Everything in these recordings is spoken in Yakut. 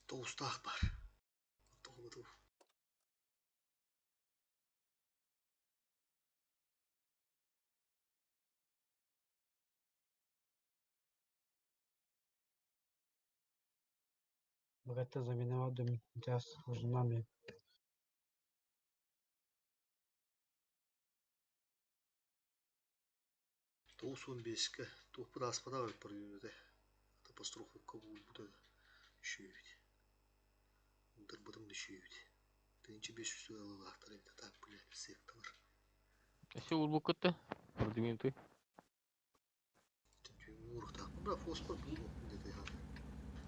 Тоҕустаах баар. Тоҕобуту. Богатта заминовал дом сейчас жена. 95-кэ туохпут ааспатах эбит продюсеры. Это постраховка буолбута да үчүгэйбит. Унтарбытым да үчүгэйбит. 1500 ыаллаахтар эбит а так блядь секталар. Өссө уурбуккут да? Продвинутый. Уурухтаахпын бра фосфор буолуо диэтэ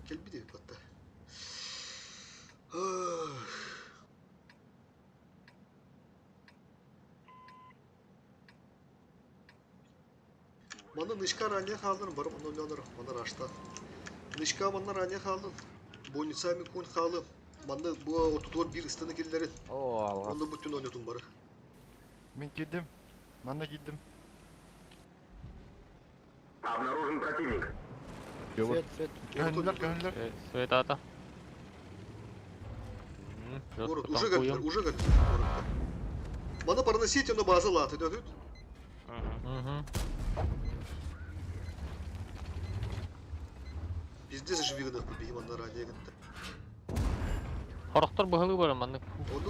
Кэлбит эбит батта. Манна нычка ранее хааллын, бары онно ойнонор, манна раштан. Нычка манна ранее хааллын, больница микун хаалы, манна бу ортотугар биир ыстаны киллэрин. Оо, алҕас. Онно бүттүн ойнотун бары. Мин киирдим. Манна киирдим. Обнаружен противник. Свет, свет. Көһүннүлэр, көһүннүлэр. Свет аата. Город уже geldiler, уже geldiler городка. Маны проносите, но база латы, да тут? Угу. Пиздец живигнах побеги манна ранее гытта. Хорохтор быһылыы баран маннык.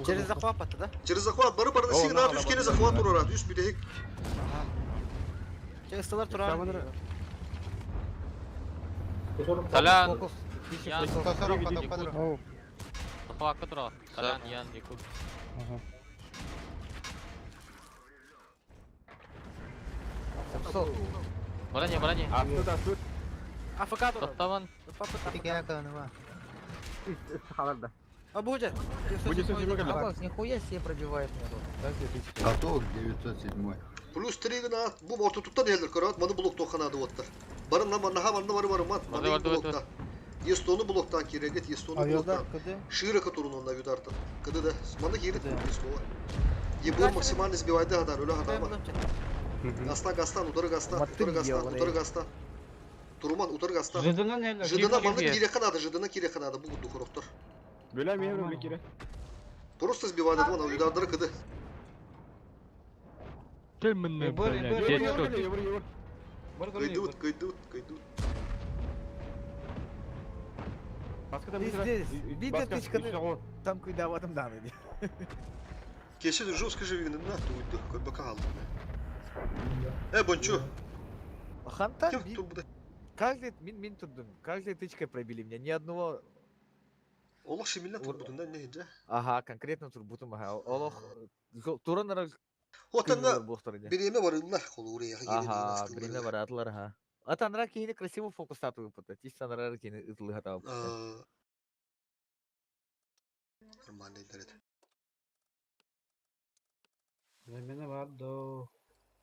Через захват патта, да? Через захват, бары проносите, на үс кene захват урарат, үс бүтэһик. Через столар турар. Толян, Ян, 140 потом подруг. Оу. Захватка турар. Толян, Ян, Якут. Ага. Барани, барани. АФК турар. Тоттаман. А будет? Нихуя себе пробивает меня тут. Готов 907. Плюс 3 гына бу ортотуттан елдер көрөт, маны блок тоханады оттар. Бары на наха манна бары бары мат, маны блокта. Естону блоктан кирегет, естону блоктан. Широко турун онна юдартан. Кыды да, маны кирет снова. Ебор максимально сбивайды хадар, өлө хатама. Гастан, гастан, удары гастан, удары гастан, удары гастан. Туруман, удары гастан. Жидына маны кире ханады, жидына кире ханады, бу духороктор. Бөлә мин кире. Просто сбивайды, вон, юдардары кыды. Кел блядь, Кайдут, кайдут, кайдут. Здесь, видно тычка, там куда в этом данный. Кеше жестко же видно, на туйду, как бы калды. Бончу. Ханта, каждый, мин, мин турдум, каждой тычкой пробили меня, ни одного. Олох шимилля турбутунда не хиджа. Ага, конкретно турбутум, ага. Олох, туранара Отанга биреме барылар холуре Ага, биреме баратлар, ага. А танра кихини красиво фокус статую пыта. Тис танра кихини ытлы хатау. Нормально интернет. Замена бар до.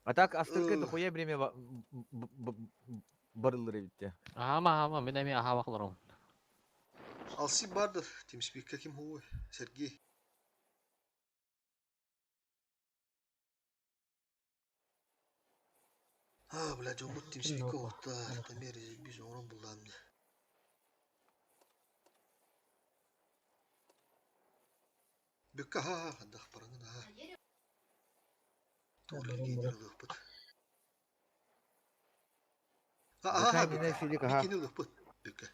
А так астыркы дохуя время барылыр битте. Ама, ама, мен эми аха бақларым. Алси барды, Тимспикке ким хуй, Сергей. А, блядь, он будет Тимспикке отта, тамер биз орон булдамды. Бүккә ха, хандах барыңын ха. Тур генерал бут. А, а, бикини бут. Бүккә.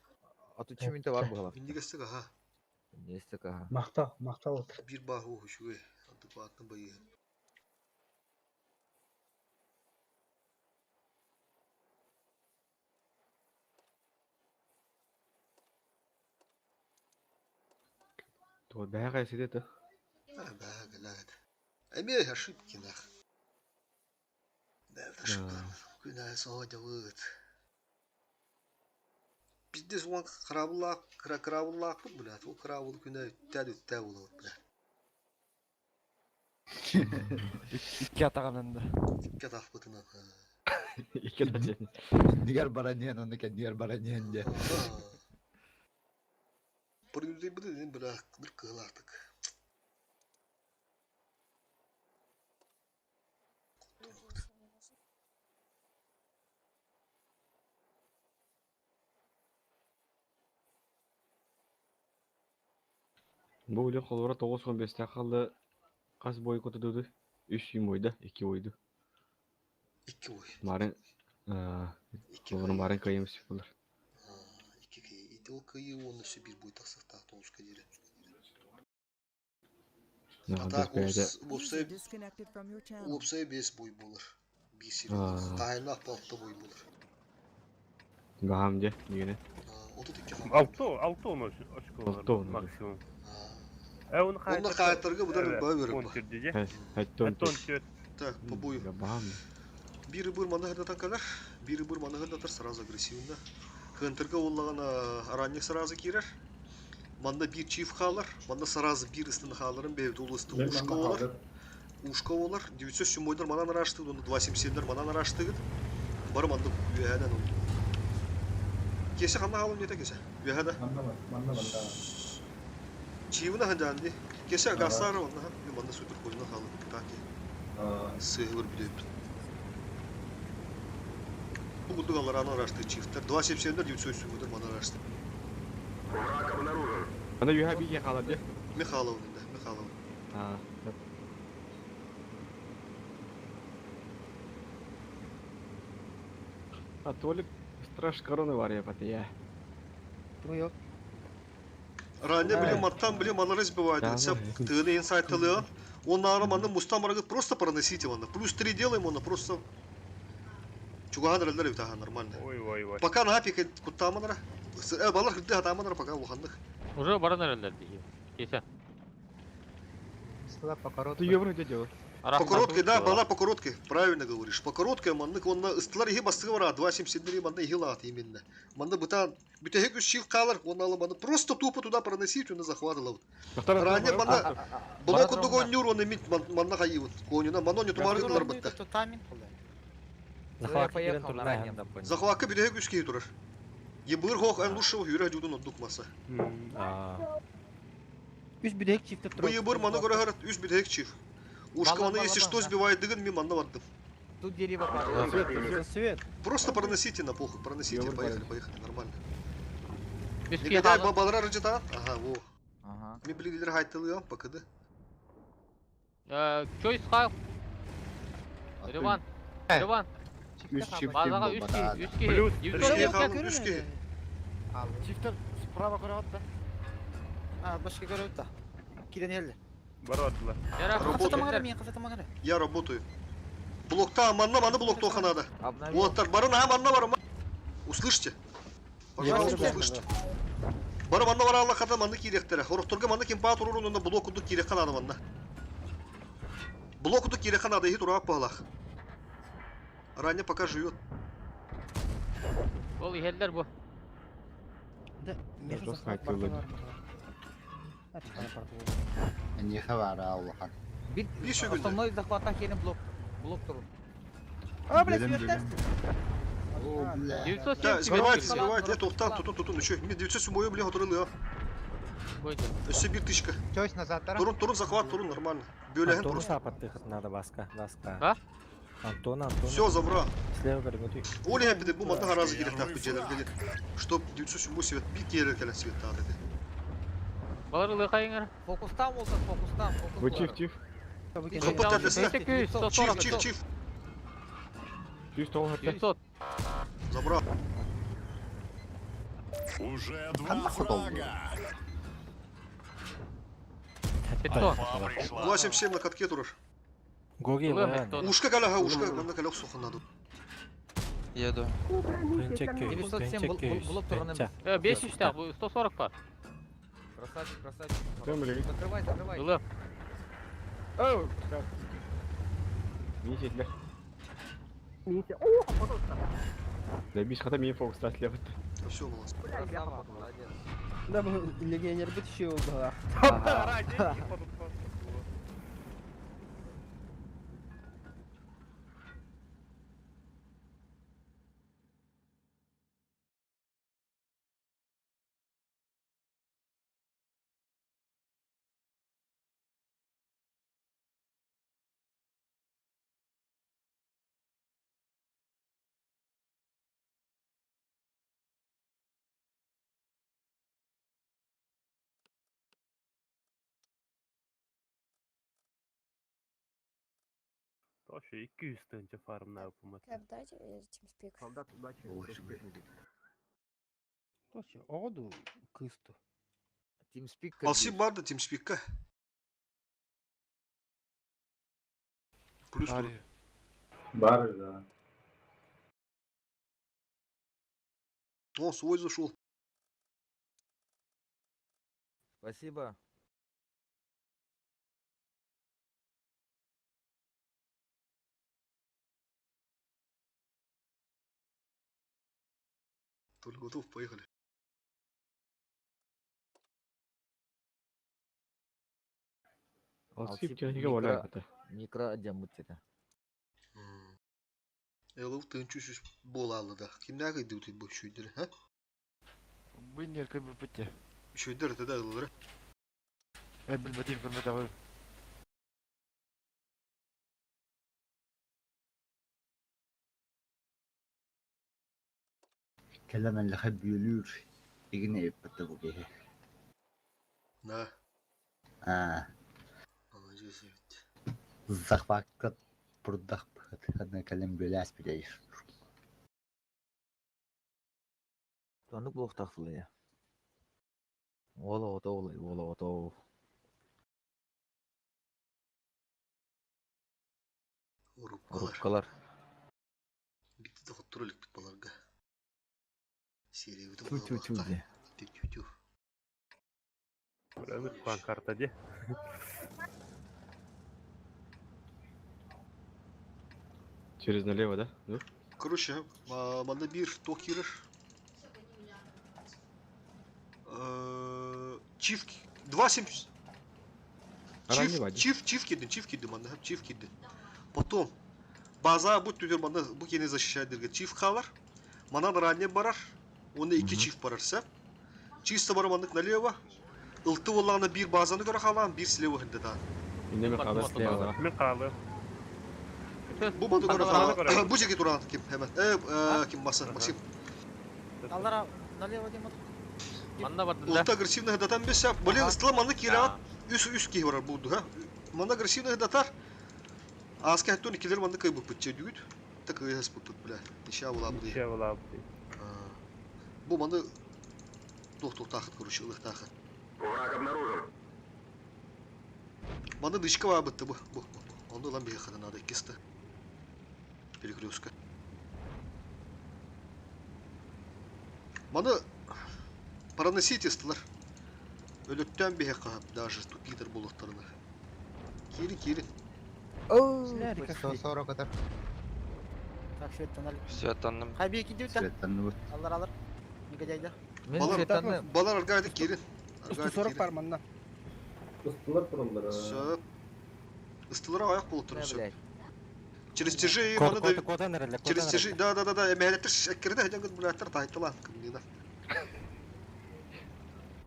А тут чем-то бар было. Миндигәстек аха. Нестек аха. Махта, махта вот. Бир баху хушуе, адекватно байы. То бәгә сидит. А, бәгә, ләгәт. Әме ошибки нах. Да, это ошибка. Күнә соһа выт. Пиздец, он крабулак, крабулак, блядь, ол крабул күнә үттә үттә булып, блядь. Икки атаганында. Икки атак бутына. Икки атак. Дигәр баранен, оны кәдигәр баранен де. Продюсер бу бля, бер кылартык. Бу үлэ холоро 9-15 қалды. Қас бойы көтөдү. 3 юм бойда, 2 бойду. 2 бой. Марын 2 олорун барын кыйым булар. 2 кый. Ити ол кыйы оны все бир бой тақсақта тоғызға дейін. А так User disconnected from your channel. Опсай 5 бой болар. 5 серия. Тайнақ 6 бой болар. Гахам же, дегене. 32 6 6 он очко Алты он. максимум. Э оны Онда қайттырғы бұдан бай беріп. Он түрде же. Хәттон. Так, по бою. Бахам. Бири бір маны хырдатан калар, бири бір маны хырдатар сразу агрессивно. Хынтырга оллаған ранник сразу кирер. Манда bir чиф халар, манда сразу bir ыстын халарын бейді ол ысты ушка олар. Ушка олар. 907-дер манан арашты, оны 277-дер манан арашты. Бар манда үйәден ол. Кесе қанда қалым нете кесе? Үйәді. Чивына ханжанды. Кесе гасары онна хан. Манда супер койна қалым. Таки. Сыгыр билеп. Бу курдук алар аны арашты чифтер. 277-дер 907-дер манан арашты. Враг обнаружен. Анда юха биге қалар же. Михайлов да, Михайлов. А. А Толик страж короны бар я паты я. Yok. Ранее, блин, маттан, блин, мана разбивает. Ты на инсайт тылы. Он на романы мустам просто проносите он. Плюс 3 делаем он просто. Чуган раллар бит нормально. Ой ой ой. Пока на пик куттаманара. Балар хырды хатаманара пока улханных. Уже баран эреллер дии. Кесе. Сюда по короткой. Ты евро где делал? По короткой, да, была по короткой, правильно говоришь. По короткой, маннык, он на ыстылар ихи бастығы бар, 2.71 манны ихи именно. Манны бутан, бүтәхек үш чив қалар, он алы манны просто тупо туда проносить, он захватывал. Ранее манна, блок он другой нюр, он имит манна хаивут. Конюна, мано не тумарыдылар бітті. Захватка бүтәхек үш кей тұрар. Ебір хоқ ән лучшего юрә жудун отдук маса. Үш бүдек чифте Бу ебір маны көрі харат, үш бүтәхек чив. Ушка Балан, маны, если балан, что, да. сбивает дыгын, мен манна бардым. Тут дерево падает. Свет. Просто проносите на похуй, проносите, Ебір поехали, поехали, нормально. Үс кей Негодяй қалды. балара рыжыта. Ага, во. Ага. Мен билгилер хайтылыам, покыды. Чойс қай. Риван. Риван. Үш чиф Базаға үш кей, үш кей. Плюс Үш қалды, үш кей. Чифтер справа көрөт да. А, башка көрөт да. Киден елді. Баратла. Работаю. Я работаю. Блокта, манна, манна блокта оханада. Обновил. Вот, барын, а, манна бар, Услышьте. Пожалуйста, услышьте. Бары манна бар Аллах хата манны киректері. Хорохторга манны кемпа турурун онда блок кудук кирек канады манна. Блок кудук кирек канады, ихи турак палах. Ранее пока живет. Ол ихеллер бу. Да, Просто хайтылы. Не хавара Аллаха. Бит Еще күнде. основной захвата херин блок. Блок турун. А, блядь, Берем, свет берем. О, бля. 907. Да, сбивайте, Салам, сбивайте. салам. Это ухтан, тутун, тутун, еще. Мен 907 блин, отырылы, а. Койду. Өссе бір тышка. Чойс назад, Турун, турун, захват, турун, нормально. Бөләһен Антону просто. сапаттыхыт надо баска, баска. А? Антон, Антон. Все, забра. Слева вернутый. Оли хәпиде бу манна харазы керек тақ бу келе. Чтоб 907 свет бир келер келе свет тағды. Балар ылы қайыңыр. Фокустан болса, фокустан, фокус. Бу чиф чиф. Капыт тәтесіне. 840. Чиф, чиф, чиф. 109 хатта. 900. Забра. Уже два фрага. 500. 277 на катке турыр. Гоги Ылы лан. 500. Ушка калаха, ушка, манна калах суханады. Еду. 907 блок турун. 500 так, бу 140 бар. Красавчик, красавчик. Там блин. Закрывай, закрывай. Ылы. Оу. Мин жетлер. Да биш хата мин фокус таслеп. Все, молодцы. Красава, молодец. Да, легионер бит еще была. Ага. Вообще 200 тысяч фарм на опумат. Дайте TeamSpeak. Солдат, удачи. Точно, оҕо кысту. TeamSpeak Алси бар да TeamSpeak'ка. Плюс тур. Бар, да. О, свой зашел. Спасибо. Только готов, поехали. Алси техника валяет это. Микро дямут это. Элов тынчу сүс болалы да. Кимдәге кыйды бу шүйдер, ха? Бинер как бы пути. Шүйдер это да ылыр. Билбетим көрмөтө. Кэлэн аллаха бүөлүүр. Игине эппэтэ бу киһи. Да. Аа, Молодец ведь. захвакка турдах ханна кэлэн бүөлээс билейр. Тонук блоктахсылы я. Ола ото ола ото. Урупкалар. Рубкалар. Битти да хоттур бит баларга. Серия бит. Тю тю тю де. Тю тю. План карта де. Через налево, да? Ну? Короче, манда бир токирер. Чиф 2.7 Ранний Чиф, чиф, чиф кидин, чиф кидин, манда, чиф кидин. Потом база бу түдер манда бу кени защищает дерге чиф қалар. Манан ранее барар. Оны iki чиф барарса. Чисто бар мандык налево. Ылты боллағына bir базаны көрі қалам, bir слева хынды да. Инеме калды слева. Мен калы. Бу банды көрі қалам. Бу жеке туран ким hemen. Ким басы, Максим. Аллара налево дем Манна барды да. Улта агрессивно хыдатан бесә. Блин, ыстыла манны кират. Үс үс ки барар булду, ха. Манна агрессивно хыдатар. Аска хаттон икилер манны кайбы пытча дүгүт. Так ыйас путут, бля. Ища була бу. Ниче була бу. Бу манны тух тахыт, короче, ылых тахыт. Враг обнаружен. Манны дышка бар бытты бу. Бу, бу. Онды лан бейхада надо кисті. Перекрестка. Маны проносить истылар. Өлөттөн бейхе даже тупитер болуқтарына. Кирин, кирин. 140 атар. Так, светтен алып. Светтанным. Хайби кидип та. Светтанны Аллар алар. Негодяйда. Мен Балар, светтанным. балар аргайды кирин. 140 бар манна. Ыстылар тұралар. Сөп. Ыстылар аяқ болып тұр, Не, сөп. блядь. Через тяжи Кот, маны кот, да... кодан эреле, Через кодан тяжи, эреле. да, да, да, да, эмәлеттер шәккерде, хәҗән гыт тайтылан, кымнина.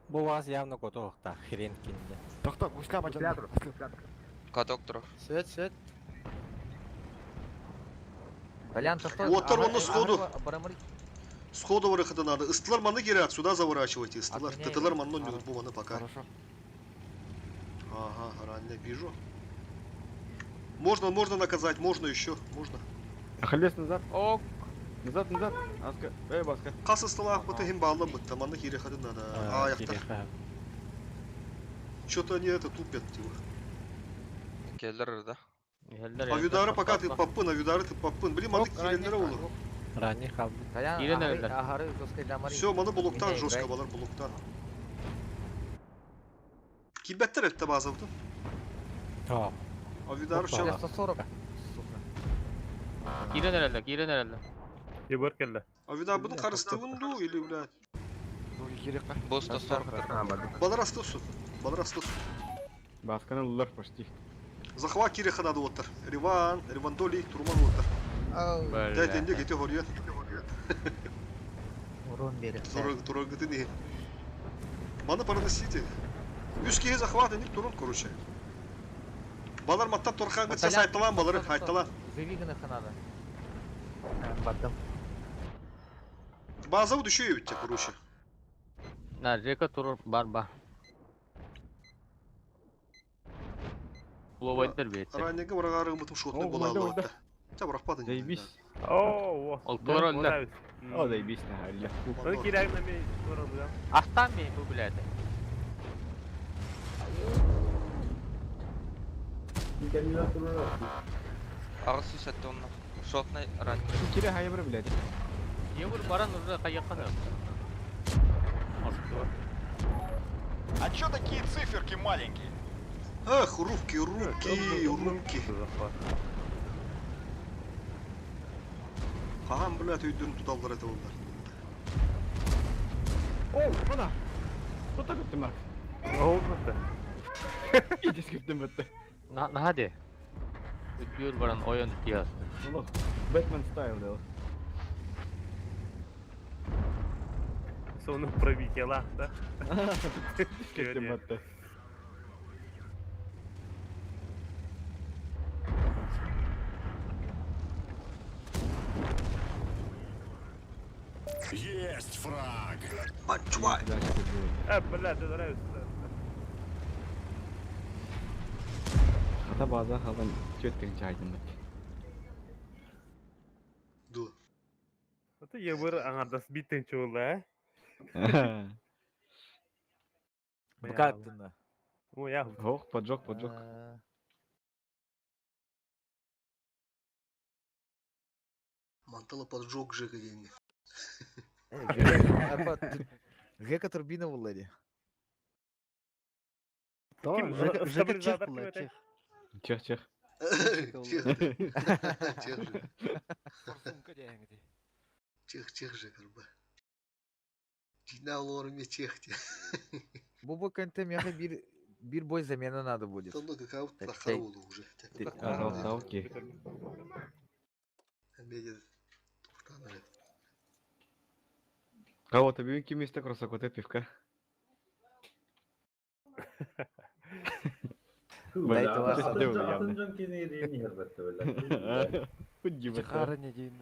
Бу вас явно котоқта, хрен кинде. Токток, гусля бачан. Каток турар. Свет, свет. Толян, то что? Оттар оны сходу. Сходу выхода надо. Ыстылар маны кирят, сюда заворачивайте, ыстылар. Отменяй. Тытылар маны не бу маны пока. Хорошо. Ага, ранее вижу. Можно, можно наказать, можно еще, можно. Ахиллес назад. Ок. Назад, назад. Аска. Эй, баска. Қас ыстыла быты хим баллы бытты, маны кире хады надо. А, яқтар. Что-то они это тупят, типа. Келдер да. А видары пока ты попын, а видары ты попын. Блин, маны киренлere olur. Ранний қалды. Толян, Кирен ахары, эреле. ахары жестко дамари. Все, маны блоктан Меня жестко играй. балар блоктан. Кибеттер этте база бутын. О, А видары Опа. все. 140. Сука. Кирен эреле, кирен эреле. Ебар келді. А видар бұның қарыстығын или, блядь. Бу 140. Балар астылсын. Балар астылсын. Басканы лылар почти. Захват кире ханады оттар. Риван, Ривандоли, Турман оттар. Дәй денде кете хорьян. Урон берет. Турагыты не. Маны проносите. Үс кеhe захват эник турун, короче. Балар маттан торхан гытса сайталан балары, айталан. Живи надо. Бардым. База düşüyor bitti, короче. На, Жека турur бар ба. Ловайдар бэйэтэ. Раннега быраҕаарыгымытым шотный О, була умайда, умайда. аллыбатта. Ча бырахпатын. Заебись. О, о. Олтуор өллө. О, заебись, нахалля. Оны кирәгін әме туралы. Астан бей бу билээте. Ағыз сүйсәтті онна. Шотный ранний. Кире хайбыр, блядь. Ебір баран уже каяққан. Олтуор. А чё такие циферки маленькие? Эх, руки, руки, руки. Хаһан, блядь, өйдөрүн туталлар этэ оллар. О, мына. Тота көттүм Марк. Ол бітті. Идес көттүм бітті. На наде. Үдүр баран ойон тияс. Олох, Бэтмен стайл дел. Соны пробитие лақта. Көттүм бітті. Есть фраг! Манчуай! Ә, бля, ты нравится. Хата база халан чөттен чайдым бітті. Ду. Это ебір аңардас биттен чуылы, ә? Букаттына. О, я. Ох, поджог, поджог. Мантала поджог Жека деньги. Жека турбина буллари. Ким, Жека Жека чех стабилизатор була, ким чех. Чех, чех. Чех. Чех же. Чех, чех же, карба. Дина лорме чех те. Бу бу кенте меха бир бир бой замена надо будет. Тонно какао Так, тахарулу уже. Пожалуйста, окей. Меди. Тухтан. Кого-то бүгүн ким исте кросокоте пивка. Дайте вас. Худи бітті. Чехарыня дейін.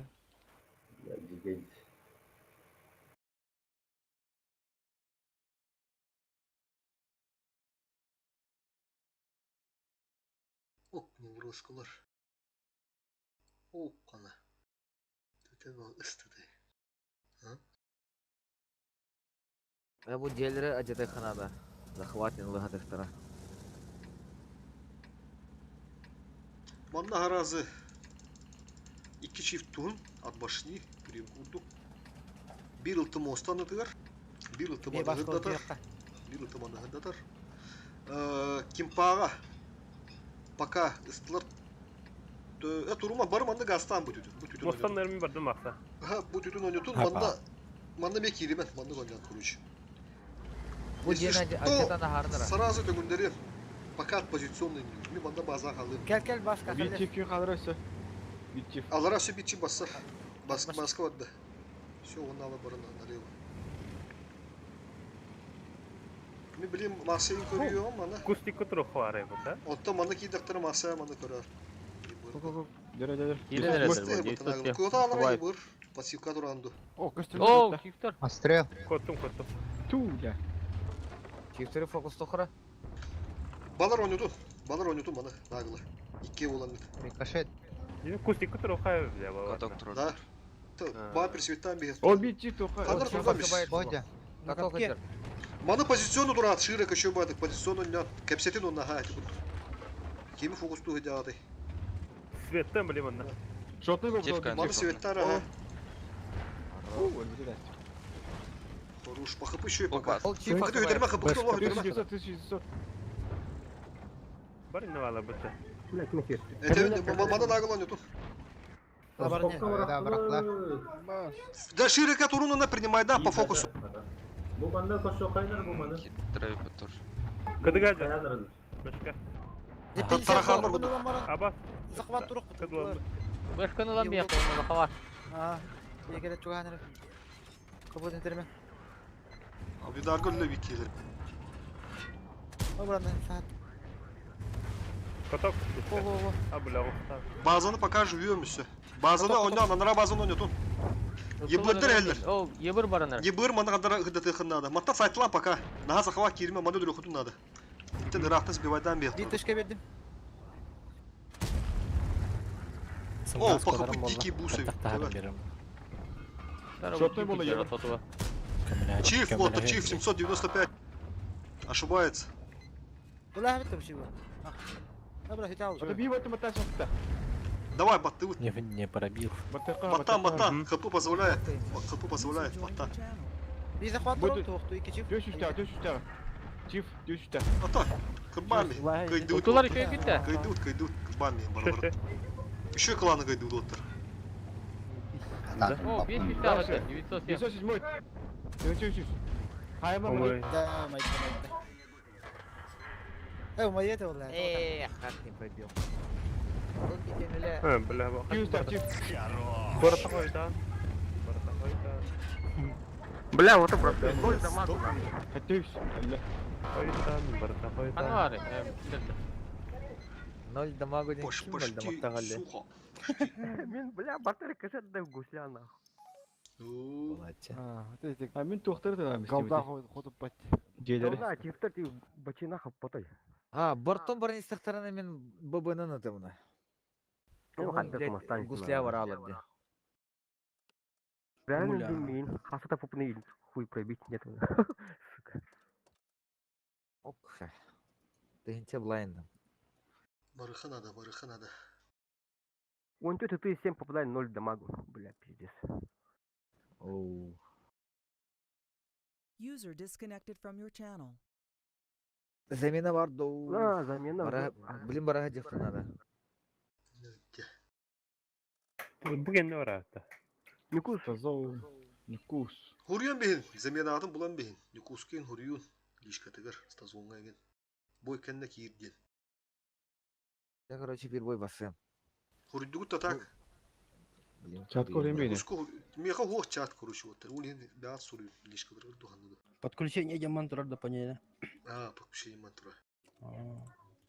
Ок, нагрузкалар. Ок, қана. Төтен ол ыстыды. Я бу делери ажатай ханада. Захватин лыгатыктара. Манна харазы iki çift tuhun at başını крем курдук. Bir ылтым останытыгар, bir ылтым Бей басқа аныгыдатар, bir ылтым аныгыдатар. Кимпаға пока ыстылар турума барым анда гастан бу түтүн. Бу түтүн. Мостан нерми барды мақса. Ага, бу түтүн ойнотун, Апа. манда манда ме киримен, манда ойнат короче. Бу Если ден что, ажатана хардыра. Сразу төгүндери пока позиционный ми манда база халым. Кел кел басқа Битчик күй қалыр өсі. Битчик. Алара все бичи баса. Бас баска ватда. Все, он ала барына налево. Ми билим масайын көрüyorum мана. Кустик отыру хуары бұл, да? Онта мана кийдактар масая мана көрөр. Дөрө, дөрө. Кирен эрелер бу. Куота алара ебыр. Пассивка туранду. О, көстүм. О, кифтер. Острел. Коттум, коттум. Ту, бля. Чифтери фокус тохра. Балар ойнотун. Балар ойнотун мана наглы. Икки болан Рикошет. Кустик отыру хуары, бля, балар. Каток турар. Да. Ба персветтан бе. О, битчик тоқа. Кадр турган Бодя. Каток этер. Маны позициону турат, шире көшө бадык, позициону нят. Кепсетин онна ха эти курдук. Кими фокусту хыдяды. Светтен, блин, онна. Шотный был. Тевка. Маны светтар ага. О, өлбүтү дәстүр. Хорош, по хп еще и пока. Ол чиф Кыды өйдерме хп, кыды олох өйдерме. 1900, 1900. Бар инна бітті. Это маны нагыл ойнотун. Да, бырахла. Да шире туруну принимай, да, по фокусу. Киттірі бұтыр. Кыды газы. Башка. Тарахандар буду. Аба. Захват турук. Кыды Башканы лам бия қолына хава. А, егер чуганыр. Кабут интерме. Абидар гөллө бикелер. Обраны саат. Каток. О, о, о. А, бля, оқтан. Базаны пока живем все. Базаны ойнан, анара базаны ойнотун. Ебырдыр эллер. О, ебір баранар. Ебыр маны кадара хыдаты надо. Матта сайтла пока. Наха захава кирме маны дүрөхүтүн надо. Тен ырахта сбивайдан бе. Bir тышка бердим. О, пахапы дикий бусы. Шотной было я. Чиф, вот, Чиф 795. Ошибается. Давай, баты. Не пробил. Бата, бата, ХП позволяет. ХП позволяет, бата. Чиф, 400. Ата, кыбами. Кайдут. Утулар күйгүттэ. Кайдут, кайдут, кыбами, барбар. Еще кланы кайдут, оттар. О, 5 907. 907. 903. Хайма. Да, майда, майда. Эх, как не пробил. Бля, Чиф, чиф. Барата хойдан. Барата хойдан. Бля, вот это просто. Хотюсь. Хойдан, барата хойдан. Анвары. Ноль дамагу не ким ноль дамактагалли. Сухо. Мин, бля, батарейка касет гусля нахуй. А мен тухтар да Голда ходып бат. Жейлери. Да, тифтер ти бачина хаппатай. А, бортон барни стахтарана мен ББН на темна. Гусля варала где. Реально мин, хасата попны хуй пробить нет. Сука. Ок. Ты инте блайндом. Барыха надо, барыха надо. Он тут ты 7 попадает 0 дамагу. Бля, пиздец. Оу. User disconnected from your channel. Замена бар доу. А, замена. Бара... Блин, барага девка надо. Бүгін не барата? Никус. Никус. Хуруян бейін, замена атын булан бейін. Никускин хуруюн. Лишка тыгыр, стазонга еген. Бой кенне киирден. Я, короче, первой басым. Хуруйдугут та так. Блин, Чат көрем Никуску, меха хуох чат короче вот. Улин баат суруюн. Лишка тыгыр духанды. Подключение мантура до понятия. А, подключение мантура.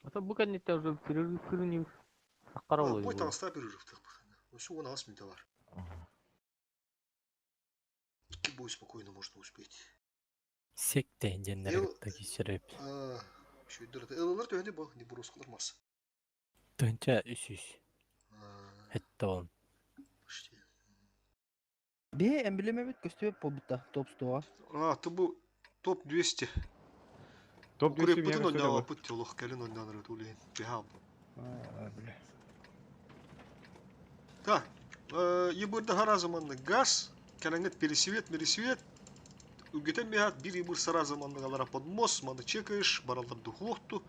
А то бүгін не уже перерыв күрүнү. Аккара Бой таҥаста перерыв так. Все, он ас товар. Икки бой спокойно можно успеть. Секте дендер таки сереп. А, еще и Элалар төһөнде бу, не бурускалар мас. Тынча үсүс. Это он. Бе эмблема бит көстүбөт болбута топ 100. А, ты бу топ 200. Топ 200 Бүтүн ойнаа пут олох кэлин ойнаан рөт улейн. Бихаб. бля. Так, ебырда харазыманны газ, кәләңет пересвет, мересвет. Үгетен бихат бир ебыр саразыманны галара подмос, маны чекаешь, баралдар духохту.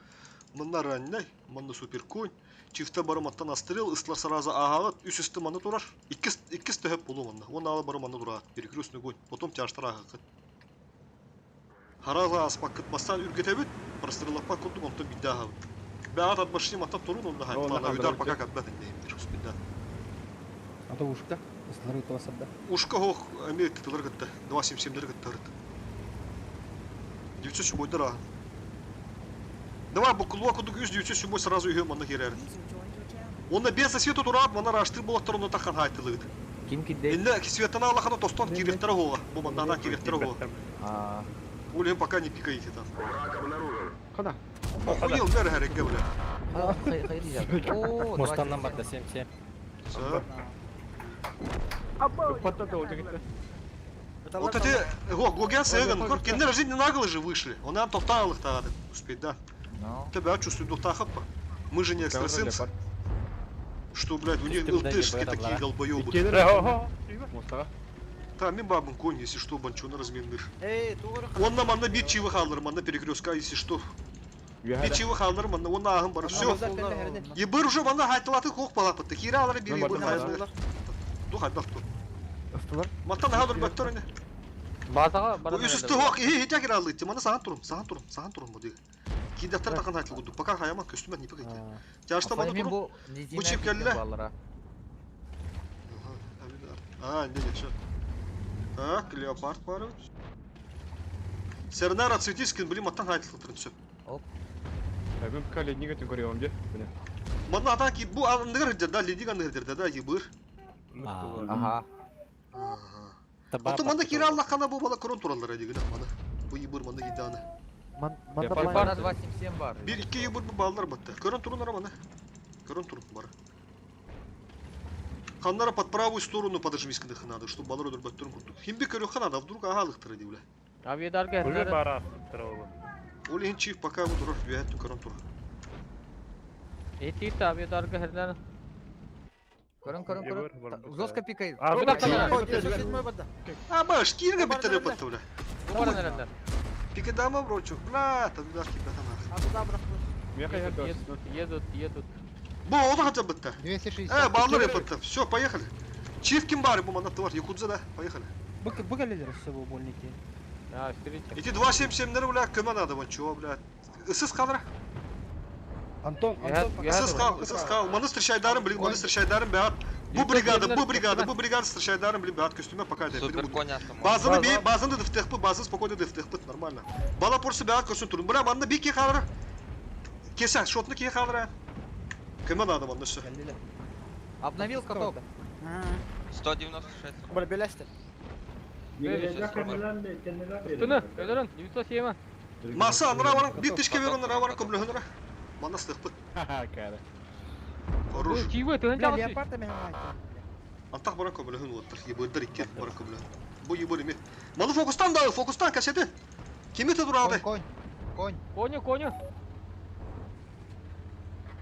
Мынна раннай, манны суперконь. Чифта барыматтан астрел, ыстлар сараза ағағыт, үс үсті маны турар. Иккис төһөп болу манна. Он алы бары маны турат. Перекрестный огонь. Потом тяжтар ағақыт. Хараза аспак кытмастан үргетебит, прострелапа курдук, онтон бидде ағабыт. Бәғат атбашни маттап турун, онда хайтлана. Удар пока катбат индеймдир, успидда. А то ушка, ыстылар өтө басарда. Ушка хох Америка тылар кытты. 277 кытты ырыт. 907 бойдар ағын. Давай, бу кулуа кудук 1 907 сразу үйе манна керер. Онна без свету турат, манна раштыр болаттар онна тахан хайтылыгыт. Ким кидде? Инне светана аллахана тостон кирехтер хоға. Бу манна кирехтер хоға. А. Улем пока не пикаете там. Када? Охуел, бәрі әрекке, бля. Мостаннан барда 7-7. Паттата ол жігітті. Вот эти, го, Гоген Сэган, кор, кеннер жизни нагло же вышли. Он нам топтал их тогда, успеть, да. Тебя чувствую, доктахапа. Мы же не экстрасенсы. Что, блядь, у них ЛТшки такие долбоебы. Там ми бабын конь, если что, банчуна разменных. Он нам анна бит чивы халлар, манна перекрестка, если что. Бит чивы халлар, манна, он нахын бар, все. Ебыр уже манна хайтылаты хох палапытты. Хира алары бир ебыр хайлы. Ду хайдал ту. Маттан хадыр бәттер не. Базаға бара. Үсүстү хох, и хитя киралы. Мана сахан турум, сахан турум, сахан турум бу диги. Кидаттар такан хайтыл гуду. Пока хаяман көстүмәт не пикайте. Тяжта мана турум. Бу чип келле. А, не, не, все. Так, леопард бар. Сернара Цветискин, блин, маттан хайтыл турум, все. Оп. Мен пока ледник этин көрөм же. Манна атаки бу андыр да, ледник андыр да, ебыр. Ага. Ото манда кира Аллах кана бу бала корон тураллар эди гына мана. Бу ебыр манда гиданы. Манда 277 бар. Бир ики ебыр бу балалар батты. Корон турунар мана. Корон турун бар. Ханнара под правую сторону подожмись кыдыхы надо, чтобы балар өдөрбөттөрүн курдук. Химби көрүөххэ надо, вдруг аһаалыктара дии бля. Авиадарга Уже эрнары. бара астыктыра оҕу. Ол иһин чиф пока бу турар, үөһэттэн көрөн турар. Этиит авиадарга эрнары. Көрөн, көрөн, Егор көрөн. барбыта. Жестко пикает. А, Бу бу да Ой, 907 барда. А, баш, кииргэ биттере батта бля. Бу баран эрэллэр. Пикедама брочу. Бля, там удар кипята нах. А туда обратно. Меха я Едут, едут, едут, едут. Бу, ода хотя бы битте. 260. Баллар yapıttı. Все, поехали. Чиф ким бары бу манна товар. Якудза да, поехали. Бу кэллилэр өссө бу больники. А, встреча. Эти 277-лер, бля, көмө надо, вон чего, бля. Исыз калыр. Антон, Я- Антон, я- Исыз кал, исыз кал. Маны встречайдарым, блин, маны встречайдарым, бят. Бу бригада, бу бригада, бу бригада встречайдарым, блин, бят. Көстүмө пока это. Супер коня автомат. Базаны бей, базаны дыфтехпы, базы спокойно дыфтехпы, нормально. Бала порсы бят көстүн турун. Бля, манны бик калыр. Кесе, шотны ки калыр. Көмө надо, манны все. Кэллилэр. Обновил каток. 196. Бля, белястер. Туну, өлөрүн, 907. Маса, анра баран, бир тишке бер онра баран, көмлөһөнрө. Манна стыхпы. Ха-ха, кара. Хорош. Чиви, тыгын Бля, чагысы. леопард эмэ хаайтан. Антах баран көмлөһөн уоттар. Ебырдар икки баран көмлөһөн. Бу ебыр эме. Малы фокустан да, фокустан касети. Кими те Конь, турады? конь. Конь. Коню, коню.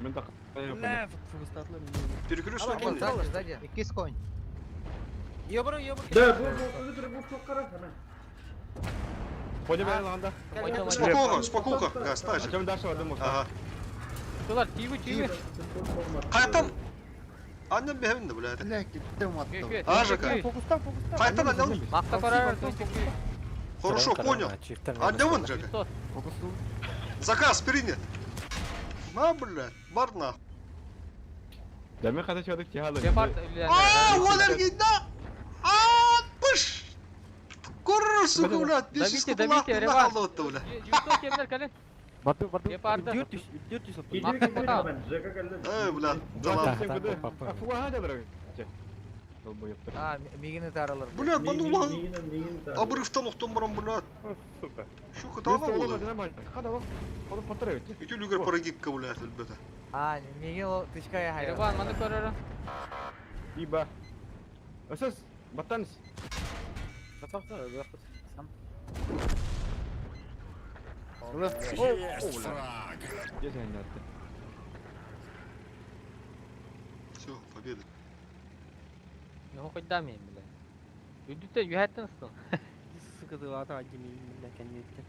Мен так. Бля, фокустатлар. Перекресток нормально. Сзади, сзади. Иккис конь. Ебру, ебру. Ходи бәрі лағанда. Спокойно, спокойно. Газ, тажи. Ачам дальше воды можно. Ага. Тулар, чиви, чиви. Кайтан. Аннем бехеминде, бля. Бля, киттем атты. Ажака. Фокустан, фокустан. Кайтан аннем. Макта карар, тыгын Хорошо, понял. Аннем жака. Заказ принят. На, бля, бар на. Да мен қата чыгадык тихалы. Леопард А, олар гидда. А, пыш. Курр, сука, бля. Давите, давите, реванш. бля. 907 кэлин. Барду, барду. Леопард. 400, Макта пока. Эй, бля, да ладно. А, мигини таралар. Бля, бану лан. Обрывтан ухтан баран, бля. Сука. Şu кытаана болду. Хада Ити үлүгер парагикка, бля, элбете. А, мигин ол тычка я хайра. Реван, маны көрөрү. Иба. Өсөс, баттаныс. Все, победа. Ну хоть дам им, бля. Үдүтэ юхэттэн стон. Сыкыдылата адимин, бля, кэнниттэн.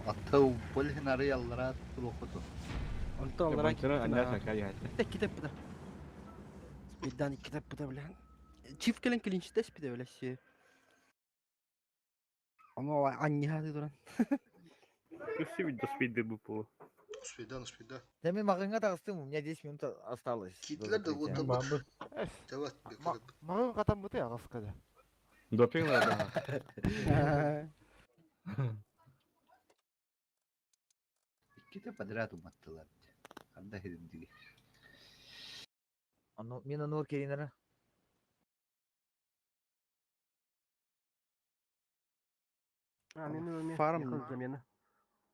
Аттау полин арыяллара турухуту. Антон, алара Анняса кая. Битте китеп буда. Спиддан китеп буда, бля. Чиф келен клинчте спиде, бля, си. Ама анниха дуран. Все ведь до спиды выпало. Успей, да, успей, да. Да мен мағынға тағыстым, у меня 10 минут осталось. до Китлер да вот закрытия. там. Давай, Мағын қатан бұты ағасқада. Допинг надо. Икките подряд уматтылар. Кандай хедимдиги. Ану, мен аны керинера. Фарм замена.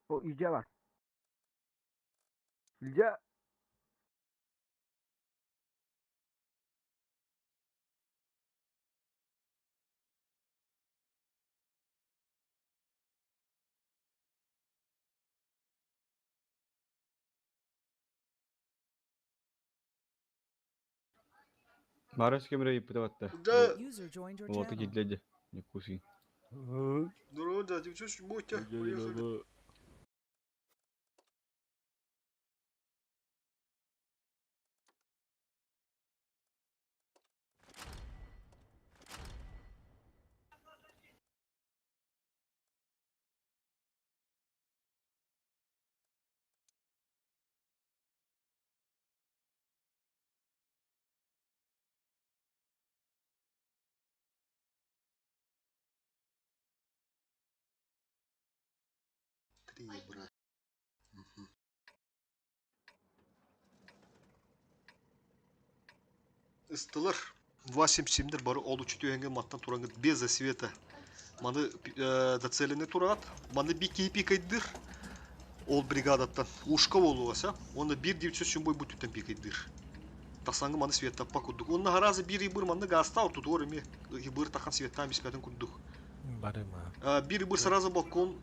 О, Илья бар. Илья. Марас кемре иппетаватта. Да. User joined your Вот channel. такие дяди. Не куси. Ну да, девчонки, будьте. Поехали. Три, брат. Мгм. Ыстылар. 2.77-дер бары ол үчү түйенген маттан турангыт без засвета. Маны доцелене турат. Маны би кейпи кайдыр. Ол бригадаттан. Ушка болуаса. Оны 1.900 бой бүтүттен пикайдыр. Тахсаңы маны светтаппа курдук. Онна харазы бир ибыр манны гаста ортутуор эми ибыр тахан светтаан биспэтин курдук. Барыма. Бир ибыр сразу балкон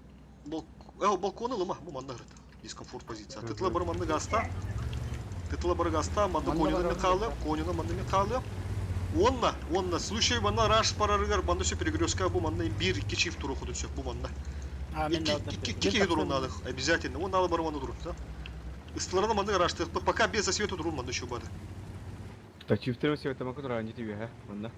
балкон ылыма бу манна ырыт. Дискомфорт позиция. Тытыла бары манны гаста. Тытыла бары гаста манны Манна конина барар михалы, конина манны михалы. Онна, онна, случай манна раш парарыгар, манна все перегрузка бу манна бир икки чиф туру ходут все бу манна. А, мен Икки да икки дурун надо, обязательно. Он надо барману дурун, да? Истларына манны рашты, пока без засвета дурун манны еще бады. Так, чифтерим света макутра, они тебе, а? Манна.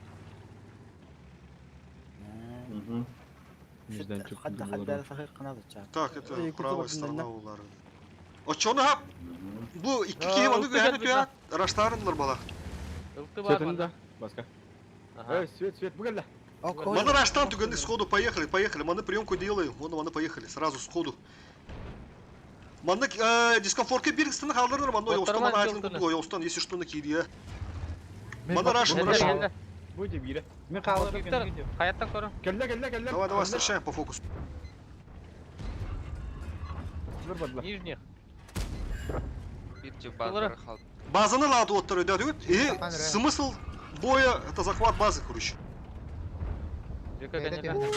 Междан чук Хадда хадда сахыр канады ча. Так, это Эй, правая куту сторона бардын, улары. Очону хап! Бу икки киһи манны Ылты күһәнү кэлбит түһәт, раштарынлар бала. Ылты бар Свет манна. да, баска. Ага. Эй, свет, свет, бугелла. Маны раштан түгәнде сходу поехали, поехали. Маны приемку делаем, вон маны поехали, сразу сходу. Маны дискомфортка биргистен халдырыр, маны Вот Йостан нормально маны айтын делали. курдук, Йостан, если что, на кирия. Маны рашим, Кэллэ, рашим. кэллэ. Будете бире. Мен калып Виктор, хаяттан көрө. Кэллэ, кэллэ, кэллэ. Давай, давай, встречаем по фокусу. Нижних. Бирче Тылары. базар хал. Базаны лады оттар өйдә И смысл боя это захват базы, короче. Жека кэннэ.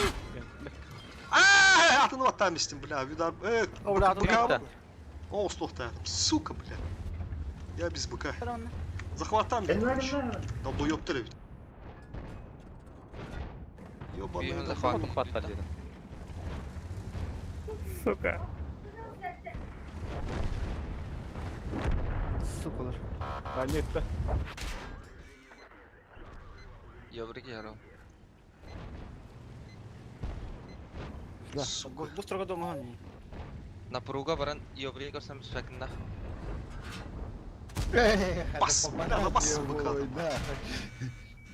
А, атын ваттам истим, бля, видар. О, бля, атын быка. ватта. О, стохта. Сука, бля. Я без быка. Захватам, короче. Долбоёб ведь. Ёбаный Бирин захват. захват. Хват деді. Сука. Сукалар. А, нет, да. Йобрик яру. Сука. Бустрого дома не. Напруга баран йобрик көрсөм спекинда. Бас, бля, на бас быка. Да.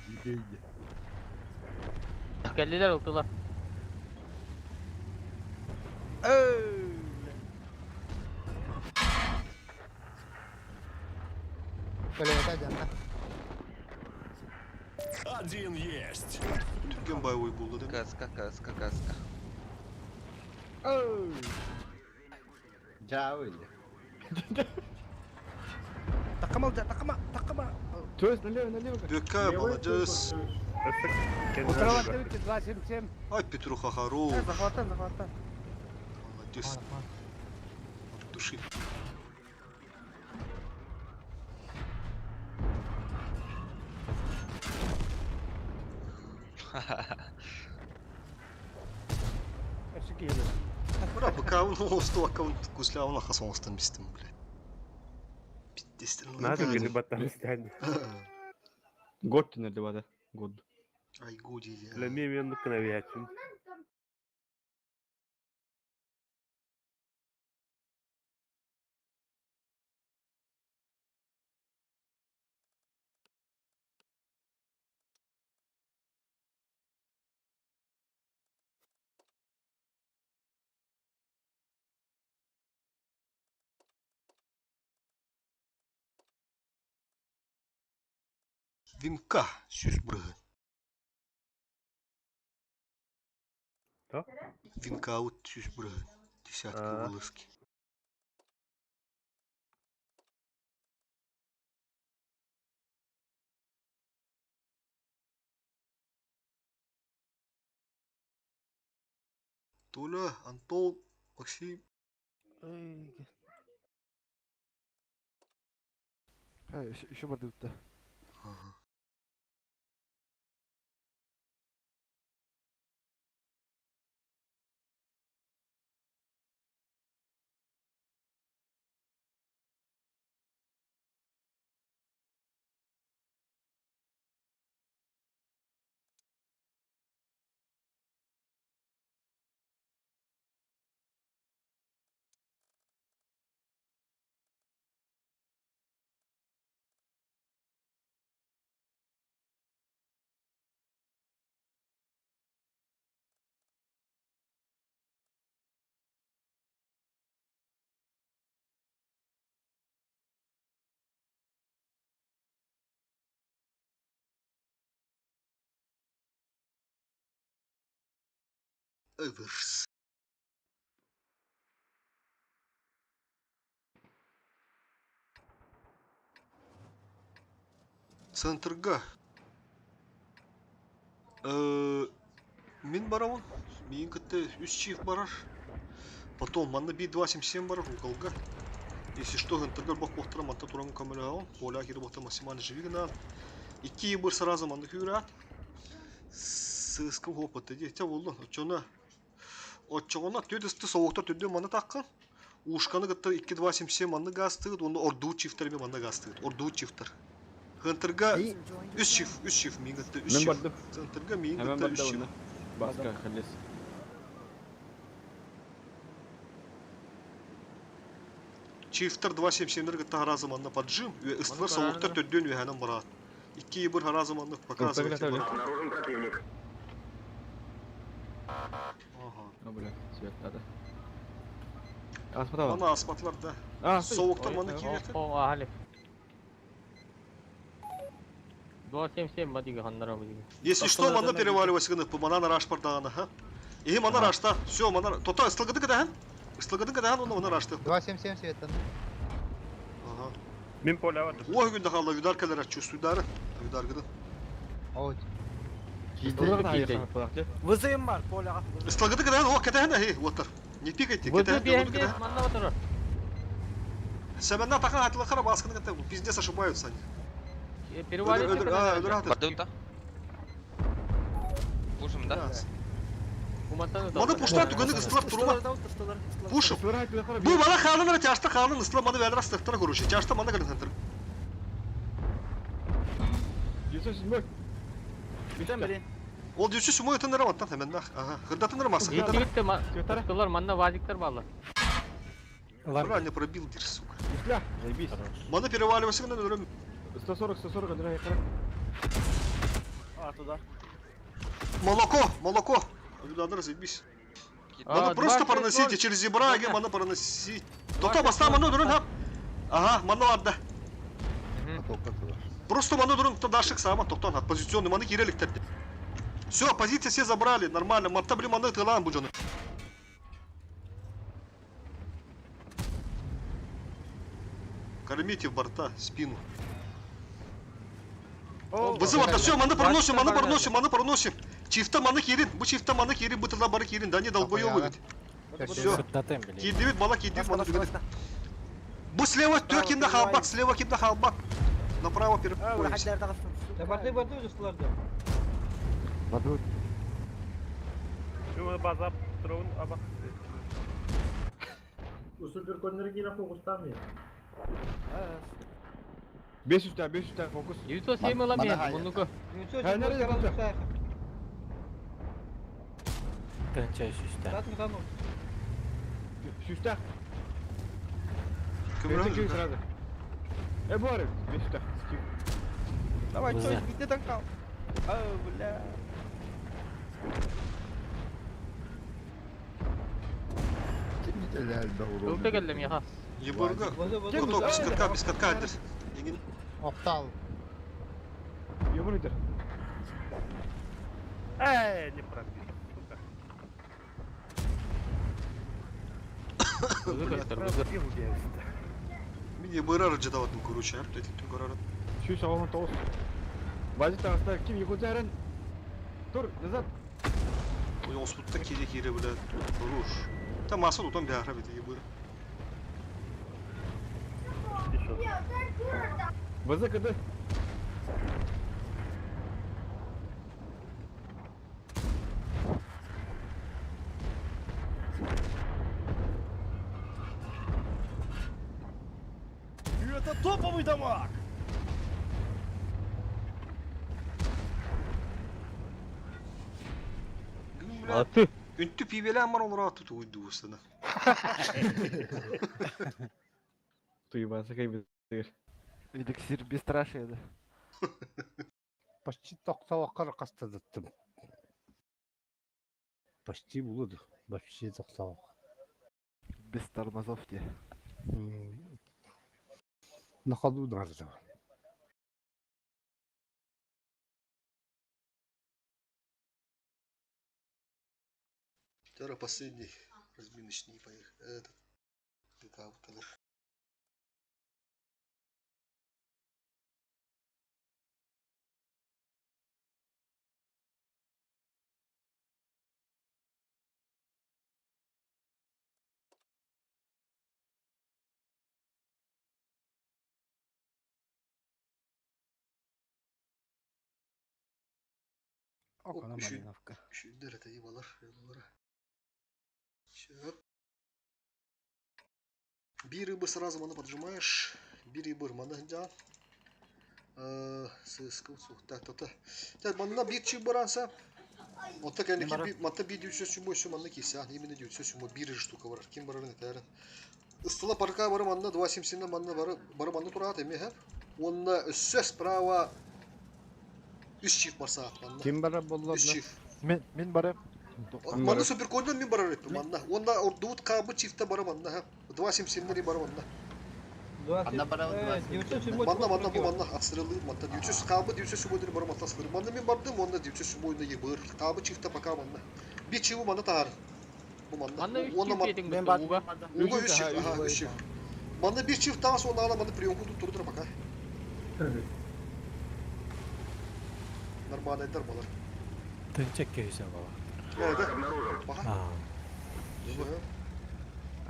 Дебейди. Кэллилер ылтылар. Один есть. Түрген боевой булды, да? Каска, каска, каска. Жауили. Такама, такама, такама. То есть налево, налево. Бека, молодец. Утрова 32 77. Ай, Петруха, хорош. Захватан, захватан. Молодец. От души. Бра, быка, ну, сто аккаунт кусля, он хасонстан бистим, бля. Пиздец, Надо грибатам стань. Год ты налево, да? Год. Ай, годи, я. Для меня мен навячим. Винка, сюз брыгы. Что? Винка вот сюз брыгы. Десятка А. вылазки. Толя, Антон, Максим. Еще бардыбыт да. Ага. Эверс. Центрга. Мин барабын. Миин кытта үс чиф барар. Потом манна Би-277 барар уголга. Если что, гынтыргар бок бохтара манта туран көмөлөһөҕүн. Поля кири бохта максимально живи гынаан. Икки ебыр сразу манна күүрэат. Сыска опыт ди. Те болду. Оччоно оччоҕуна түөт ысты совоктар түрдү манна таккын. Ушканы кытта 2-2-7-7 манна газтыгыт, онно ордуу чифтер эми манна газтыгыт. Ордуу чифтер. Хынтырга үс чиф, үс чиф миин кытта үс Мен чиф. бардым. Центрга миин Hemen кытта үс барда чиф. онна. Баска халес. Чифтер 2-7-7 кытта харазы манна поджим, ыстылар совоктар төрдүн үһэнэн бараат. Икки ебыр харазы манна показывайте. Обнаружен противник. Ага. А, бля, свет надо. Аспатала. Мана аспатлар да. А, Совоктар манна киирете. О, ахали. 277 мадига ханнара мадига. Если что, манна переваливайся гына, манна раш пардагана, ха? И манна рашта. Все, манна. Тота ыстылгыды кадахан? Ыстылгыды кадахан, онна манна рашты. 2-7-7 света. Ага. Мин поля бар. Ой, күндә халла ударкалар чувствуйдары. Ударгыды. Вот. Вызываем бар, поляға. Ыстылгыды кадахан, о, кадахан, эй, вот Не пикайте, Вызы кадахан, бейм манна отырар. Сәмәннә тахан атылы хара баскыны ката, пиздец ошибаются они. Переваливайся. Өлөр, өлөр, Барды ута. Пушим, да? Маны пушта түгәне ыстылап турма. Пушим. Бу бала халын чашта халын ыстылап маны бәлер астыктыра короче. Чашта маны калын центр. 907. Бүтән Ол 907 өтеннәр аттан хәмән Ага, хырдатыннар масы. Еттігітті манна вазиктар балы. Правильно пробил, дир, сука. Бля, заебись. Маны переваливайся на нөрөм. 140, 140, Андрей, хара. А, туда. Молоко, молоко. Удардар заебись. Маны просто проносите через зебра, маны проносить. Тота баста маны дурун хап. Ага, маны ладда. Просто маны дурун тадашык сама токтон от позиционный маны киреликтер. Все, позиции все забрали, нормально. Матта блин маны тылан бу жону. Кормите в борта спину. Вызыват, все, маны проносим, маны проносим, маны проносим. Чифта маны кирин, бу чифта маны кирин, бу тыла бары кирин, да не долбоёбы ведь. Все. Кидивит, бала кидивит, маны түгәнет. Бу слева төр кимдә халбат, слева кимдә халбат. Направо переходимся. Барды, барды, ыстыларды. Барды. Şu базап тұруын абақ. Супер коннергина фокустами. 500 тә, 500 тә фокус. 907 ламен, мунуку. 907 Тынча үстә. Сүстә. Көмрә сразу. Э, бар, 500 тә. Давай, чё, где танкал? О, бля. Ылты келдім, яха. Ебурга. Каток, без катка, без катка әдер. Егин. Октал. Ебур идер. Эй, не пробил, сука. Пробил Мин ебурар жадаватым короче, ап, тетиктен көрәрін. Сүс ағын тоғыз. Вазит ағыста ким екінші Тур, назад. Ой, оспутта кире кире, бля, хорош. Там маса утан бяхра бит ебур. ВЗ КД. Это топовый дамаг! А ты? Үнтү пибелән бар олар аты туйды устана. Туйбасы кайбы. Эликсир бесстрашия, да. Почти тоқтауаққа қастадыттым. Почти булды. Вообще тоқтауақ. Без тормозов те. На ходу даже. Второй последний разминочный поехал. Этот. Это вот. Окона Малиновка. Үшүддер это ебалар. Чөп. Бир рыбы сразу маны поджимаешь. Бир рыбы маны жан. Сыска так то. Так, манна бир чип баранса. Вот так они матта би 907 сю манна киса, именно 907 бир штука бар. Ким барарын этәрен. Ыстыла парка бары манна 277 манна бары бары манна турат эми хә. Онна өссө справа үс чип барса манна. Ким барар боллар? Үс чип. Мен мен барам. Манна суперкоддан мен барар эттим манна. Онда ордуут кабы чифте бары манна хә. 277 бары манна. Анна барабы Манна манна бу манна отстрелы манна 900 кабы 907 бары манна сылыр. Манна мен бардым онда 907 ебыр. Кабы чифте пока манна. Би чиву манна таар. Бу манна. Манна үс Онна чиф ман етің Мен бітті, бардым. уга. Уга үс чиф, аха, үс чиф. Манна бир чиф таас онна ала манна приемку туттурдур пока. Нормально айдар балар. Тынчак кейсе бала. Э, да. Пока. А. Всё.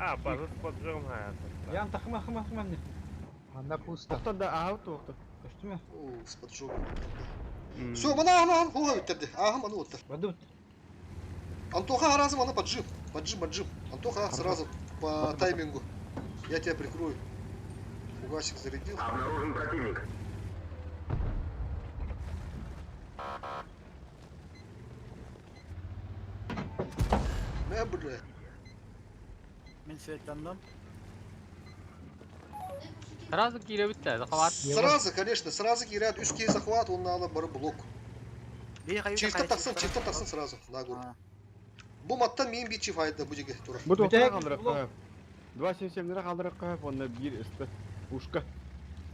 А, база с поджогом Ян тахма хма хма не. Анда пусто. Тоқтар да ағып тоқты. Көстү ме? О, с поджогом. Все, мана, ана, ана, өттерді. Ага, мана өттер. Барды. Антоха сразу мана поджим. Поджим, поджим. Антоха сразу по таймингу. Я тебя прикрою. Фугасик зарядил. Обнаружен противник. Мә, бля. Мен светтандым. Сразу кире бітті, захват. Сразу, конечно, сразу кирят. Үске захват, он надо бары блок. Би кайы Чифта таксын, чифта таксын сразу. На гору. Бу маттан мен би чиф айда бу жеге тура. Бу тоқтар Бүтәк, қалдырып блок. қойып. 277-лері қалдырып қойып, онда бір істі. Ушка.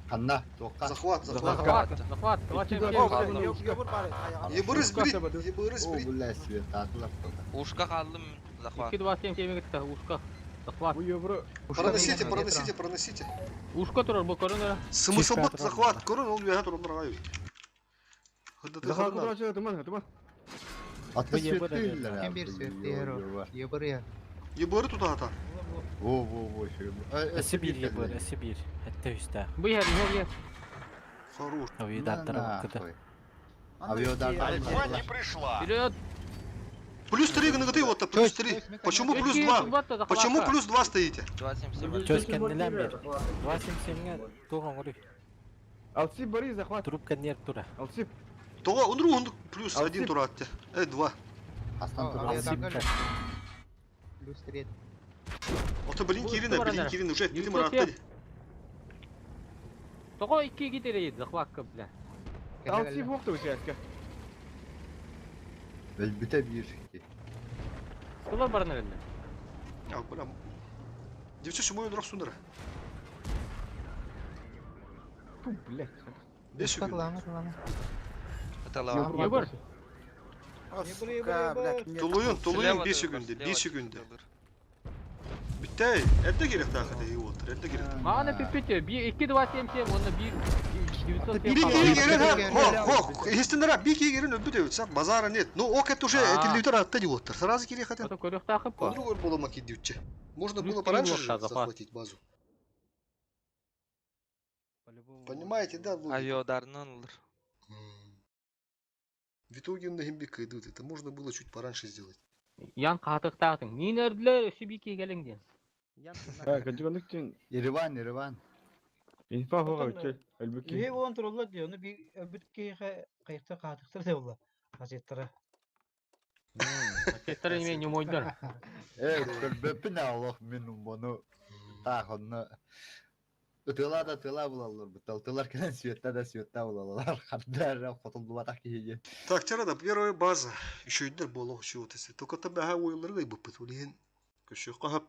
Ханна, тоққа. Захват, захват. Захват, захват, 277. Ебыр бары. Ебыры Ушка сбрит, табады. ебыры О, сбрит. бля, свет атылар тоқа. Ушка қалдым захват. 2 277 кетті, ушка. Захват. Бу ебірі Проносите, проносите, проносите. Ушка тұрар, бұл көрінер. Смысл бут захват. Көрін, ол уяға турар ағай. Захват тұрған тұман, тұман. Аты Бу ебір светтейлер. Кем бир светтейер? Ебір я. Ебыры тута ата. Во, во, во, шö. Эси бир ебір, эси бир. Әтте үсті. Бұл ер, ер, ер. Хорош. Авиадаттар кыды. Авиадардан. Альфа не пришла. Вперед. Плюс 3 гнагаты вот плюс 3. Почему плюс 2? Почему плюс 2 стоите? 277. Чөз кеннелен бер. 277-ге туған ұры. Алсип бары захват. Трубка нер тура. Алсип. Того, он ругун плюс Алсип. 1 туратте. 2. Астан О, тұра. Алсип. Плюс 3. Ото блин Бу Кирина, тура блин нер. Кирина уже отпили 907. маратты. Тоғы 2 кетер еді, захватка, бля. Алсип оқты өсі Өлбіте бір. Сылар барынар енді. А, бля. 907 дурак сундара. Фу, блядь. 5 секунд. Аталава. Ебір. Сука, бля, кимге Тулуйун, тулуйун Слева 5 дыр, секунды, слева 5 секунды. дыр. Бітті, әдді керек тағы да вот, әдді керек. Маған пиппете, 2 277, онда 1 907 Bir kere gelin ha, хо, хо, естендер, bir kere gelin öbür de сак базара нет. Ну, ок, это уже А. телевизор атты деп Сразу керек хотят. Ото көрек тақып па. Другой было маки дюче. Можно Плюс было три пораньше блока же захват. захватить базу. Понимаете, да, логику? Авиадарынан олар. В итоге на гимбика идут. Это можно было чуть пораньше сделать. Ян қатық тақтың. Мен өрділер, өші бике келің ден. Качыгандык тен Ереван, Ереван. инфа хоға өтсе. Әлбүки. Үе болан туралла диyor. Onu bir öbür кейхе кайыкта катыктыр деп олла. Газеттара. Пакеттер неме не мойдар. Э, көрбөппүн Аллах мен бұны тақ онны Тыла да тыла булалар бу. Тылар келен светта да светта булалар. Хандар хотулдубатак киһиге. Так, вчера да, первая база. Еще индер было чего-то. Только там ага ойлары гай бупыт. Улин. Көшө кахап.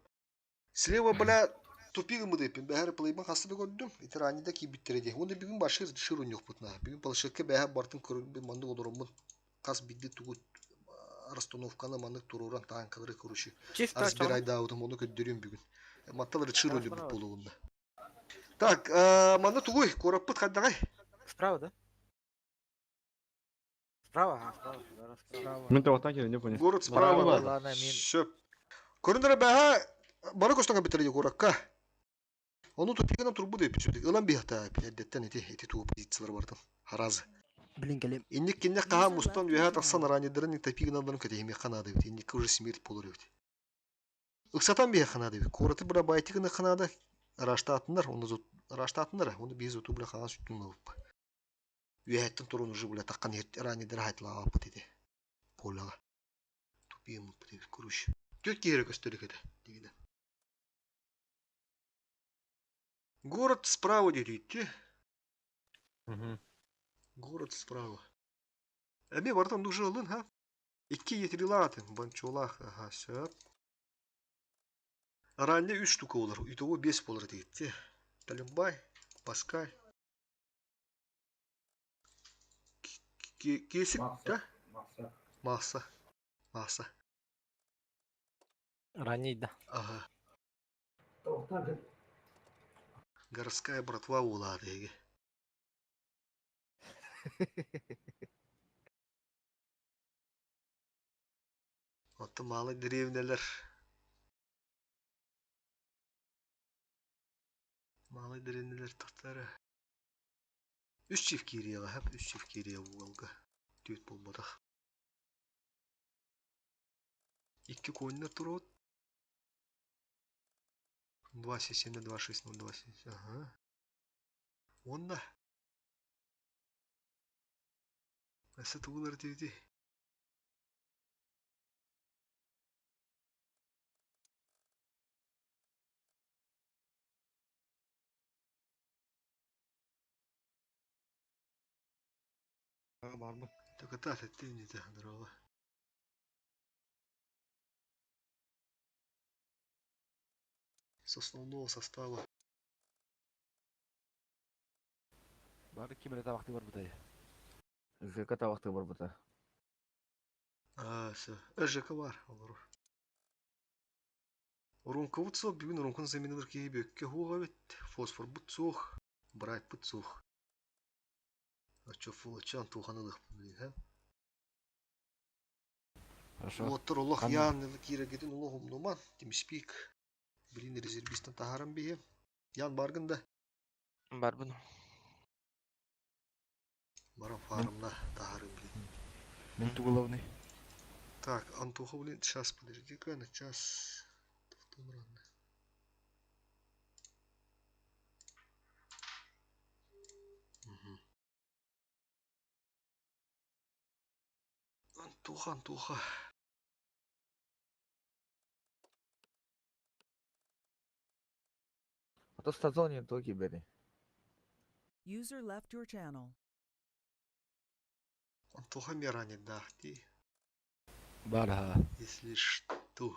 Слева, бля, тупигы мы депин. Бәһәр плейман хасты көрдүм. Итер ани да ки биттереди. Оны бүгүн башы шыр уйнок бутна. Бүгүн планшетке бәһәр бартын көрүп манды олоромун. Кас бидди тугут расстановканы маннык туруран танкалары көрүшү. Чисто Аз бир айда аудым, оны көддөрүм бүгүн. Матталары чыр өлүп болугунда. Так, манны тугуй, кораппыт хаддагай. Справа, да? Справа, а, справа, да, справа. Мен тоқтан келін деп понял. Город справа. Справа, да. ладно, мен Сөп. Көрүнөр бәһә бары көстөнгө битере горакка. Оны тупигана турбу деп сүтүк. Ылан бихта әдеттен эти эти туу позициялар бартын. Харазы. Блин, кэлим. Инник кинне хаһа мустан үөһэ тахсан ранидарын топигналарын кэтэһимиэххэ наада эбит. Инникке уже смерть буолар эбит. Ыксатан биһиэххэ наада эбит. Куораты быра байтик гыныахха наада. Раштаатыннар, оны раштаатыннар, оны биһи зуту бля хаҥас үттүн ылыппа. Үөһэттэн турун уже бля таххан ранидары хайтылаабаппыт ити. Поляға. Тупиеммыт эбит, короче. Түөрт киһи эрэ көстөр этэ, дигинэ. Город справа диэти. Город справа. Эми бартан уже ылын, ха? Икки етрилаатын, банчолах, ага, сөп. Ранее үч штука болар, итого 5 болар дейді. Талимбай, Паскаль. Кесик, да? Масса. Масса. Ранний да. Ага. Городская братва буолаар эги. Оттон малый деревнялар. Малый деревнялар тахтара. Үс чиф киириэҕэ хап, үс чиф киириэ уолга. Түөт буолбатах. Икки коннор туруот. 2 7 2 6 0 2 7. Ага. Онна. Өссө тугулар диэти. Барбын. Таката теттин здорово. С основного состава. Бары ким эрэ табахты барбытай. ЖК табахты барбыта. А, все. ЖК бар, олору. Урункабыт суох, бүгүн урункун заменалар киһи бүккэ хуоҕа эбит. Фосфорбут суох, брайтпыт суох. Оччо фулачан тухан ылыахпын билин, ха? Хорошо. Уоттар олох Ханна? яан киирэргитин олох умнуман, Тимспик. Блин, резервистан таһааран биһи. Ян баргын да? Барбын. Баран фармна таһаарым, блин. Мин тугуловный. Так, Антоха, блин, сейчас, подожди-ка, на час. Тоқтон рано. Мгм. Антоха, Антоха. А то стазоне токи бери. User left your channel. Антоха Мирани, да, ты, Бар, ха. если что.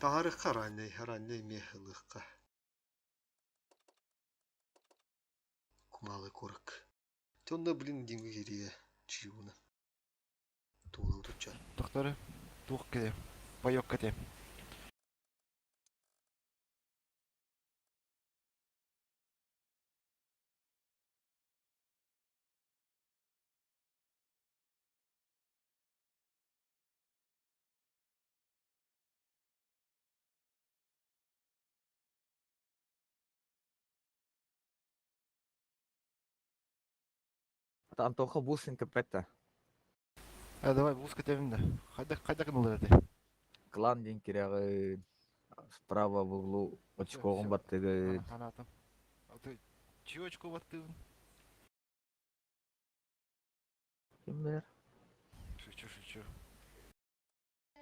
Тарыхқа ранней, ранней мехылыққа. Кумалы корок. Тонда, блин, дингі керие, чиуна. Тула утуча. Докторы, тух кете. Паёк кете. А то Антоха бусин капета. А, давай, бус кетемин да. Хайда, хайда кыналар эти. Клан ден кереги. Справа в углу очкоғын всё. баттыгы. Ханатым. А ты чьи очко баттыгын? Ким билер? Шучу, шучу.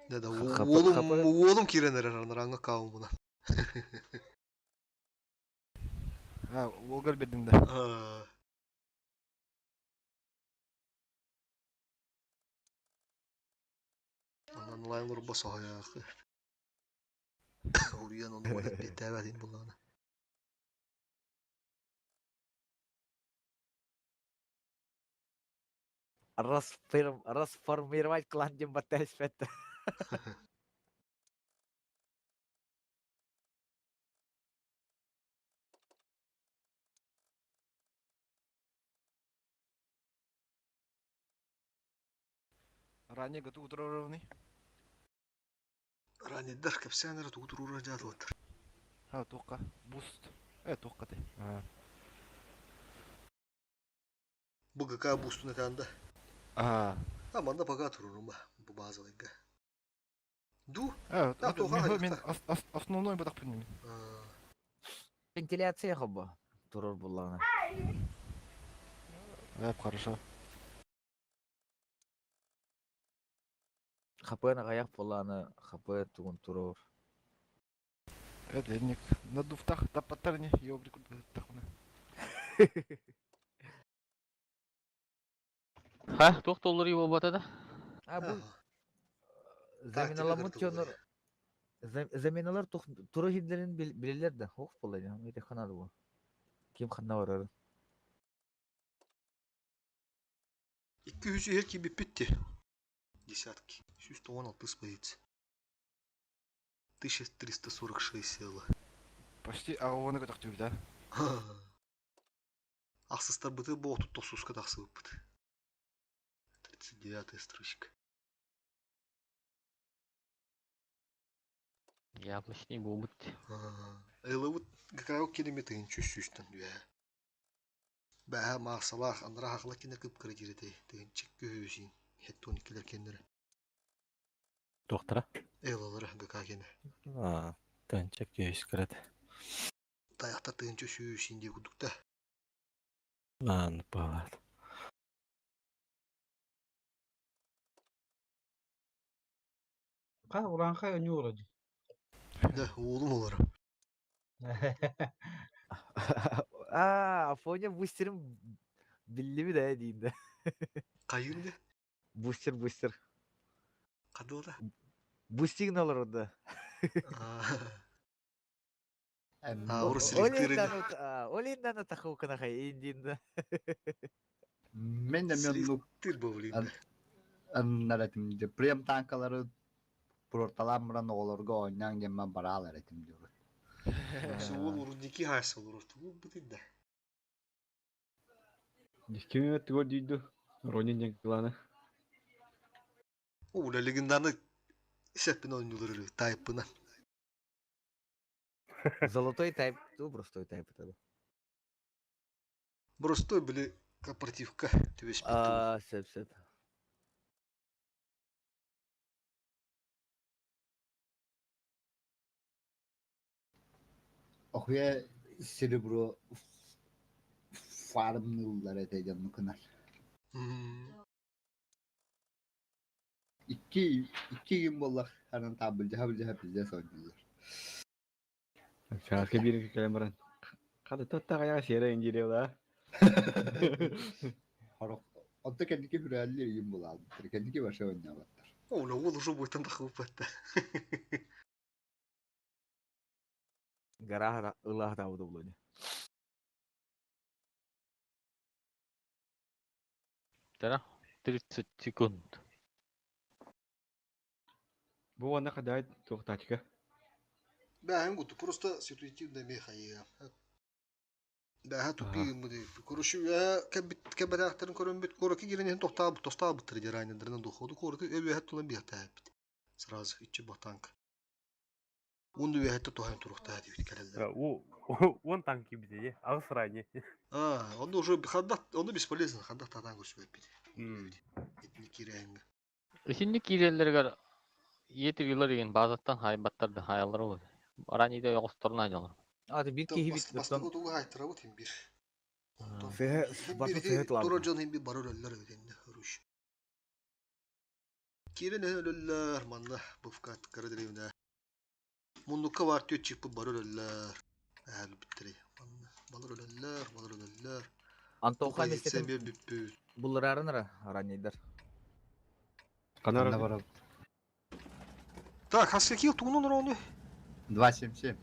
Да, да, Хапа- уолум, хапа- уолум киренер ранга каум буна. А, уолгар бердин да. А, Онан лайлар босояқы. Уруйан оны ойлап беттәбәдин буланы. Расформировать клан ден баттайс фетта. Ранее готов утро ровный. Раниддар кепсәнер туутурура жаатылаттар. А, туққа. Буст. Туох каты. Бу ГК бустун этанда. Аа. А манна пока турурума бу базаларга. Ду? А, Да, тоха мен основной бодақ мен. Вентиляция хобба. Турur буллана. Хорошо. Хапын аяк булланы, хапы тугун турur. Денег. На дуфтах тапаттарни, ёбри тахуна. Ха, туох доллар его бата да? А бу заменаламыт чонор заменалар туру хидлерин билелер да. Ох болай. Эте ханады бу. Ким ханна барар. 200 her ki bitti. Десятки. 116 позиций. 1346 села. Почти агоны көтөктүбүт, да? Ахсыстар быты боғту тосуска тахсыбыт. 39 строчка. Яблочный бобут. Элыбыт какао километрин чүс-чүстен дүә. Бәһә мақсалах андра хақла кине кып кредирете тыгын чеккө хөсин хеттон килер кеннере. Доктора. Элалары ГК кене. Аа, тынчак көйүс кырат. Таякта тыгын чөсүсин дие кудукта. Ан балат. Ка уранхай өнү Да, oğlum olur. А, Афоня бустерим билли да дейм да. Кайын де? Бустер, бустер. Кадылда. Бустинг алар да. А, орус селектирин. Олиндан тахукана хай индин. Мен де мен ну Селектир бовлин. Аннаратым де прем танкалары пурорталам оголорго ойнаң деммен баралар этим диyor. Суул урудики хайсы olur. Бу бутин да. Ким өттү гол дейді. Ронин жаңкыланы. О, легендарны сеппин ойнулары тайпына. Золотой тайп, ту простой тайп это. Простой были корпоративка. Түбес А, сеп сеп. Охуя серебро фармнылар этеген нукунар. Икки күн боллах анан табылжа билжа билжа сойдулар. Сарка бир кэлэн баран. Када татта каяга сера индире да. Хорок Онто кэнники хүрээлли үйүн булаалбыттар. Кэнники баша ойнабаттар. О, ол уже буйтан да хыппатта. Гора ылах да удоблони. Да, 30 секунд. Бу ана кадай туох тачка. Бәһәм гуту просто ситуативно мехая. Бәһә тупи мыды. Короче, я кәбит кәбәтәхтерин көрөн бит. Короки кирен тохтаа тостаа буттыр дирайнерден доходу короки өбө хәттулан бир тәбит. Сразу ичи батанк. Унду вәһәтте тохан турухта дип кәләләр. Он танки бите, агыс рани. А, он уже хадда, он бесполезно, хадда татан көрсөп бит. Этни кирәңге. Исинни киреллергер етир юлар деген базаттан хайбаттарды хаялар ол. Араниде оғысторна жалар. А, ты бир кихи бит. Бастыгы тугы хайттыра бут хим бир. Баты сыһыт лабы. Тура жон хим бир барыр өллөр өтенде руш. Кирен өллөр манна бufkat кырдырыйна. Мундукка бар төт чыгып барыр өллөр. Әл биттири. Манна балыр өллөр, балыр өллөр. Антоха Сен месетин бир бүппү. булырарынра аранейдер. Канара барабыт. Так, хаскакил тугунун рону. 277.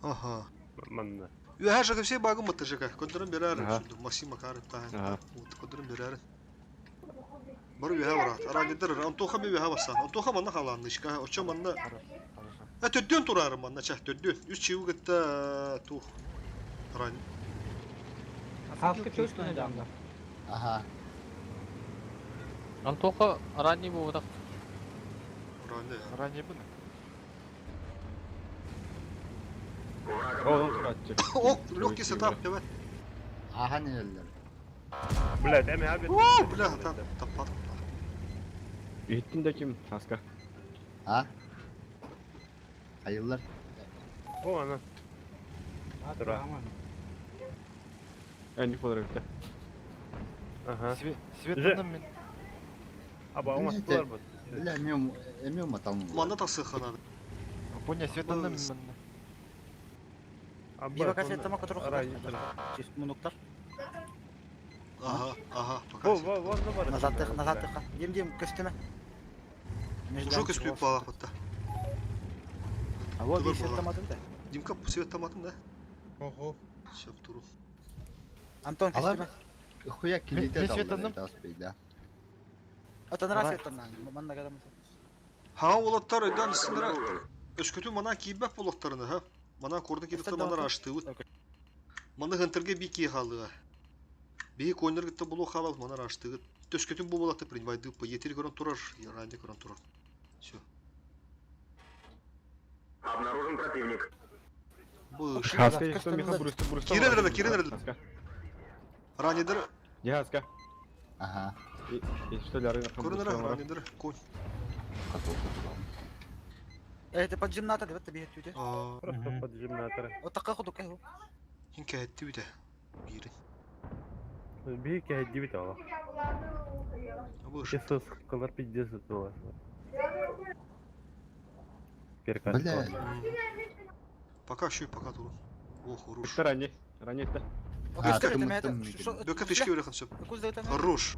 Ага. Манна. Үһә жага все багы мытты жага. Көндөрөн берәр. Ага. Максим Макаров та. Ага. Вот көндөрөн берәр. Бар үһә барат. Аранидер Антоха ми үһә баса. Антоха манна халаннышка. Очо манна. Ә төддөн турар манна чах төддөн. Үч чыгы тух. Аран. Хаскы чөстүнө жанда. Ага. Антоха ранний бу так. Аран. Ранее бы. О, он туратчы. Ок, легкий сетап, давай. Ахан иһэллэр. Блядь, эми абет. О, бля, там, таппат. Иһиттин да ким, Хаска. А? Хайыллар. О, ана. Тура. Энди болар бит. Ага. Свет Же. мен. Аба, оңастылар бу. Бля, эмиэ эмиэ маталым. Манна тахсыха надо. Поня светанна мен манна. Аба, Бива кассета которых мунуктар. Ага, ага, пока. Во, во, во, ну бар. Назад тых, назад тых. Дим, дим, көстеме. Ужо көстүп балак бутта. А вот Тулар бир буолар. таматын да. Димка свет таматын да? Ого. Сөп туру. Антон Алар көстеме. хуя килите Мен светанным. да. Ата нара светаннан. Манна гадам. Ха олаттар өйдөн сындыра. Өскөтү мана кийбек болоктарыны, ха? Мана кордун кийбекте мана аштыбыт. Маны хынтырге би ки халыга. Би коннер гитте болу халал мана аштыгыт. Төскөтүн бу болатты принимайды по етер көрөн турар, ранде көрөн турар. Всё. Обнаружен противник. Бу Хаска, что Миха Брустер, Брустер. Кирен кирен Хаска. Ранидер, Я Хаска. Ага. И что ли, рынок көрөнөр ранидер конь. Это под жимната деп бир түдө. Аа, Просто под жимнатор. О такка кудук э. хинке хетти бите. Бири. Би кәһәдди бит ала. Бу Чисто сыккалар пиздец это Перкат. Бля, Пока щу, пока туру. О, хорош. Это ранее. Ранее это. А, тым- тым- Бөкө фишки өрехин сөп. Хорош.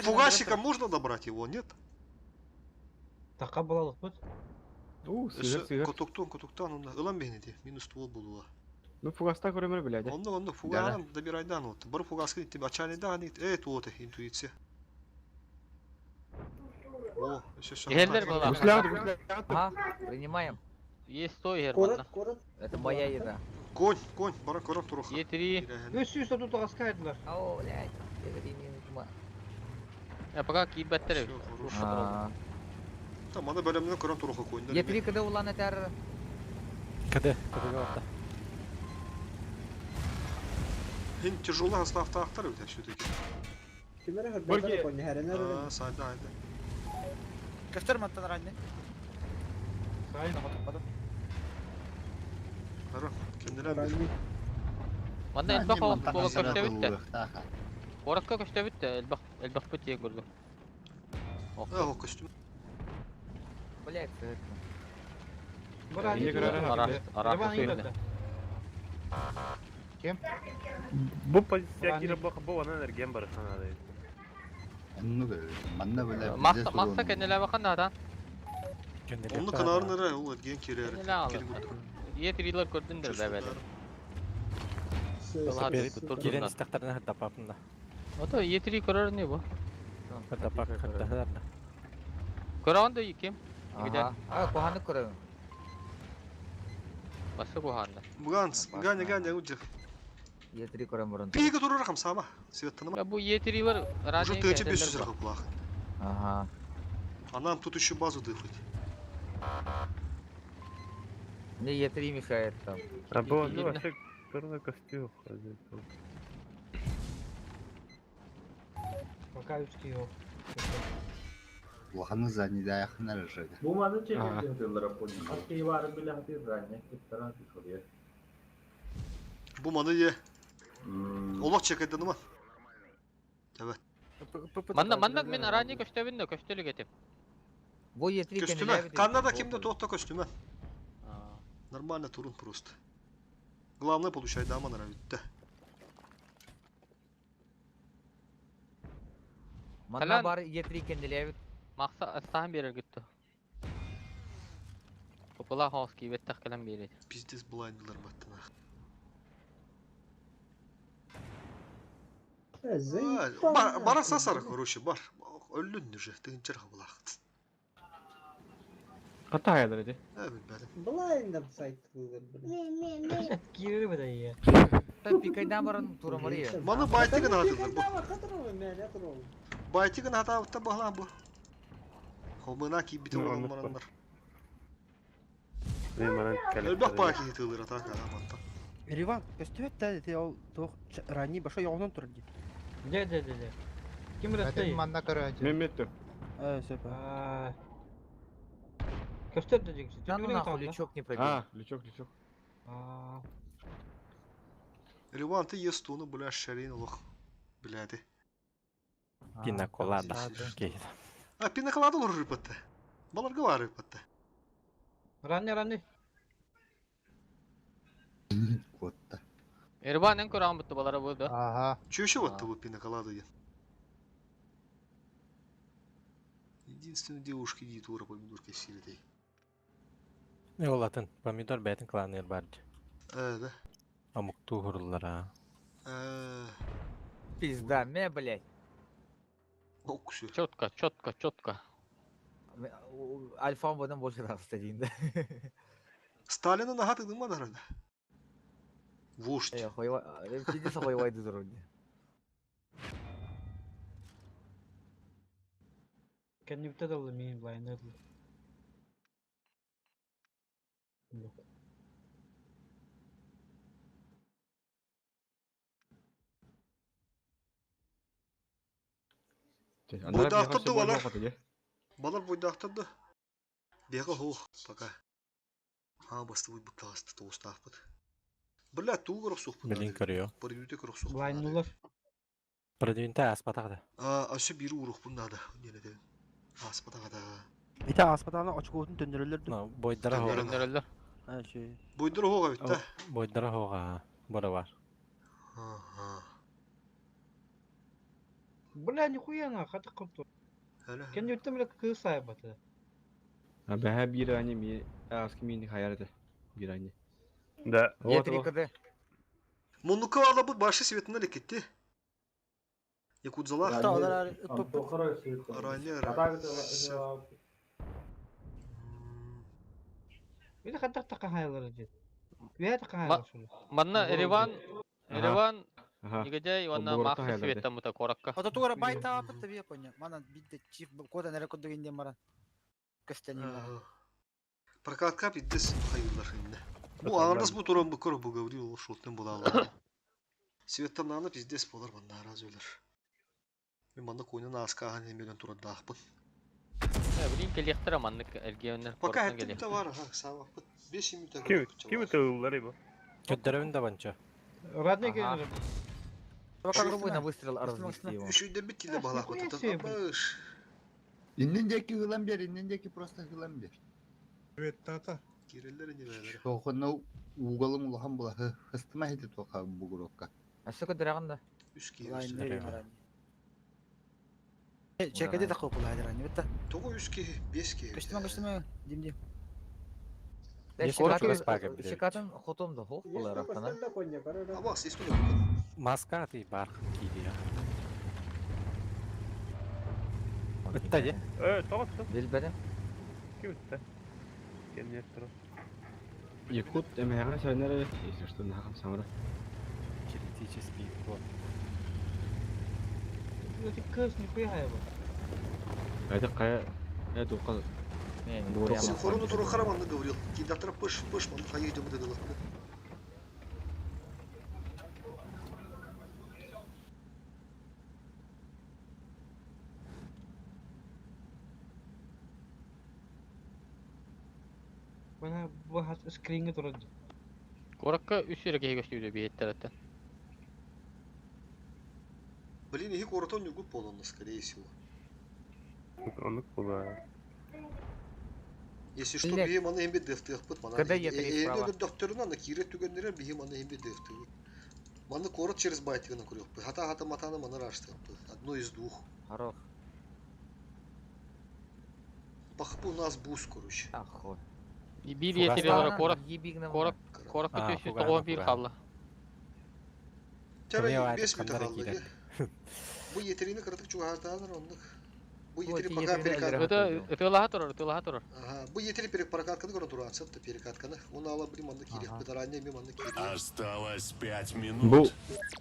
Фугасика можно добрать его, нет? Така балалык бут. У, сыгыр, сыгыр. Котоктон, котоктан, онда ылан бейнеди. Минус ствол булула. Ну, фугаста көрөмөр блядь. Онда, онда, фуган добирайдан вот. Бар фугаска тебе ачайдан, э, туоты, интуиция. О, еще все. Гелдер была. Гусляды, гусляды. А, принимаем. Есть сто германна. Город, город. Это моя еда. Конь, конь, бара көрөм туруха. Е3. Үс үс тут аскайдылар. О, блядь. Я не понимаю. Я пока кийбеттер. А, Там аны бөлөмнөн көрөм туруха конь. Е3 когда улан этер. КД, КД барда. Хин тяжелый составта актар бит все-таки. Кимер Борги. хөрдө конь хәренер. А, сайда, айда. Көстөр мантан ранне. Сай. Хара, кендилер бир. Манна элбэх боло көстө битте. Городка көстө битте, элбэх элбэх бит көрдүм. А, о, костюм. Блядь, это. Бара Эмне көрөр, Араш, араш. Кем? Бу позиция кире бак бу анан эрген бар ханада. Ну, манна бля. Макса макса кенделе бакан да. Онны канарын эре, ул эрген кире. Кенделе алды. Е3лер көрдүңдөр бәбәле. Кирен истактарына хырдапапында. Ото Е3 көрөр не бу? Хырдапак хырдахарна. Көрөгөн да ким? Ага. А, куханы көрөм. Басы куханда. Буганс, ганя ганя уджи. Е3 көрөм мурун. Пига турар хамсама. Светтаныма. Я бу Е3лер Уже ранее. ты тебе сүзөр кылах. Ага. А нам тут еще базу дыхать. Мне Е3 мешает там. А бу ну вообще турна костюм. Пока үч кийо. Улаханы задний да якынар же. Бу маны чекер понял. Бар биле хатыр ранее киттаран кишория. Бу маны е. Олох чекайдыныма. Evet. Манна манна мен ранее көстөбүн да көстөлүк этим. Бу Е3 Көстүмө. Канада кимде тоқта көстүмө. Нормально турун просто. Главное получай дама нравится. Манна бар Е3 кенделебит. Макса астахан берер гитти. Попула хаос кийбеттах келем берет. Пиздец блайндылар баттына. Бар, бара сасар, короче, бар. Өллүн уже, тыгынчар булак. Ката аялар эди. Ә, билбедим. Блайндер сайт кылыр. Кире бит я. Та пикайдан баран тура мария. Маны байтыгын атылыр бу. Бу. Байтыгын атабытта баглан бу. Хомына кийбите Ну, olan аннык мараннар. Мен манан Элбэх баа киһи тыылыр атака мантан. Риван, көстүбэт да ити ол туох ранний баша йоҕунан турар дии. Де де де де. Ким растей? манна көрөөчү. Мен меттім. Э, сөп. Көстөр да дегisi. Да ну нахуй, лючок не пробил. А, лючок, лючок. Риван, ты естону, бля, шарин лох. Бля, ты. Пина колада. А, пина колада лор рыпатта. Баларга бар рыпатта. Ранний ранний. Куотта. Эрбан эн көрөҕүн бутта балара бу да. Ага. Чүөшө вот бу пина колада диэн. Единственная девушка иди тура помидорка сиретей. Не олатын. Помидор бәйтін кланыр бар. Э, да. Амукту хуруллара. Э, Пизда, ме, блядь. Оксю. Четко, четко, четко. Альфа бұдан больше раз один, да. Сталина нахаты дыма дарада. Вождь. Э, хуева, пиздец хуевай дызыр Кеннибте дылы мин блайнер. Буйдаахтарды балар. Балар буйдаахтарды. Бега хух пока. А, басты буй буттаасты тоустаахпыт. Бля, туу көрөх Билин көрüyor. Барбүтэ көрөх суох. Блайнулар. Продвинте аспатағда. А, өссө бири урух надо. Ненеде. Аспатагада. Ити аспатаана очкоотун төннөрөлөр Ну, бойдара хоға. Төннөрөллөр. А, ши. Бойдара хоға бит та. Бойдара хоға. Бора бар. Ага. Бля, нихуя на, хаты кылып тур. Кеннибте бля кыз сайбаты. А бәһә бир ани ми аски мини хаярды. Бир ани. Да. Вот, Е3 КД. Муннука ала бу башы светына лекетти. Якудзала. Ранее. Или хатта така хайлар дед. Ве така хайлар шул. Манна Ереван, Ереван, Аха. негодяй, онна Оборотта махсы хаярды. светтен бута коракка. Ото тугара байта апыт табия коня. Манан бидде чиф кода нере коддуг инден баран. Көстен Ага. Прокатка биддес хайылар инде. Бу аңырдас бу туран бу көр бу Гаврил шолтен була. Светтен наны пиздес болар манна разөлөр. Мен манна койнун аска немеден туран даахпын. Билин келиэхтера маннык эргиэннер Пока корактан хэтти келиэх. бүтэ бар, ха, саабаппыт. 5 минут Ким ким тыллар бу? Көддөрөбүн да банча. Родной келер. Попробуй на выстрел разнести его. Үшүйден бит киле балак нихуя ототон. себе, блин. Абыш. Иннен деки гылан бер, иннен деки просто гылан бер. Тата. Киреллер не бәлер. Тоқына угалым улахан була. Хыстыма хети тоқа бугурокка. А что кыдыраганда? Үс киһи. Чекеде да кылып булайдыр ани битта. Того үс киһи, бес киһи. Көстүмө көстүмө дим дим. Щекатын хотом да хох була рахтана. Абас, естүнө. Маска ты бар кийди. Бітті де? Э, тоғытты. Билбедим. Ким өтті? Кемнер тұру. Якут эмэҕэ сөнөр, если что, нахам самара. Критический вот. Эти кыз нихуя хайбы. Это кая это указ. Синхрону туру хараманны Гаврил. Кидатра пыш, пыш, манны хайы идем дедилар. Бана бу хат скринге турады. Коракка үс эрге көстүүдө биэттереттен. Блин, их коротон не гуп полонно, скорее всего. Онук була. Если что, Блядь. бихи маны хембе дефтых пыт мана. Когда Е3 справа? Докторына на кире түгеннере бихи маны хембе дефтых. Маны корот через байтигына көрөк. Хата хата матаны маны раштык. Одно из двух. Хорош. Пахпу у нас бус, короче. Ахуй. Бир Фугас. етерелер корак Ебигнем. корак коракка А, төсү фугас, тоҕо бир фугас. халла. Тара Кыне 5 бар, минут кандара қалды. кирер. Бу етерini кырытык чугартаныр оннук. Бу Бу етери эти пока етерини перекат. элдер. Это ытылаха турар, ытылаха турар. Ага, бу етери перек прокатканы көрөн туран сапты перекатканы. Оны ала билим анда кирек. Ага. Битаранне мен анда кирек. Осталось 5 Бу минут.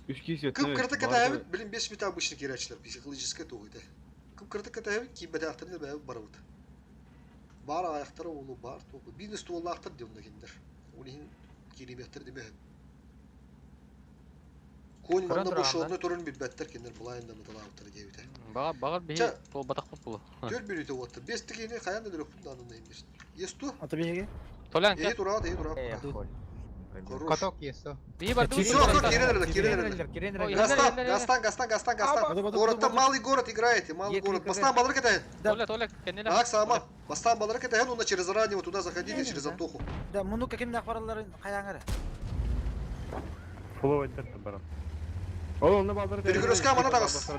үс киһи Кып кырытык катабит, билим 5 минут обычно кирәчләр, психологическое тугыйды. Кып кырытык катабит, кибәдә ахтырны бә барабыт. Баар аҕайахтара уолу баар туоху. Бизнес туоллаахтар диэн онно кинилэр. Ол иһин кииримиэхтэр димэһин. Конь Көрөн манна бу тураҕын да? шотны турарын билбэттэр кинилэр былайын да мыталаабыттара диэбитэ. Баҕар, баҕар биһи Чэ, туолбатахпыт буолуо. 4 мүнүүтэ уотта. 5 киһини хайаан да өлөрөхпүт нааданы иһин. Есть то? Ата биһиги? Толян, Эһи кэл. тураат, эһи тураат. Эх, холь. Хорош. Каток есть. Биһи бардыбыт. Все, все, кирен эрэллэр, кирен эрэллэр. Кирен Ой, эрэллэр. Гастан, Иһэллэр, иһэллэр. Гастан, Гастан, Гастан, Гастан. Баду, баду, Городта баду, малый город играете, малый Е, город. три Бастан балары кетен. Толя, Толя, кэннилэр. Так, сама. Бастан балары кетен, онна через раннего туда заходите, через Антоху. Да, муну каким нахвараларын хайаңары. Фуловый тетте баран. Ол онно балдары Перекрестка мана тагыс.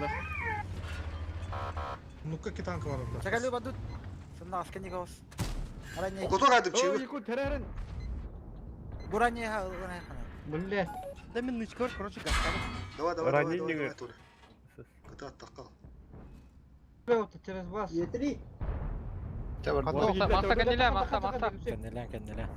Ну-ка китанка бар орда. Чакалы бадут. Сонна аскани гос. Аране. Окотор айдым Ой, чивы. Якут, терерин. Буране ха ылган хана. Бля. Да мен нычкор, короче, гастан. Давай, давай, давай, Ранение давай, давай, говорит. Толя. Кыта аттакал. Вот через вас. Е3. Махса, махса кэннилэр, махса, махса. Кэннилээн, кэннилээн.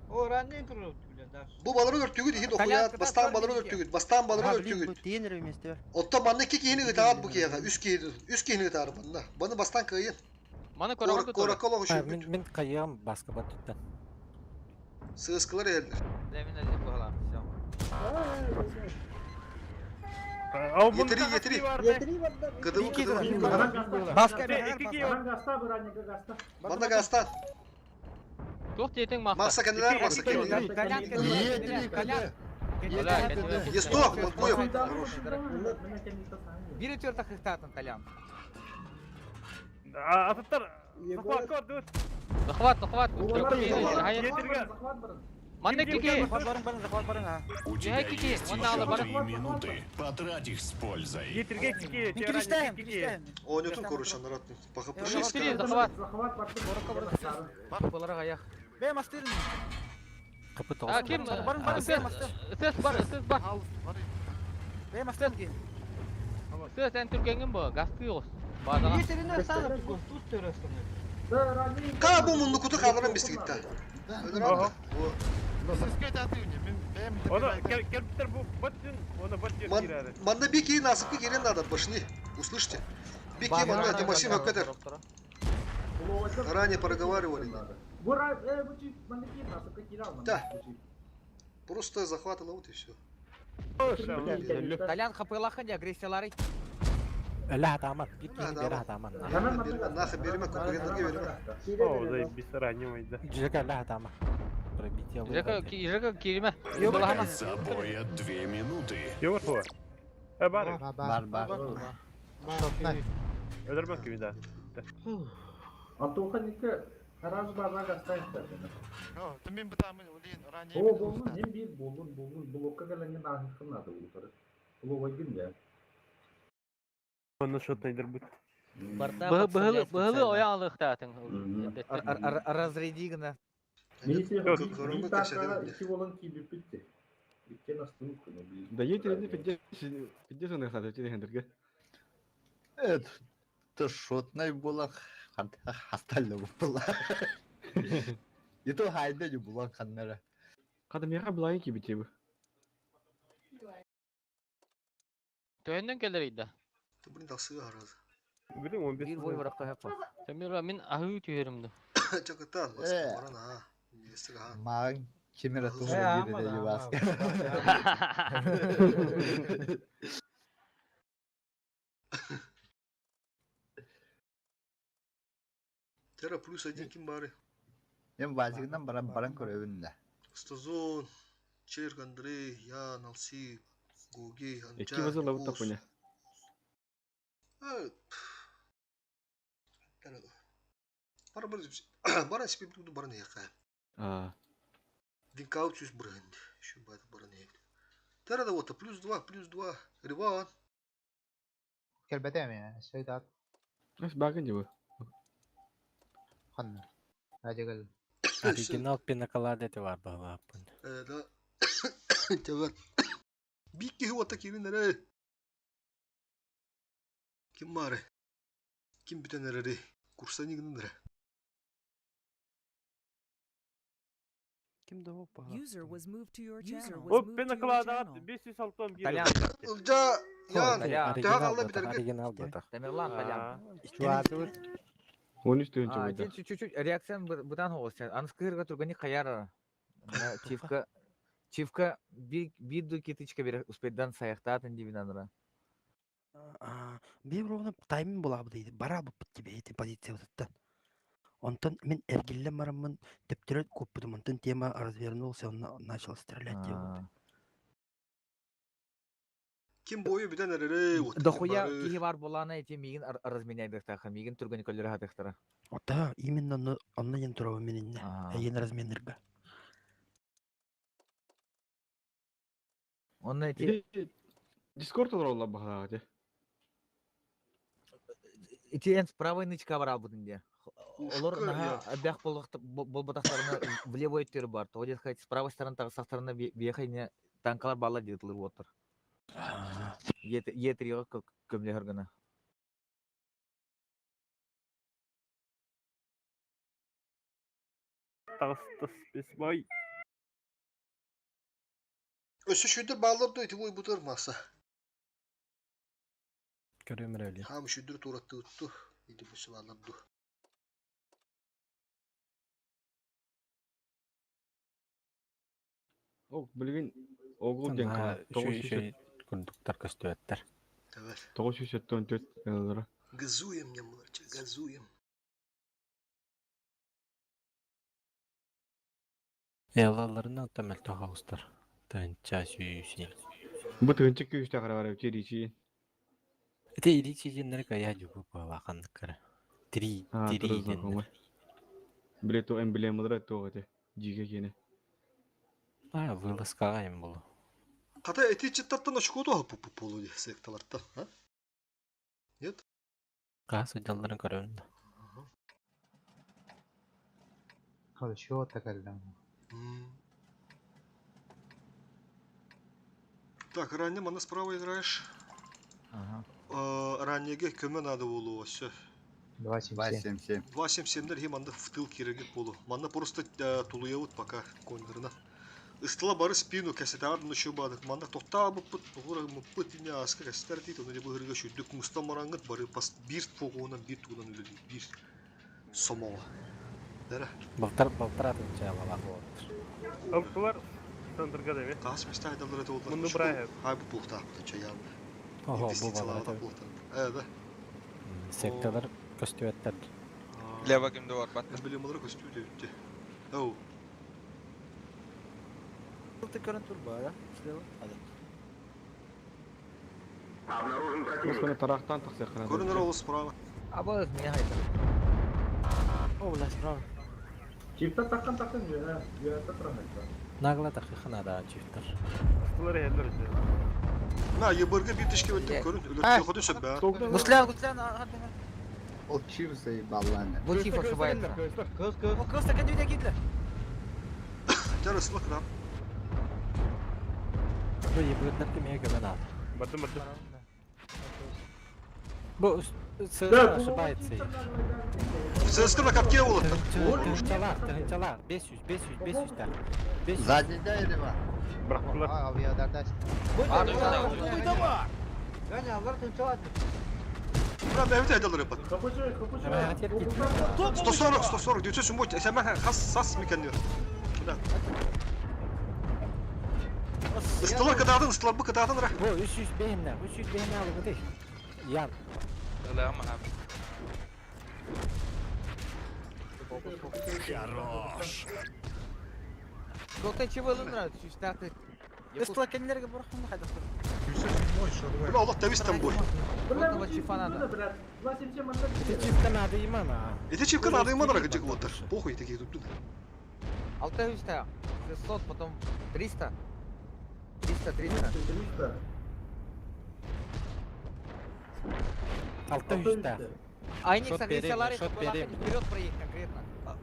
О, ранее туру, бля, даш. Бу балары өртүгүт иһин окуяат, бастан балары өртүгүт, бастан балары А, блин, бу өртүгүт. тиен эрэ вместе. Оттон манна икки киһини ытаат бу киһиэхэ, үс киһини, үс киһини ытаары манна. Баны бастан кыайын. Маны көрөҕүн да Толя. Коракка олох А, үшүрбүт. Мин мин кайыам баска баттыттан. Сыыскылар эһэллэр. Мин один буолам, все. Етери, етери. Е3 барда. Кыдыбы, кыдыбы. Баска Манна гастан. Туох диэтиҥ махса? Махса кэннилэр, махса кэннилэр. Колян, Е3 Колян. Толя, кэннилэр. Есто, Манкуев. Хорош. Бири төрт хыхтатын Толян. Атыттар. Захват код дут. Захват, захват. Етерге. Манна кики. Захват барын барын, захват барын, а. У тебя есть еще 3 минуты. Потрать их с пользой. Етерге кики. Мен кириштайм, кириштайм. Ойнотун короче, народ. Пока Три, захват. Бак болар аяк. Бе мастырын. Капы А, ким? Барын барын, бе мастыр. Сес бар, сес бар. Бе мастыр ки. Сес эн түргенгин бу, гасты ос. Бадаға. Етеріне салып, тут төрөсүнө. Ка бу мунну куту калдыран бистигитта. Өлөр Оны келиптер бу баттын, оны баттын кирәре. Манна бики насыпкы керен надо, пошли. Услышите? Бики манна, ты Максим Аккадер. Ранее проговаривали. Да. Просто захватывала вот и все. Толян хапылахан агрессиялары. Өлө хатаман, бир Да, киһини да. бери хатаман. Нахер береме, конкурентлерге береме. О, заебись, ранее да. Жека өлө хатама. Пробитие Жека, Жека кириме. До конца боя 2 минуты. Йогурт Э, бар. Бар, бар. Өлөрмөк кими да. Антоха нике раз база гастайт. Мен бытамын олин ранее. О, болун, не бир болун, болун, блокка галанин ахын надо утыры. Блок да. Оны шотный бут. Быһылы, быһылы оян алыхтаатын. Разряди гына. Көрөнгө кәсәдә. Ики болон кибип битти. Иккен астын күнү. Да етерин пидде пидде соны хата тирехендерге. Это шотный була, хастальный була. И то хайда не була ханнара. Кадым яха булайын ки битеби. Төһөннөн келер иде. Блин, дасы араз. Билин 15. Бир бой баракка хапа. Темир мин аһыы түһөрүмдү. Чакытан, Э. баран а. Естігі а. Маған кемера Э, тура ама береді да, бас. ама. Тера плюс один ким бары. Мен базигынан баран баран көрөбүн да. Стазон, Черк, Андрей, Ян, Алси, Гуги, Эки Анча, база лабыта Кус. поня. А, пф. Бара бар бара себе буду бара не яка. А, Винкаут бренд. Еще бата бара не. Тера да вот плюс два, плюс два. Риван. Келбетем я, сөйдат Нас багын дебі. ханна. Ажыгыл. Оригинал пинаколада эти бар баҕалааппын. Э, да. Тевер. Бикки вот такие нере. Ким бары? Ким бүтән эрэри? Курсани гыннары. Ким да опа. User was moved to your channel. О, Was moved to your пенаклада channel. 506 кире. Толян. Ылжа, Ян, Толян. тага Оригинал алла батах, битәргә. оригинал батах. Тамерлан Толян. Чуатыбыт. 13 тыһыынча бойда. Чуть-чуть реакциян бытаан оҕус. Аныскыырга тургани хаяр. Чивка Чивка биир ду китычка бер успейдан саяхтаатын дибин аныра. Биир ровно тайминг булаабыт дейді. Бара буппут тебе эти позициябытыттан. Онтон мин эргиллэн бараммын төптөрө куоппутум. Онтон тема развернулся, он начал стрелять диye. Ким бойу бүтэн эрэрэй, вот Дохуя киһи бар буолаана ити миигин разменяйдыктаха, миигин түргэн көллөрө хатыктара. Да, именно онно диэн турабын мин иннэ. Эйиэн разменнерга. Онно ити Дискорд олороллор баһалаах ити. Ити эн справа нычка бараабытын диye. Олор наһаа элбэх буолбатахтарына в левой өттүгэр бар. Тоҕо диэххэ с правой стороны таҕыстахтарына биэхэ инньэ танкалар бааллар диэтилэр уоттар. Е3-га көмөлөһөр гына. Таҕыстас бай. Өссө шүйдір баллар ду ити бутыр маса. Көрүөм эрэ Хам шүйдір туратты утту. Иди бүсі баллар ду. Ол билигин огул диэн кала. Үчүгэй курдуктар көстүбэттэр. 974 ылара. Газуем нямларча, газуем. Ялаларына оттон мөлтөх оҕустар. Тыһынча сүүсин. Бу тыһынча күүстээх эрэ бар эбит ричи. Ити ричи диэннэри кыайа дьубу буолааханнык кыра. Три, три диэннэр. Биле то эмблемалара туох этэ. Дьигэ киэнэ. А, вылазкаҕа им болу. Хата эти читтартан очко туха пу полу секталарта, а? Нет? Каас сылдьалларын көрөбүн да. Хорошо, так. Так, ранее мана справа играешь. Ага. Раннеге көмө надо болу все. 277. 277 хим анда в тыл кирегит болу. Манна просто тулуябыт пока коннерына. Ыстыла бары спину кәсетагар ну бадык. Манна тохта буппут бугура муппут ине аска кәсетер дейт. Оны бу хырга шүдүк мустан марангыт бары пас бир фогунан бир тугунан үлели бир сомола. Дара. Балтар балтар атынча алалах болуптур. Ылтылар центрга деме. Тас места айдалар это олар. Мунду брайып. Хай бу булта чая. Ого, бу балар. Э, да. Секталар көстүбэттэр. Лево кимде бар бат. Эмблемалар көстүбүт өттү. Оу. Ты көрөн турба, да? Слева. Hadi. Османы тарахтан тахсыаххына. Көрүнөр ол справа. Аба меня хайда. О, бля, справа. Чифта таккан таккан жана, жана туран. Нагла тахыхына да чифтер. Ыстылар эллер өтө. На, ебырга бир тишке өттүм көрүн. Өлөттү ходу сөбө. Гуслян, гуслян, ага, Ол чиф заебаланы. Бу чиф ошибается. Кыз, кыз. О, кыз так үйде кидлер. Жар ысылык рап. Бу ебырдар кемеге көмөн аат. Бардым бардым. Бу сыр ошибается. ЦСКА на катке болот. Тыһынчалар, тыһынчалар. 500, 500, 500 да. 500. Задний да или бар? Бырактылар. Авиадарда. Yani Allah tınçaladı. Бра, бәбит айдалар япат. 140, 140, 970, сәмә хас сас мекен диyor. Ыстылар кытаатын, ыстылар бу кытаатын ра. Бу 300 беймне, 300 беймне алып өтей. Ян. Ылама abi. Хорош. Сколько чего нравится? Чистаты. Ыстыла кенлерге бұрқын қайда Бля, Allah тәвистен бой. Этого чифа надо. Ити чифка надо имана. Эти чипка надо иман ра гыжык болтар. Похуй такие тут. Алты үсті. 600, потом 300. 300, 300. 300. Алты үстә. Айник Шот берем, согласилар, шот берем. вперед проедь конкретно.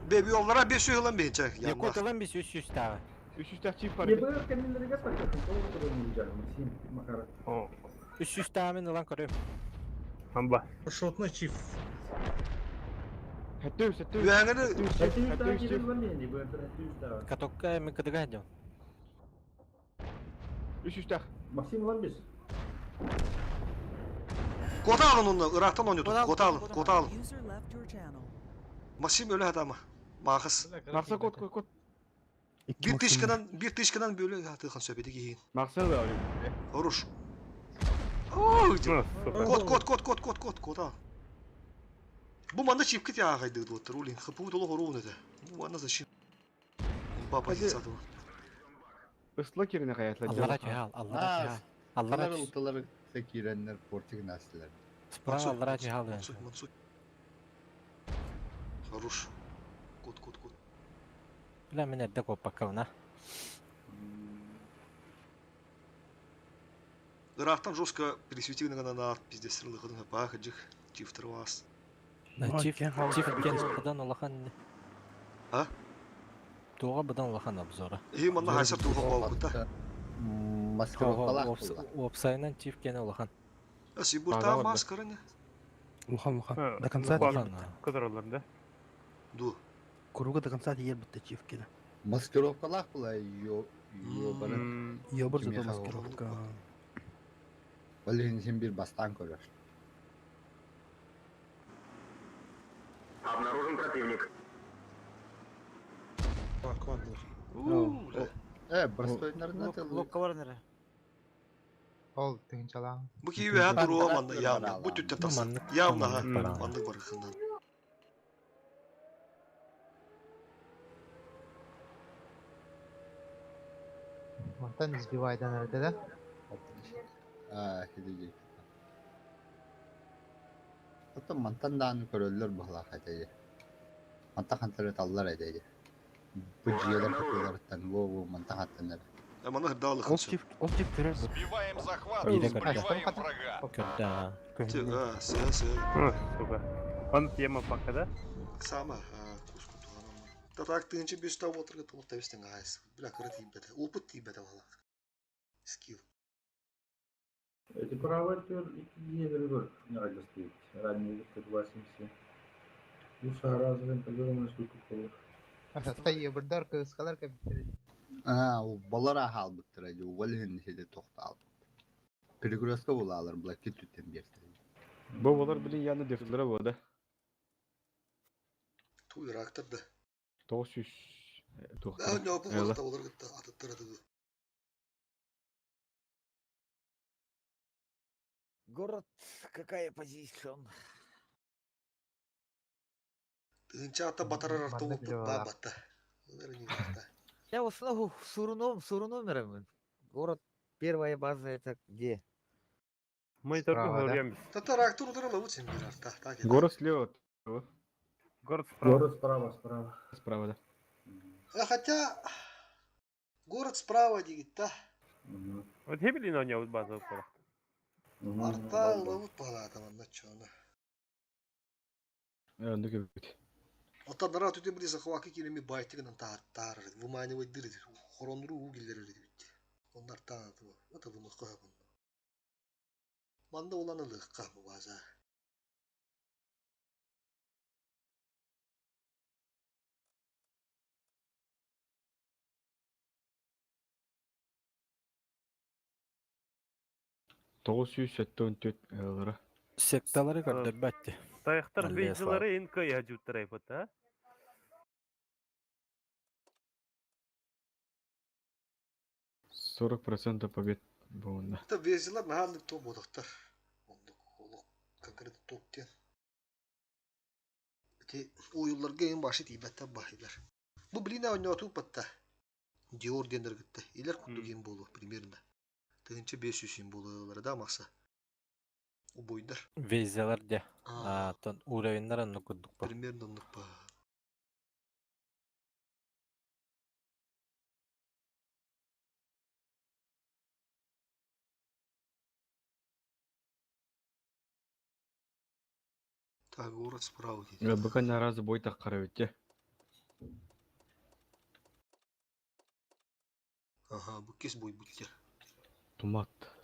Беби олара 500 yılан бейче. Якут алан 500 тагы. 300 тах чиф бар. Ебыр кемилерге таккан, толтуруп Максим Макаров. 300 тагы мен алан көрөм. Амба. Шотный чиф. Хэттүү, хэттүү. Үәңәне Катокка мен кыдыга дем. 300 тах. Максим Ламбис. Кота алын оны, Ирактан ойнатып. Кота алын, кота алын. User left your channel. Максим өлө хатама. Маахыс. Макса кот кот кот. Bir тышканан, bir тышканан бөлө хатыхан сөп эти киһин. Макса да Хорош. Кот, кот, кот, кот, кот, кот, кот, а. Бу манна чипкит яагайды дуоттар, улин. Хапу толо хоруун это. Бу манна зачем? Имба позиция дуо. Ысла кирine каятла. Аллара түһэ, аллара түһэ. Аллара Аллара ылтылар киирэннэр портик настылар. Справа аллара түһэ. Мансуй, мансуй. Хорош. Кот, кот, кот. Бля, мен эрдэ куоппаккабына. Ыраахтан жестко пересветил на на пиздец сырылыхын паах жих чифтер вас. Чиф, чиф кен быдан улахан. А? Туға быдан улахан обзора. И манна хайсар туға болбута. Маскировкалаах буолла. Уопсайынан чиф кен улахан. Сибурта маскараны. Улахан, улахан. До конца Улахан кыдыралар да. Ду. Куруга до конца тиер битте чиф кене. Маскировкалаах була ё ё бары. Ё бар зато маскировка. Ол син бир бастан көрөр. Обнаружен противник. Э, простойнарына Локка бар нere. Ол тыгынчалаң. Бу киви ха дуруа манна явно. Бу түттен тахсан. Явно ха. Маннык барыхынан. Мантан избивайдан әрді да? Аа, хидиги. Ото мантан дааны көрөллөр баһлаах этэ. Манта хантары таллар этэ. Бу жиэлэр кытыыларыттан во во манта хаттанар. Э, манна хырдаалыхын Ол чиф, ол чиф көрөр. Сбиваем захват, Бире сбиваем врага. Көрдө. А, сэ сэ. Сука. Он тема пока, да? Сама, куску туганам. Та так тыгынчы беш тау отырга толук табистен айс. Бля, кыры тийбете. Опыт тийбете бала. Скилл. Эти правые икки гөр не стоит. Ранее 2,77. Лучше разовым по-другому насколько колор. Тайы бырдар кыскалар кәбіттер. Аа, балар ахалбыттыр эди, ол хин хиди тохтал. Перекрестка булалар, була кит түттен берди. Бу болар билин яны дефилere бу да. Ту Ирактар да. 900 А, не, бу болар олар гытта атыттар аты. Город, какая позиция? Тыгынча ата батарар арта опыт ба батта. Олар не батта. Я вот снова суруном, суруномером. Город, первая база это где? Мы только Справа, да? говорим. Татар актор удара лучше мир арта. Так. Город слева. Город справа. Город справа, справа. Справа, да. А хотя город справа дигит та. Вот Хебелин у него база упала. Арта ловут палата манна чона. Э, ну кебит. Ота дара түтө били захваки килеми байтыгынан таар таар выманивать дыры хоронру угиллер бит. Оннар тааты. Это вымыкка бун. Манда уланы лыкка бу база. Тоғыз жүз сеттен төт ылара. Секталары көрдөрбөттү. Таяқтар Алле, бейджілері НК ядюттар айпат, а? Сорок процентов побед буында. Та везилар наханнык топ бодактар. Ондук олох конкретно топ тен. Ити уюлларга эң башы тийбеттен бахилар. Бу блина ойноту патта. Диор дендер гытта. Илер кутту кем болу примерно. Тыгынча 500 им болу да макса. Убойдар. Везелер де. А, тон уровеньнер анны курдук ба. Примерно оннук ба. Так, город справа дейді. Быка наразы бой так карап өтте. Ага, бу кес бой бүттер. Тумат.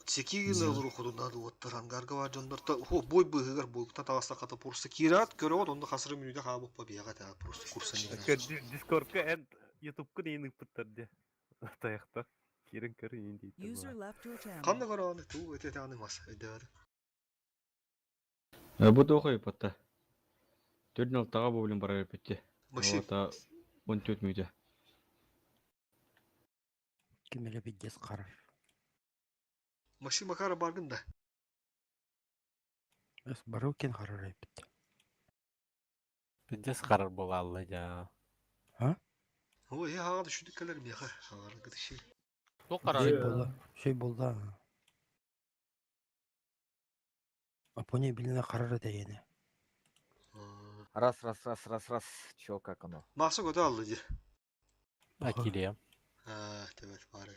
Секигин ылыр худунады оттар ангарга бар жондар та хо бой быгыгар бой та тагаста ката просто кират көрөт онда хасыры мүнүдө хаабы па бияга та просто курса не. Дискордка энд ютубка дейін ыппыттар де. Таяқтар. Кирин көрін енді User left your channel. Кандай көрөт туу эте аны мас өйдөөр. Бу да охой патта. Төрдүн алтаға бу билин барар эппитти. Максим. Ота 14 мүнүүтэ. Ким эле биддес карар. Максим Макаров баргын да. Эс Барукин харар эбит. Пиздец харар буолаалла дьаа. А? Ой, я хаҕа düşүдүк кэлэр миэхэ. Хаҕара кытыши. Туох Шөй харарый? болла. Шөй болла. Апоне билине харар дегени. Раз, раз, раз, раз, раз. Чё, как оно? Маса көтө алды ди. Акилия. А, төбөт бары.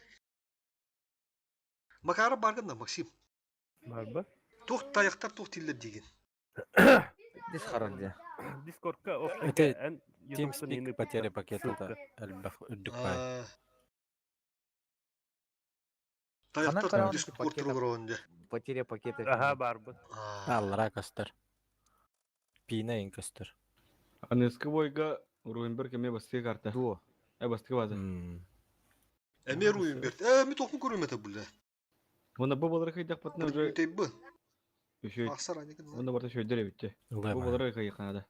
Макаров баргын да, Максим. Барба. Тух таяқтар тух тиллер деген. Дис харар де. Дискордка Это эн TeamSpeak потеря пакета это элбэх үрдүк бай. А, Ханан Таяқтар караон дискорд пакета- тургуруонде. Потеря пакета. Аха барбыт. Аллара көстөр. Пиина ин көстөр. Аныскы бойга Руенберг эме бастыгы карта. Дуо. Э бастыгы база. Эмер Руенберг. Э, ми тохму көрүмөтө булла. Онна бу балары кыйдак патна уже Тейбы. Үшөй. Ахсар анекин. Онна барта шөйдөр эбитти. Ылай Бу баа. балары кыйканада.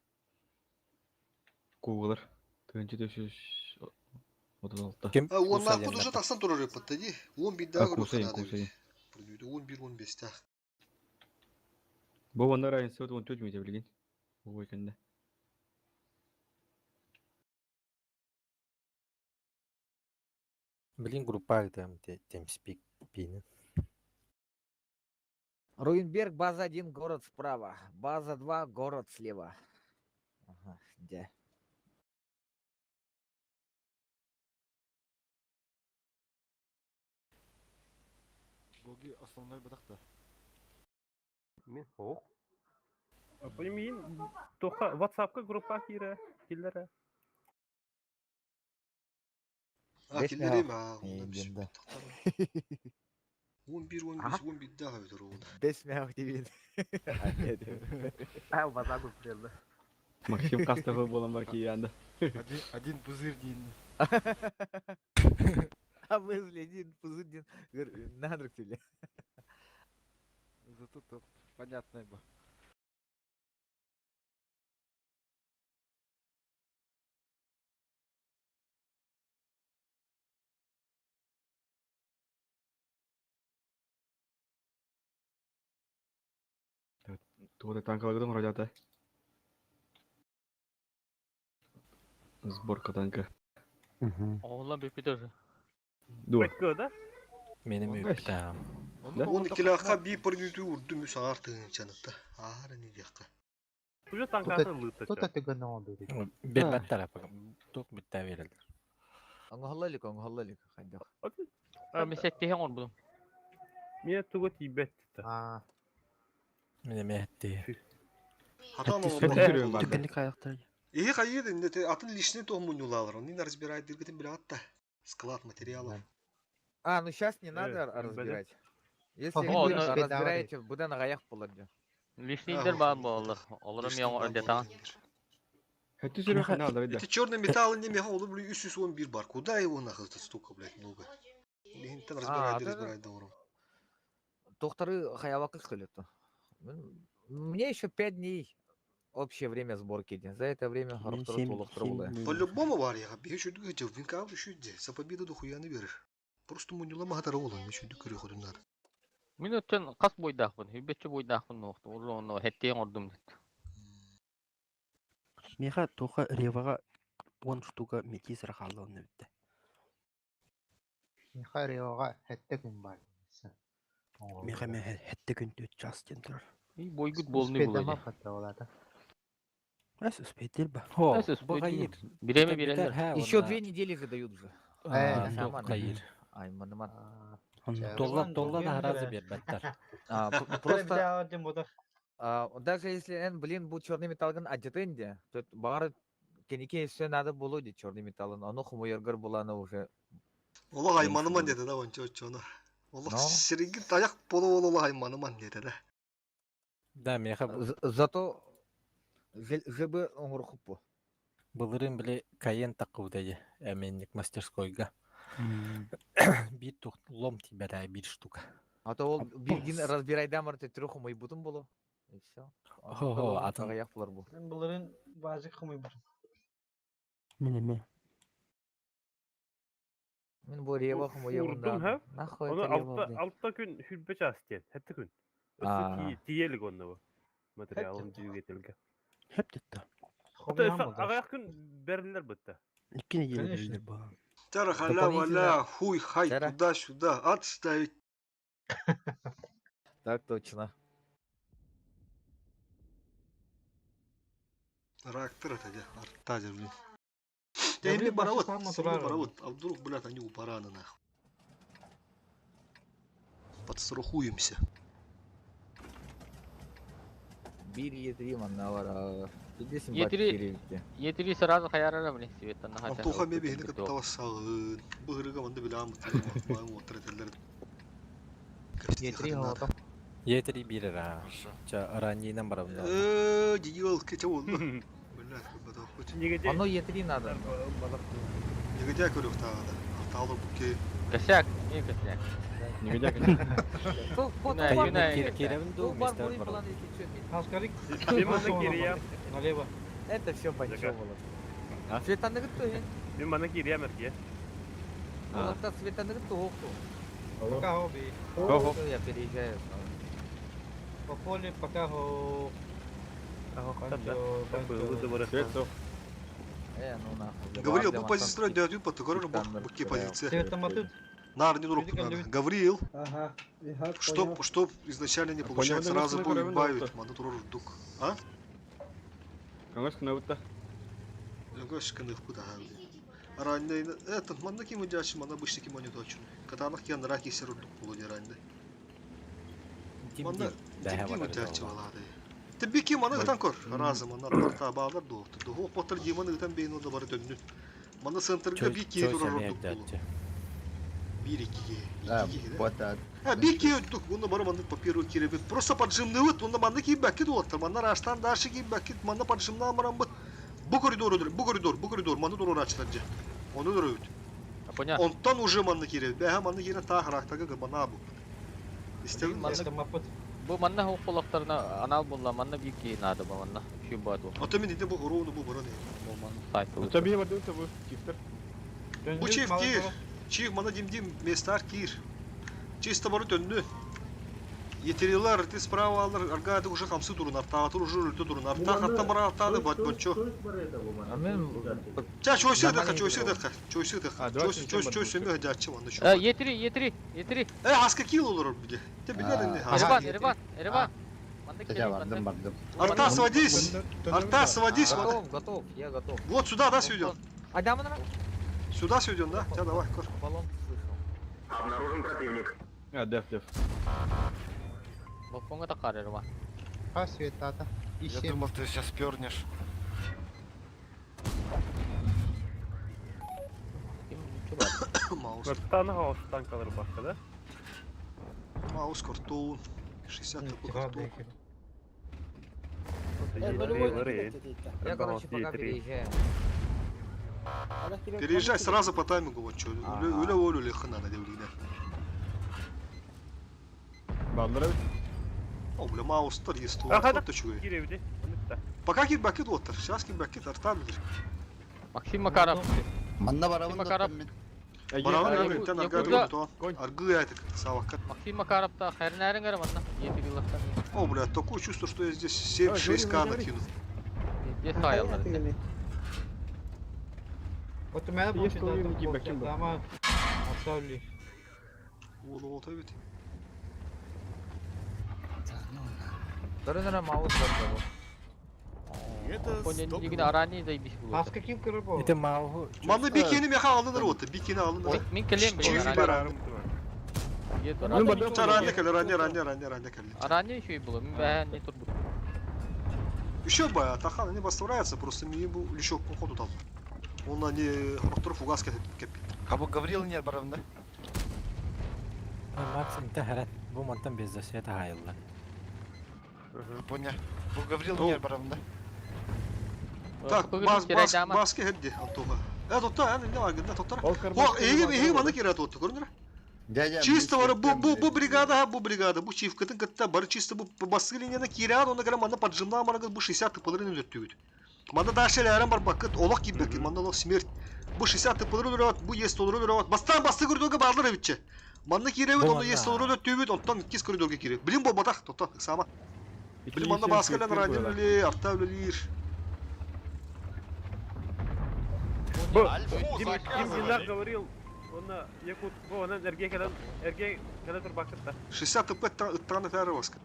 Кугалар. Тыгынчы төшүш 36. Ким? А, он Куса нахуй уже диэн тахсан турар эппит ди. 11 А дагы кусайын көрүп кусайын. 11 15 тах. Бу онна разница 14 мүнүүтэ билигин. Бу бой кэннэ. Блин, группа там TeamSpeak пиина. Руинберг, база 1, город справа. База 2, город слева. Ага, где? Боги основной бадахта. Мен ох. Апоймин тоха WhatsAppка группа кире киллере. А, Бес киллер эми. мега. А, онда Эй, биш. дем, да. 11 15 11 дагы бит ургун. Бес мега тебе. А, нет. А, базагу прелді. Максим Кастафы болан бар кийянда. Один, один пузырь дин. А мы один пузырь дин. Надрык тебе. Зато то понятно было. Тугуда танкалагыдым радиота. Сборка танка. Оğlan бүппүт уже. Дуо. Бэккө да? Меним үптам. Да? 12 лаха би пырнүтү урду мүс аар тыгынчанытта. Аар не дияка. Уже танкатын лыта. Кто-то ты гнал, дурик. Бербаттар апа. Тук битта берилер. Оңғаллалик, оңғаллалик. Хайдах. Мен сеттиһен оҥорбутум. Мен тугу тиибет. А, Мене мехти. Хатан Хәтти бар. Түгенlik аяктар. Ихи хайыр инде атын личный тохмунюлалар. Он не разбирает диргитин биле атта. Склад материалов. А, ну сейчас не надо Э, разбирать. Если О, вы ну, разбираете, будан аяқ болады. Лишнийдер баар буолалар. Олору мен оҥордетаҕын. Хәтти сүрө хана алар иде. Это черный металл не меха, он блин 311 бар. Куда его нахуй тут столько, блядь, много? Лихинтен разбирает, да, да. разбирает да Докторы хаявакы скелету. Мне еще 5 дней общее время сборки. За это время Мен Харахтар семь- толықтыру семь было. дней. По-любому бар я. Бе чүдү гече винка үшүдө. За победу дохуя не веришь. Просто мунюла махатара ола, не чүдү көрө ходунар. Мин өттөн хас бойдаахпын, хүббэччи бойдаахпын нуохту. Уру онно хеттиэн оҥордум диэт. Меха тоха ревага он штука метис рахалла онны битте. Миха Риоға хәтте күн бар. Меха ме хетте күн төт час ден турар. И бойгут болну була. Хатта болады. Эс успейтер ба. Хо, Эс бу успейтер. хайыр. Биреме Битер берелер. хэ Еще онна. 2 недели выдают уже. Э, А, Саман. хайыр. Ай, маныман. Толла толла да харазы бербеттер. А, Просто Просто... даже если эн, блин, бу черный металлгын адетенде, то бар кенеке все надо было де черный металлын. Оно хумуергар буланы уже. Олох айманыман деді да ончо очону. Олох Но. сириги таяк болу олох айманыман деді да. Да, меха Зато ЖБ оңрухуппу. былырын биле кайен такыудаje эменник мастерскойга. Бир тух лом тиберай бир штука. А то ол биргин разбирайдамар те треху мой бутун болу. И все. Хо-хо, атын. Аҕыйах булар бу. Мен былырын базик хомуйбутум. Мин эмиэ. Мин бу рева хомуйабын Урдум да. ха. Нахуй Оны это рева, алта блин. алта күн хүрбе час диэн. Хэтте күн. Аа. Өссө тиелик онно бу. Материалын дүйгетилге. Хөп тутта. Хомуйам болды. Аҕыйах күн берилер бытта. Икки неделя Конечно. берилер буолан. Тара халя валя, хуй хай Тара. туда-сюда, отставить. Так точно. Рактор это де, арта де, блин. Я, Я ими блин, барават, сам ими натурально. барават, а вдруг, блядь, они у барана нахуй. Подстрахуемся. Бир Е3 манна бар. Билесин бар Е3 кириликте. Е3 сразу хаярара блин светтан хата. Антоха мебе хини кытта сагын. Быгырыга манды билам бутыр, отыр Е3 хоото. Е3 бир ра. Ча раннинан барабын. Э, дигил кече болду. Блядь, как бы хоть. Оно Е3 надо. Негодяй көрүк тагы да. Арталыр буке. Косяк, не косяк. Негодяй Бу бу Күнә, бар күнә, Киребин ду, Бу бар месте булин бар. план если чё. Хаскарик. Мен мана кириям. Налево. Это все банчо было. Светаны гытты. Мен мана кириям эрге. Оларда светаны гытты оқту. Пока хоби. Всё, Я переезжаю. По поле пока хо. Банчо, банчо. Свет со. Э, ну нахуй. Гаврил, бу позиция дядю по тыгыры бу буке позиция. Цветоматыт. Нар не дурук надо. Гавриил, Ага. Ага, что понял. что изначально не Понял, получается, да, сразу мы будет правильно, бавить. да. Манда турор дук. А? Конечно, на вот Легошка куда. Ранний этот манна ким удячи, манна обычный ким не точно. Катанах кем раки серур дук полуди ранний. Манна дим удячи валады. Тебе ким аны гытан кор. Разы манна тарта бағдар дуқты. Дух потыр диманы гытан бейін онда бары төннүн. Манна центрга би ки турор дук полу. Бир икиге. Да, Икиге, да? вот да. Ha bir ki öttük. Bunu bana mandık papiro kirebit. Просто поджимны вот, онда манды ки бәккет оттыр. Манна раштан даршы ки бәккет, манна поджимна марам быт. Бу коридор өдür, бу коридор, бу коридор, манды дурор açılacak. Onu dur öt. Поня. Онтан уже манды киребит. Бәһә манды кирен та характага мана бу. İstedin mi? Цветомапыт. Бу манна хоққолақтарына анал булла, манна бир ки надо бу манна. Şu бат бу. Ата мен иде бу хорону бу бараны. Бу манна сайт. Ну таби барды табы чифтер. Bu çift кир. Çift мана дим-дим местар кир. Чисто бары төннү. Етерилар, ты справа алар, аргады уже хамсы турун, артаатыр уже үлтө турун. Арта хатта бара артады бат бончо. А мен Ча чойсы Нормально дыха, чойсы играл. дыха, чойсы дыха. А, давайте Чойсы, чойсы, всем чойсы мө жачы манда чо. Е3, Е3, Е3. Э, хаска кил olur биге. Те билер инде. Эрбан, Эрбан, Эрбан. Манна Я келин, бардым, манна. бардым. Арта сводись. Арта сводись. вот. Готов, готов, я готов. Вот сюда, да, сведен. А да, манна? Сюда сведен, да? Тебя давай, кор. Баллон слышал. А, деф, деф. Балконга такар Эрбан. А светата. Я Ищем. думал, ты сейчас пернешь. Ким чубат. Маус. Таны хаос танкалар башка да? Маус картон. 60 такой картон. Я, короче, пока переезжаю. Переезжай сразу по таймингу, вот что. Үле волю лехана на девлине. Балдыры. О, бля, маус тар есть то. Аха, Вот ты чуе. Киребди. Пока кит бакет оттар. Сейчас кит бакет арта билер. Максим Макаров. Манна барабын Макаров. мен. Барабан Якут- я тен аргады Якутга- то. Аргы айтык савакка. Максим Макаров та хайрнәрин гара манна. Е3 лақтан. О, бля, такое чувство, что я здесь 7-6к накину. Здесь хаялар. Вот у меня Есть получится, уверенный там кибер, получится, кибер. ама оставили. Вот, вот, ведь. Дөрөнөрө маус бар да. Поня дигин арани заебись булды. Хаска ким кырып Это мауһу. Манна бикини меха алыныр вот, бикини алыныр. Мин келем блин. Чиф Арани. баран. Ну, барды. Ранне кел, ранне, ранне, ранне, ранне кел. Арани еще и было. Мин бәһән не турбу. Еще бы, Атахан не поставляется, просто мне был еще походу там. Он на не Рохтор фугас кепит. А бу Гаврил нет барабын, да? Макс инте харат. Бу мантан без света хайылла. Понял. Бу Гаврил нет барабын, да? Так, бас, бас, баски хедди, Антоха. Э, тотта, э, не вар, гында тоттара. О, эги, эги маны кират отты, көрүнөр? Чисто бары бу бу бу бригада бу бригада бу чивкатын кытта бары чисто бу бассы линияны киирээт онно кэлэн манна поджимнаан барагыт бу 60 тыпыларын өлөртүгүт. Манна дальше элээрэн барбаккыт олох киирбэккит манна олох смерть. Бу 60 тыпыларын өлөрөт бу есть толору өлөрөт бастаан басты коридорга бааллар эбитче. Манна киирэбит Бу онно есть манна. толору өлөртүүбүт онтон иккис коридорга киирэ. Билим буолбатах тоттон ыксаама. Билим манна бааска кэлэн ранен үлэлиир, арта үлэлиир. Бу Дим Дим Динар говорил, он Якут, бу онон эрге кэлэн эрге кэлэ турбаккыт да. 60 тп ыттаҕын этээр баска.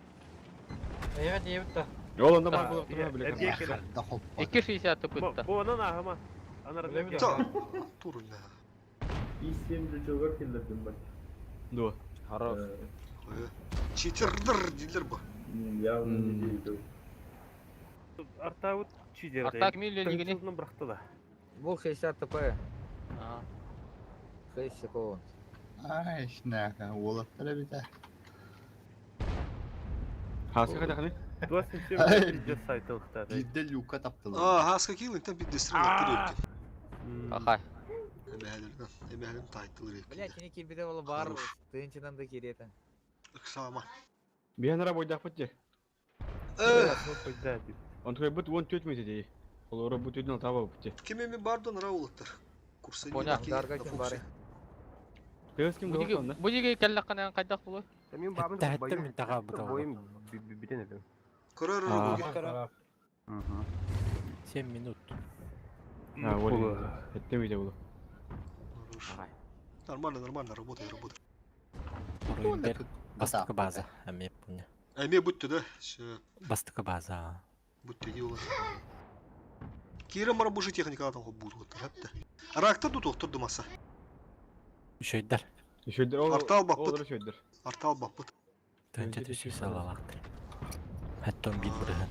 Evet, evet да. Ол онда бар булуктура биле. Эрге кэлэн. 2.60 тыпытта. Бу онон ааһыма. Анарына Турунна. И7 жучогор киллердим бак. Дуо. Хорош. Читердер дииллэр бу. Явно не дейді. Артабыт чидер. Арта кими лигини? бырахты да. Бу 60 ТП. 6 секунд. Ай, шнәкә, уолаттар эбит ээ. Хаска катахны? 27 пиздец сайтылыктар. Биирдэ люка таптылар. А, хаска киил интен биддестрин аттыр өттүн. Ахай. Эбэһэлэринэн, эбэһэлэрин таайтылыр өттүн. Бля, кини кирбите боло бар, тыынчынан да кирета. Ыксаама. Биһэн ара бойдахпыт же. Э, Онтукай бут 14 минут дии. Олору бут үдүн таба бут же. Ким эми бардон ара улаттар. Курсы Понял. Дарга ким бары. Тыгыз ким Бу диги догон да? бу диги келлакканан кайдах булу? Мен бабын Хэтте хэтте мин таға бутал. Бойым бүтен эдим. Көрөр А. буге. 7 минут. А, вот. Хэтте мите булу. Нормально, нормально, работай, работай. Уруйбер бастыкы база. Эме пуня. Эме бүтті да. Все, Бастыкы база. бүтті дей олар. Кирен бара бужи техника адам буду вот хатта. Ракта ду доктор думаса. Үшөйдер. Үшөйдер ол. Артал баппыт. Ол үшөйдер. Артал баппыт. Төнчө түсү салалактыр. Хәтта 11 бырыһын.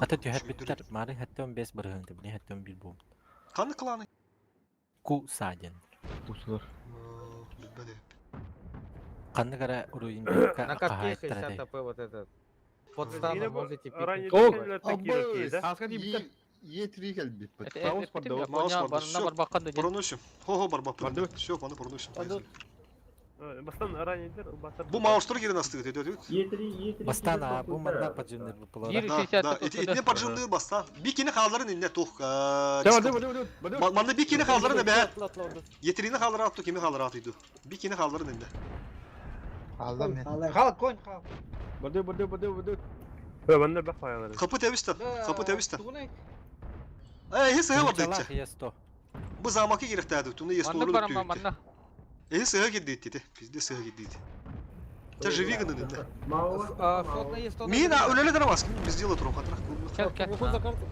Ата түһәр биттер. Мары хәтта 15 бырыһын ти. Биле хәтта 11 бу. Қаны кланы? Ку саден. Усулар. Билбеди. Канны кара уруйын бекка На катке кахайттар 60 ТП вот этот. Под станом можете Ранее пикнуть. кире да? Хаска ди биттер. Е3 кэлбит. Маус барды. Маус барды. Все, барбаккан да. Проносим. Хо-хо барбаппыт. Все, маны проносим. Бастан ранее батыр. Бу маустар кирен астыгыт өтөт. Е3, Е3. Бастан а бу манна поджимнер бу Бир Да, 60 да, ТП. итне поджимны баста. Бикини халдарын инне тух. Барды барды барды. Манна бикини халдарын эбэ. Етрини халдары атту, кими халдары атыйду. Бикини халдарын инне. Алда мен. Хал, конь, хал. Барды барды барды барды. Банда бак баялары. Капы тебистен. Капы тебистен. Тугунай. Э, хи сыһы барды Тынчалах итче. е 100. Бу замаки кирехтәде, туны ес Манна толору барама өттү. манна. Эһи сыһы кирдит Пизде сыһы кирдит. Та живи гынын инде. Флотна есть Мин үлеле драмас, без дела турам катырак. Кел кел. Выход за карту.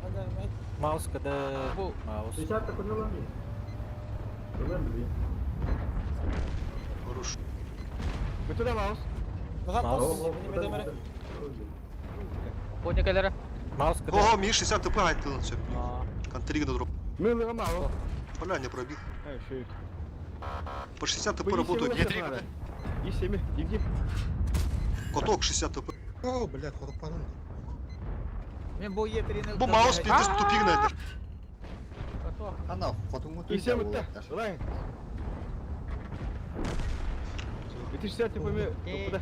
Маус када Бу маус. 60 такой лами. Хорош. Бүтү да маус. Назад, Маус. не Поня келере. Маус када. Ого, ми 60 ТП айттылын все. Контрига дроп. Мен лыга маус. Бля, не пробил. Ай, шөй. По 60 ТП работают. Е3. И7, иди. Каток 60 ТП. О, блядь, хорупанын. Мен бу Е3-ні... Бу маус пиздец тупик найдер. Ана, хотуңу И7 битте. Ылай. Ити 60 типа ме. Тупуда.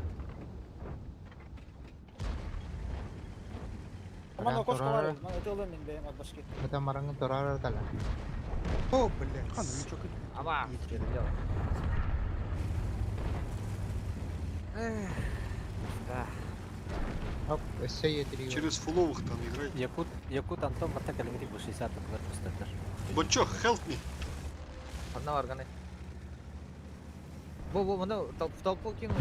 Мана кошка бар, мана өтө мен бэйм атбашки. Это мараңы торар тала. О, блядь. Қаны ничего. Аба. Да. Оп, өссө Е3. Через фуловых там играет. Якут Якут Антон батта калингри бу 60 тыпылар пустаттар. Бончо, help me. Одна варганы. Бу бу мына в толпу кинул.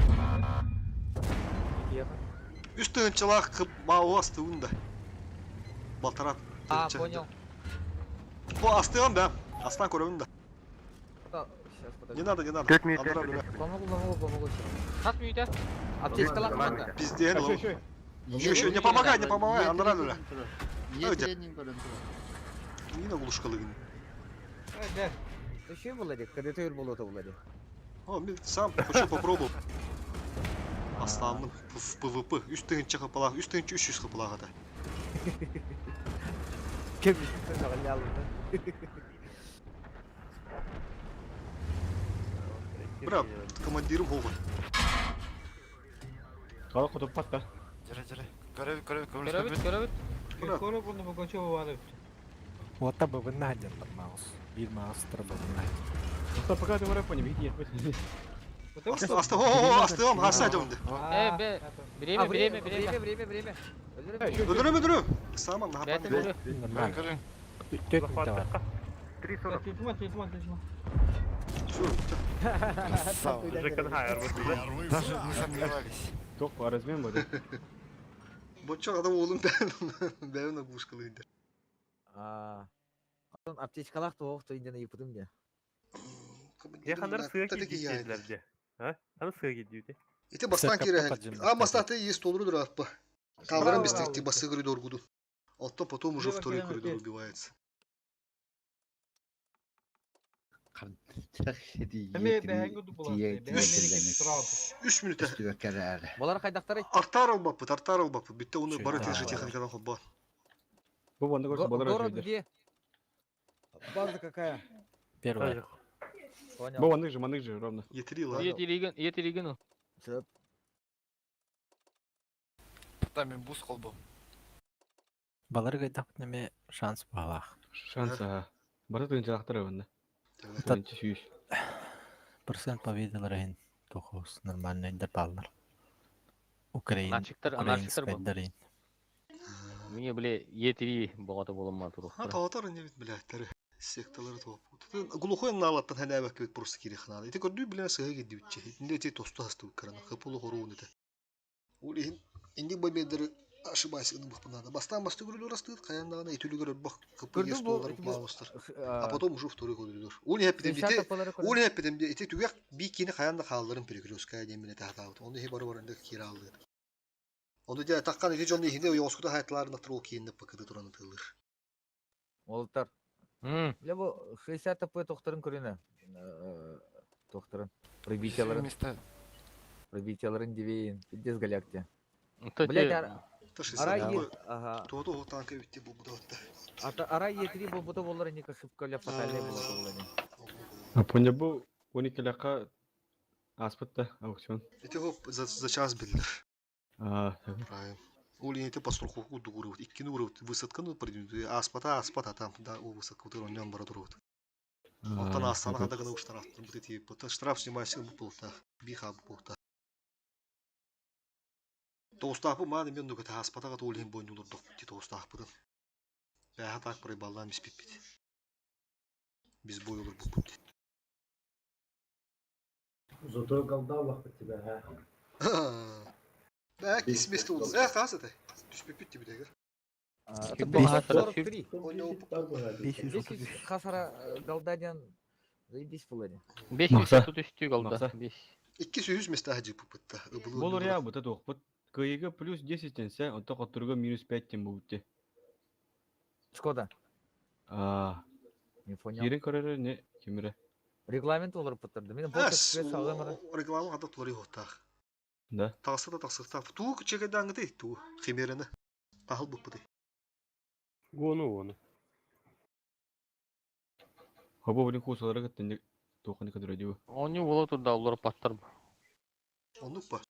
Үс тыгынчалаах кып мау астыгын да. Балтарат. А, понял. Бу астыгын да. Астан көрөмүн да. Сейчас, подожди. Не надо, не надо. Төрт минут, Андыра төрт бля. Помогу, помогу, помогу. Хас мүйтэ. Аптечка лакманда. Пиздец. Шөй, шөй. Еще, еще, не помогай, не помогай, андыра бля. Е3 көрөн турар. Не на глушкалыгын. Да. Еще было дик, когда ты было то было О, мен сам хочу попробовал. Астамын в ПВП. Үс тыгынча хапалах, үс тыгынча 300 хапалах ата. Кем Бра, командирым хоҕун. Кала хотуппат да. Дьэрэ дьэрэ. Көрөбүт көрөбүт Көрөбүт, көрөбүт. көрөбүт. Скоро буну Пугачева баар эбит. Уота бабынна сылдьаллар маус. Биир маустара бабынна Оста пока ты вара пони бити ехать. Аста, аста, о, астыам, хаса дьонды. Э, бе, время, время, время. Время, время, время. Өлөрөм, өлөрөм. Саман Бэйэтин нахапан. өлөр. Нормально. Көрүн. Төрт мүнөтэ бар. 3.40. Титма, титма, титма. Красава. Жекан хайр вот Даже не сомневались. Ток размен бар. Бочок адам oğlum ben ben оглушкалыйды. Аа. Аптечкалаах туох то инден ыйыппытым дии. Я ханар сыа киирдилэр дьэ. А? Аны сыа киирдиите. Ити бастан Сыркапта кире. поджимна. А бастаты есть толру аппа. Каларым Браво, бистекти браво. басы коридор гуду. Алтон потом уже Лево второй километр. коридор убивается. Эми бэһэҥҥэ дубулаатый, бэһэҥ мени сразу. Үс минута. Болар хайдахтарый? Артар албаппыт, артар албаппыт. Битте оны Чөй, бары да. тежи техникадан холба. Бу банда көрсө балар Город өйдер. где? База какая? Первая. Понял. Бу маннык же, маннык же ровно. Етрила. Етиригин, етиригин. Сөп. Там мен бус холбом. Балар гайдах неме шанс балах. Шанс ага. Бары тыгынчалактар банда. Та- Тыгынчы сүйүш. Процент победалар иһин тохос нормальный баллар. Украин, Анарчиктар, анарчиктар бу. украинскайдар иһин. Миңе биле етири боҕото буолумма А туруктара. таатар не бит блядь, секталары топ. Глухой налаттан ханабак бит просто кири ханада. Ити көрдүү билен сыга кидди битчи. Инде ти тосту хасты карана. Хапулу хоруун ите. Улин инди бабедер ошибайся гын бахпанада. Бастан басты көрүлөр астыт, каяндагына итүлүгөр бах кыпы Көрдүм бу, естолар ити бу- маустар. А потом уже второй коридор. Ули хеппитем Шанс ити апалары көрдүм. Ули хеппитем ити түгәк бикини хаянда хаалларын перекрестка дем мене тахтаабыт. Оны хи бары барында кире алды. Оны дия таккан ити жонды хинде yoскуда хайтларын атыр ол кийинде пакыды тураны тылыр. Олтар. М. Бля бу 60 ТП тохторун көрүнө. Тохторун. Пробитияларын. Места. Пробитияларын дивейин. Пиздец галякте. Та Блядь, те- Арай е... Ага. Туото танка битти бу буда. Ата арай Е3 болбута боллар ника шибко ля фатальный болот болани. А поня бу 12 лака аспытта аукцион. Ити хоп за за час билдер. А, Правильно. Ули ити постраховку дугурут. Иккини урут высадканы придют. Аспата аспата там да у высадку турон нем бара турут. Оттан астана хада гына штраф. Бут ити штраф снимайся бу полта. Биха бу полта. Тоустаапы мааны мен нүгөтэ аспатага тоолиһин бойнулурдук ти тоустааппытын. Бэһэ таак барай баллаан биспиппит. Биз бой олор буппут. Зато голда тебя, а. Бэһэ кис месте улу. Э хаас эте. Түспүппүт ти битегер. 43. 533. Хасара голдаден заебись болани. 533 голда. Мақса. 5. 200 месте хажыппытта. Болор я бу тохпут. Кыйыга плюс 10 тенсе, онто коттурга минус 5 тен бу битти. Шкода. А, Не понял. кирин көрөрө не кимире. Регламент олар пытырды. Мен вот сагымыр. Реклама хата тулары хоттах. Да. Тағса да тақсықта. Туу чекедаңгы туу химерene. Тахыл буппыты. Гону гону. Хобо билин кусалары кыттын тохны кыдыра дибу. Они була турда олар паттар. Оннук ба.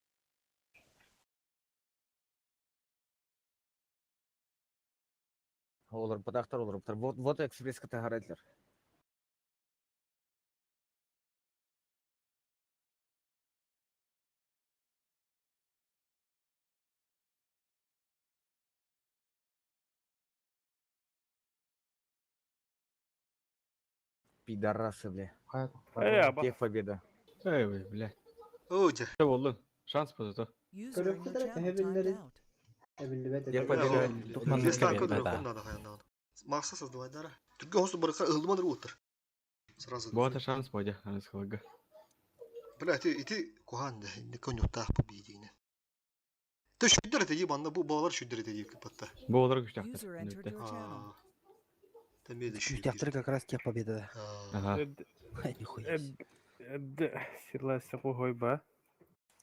Олар пытактар олар пытар. Вот вот экспресс катагарайтлар. Пидорасы, бля. Э, аба. Тех победа. Эй, ой, бля. Оу, дя. Болдун. Шанс бу зато. User in your channel timed out. Тех победа. Тухман Бес танка победа, дөрө да. куннада хаяндагы. Макса создавай дара. Түргө хосу барыка ылдымадыр уттар. Сразу. Бу ата шанс бу дя, аныс кылга. Бля, ити ити кухан да, инде конюктах бу бийдигине. Тэ шүддер эте ебанна бу балалар шүддер эте дип патта. Бу олар күчтәктер. User entered your channel. Тәмеде шүддер. Күстәхтер как раз тех победа. Ага. Нихуя. себе. Сирласы хойба.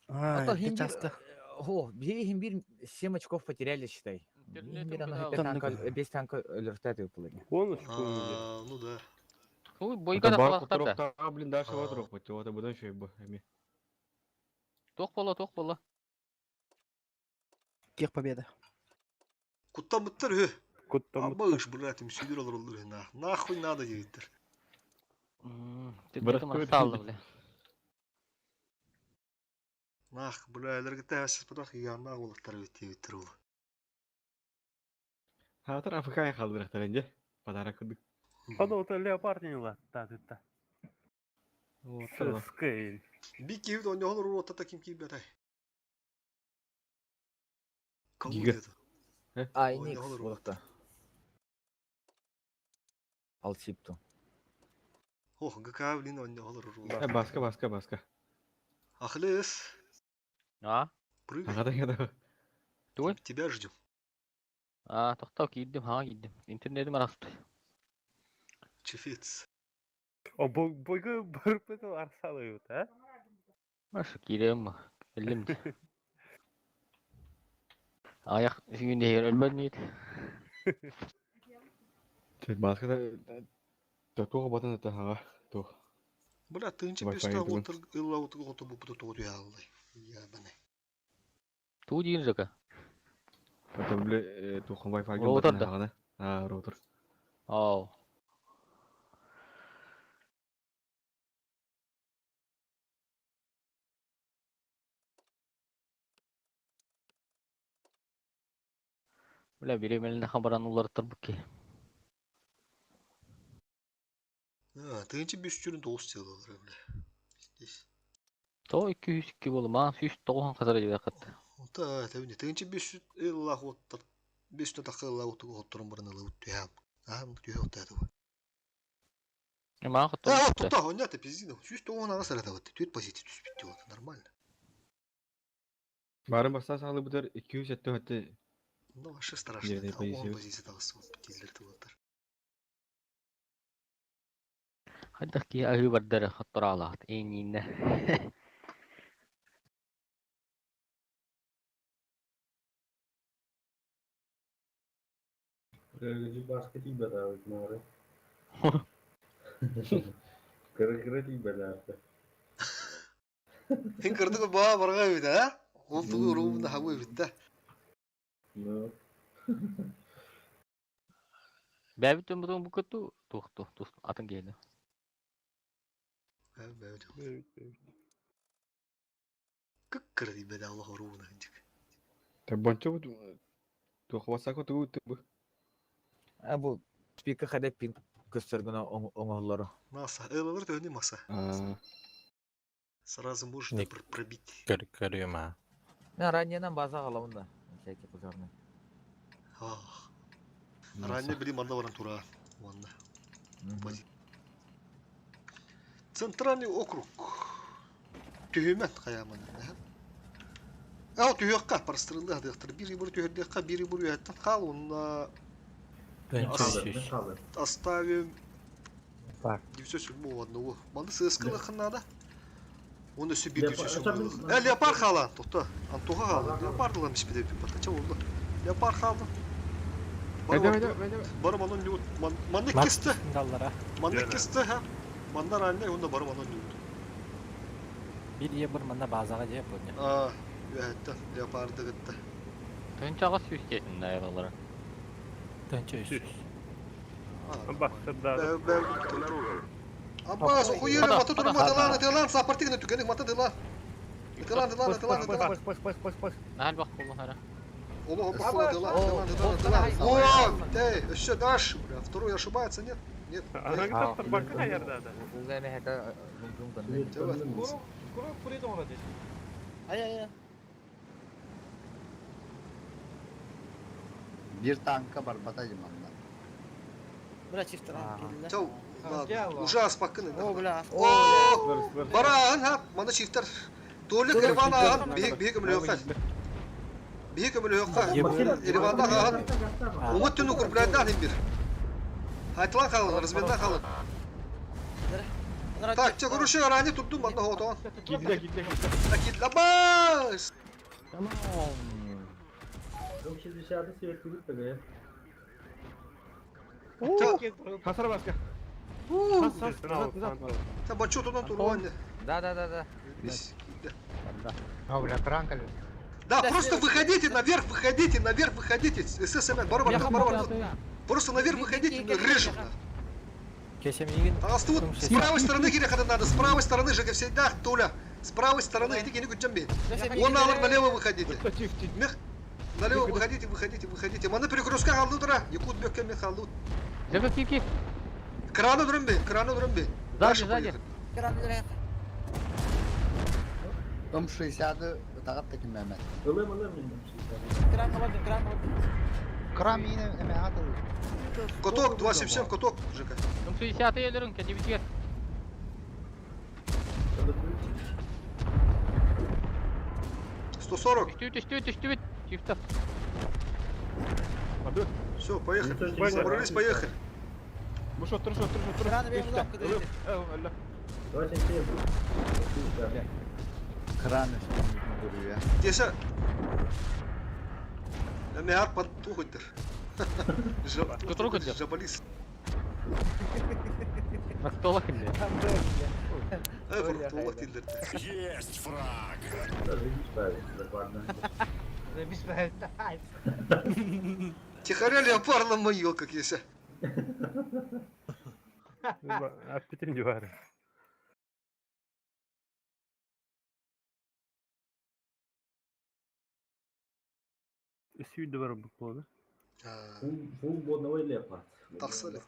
А, А то это химбир- часто. О, бир 7 очков потеряли, считай. Интернетом Бир ана кидал. 5 танка, 5 танка өлөртәт выпалыни. Гонус А, ну да. Ой, бойга да Бар халахтар да. кутуруктаах блиндаж бар турук бу. Ота будан шөй бу эми. Туох буолла, туох буолла? Тех победа. Куттаммыттар үһү. Куттаммыттар. Абыш, блядь, им сүйдүр олороллор үһү, нах. Нахуй надо диэбиттэр. Түттүм арсаалды, бля. Нах, бля, элергите хасыспатах ияннаах уолаттар эбит диэбиттэр ол. Хатыр АФК халдырахтар инде. Подарок курдук. Ону ото леопард нила та. Вот. Скейл. Би киһи онньоһон уруоттата ким киирбэтэй? Кого Гига. это? А, Ой, Никс не болықта. Алсипту. Ох, ГК, блин, онньоһон уруоттата. Э, баска, баска, баска. Ахлес, А? прыгай. Ага, да, Туй? Тебя ждем. А, тоқтау киирдим, ха киирдим. Интернетим арахты. Чефец. О, бойга барып арсалыют, а? Ашы киирем, эллим. Аяқ сүйінде егер өлмәдін ет. Баска да Татуға батан это ага. Тух. Бля, тынчы Wi-Fi песта тугун. отыр ылла отыр отыр бу бу тугу яллай. Ябаны. Ту дейін жака. Это бля тухан Wi-Fi Роутер да. ага. А, роутер. Ау. Бля, биремеліне хабаран улар тұрбық ки. А, тынчы бес жүрін тоғыз сыйлалар, бля. Здесь. То 202 болу, маған 190 қазір деп қатты. Та, тәбіне, тынчы бес жүз ылла оттыр. Бес жүз тақы ылла отыр отырын бұрын ылла отты ям. А, түйе отты это. Маған қатты. А, вот тут, он это пиздина. Жүз тоғыз ағас арада вот. Төрт позиция түсіп бітті вот, нормально. Барын баста салы бұдар 207 өтті. Ну, вообще страшно. Нервные Это он позиции. позиция тағысы вот, телдерді оттыр. Хайдах ки ағы бардары хаттыра алаат. Эйнинне. Баска тиибэтээбит маары. Кыра-кыра тиибэтээбит. Хин кырдык ба барга бит, а? Ол тугу румда хабы бит да. Ну. Бәбіттен бұтын бұл күтті туқты, тух, атын келді. Кыккыр дейбе да Аллах руына инжик. Та бончо бу тух васако тугу тубу. А бу спика хада пин көстөргөнө оңоллору. Маса, ылалар төһүнү маса. А, Сразу можно Не. пробить. Көрүм а. Мен ранненан база каламын да. Всякий пожарный. Ах. Ранее били манна баран тура. Манна. Центральный округ. Түһүмәт хаяман. Ау түйөккә парастырылды адыктыр. Бири бур түһөрдөккә, бири бур үһәттән кал, онна оставим Бар. 907 одного. Манды сыскылы надо. Он өсө бир 907. Э, леопард хала, тохта. Антоха хала. Леопард ла миш биде пата. Ча болду? Леопард хала. Барым анон не Манды кесте. Даллара. Манды кесте, ха. Мандар альне, онда барым анон не Бир е бір манда базаға же поня. А, үһәттән леопарды гытты. Төнчаға сүйістетін айралары. Төнчө үс. Бастырда. Аббас, охуели, мата туру маталан, атылан, сапартигне түгенек мата дела. Атылан, атылан, атылан, атылан. Пыш, пыш, пыш, пыш. Нәл бақ болу хара. Оло, бахула, дела, дела, дела, дела. О, эй, еще дашь, бля, второй ошибается, нет? Нет. Ана китаптар бакка ярда да. Угайны хата гум-гум Скоро курит он здесь. Ай-ай-ай. Бир танка бар батайым анда. Бля, чифтер келді. Чау, ладно, уже аспаккын. О, бля. О, баран, ха, мана чифтер. Толик Ереван аған, биһик биһик өмлөөхө. Биһик өмлөөхө. Ереванда аған. Умут түнү курблядан им бир. Айтылан қалын, размендан қалын. Так, че, короче, ранее тут дум одного то. Кидля, кидля, кидля. Кидля, бас! Tamam. 60 свет курит тогда. Хасар баска. Та бачо тунан турванне. Да, да, да, да. А, бля, кранкали. Да, просто выходите наверх, выходите, наверх, выходите. ССМ, барабар, барабар. Просто наверх выходите, режем. А тут с правой стороны Кирихада надо, с правой стороны же всегда, Толя. С правой стороны, иди не күтчемби. Он налево выходите. Мех, налево выходите, выходите, выходите. Маны перекрестка халду дра, якут бекке мех халду. Жека кики. Крану дурымби, крану дурымби. Сзади, сзади. М60 тағат таки Мehmet. Ылым, ылым, Крам ине эме атыл. Коток, 277, коток, Жека. М60 елерин, кедибитер. 140. Түштүбүт, түштүбүт, түштүбүт. Чифта. Все, поехали. Собрались, поехали. Бу шо, тур, шо, тур, шо, тур. Кран duruyor. Кеша. Мехар под тухотер. Кутрук Жабалис. Фруктолог или? Фруктолог дилер. Есть фраг! Тихоря леопарда моё, как если. Аппетин дивары. Сүйді бар бұл болды. Фул бодновой леопард. Тахсалев.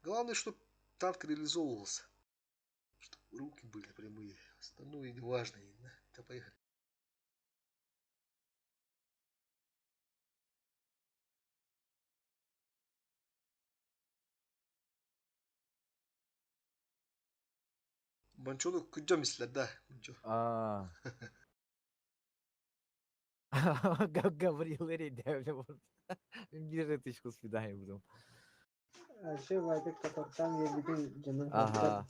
Главное, чтобы танк реализовывался. Чтобы руки были прямые. Остальное не важно. Да, поехали. Манчону күджам ислер, да. А. Гаврил Эридевле. Bir тычку свидание буду. Ше вайдык катактан ебидин жана. Ага.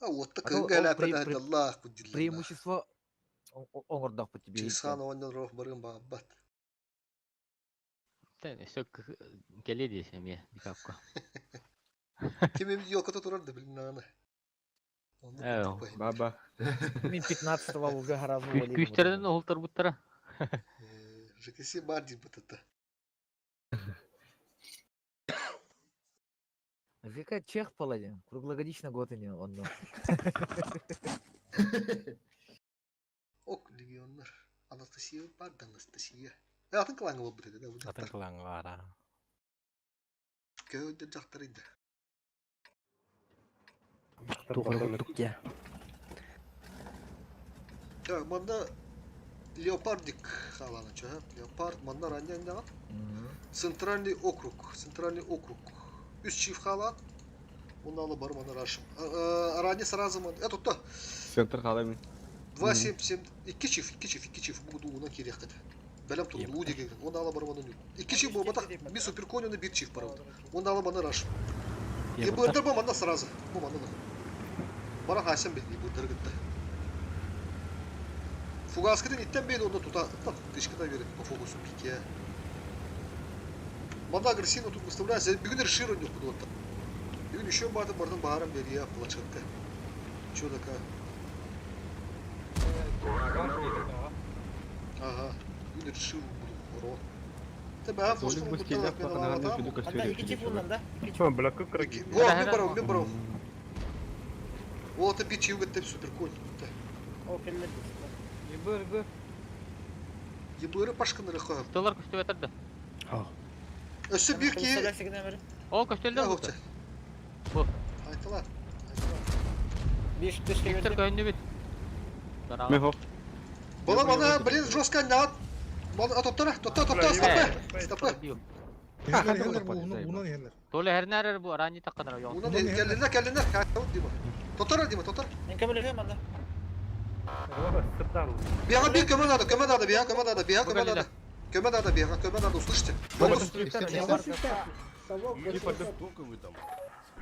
А вот так Аллах Преимущество оңордох по тебе. Чингисхан оннан рох баргын бабат. Все келе десем я, никакко. Ким ёлката турар да блин наны. Баба. Мен 15-го уже гораздо Күштерден олтар буттара. ЖКС бар дейм бытата. Жека чех паладин, круглогодично год не он. Ок, легионер. Анастасия бар да Анастасия. Атын кылаңы болып бітеді, да? Атын кылаңы бар, а. Көйді жақтырыйды. Туғырдық я. Так, манда леопардик халаны, чё, Леопард, манда раннян Центральный округ, центральный округ. Үс чиф халат. Он алы бар мана рашым. Ранне сразу ман. Это то. Центр халами. 2 7 7 2 чиф, 2 чиф, 2 чиф буду уна керек Бәлем тур лу деген. Он алы бар мана. 2 чиф бу батак ми суперконюны бир чиф бар. Он алы мана рашым. Ебырдыр бу манда сразу. Бу манда. Бара хасен бе ебырдыр гитте. Фугаскыдын иттен бейді онда тута тышкыда берет по фокусу пике. Манда агрессивно тут выставляется. Бүгін решир у них куда-то. Бүгін еще барды бардын баарым бери я планшетте. Чё такая? Ага. Бүгін решир буду. Ро. Тебе Солик фошку бу стилях паханаган үчүдү көстөрү. Бля, как краги. О, мен барам, мен барам. О, это бичи уготеп супер конь. О, келлер. Ебыр, ебыр. Ебыры пашканыры хап. Доллар көстөп атырды. Өссө бир ки. Ол көстөлдөр бу. Бу. Айтылар. Беш төшкө Виктор көйүндү бит. Мен хоп. Бала бана, блин, жестко над. Бала, топтара, топта, топта, стопы. Стопы. Толе хернәрер бу араньи такканар жок. Унан келлинер, келлинер. Дима. Тотара, Дима, тотар. Мен көмөлөм анда. Бияга бир көмө надо, көмө надо, бияга көмө надо, бияга көмө надо. Көмө надо, бияга көмө надо, услышите? Фокус.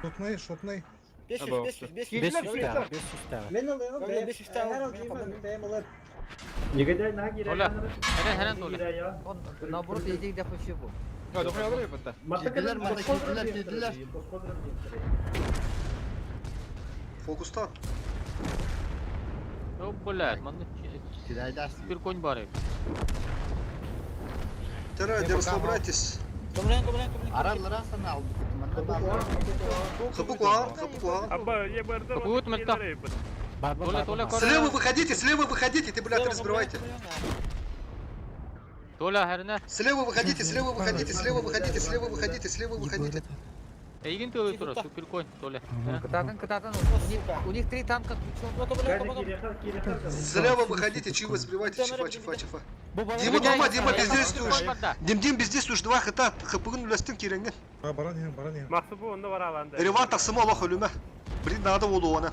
Шотнай, шотнай. 500, 500, 500. 500 500 тағы. Мен алыгым Öyle 500 tane Her aldım. alacağım бэйэм ылар. Негодяй на Толя. Херен херен Толя. Он наоборот идея да вообще был. Кирдилер манна кирдилер кирдилер. Фокустан. О, блядь, манна Кирайдас. bir конь бар. Тера, не расслабляйтесь. Томлян, томлян, томлян. Аралара сана алды манна баалар. Хапы куаган, хапы куаган. Абба, ЕБР-дар Будет мөлтөх. Бар, бар, Толя, бар, Толя, бар. Слева выходите, слева выходите, ты, блядь, разбивайте. Толя херне. Слева выходите, слева выходите, слева выходите, слева выходите, слева выходите. Эйгин тылы тура, супер конь, Толя. Кытатын, кытатын. У них три танка включен. Слева выходите, чего сбивайте, чифа, чифа, чифа. Дима, Дима, Дима, бездействуешь. Дим, Дим, бездействуешь, два хита, хпгн үләстен киренген. Баран иһин, баран иһин. Мақсы бу, онда бар аланда. Реван тақсымы Аллах өлүмә. Блин, надо болу оны.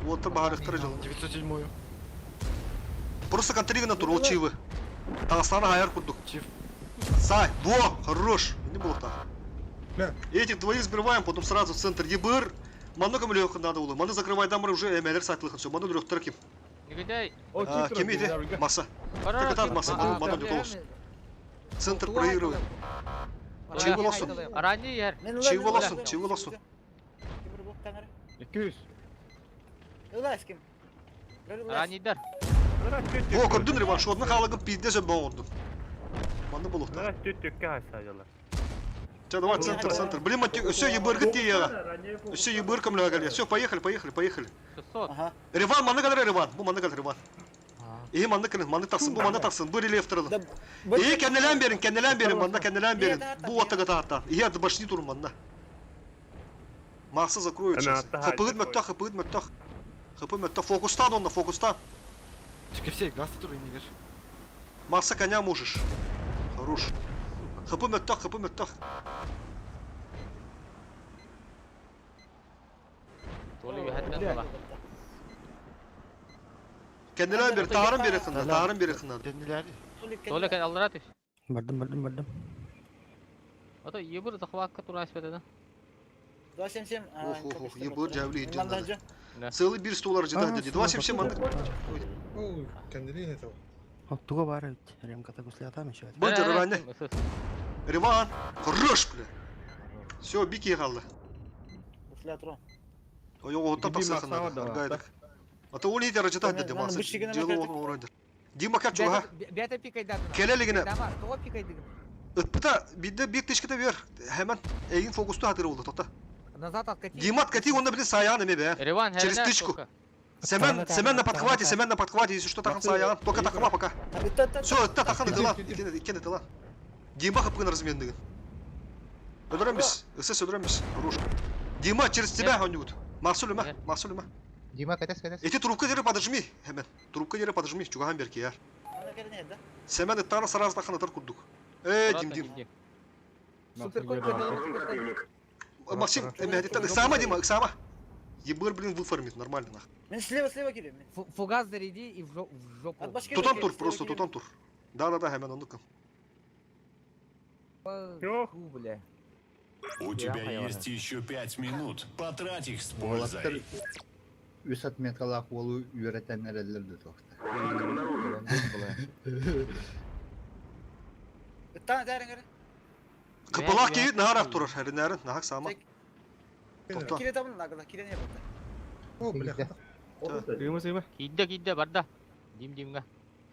Уотта бахарықтыр жылы. 907-ю. Просто контригна тур, ол чивы. Тағыстаны хайар курдук. Чив. Сай, во, хорош. Не было так. Бля. Этих двоих сбиваем, потом сразу в центр ЕБР. Ману кому надо было. Ману закрывай дамры уже, эмэлер сатлыхын, все, ману лёг ким. Негодяй. Ким иди, масса. Так это масса, ману, ману не голос. Центр проигрывает. Чив волосун. Ранний ер. Чив волосун, чив волосун. 200. Ылас ким? Раннийдар. Во, көрдүн реванш, одна халагын пиздец өбө оңордун. Манны болуқта. Нара түт-түккә хайсадылар. Че, давай, центр, центр. Блин, все, ЕБР тия. Все, ЕБР камля Все, поехали, поехали, поехали. 600. Ага. Реван, манны кадр Реван. Бу манны кадр Реван. И манны кырын, манны тақсын, бу манны тақсын. Бу рельеф тұрылын. И кәнелән берин, кәнелән берин, манна кәнелән берин. Бу оттага таатта. И ады башни турун манна. Максы закроют сейчас. Хапыгыт мөттах, хапыгыт мөттах. Хапы мөттах. Фокустан онна, фокустан. Чекевсей, газ тур инигер. Макса коня можешь. Хорош. Хапы мөттах, хапы мөттах. Толя үһәттен тола. Кәнелән бер, таарын бер хында, таарын бер хында. Денилер. Толя кән алдыра түш. Бардым, бардым, бардым. Ата ебір захватка тура испетеді. 277. Ох, ох, ох, ебыр жабли Мандажы. Целый бир столар жида деді. 277 манды. Ой, кәнделин это. Туга бар ведь. Ремката гуслятам еще. Бандер ране. Реван. Хорош, бля. Все, бики қалды. Гуслятро. Ой, оттан Дима тақсақын Ахсава да, аргайдық. А то ол итер жида деді Мен мақсы. бір шегіне Дело мәкердік. оған орайдыр. Дима как чуға? Бята пикайда. Келелігіне. Дама, того пикайды. Үтпіта, бидде бир тишкіте бер. Hemen egin фокусту хатыры болды, тоқта. Назад откати. Дима откати, онда біле саяғын еме бе. Реван Через херне. тычку. Семен, Семен на подхвате, Семен на подхвате, если что, тахан саяғын. Только тахама пока. Все, это тахан дела, иккен дела. Дима хапкын размендігін. Öldüremez, СС öldüremez. Хорош. Дима, через тебя он идут. Масулюма, масулюма. Дима, катас, катас. Эти трубка дери подожми, hemen. Трубка дери подожми, чугахан берки яр. Семен ыттары сразу тахан атар курдук. Э, Дим, Дим. Супер конь. Максим, эме, Сама, Дима, Сама. Ебыр, блин, выформит, нормально, нах. Мен слева, слева келем. Фугас заряди и в жопу. Тутан тур, просто тутан тур. Да-да-да, hemen онуку. Фу, бля. У тебя есть еще 5 минут. Потрать их с пользой. Үс отметкалаах уолу үөрэтэн эрэллэр да туохта. Ыттан дәріңгір. Кыпылақ кейт нахар турар, хәринәрин, нахак сама. Тоқта. Кире табын нагыла, кире не болды. О, бля. Сыйма, сыйма. Кидде, кидде, барда. Дим, димга.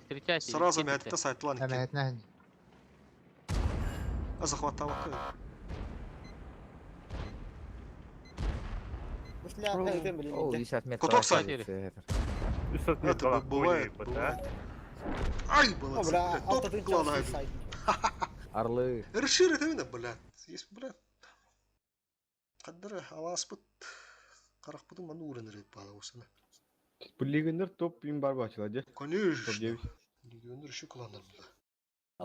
Встречайте. Сразу мәтті сайтлан екен. Әмәтнән. А захваттавақ. О, еще отметка. Куток сай. Это бывает, бывает. Ай, молодцы, блядь, топ клана. Орлы. Решир это именно, блядь. Есть, блядь. Қаддыры аласпыт. Қарақпытын маны урын бала осыны. Bu легионер топ им бар бачыла, Конечно. Топ 9. Легионер еще кландар бля.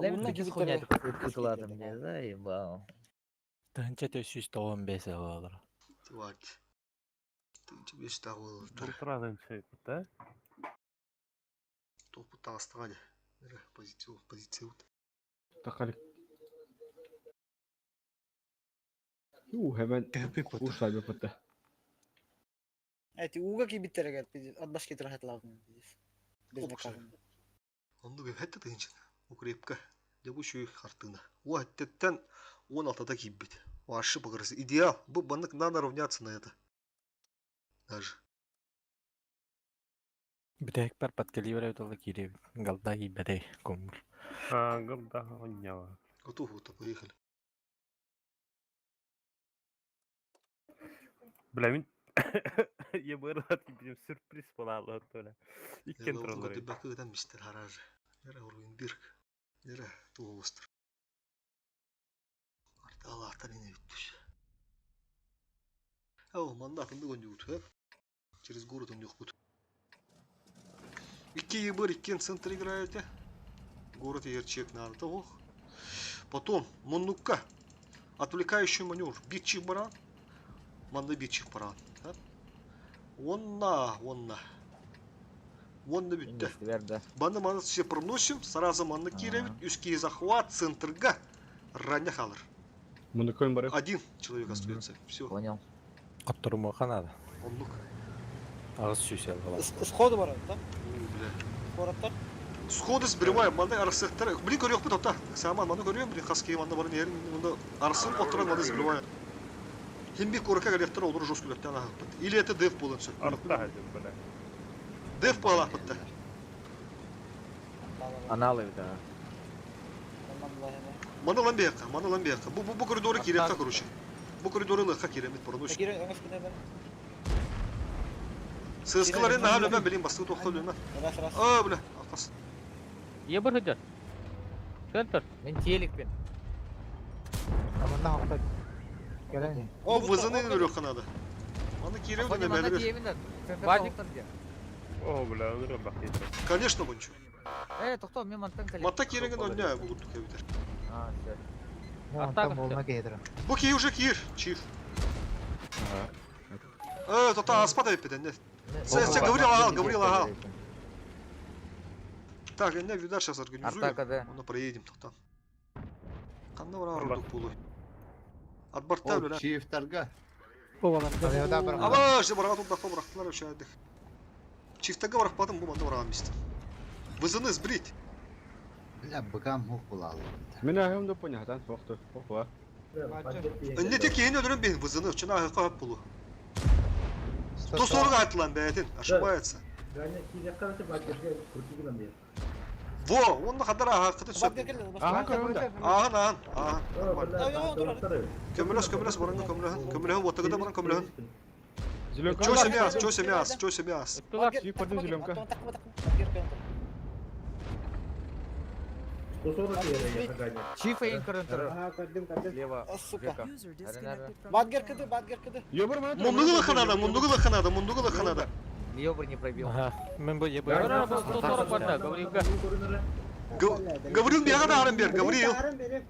Левин хуйня ыкладым, не заебал. Тыһынча төс 195 алалар. Тварь. Тыһынча беш тағы болар. Турадан да? Топу тағыстыға Позиция, позиция. Тақалик. Hemen uçlar bir pıttı. Эти ууга киирбиттэригэр пиздец, от башки тырахатлаабытым пиздец. Безнаказанно. Оннук эбэт тыһыынча. Укрепка. Дьэ бу үчүгэй хартыына. Уо эттиттэн 16-та киирбит. Вообще покрысы. Идеал. Бу баннык надо равняться на это. Даже. Бүтэһикпэр подкаливер эбит киириэбит. Галда киирбэтэй көҥүл. А, голда оннява. Готов, вот, поехали. Бля, мин я бырат кипим сюрприз буолаалла толя. Иккен тураллар. Бакыдан мистер харажы. Яра уруин бирк. Яра туустар. Арталаатар ине бүттүш. О, манна атынды гонюут, Через город он легкут. Икки ебыр, икки центр играете. Город Ерчек надо того. Потом, Муннукка. Отвлекающий маневр. Битчих баран. Манна битчих баран. Онна, онна. Онна бүтті. Баны маны все проносим, сразу манны киревит, үский захват, центрга, раня халыр. Один человек остается. Все. Понял. Хотторумуохха наада. Оннук. 800 алла. Сходу барар, да? Бля. Куораттар. Сходу сбриваем, маны арсыктар. Блин, көрүөх бит ота. Саман маны көрүөм, блин, хаски манна барын ерин, мында арсын оттуран маны сбриваем. Химби курка галектар олор жестко леттен ахыппыт. Или это деф болан сөп. Арта хадим, бля. Деф буолаахпытта. Аналы да. Маны лан бияққа, маны лан бияққа. Бу, бу, бу коридоры кириэххэ, короче. Бу коридоры лыхха киремит, проносим. Кире өңөс күнэ бен. Сыскаларын наһаа өлөмө, билин бастыы туохха өлөмө. Раз раз. А, бля, акас. Ебыр хыдьар. Центр. Мен телекпин. Аманна хохта. Кэлэн. Бу вызыны өлүөххэ надо. Маны кииребит Афоня манна бэлибир. тиэбин да. Вадик. О, бля, он рыбак есть. Конечно, бунчу. Э, тохто, мен мантан кэле. Матта кииреген оння бу курдук эбитер. А, все. Антон болма кейдер. Бу кии уже киир, чиф. Э, тота аспат эппит не. Сэ, сэ, Гаврил агал, Гаврил агал. Так, я вида сейчас организую. Артака, да. Оны проедем тоқтан. Қанда бар арудук болу. От борта, Ол бля. чифтарга. Аба, же барға тудаққа бұрақтылар вообще әдік. Чифтага барақпадым, бұл манда барған месті. Вызыны сбрить. Бля, быкам хух булалы. Мен ахым да понятан, вақты, охла. Не тек кейін өлірім бен вызыны, чына ақы қап болу. 140 айтылан бәйтін, ошибается. Во, онны қадар ақыты сөп. Ахан көрөм да. Ағын, ағын, ағын. Көмілес, көмілес, барыңғы көміліхін. Көміліхін, оттығы да барың көміліхін. Зеленка. Чё семяс, чё семяс, чё семяс. Чиф подым зеленка. Чифа ин көрөн турар. Ага, көрдүм, көрдүм. Лево. Сука. User disconnected from your Бадгер channel. кыды, бадгер кыды. Ёбыр мана Мундугы ханада, мундугы ханада, мундугы ханада. Лёбр не пробил. Аха. Мен бу ебыр. Бара бу 140 барда, Гаврилга. Гаврил бияға да арын бер, Гаврил. Арын берем.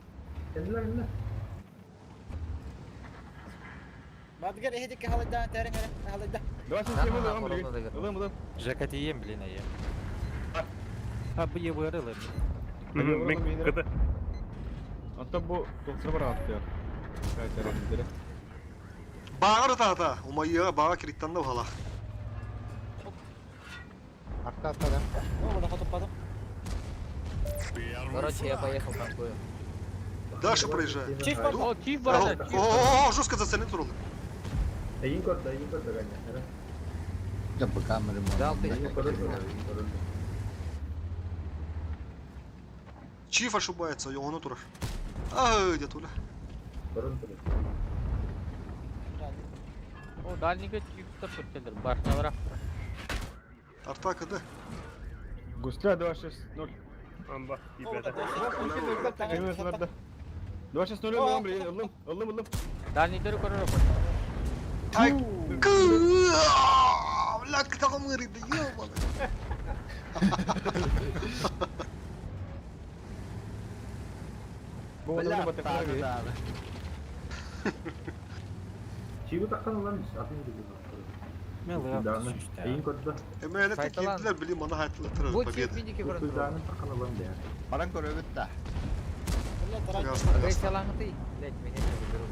Бадгер эхедикке халайда, тәрен әрі, халайда. Давай сен сен ылым, блин. Ылым, ылым. Жакатием, блин, ая. А бу ебыр ылым. Мен кыды. Ата бу 90 бар атты. Кайтарам дире. Бағыр та умайыға баға кириттан да бала. Арта арта да. О, бада хотоппадым. Первый Короче, я фраг. поехал танкую. Дальше проезжай. Чиф бар. О, чиф бар. О, жестко зацелен турулы. Да быкам Дал ты. Чиф ошибается, он турар. А, где туля. О, дальнийга чифтар көттелер. Башнялара. Артака, да. Гусля 2-6-0. Амба, ибеде. 2-6-0 ылым, блин, ылым, ылым, ылым. Дальнийдер көрөр. Ай, бля, кытагым ырыды, ёбаный. Бу Бля, оны батыр тағы тағы. Мен лыап сүүстэ. Эмэлэ Сайталан. киирдилэр, блин, мана хайтылар Бу чиф победа. миники көрөн турар. Баран көрөбүт да. Ясно, ясно. Рейс алаңы ты. Блять, меня не заберут.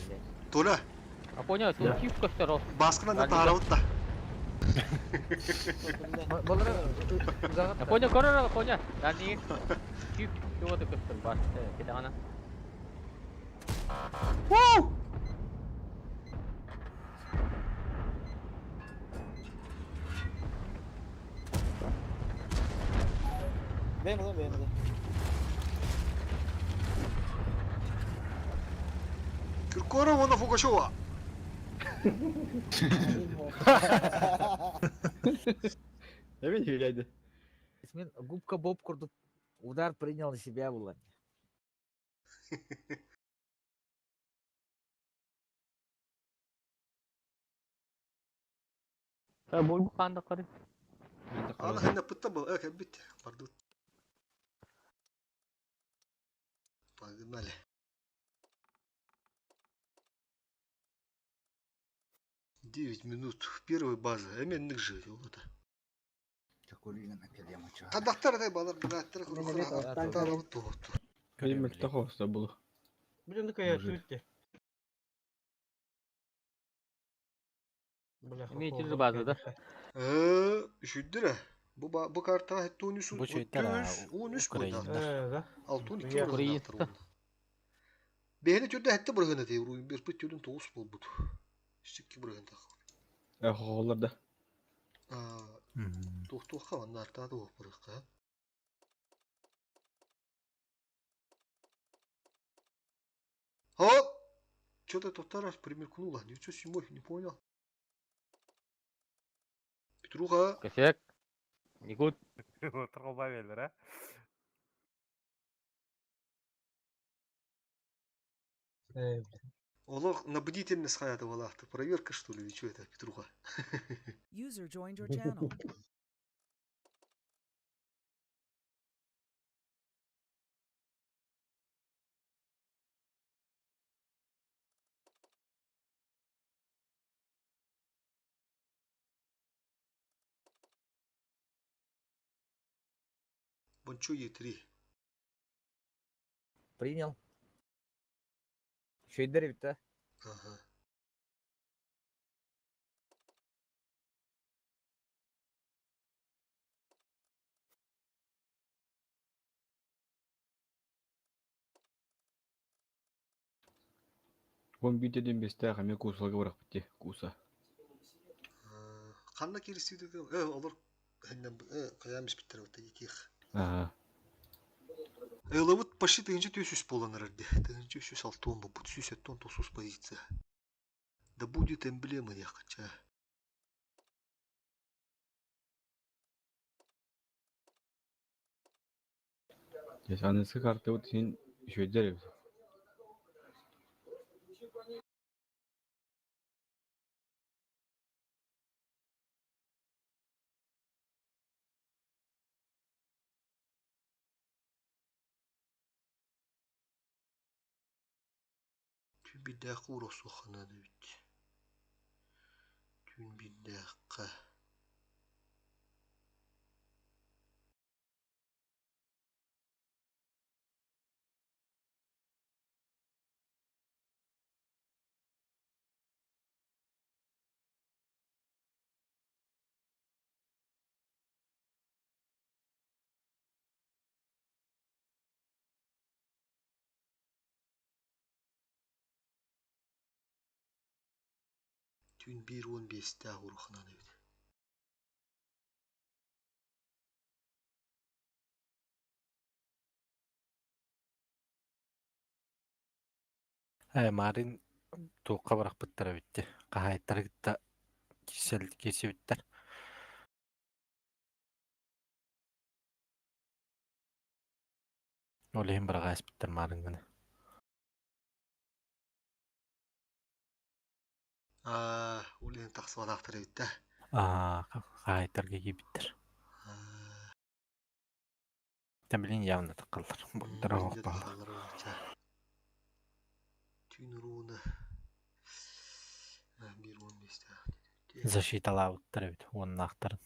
Блять. Толя, А понял, тут чип көстөр ол. Баскынан да таарабыт да. Балары А понял, көрөр, понял. Дани. Чип, чего ты көстөр бар. Кетагана. Вау! Бэм да, бэм да. Киркоров, она Фугачева. Эбен хүләйді. Мен губка Боб курдук удар принял на себя было. Та бой канда кары. Ана ханна пытта был, эх, бит. Пардут. Погнали. 9 минут. Первая база. Эменник же, это. Тадақтар да балар билаттар тарабыт. Кәлім мәлті хоста бұл. Блин, ну-ка я Может. чуть. Бля, Имеете же базу, да? Үшүддүр. Бу бу карта хетте 13 Бу чөйттер, 13 бойда. Э, да. Алты 12 Украина. Бэһини түрдэ хетте бырыгына тей, бир бит түрдүн 9 болбут. Ишчикки бырыгын так. Холлар да. Тухтуха ваннартады о бырыкка. Хоп! Что-то тот раз примелькнуло. 907, не понял. Петруха. Косяк. Никут. Тұрғылба бердер, а? Э, Олох на бдительность хаята валахты. Проверка, что ли, или что это, Петруха? User joined your channel. Бончу Е3. Принял. Шөйдер бит, да? Ага. Он битеден бесте хаме кусалга барақ бітте, куса. Қанна керісті олар каямис биттер вот этих. Ага. Элавыт почти тыгынчы төсүс болан арарде. Тыгынчы үсүс алтон бу сүс эттон тосус позиция. Да будет эмблема якача. Yes, анысы карта вот сен шөйдер бит. Түн биддәққа уросу ханады бит. Түн биддәққа. Түн 1.15-те уруханады бит. Э, Марин туққа барақ бұттара бітті. Қахайттар гытта кисел кесе биттер. Олейін бірақ әс биттер Марин гыны. А, улен тақсыбалақтыр бит да. Аа, қахайттарға биттер. Та билин явно таққалар. Бұттара оқ. Түн руны. 1.15-те. Защиталабыттар бит, онын ақтарын.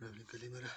Ревлин кэлимэрэ.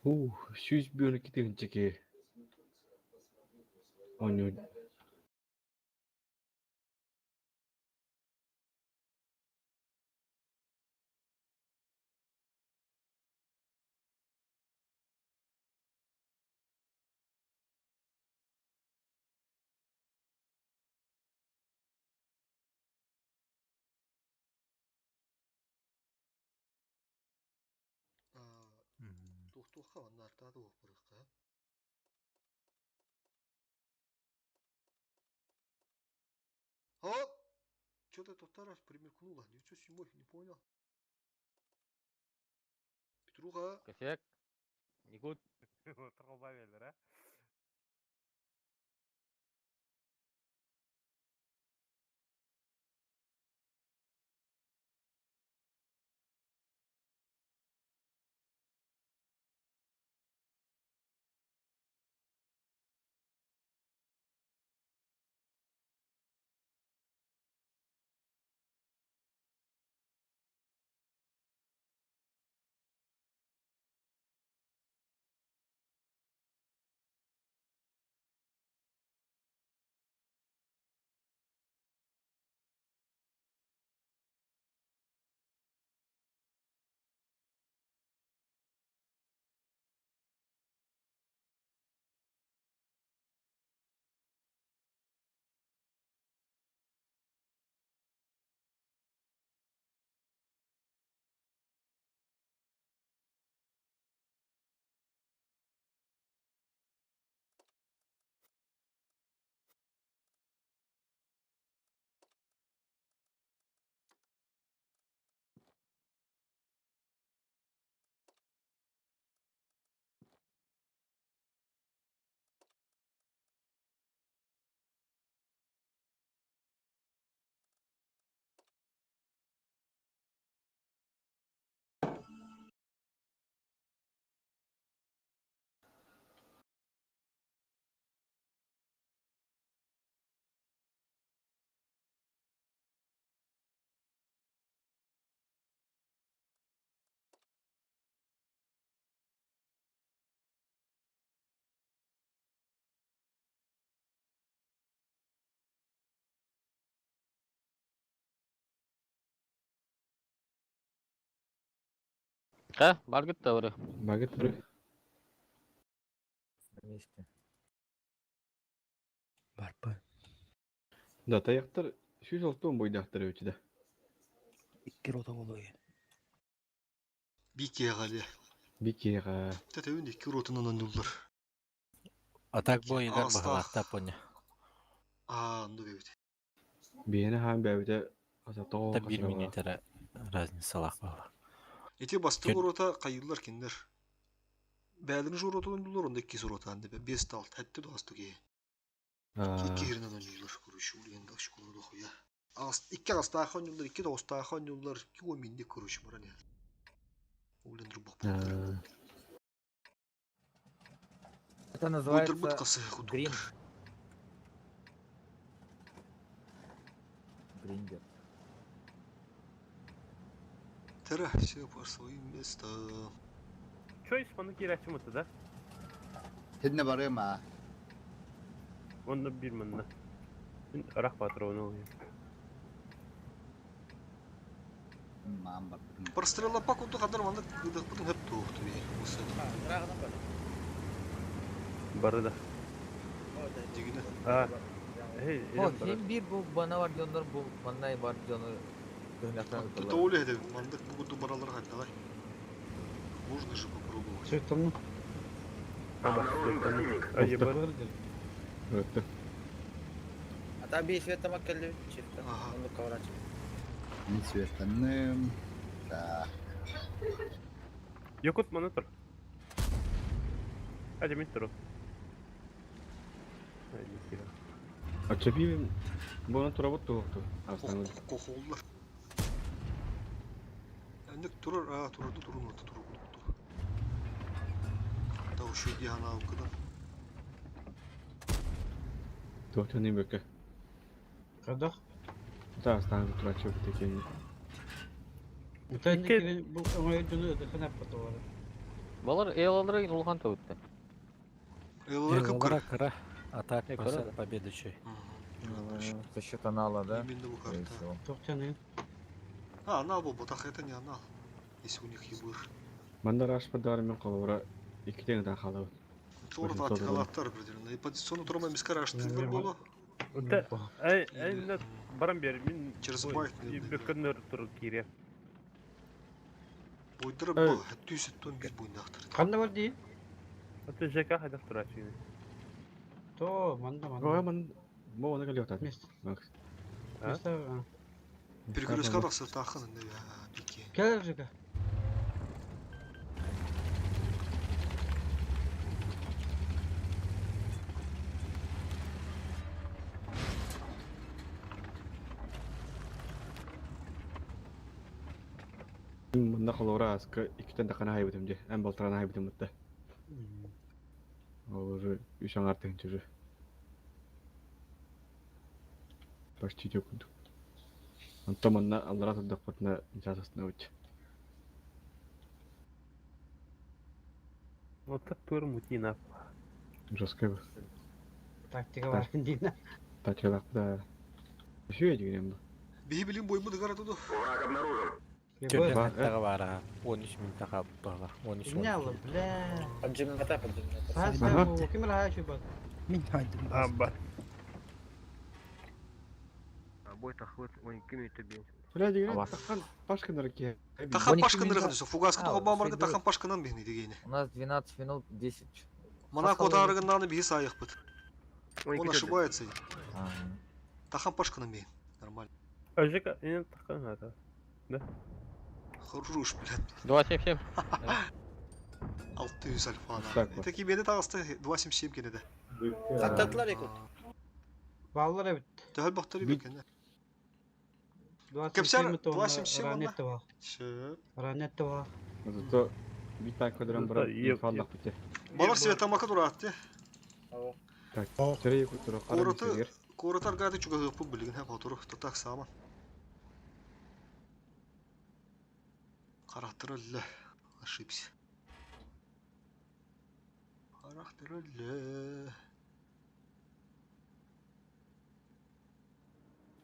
Ух, 112 тыһыынча киһи оонньуур. Туохтуохха манна артаата уоппарыахха. О! Что-то тот раз примелькнуло. 907 не понял. Петруха. Косяк. Никут. Тұрғылба бердер, а? Ха, баргыт да бары. Баргыт бары. Вместе. Барпы. Да, таяқтар 106 бойдақтар өтеді. Икки рота болуй. Бикеға Бикеға. Тәтәуін икки ротынан онуллар. Атак бойыгар Астах. баһалаахта поня. Аа, онду бэбит. Биэни хаан бэбите асатоо Та бир минутара разницалаах баһала. Эти бастык урота кайыллар киндер. Бәлин журотун онуллар, онда икки рота анды. Бес талт, хәтте досту ки. Икки хиринен онуллар, короче, улген даш кулу хуя. Ас икки астаах онуллар, икки достаах онуллар, икки о миндик, короче, баран. Улен рубах. Это называется Буйдырбыт касы грим. Тара, все по своим местам. Чойс маны киирээччи мыты да? Тинне барыам аа. Онно биир манна. Мин ырах патрону ылыам. Маам барбытым. Простреллаппа курдук хандар маннык ыдыхпытын хөп туох түбэй. Ырааҕынан бар. Бары да. Дигинэ. А. Эй, О, илем барар. син биир бу бана бар дьоннор бу маннай бар дьону көһүнэхтэн Это ыталлар. Оля это мандык бу курдук баралар хайдалай. Можно же попробовать. Сөйтөмнө. Аба, Айы бар. Өттө. Ата бии свет тамак келди. Чифта. Онну каврач. Мин светтанным. Так. Якут маны тур. Hadi мин туру. Haydi kira. Ачаби буна турабыт туохту. Астаны. Кохоллар. Әнник турар, а турарды турун орта туру курдук. Та ушу дихана алкыдан. Туохту не бөкө. Кадах. Та астаны турачы битекени. Ытан бу оңой дьону ыдыхын аппатылар. Балар элалары улахан төбүттэ. Элалары Элалара кыра. А так Э, кыра процент да. победы чүй. За счет анала, да? Именно бу Скорее карта. всего. Тоқтаны. А, анал бу ботах это не анал. Если у них ебыр. Манда рашпа дар мен колора икитен да халабыт. Торт атикалаттар определенно. И позиционно турма мискара аштылар болу. Та, ай, ай, на барам бер, мин Через байт бөккөннөр тур кире. Бойдыры бу, түйсөттөн бир бойнактыр. Канда бар дии? Аты ЖК хайдах турачы. То, манда манда. Ой, ман бу оны калиота. Место. Макс. Место. Перекрестка тахсы тахын инде бики. Кел жыга. Мында колора аска икитен да кана хайбытым же. Эн балтырана хайбытым мытта. Ол уже үч аңар тыгынчы уже. Почти жок. Онто манна аллара турдак бутна жасасына үч. Вот так тур мутина. Жестко бу. Тактика бар дина. Тачалак да. Үшү деген бу. Биһи билим бойму дыгара туду. Төрдөн Бар, хаттага бара. 13 минутта калып барла. 13 Эмне алып, бля. Поджимната, поджимната. Саа бу ким эле хачы бар. Мин хайдым. Аба. Бой тахвыт, он ким өтө Бля деген тахан пашкандар ке. Тахан пашкандар гана фугаска туга бамарга тахан пашканан бихни дегени. У нас 12 минут 10. Мана котарыгыннаны бихи сайык бит. Он ошибается. Тахан пашканан бихин. Нормально. А ЖК, не тахан это. Да. Хорош, блядь. 277. 600 альфана. Так вот. Это кимеде тагысты 277 кенеде. Хаттатылар якут. Баллар эбит. Төхөл бактар бекене. 27 Кепсер минут 277 ранетте бар. Шö. Ранетте бар. Зато бит так кадран бара инфаллах бите. Балар света мака туратты. Так, терей кутура Короты коротар гады чуга хыпы билген ха батуру татак сама. Караттырылы. Ошибся. Караттырылы.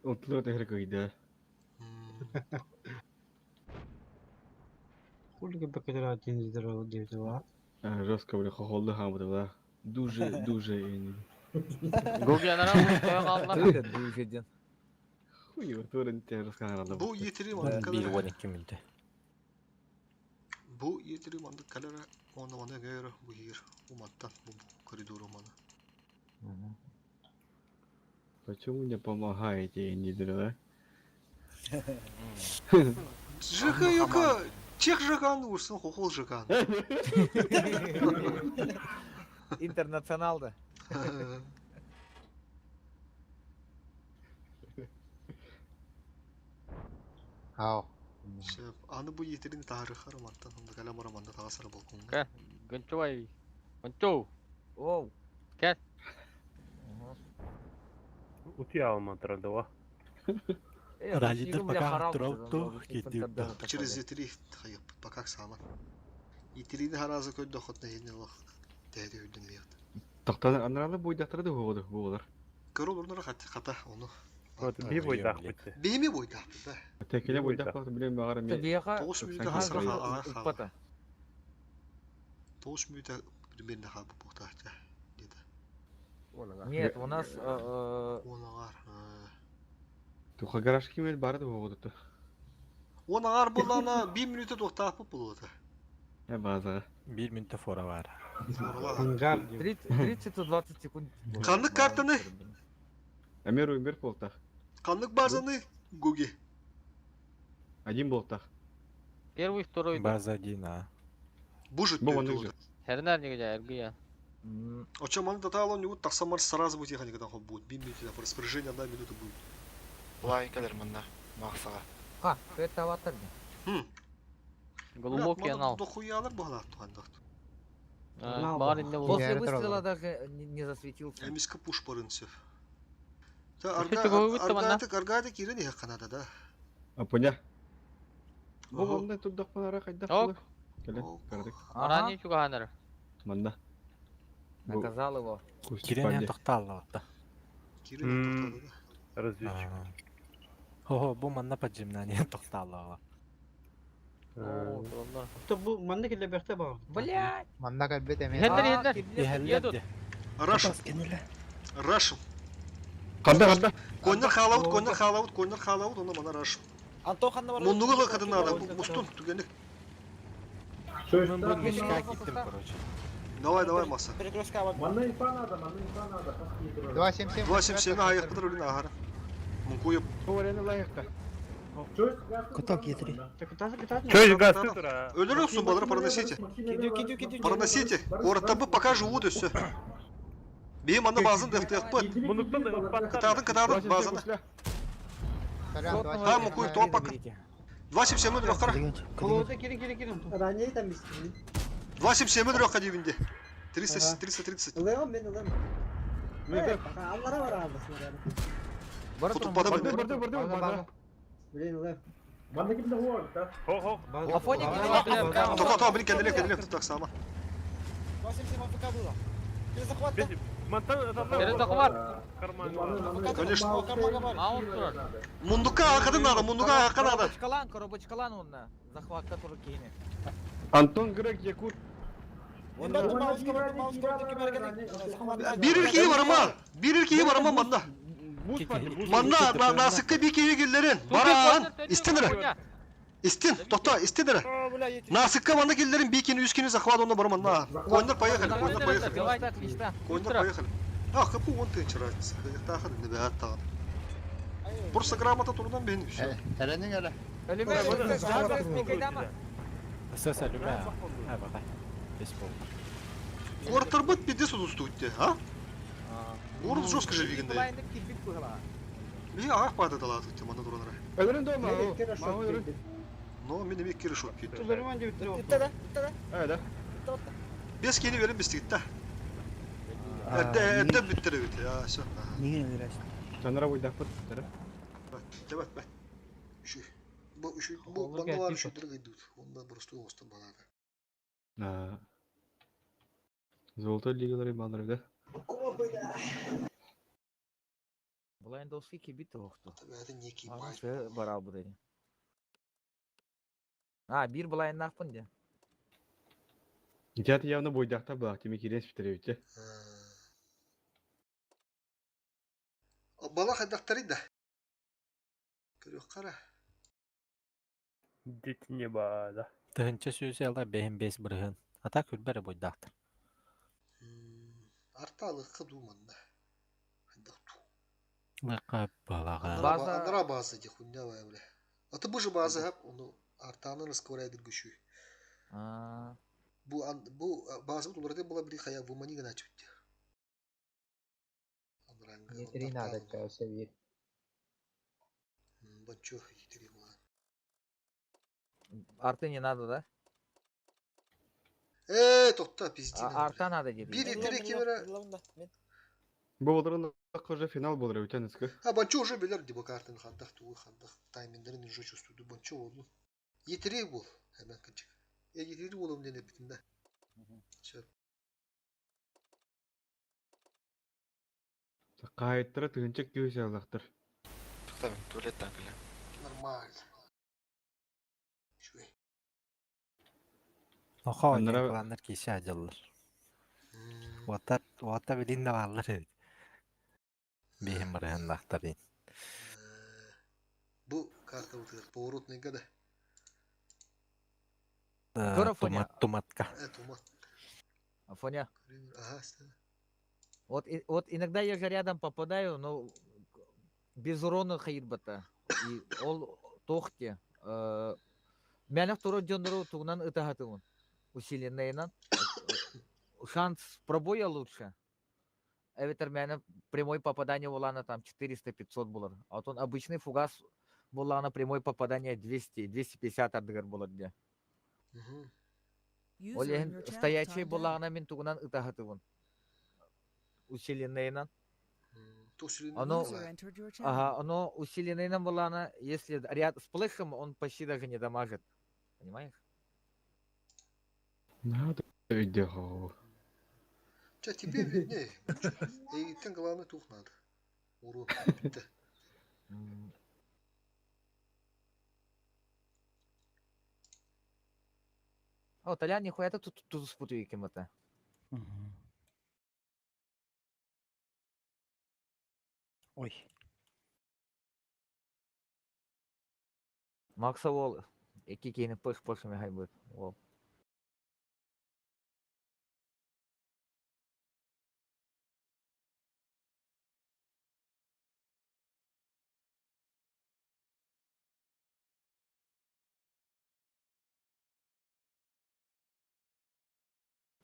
Отлар тахыр кыйда. Хулига бекедер один здорово девдела. Жестко бля хохолду хамды бла. Дуже дуже эни. Гогянара бу калдылар. Дуже ден. Хуй его турын те расканаралды. Бу етири мандык 1 калера. 12 минутта. Бу етири мандык калера. Оны мана гайра бу ер. Уматтан бу коридору мана. Почему не помогаете, эни да? ЖК юка Чех ЖК-ны урсын, хохол ЖК-ны. Интернационал да. Ау. Шөп, аны бу етерин тарихы романтан, онда калам романда тагасыр балконга. Кэ, Гончой. Гончоу. Оу. Кэ. Утуя алман турады ва. Ранидер пока турал киирдибит. Через Е3 хайыппыт, пока сааман. Е3-ни харазы көрдөхөт нэһини лох тэһэри үрдүн миэт. Тохтан анаралы буйдахтары да буолар буолар. Көрө олорнор хата хата ону. Вот би бойдаахпыт. Бими бойдаахпыт да. Текеле буйдах болот билен багара мен. Биэха 9 мүнөтэ хасыра хаалар. уппата. 9 мүнөтэ примерно хаалбыт буолтаачча. Где-то. Нет, у нас Он ағар. Туха гараж кимел бары да буолар. Он ағар боллана 1 мүнөтэ туохтаахпыт буолуота. Э база. 1 мүнөтэ фора бар. 30-20 секунд. Ханнык картаны? Эмер умер болтах. Ханнык базаны Гуги. Один болтах. Первый, второй. База 1, а. Бужит. Бу оннук же. Хернер неге эргия. О чем он татал, он не тахсамар сразу будет ехать, когда он будет. 1 минута, по распоряжению одна минута будет. Лай кэлэр манна. Махсаҕа. Ха, это аватар. Глубокий анал. Дохуялар буһалар туһандах. Бар инде После выстрела даже не засветился. Эмиска пуш парынсев. Та Эффекті көбі бітті манна. аргатык аргатык ирен их канада да. А поня. Бу онда турдах панара кайдах Ок. болар. Келе, кардык. Арани чугаанар. Манна. Наказал его. Кирен тохталла отта. Кирен Разведчик. Хо-хо, бу манна поджимнание тохталла. То бу манна келе бэхте бар. Блять! Манна кэлбит эмиэ. Хендер, хендер. Едут. Рашим. Рашим. Канда канда. Коннер халаут, коннер халаут, коннер халаут, оны мана рашим. Антон ханна бар. Муннугу лакатын надо, мустун түгенек. Мен бу мешка киттим, короче. Давай, давай, масса. Перекрестка бар. Манна инфа надо, манна инфа надо. 277. 277 аяқ бітір өлін ағары. Мұнкуып. Лайықта. Куток Е3. Чё газ тура? Өлірі сумбалары проносите. Проносите. Орытабы пока живут и все. Бейм аны базын ДФТФ. Кытадын, кытадын, базаны. Та мукуй топак. 277 өлі қара. Колода кирин кирин кирин. Ранее там истин. 277 өлі қара дебінде. 300, 330. Ылыам мен ылыам. Э, пока аллара бар албасын. Кутуп бада Барды барды барды барды. Блин, ылыам. Манна кимде хуар, да? Хо-хо. Афоня Тоқа, тоқа, блин, кәнделеп, кәнделеп, так сама. 87 АФК было. Перезахват. Перезахват. Конечно. Маунт турар. Мундука ақыды надо, мундука ақы надо. Коробочкалан, коробочкалан он на захват, который кине. Антон Грег Якут. Bir ülkeyi var ama. Bir ülkeyi var ama manna. Manna, nasıkkı bir kere gillerin. Баран, истин ре. Истин, тоқта, истин ре. Насыкка манна киллерин бикини, үскини захват онна бар манна. Коннор поехали, коннор поехали. Коннор поехали. А, хапу он тынч разница. Тахады не бәт тагын. Просто грамота турдан бен все. Эренин эле. Сәс әлүмә. Ә, бақай. Бес болды. Город бит пиздец удустуйте, а? Город жестко же вигенде. Ми ах пады дала тут мана туранара. Өлөрүн дома. Мага өлөрүн. Но мен эме кире шот кетти. Туларман деп Итте да, итте да. Э, да. Бес кени берем бес тигитте. Эрде эрде биттире бит. Я все. Неге өлөрөсүң? Жанара буйдах бут. Давай, давай. Үшү. Бу үшү бу банда бар үшү дыргы идут. Онда просто оста балада. А. Золотой лигалары балдары да. Блайндовский кибит охту. Это некий бай. Барал бу дени. А, бир блайндахпын де. Итят явно буйдахта была, теми кирес битеребите. Бала хайдактары да. Көрөк кара. Дети не бада. Тыһынча сүүсэ ала бэһин бэс бырыһын. Ата күлбәрэ буйдаахтар. Арталыкка думанда. Лыка балаға. Андра база де хуйня бля. А ты буже база хап, оны артаны раскварайды гүшү. Бу бу база туларды була бир хая бу мани гана чүттü. Е3 надо, часы вид. Бачо хитри була. Арты не надо, да? Э, токта пизди. Арта надо деді. Бир итире кемера. Бу боларын уже финал болар өтен ысқы. А Банчо уже билер ди бу картаны хандах тугу хандах таймингдерин уже чувствует. Банчо болду. Етири бол. Hemen кычык. Э етири болом ден эпитим да. Чөп. Қайыттыра тыгынчык күйесі алақтыр. Тоқта мен туалеттен кілем. Нормально. Шуй. Нохоо Аннара- кланнар кисе ажаллар. Уоттар уотта билин да бааллар эбит. Биһим барыһыннаахтарын. Бу карта утыр. Поворотный года. Тора Фоня. Тумат туматка. Это ума. Афоня. Ага, стена. Вот, вот иногда я же рядом попадаю, но без урона хайырбата. И ол тохте. Мянах туро дёнру тугнан ытахатымын. Усиленныйнан. Шанс пробоя лучше. Эветер мяне прямой попадание булана там 400-500 булар. А вот он обычный фугас булана прямой попадание 200-250 ардыгар булар де. Ол User in ехин your channel стоячий timed out. булана мен тугнан ытахатымын. Усиленныйнан. Оно, User entered your channel. ага, оно усиленный нам была, если ряд с плэшем, он почти даже не дамажит. Понимаешь? Надо өйде хау. Че, тебе виднее. И тем главное тух надо. Урон. Битте. О, Толян, нихуя ты тут тут спутаю кем-то. Ой. Макса Вол, які кейни пыш пыш мигай будет. Вол.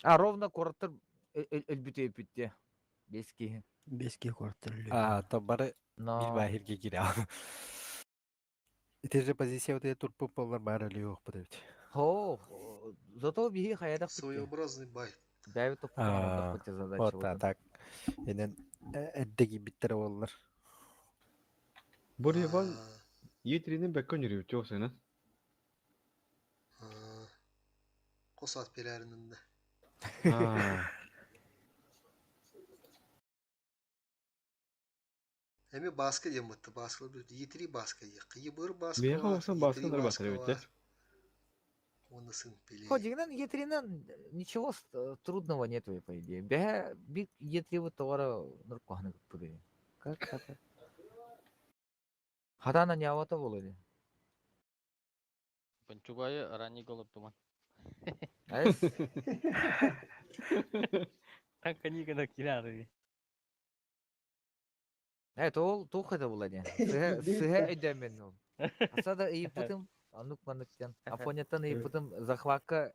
А ровно куратор өлбүтэ бүттэ. Бески. Бески квартал. А, то бары Но... бил баахирге кире. Ити же позиция вот эти турпу поллар бары лиох бит. Хо, зато биһи хаядах бүттэ. Своеобразный байт. Давид А, топ задача. Вот а так. Энен эддеги биттер боллар. Бу Иван етринин бәккөн жүрүп жоқсың, Косат берәринин да. а? Эми баска дем бытты. Баска бит. Етири баска е. Кыйбыр баска Меха бар. olsan баскандар Етири басар баска бит, бар. Оны сын пеле. Хо, дигнан етринан ничего трудного нету, по идее. Бе бик етри вот товара нуркохны пуды. Как это? Хатана не авата болоди. Панчугайы ранний голуб туман. Эс. Танка никогда киляры. Это ол тух это было не. Сыга өйдөмен ол. Асада ыйыппытым, анук мануктен. Афонятан ыйыппытым захватка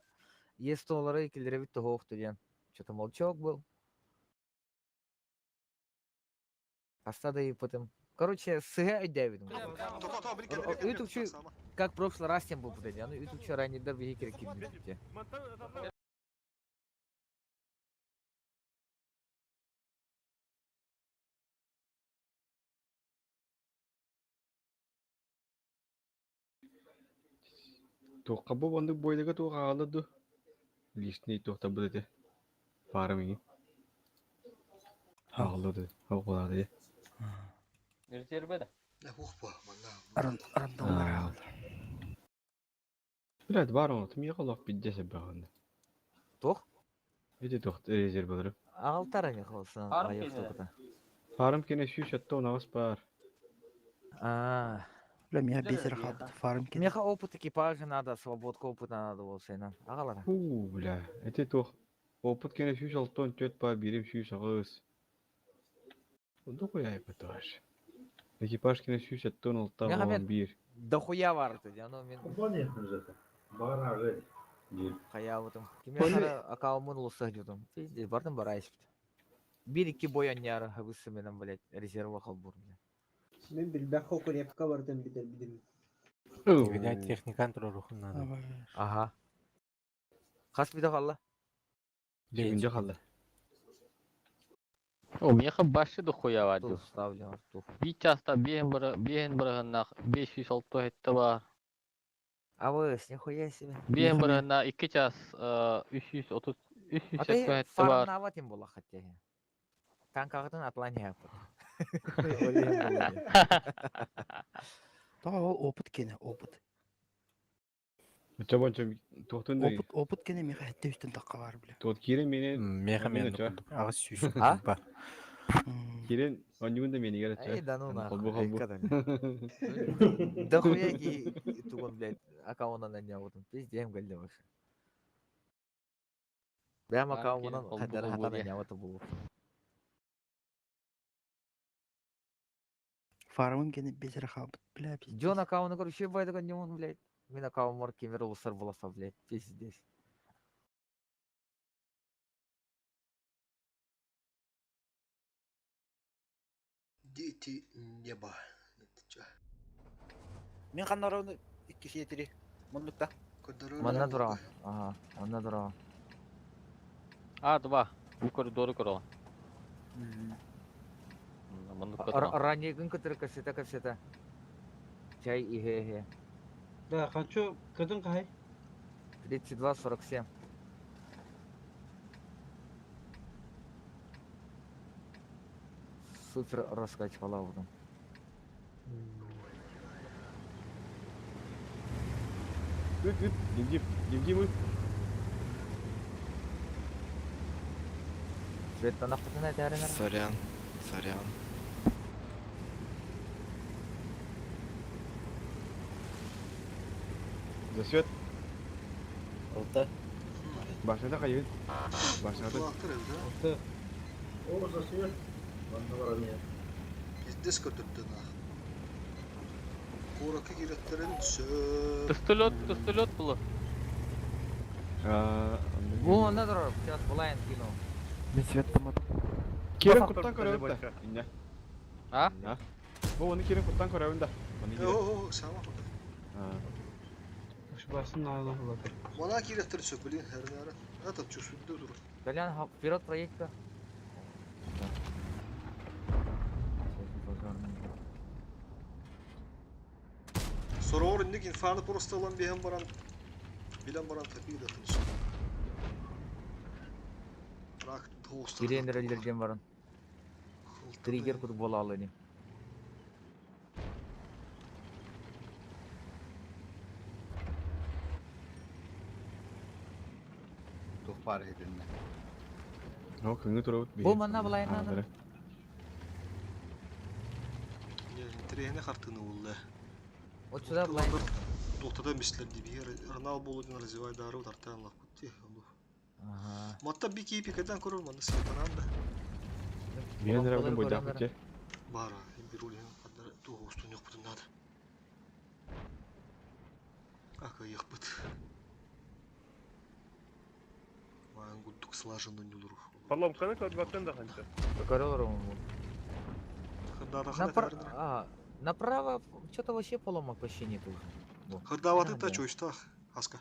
есть олары килдеребит тоһоохту диэн. Что-то молчок был. Асада ыйыппытым. Короче, сыга өйдөбүтүм. Үтүкчү как в прошлый раз тем был бу Аны үтүкчү раннийдар биһи керек кирбитте. Тоққа бу бандык бойдага туға алады. Лишний тоқта бұл ете. Фарым иң. Ағылды, ағылады. Резерве да. Ух ба, мана. Аран арандалар. Блядь, бар оны, тым еқалақ биддесе бағында. Тоқ? Эти тоқ резервалары. Ағалтар эми холсын. Фарм кене. Фарым кене шүш атта онағыс бар. А. Бля, меня бесер хаб фарм кене. Меха опыт экипажа надо, свободка опыта надо болсайна. Ағалара. Фу, бля, эти тоқ. Опыт кене шүш алтон төт па, берем шүш ағыз. Онда қояй біташ. Экипаж кене шүш аттон алта Меха мен он бир. дохуя бар ты, аны мен Хаябытым. Киме хара акаумын луса дедим. Пиздец, бардым барайсып. Бир iki бой аньяра хабысы менен, блядь, резерва холбур, бля. Мен билбэх хокурепка бардым бидер бидим. Видать техникан турорухун надо. Ага. Хас биде халла. Күнде қалды. О, миэхэ башы дохуя баар Ставлю арту. Биир часта биэһин быра биэһин быраһыннаах 506 баар. А вы, нихуя себе. Биэһин быраһыннаах 2 час 330 А ты 377 баар. фармнават им была хотя. Танкағытын атлан япыт. Тоҕо ол опыт кene, опыт. Ча бонча туохтун да Опыт, опыт кene миэхэ хэтте үстэн тахха бар бля. Туот киирэн миэнэ Меха миэнэ мен ча. аҕыс сүүс А? бар. Киирэн онньугун да миэнигэр ча. Эй, да ну Холбу нахуй. холбу. Да хуя ки тугун, блядь, аккаунтан аннябытым. Пиздем галли вообще. Бэм Бар аккаунтан киирэн холбу хаддар холбу хатан диэ. аннябыты булу. Фармым кene безер хаалбыт, бля, пиздец. Джон аккаунты короче байдыган ньумун, блядь. Мин аккаунтмар кемер улусар буласа, блядь. Пиздец. Дети неба. Это чё? Мин ханнараны икки сиэтири. Мундукта. Манна тура. Ага, манна тура. А, два. Бу коридору көрөҕүн. Маннык көрөҕүн. Раннигын кытыры кассета кассета. Чай и хе-хе. Да, хочу кыдын кай. 32-47. Супер раскачивала потом. Үт үт дим дим дим үт. Свет на нахуй на Сорян, сорян. Засвет. Алта. Башната хайын. Башната. Kulaklar evde. Алты. О, засвет. Манна баран я. Пиздец көтөрдө нах. Куракы киреттерин сөп. Тыстылет, тыстылет было. Во, на дорог, сейчас булайн кинул. Мен свет тамат. Кирен куттан көрөбүт да. Инне. А? А? Бу оны кирен куттан көрөбүн да. Оны кирен. О, сама. Ошибасын наадах булат. Мана киреттерин сөп, блин, хернара. Это чувствую дур. Толян, вперед проедь-ка. Сороор инник инфаны просто алан биһэн баран билен баран тапи да тыныс. Рак тоостар. Кирен баран. Триггер кут бола алыни. Тух бар единне. Но күнгө туруп. Бу манна булайн надо. Трехне хартыны улла. Вот сюда булайн. Доктадан бислер диби. Рнал болудин развивай дару тартан лакутти. Ага. Матта бики пикадан көрөр маны светанан да. Мен рәбин бойдак бите. Бара, бирулин кадар тугустун yok бутун надо. Ака яхпыт. Ман гуддук слаженно нюлур. Поломканы көрбөттөн да ханча. Көрөр Хырдада Напра... А, направо что-то вообще поломок вообще нет уже. Во. Хырдаваты та Да. чойстах. Аска.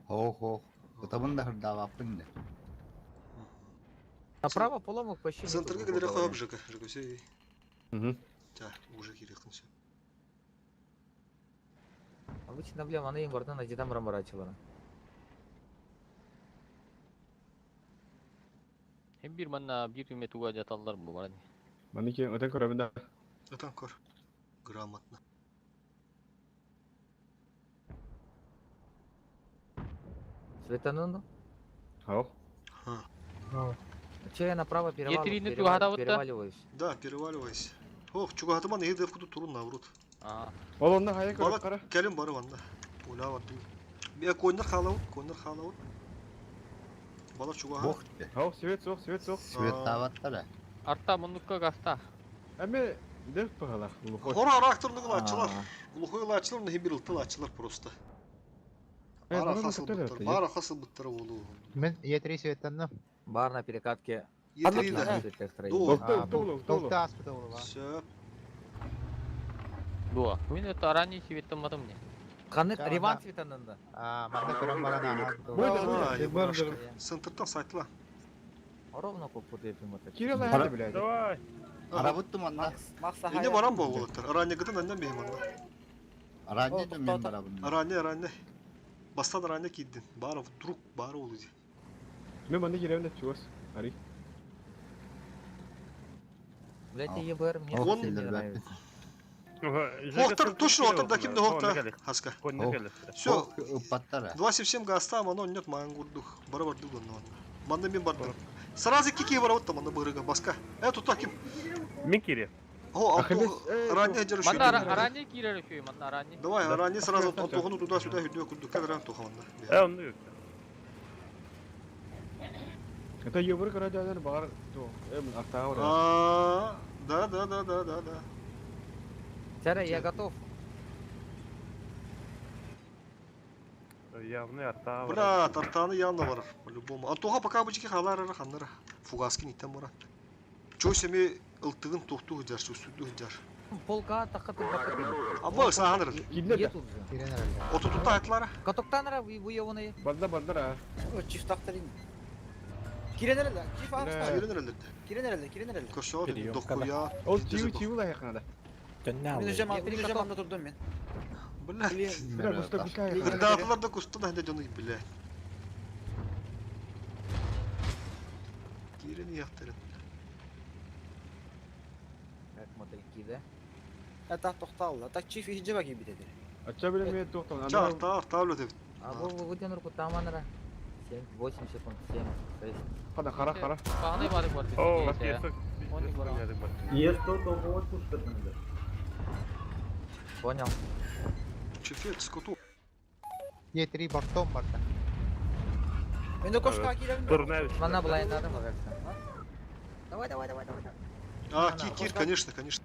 Ох, ох. Утабын да хырдаваппын да. Направо поломок вообще нет. Центрга грубо келере говоря. коюп жыка. Жыка все. Мгм. Та, уже кирекин все. Обычно, бля, маны им на дедам рамарачылар. Hem bir manna bir üme туга жаталлар бу баран. Маны кирен өтөн көрөбүн да. Атан көр. Грамотно. Светану? Ау. Ха. Че я направо перевал, Е3-ни перевал, тугада бутта. переваливаюсь? Да, переваливайся. Ох, чугатыман эди куду турун наврут. А. Ол онна хайа көрөп Бала кара. келин бары ванда. Ола ванды. Бе койнар халау, койнар халау. Бала чугаха. Бох де. Ау, свет сок, свет сок. Свет таваттара. Арта муннукка гаста. Эме деф пахалах. Глухой. Хора аракторны ачылар. А. Глухой ачылар, не бир ылтыл ачылар просто. Э, Бара бана хасыл көтөрөт, буттар, бара хасыл буттар болу. Мен Е3 светтанна. Бар на перекатке. Е3 Да. да. Ду. Улту, улту, улту. Толта аспыта болу. Сөп. Дуа. Мен это ранний светаматым не. Қанық Да, Реван да. светанында. А, манна көрөн баран Бойда, А, бойда. Центртан сайтла. Ровно коппут этим это. Кирилл аһады блядь. Давай. Арабыт туманна. Инне баран буолуттар. Араанньыгытын аннан биһим манна. Араанньа да мен барабын. Араанньа, араанньа. Бастан араанньа киирдин. Баара вдруг баара болу дии. Мен манна кииребин да чугас. Ари. Блядь, ЕБР мне Ох, совсем не силлер нравится. Хоқтар точно отыр кимде хоқта хаска. Все. Ыппаттара. 27 гаста мано нет маған курдук. Бара барды гонно. Манна мен бардым. Сразу кики бара отта манна бырыга баска. Э тут ким? Мен кире. О, ранее держу. Манна ранее киирэр үчүгэй, манна ранее. Давай, ранее сразу антохону туда-сюда хүдүө курдук кадран тохонна. Э, онну yok. Это ебыр карадянар бар. Эм артаа А, да, да, да, да, да, да. Сара, я готов. Явный арта. Бля, тартаны явно бар, по-любому. Антоха пока бычки халар ханнар. Фугаски ниттен бара. Чо семи ылтыгын тохту хыджар, сүстүдү хыджар. Полка тахаты бакы. Абы саханыр. Е тут же. Оту тута атлара. Катоктанра вы его Барда бардара. Чиф тактырын. Кирен эреле, чиф агыста. Кирен эреле. Кирен эреле, кирен эреле. Көшө дохуя. Ол тиу тиу ла якында. Мен уже мен уже манда турдум мен. Бля. Бля, куста куста. Гырдаатылар да куста да жону бля. Кирен яктырын. Как мотыльки, да? Это токталла. Так чиф ихже баки битеди. Ача биле мен токтон. Ча арта арта үлөтөп. А вы вы где нурку там анара? 7, 8 секунд, 7, 6. Хада хара хара. Бағанай бары бар. О, Есть то, то вот пушка там. Понял. Чефет скоту. Е3 бортом барда. Мен кошка кирем. Манна была и надо, Давай, давай, давай, давай. А, кир, кир, конечно, конечно.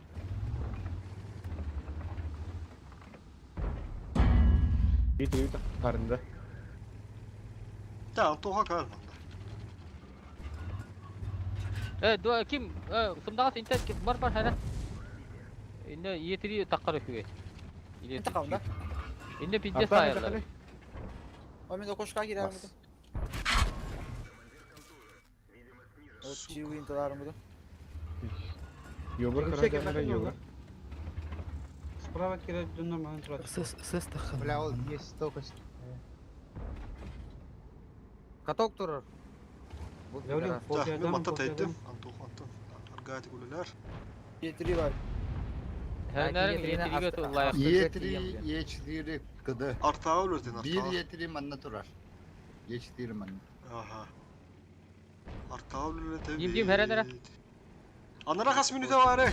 Е3 карында. Да, Антоха кар манда. Э, дуа ким? Э, сымдагас интер бар бар хара. Инде Е3 таққар үчүгэй. Или Таққар, да? Инде пиздец айылар. О, мен кошка кирем. О, чиуин таларым буду. Йобыр карадянар йобыр. Справа кирет дөннө маған турат. Сыс тахын. Бля, ол есть столько. Каток турар. Да, мен матта тайдым. Антоха, Антон. Аргати гулялар. Е3 бар. Хәрнәрин Е3-ге туллайык. Е3, Е4 кд. Артаа үлөтен Bir артаа. Е3 манна турар. Е4 манна. Ага. Артаа үлөтен. Дим, дим, хәрәнәрә. Анара хас минута бар.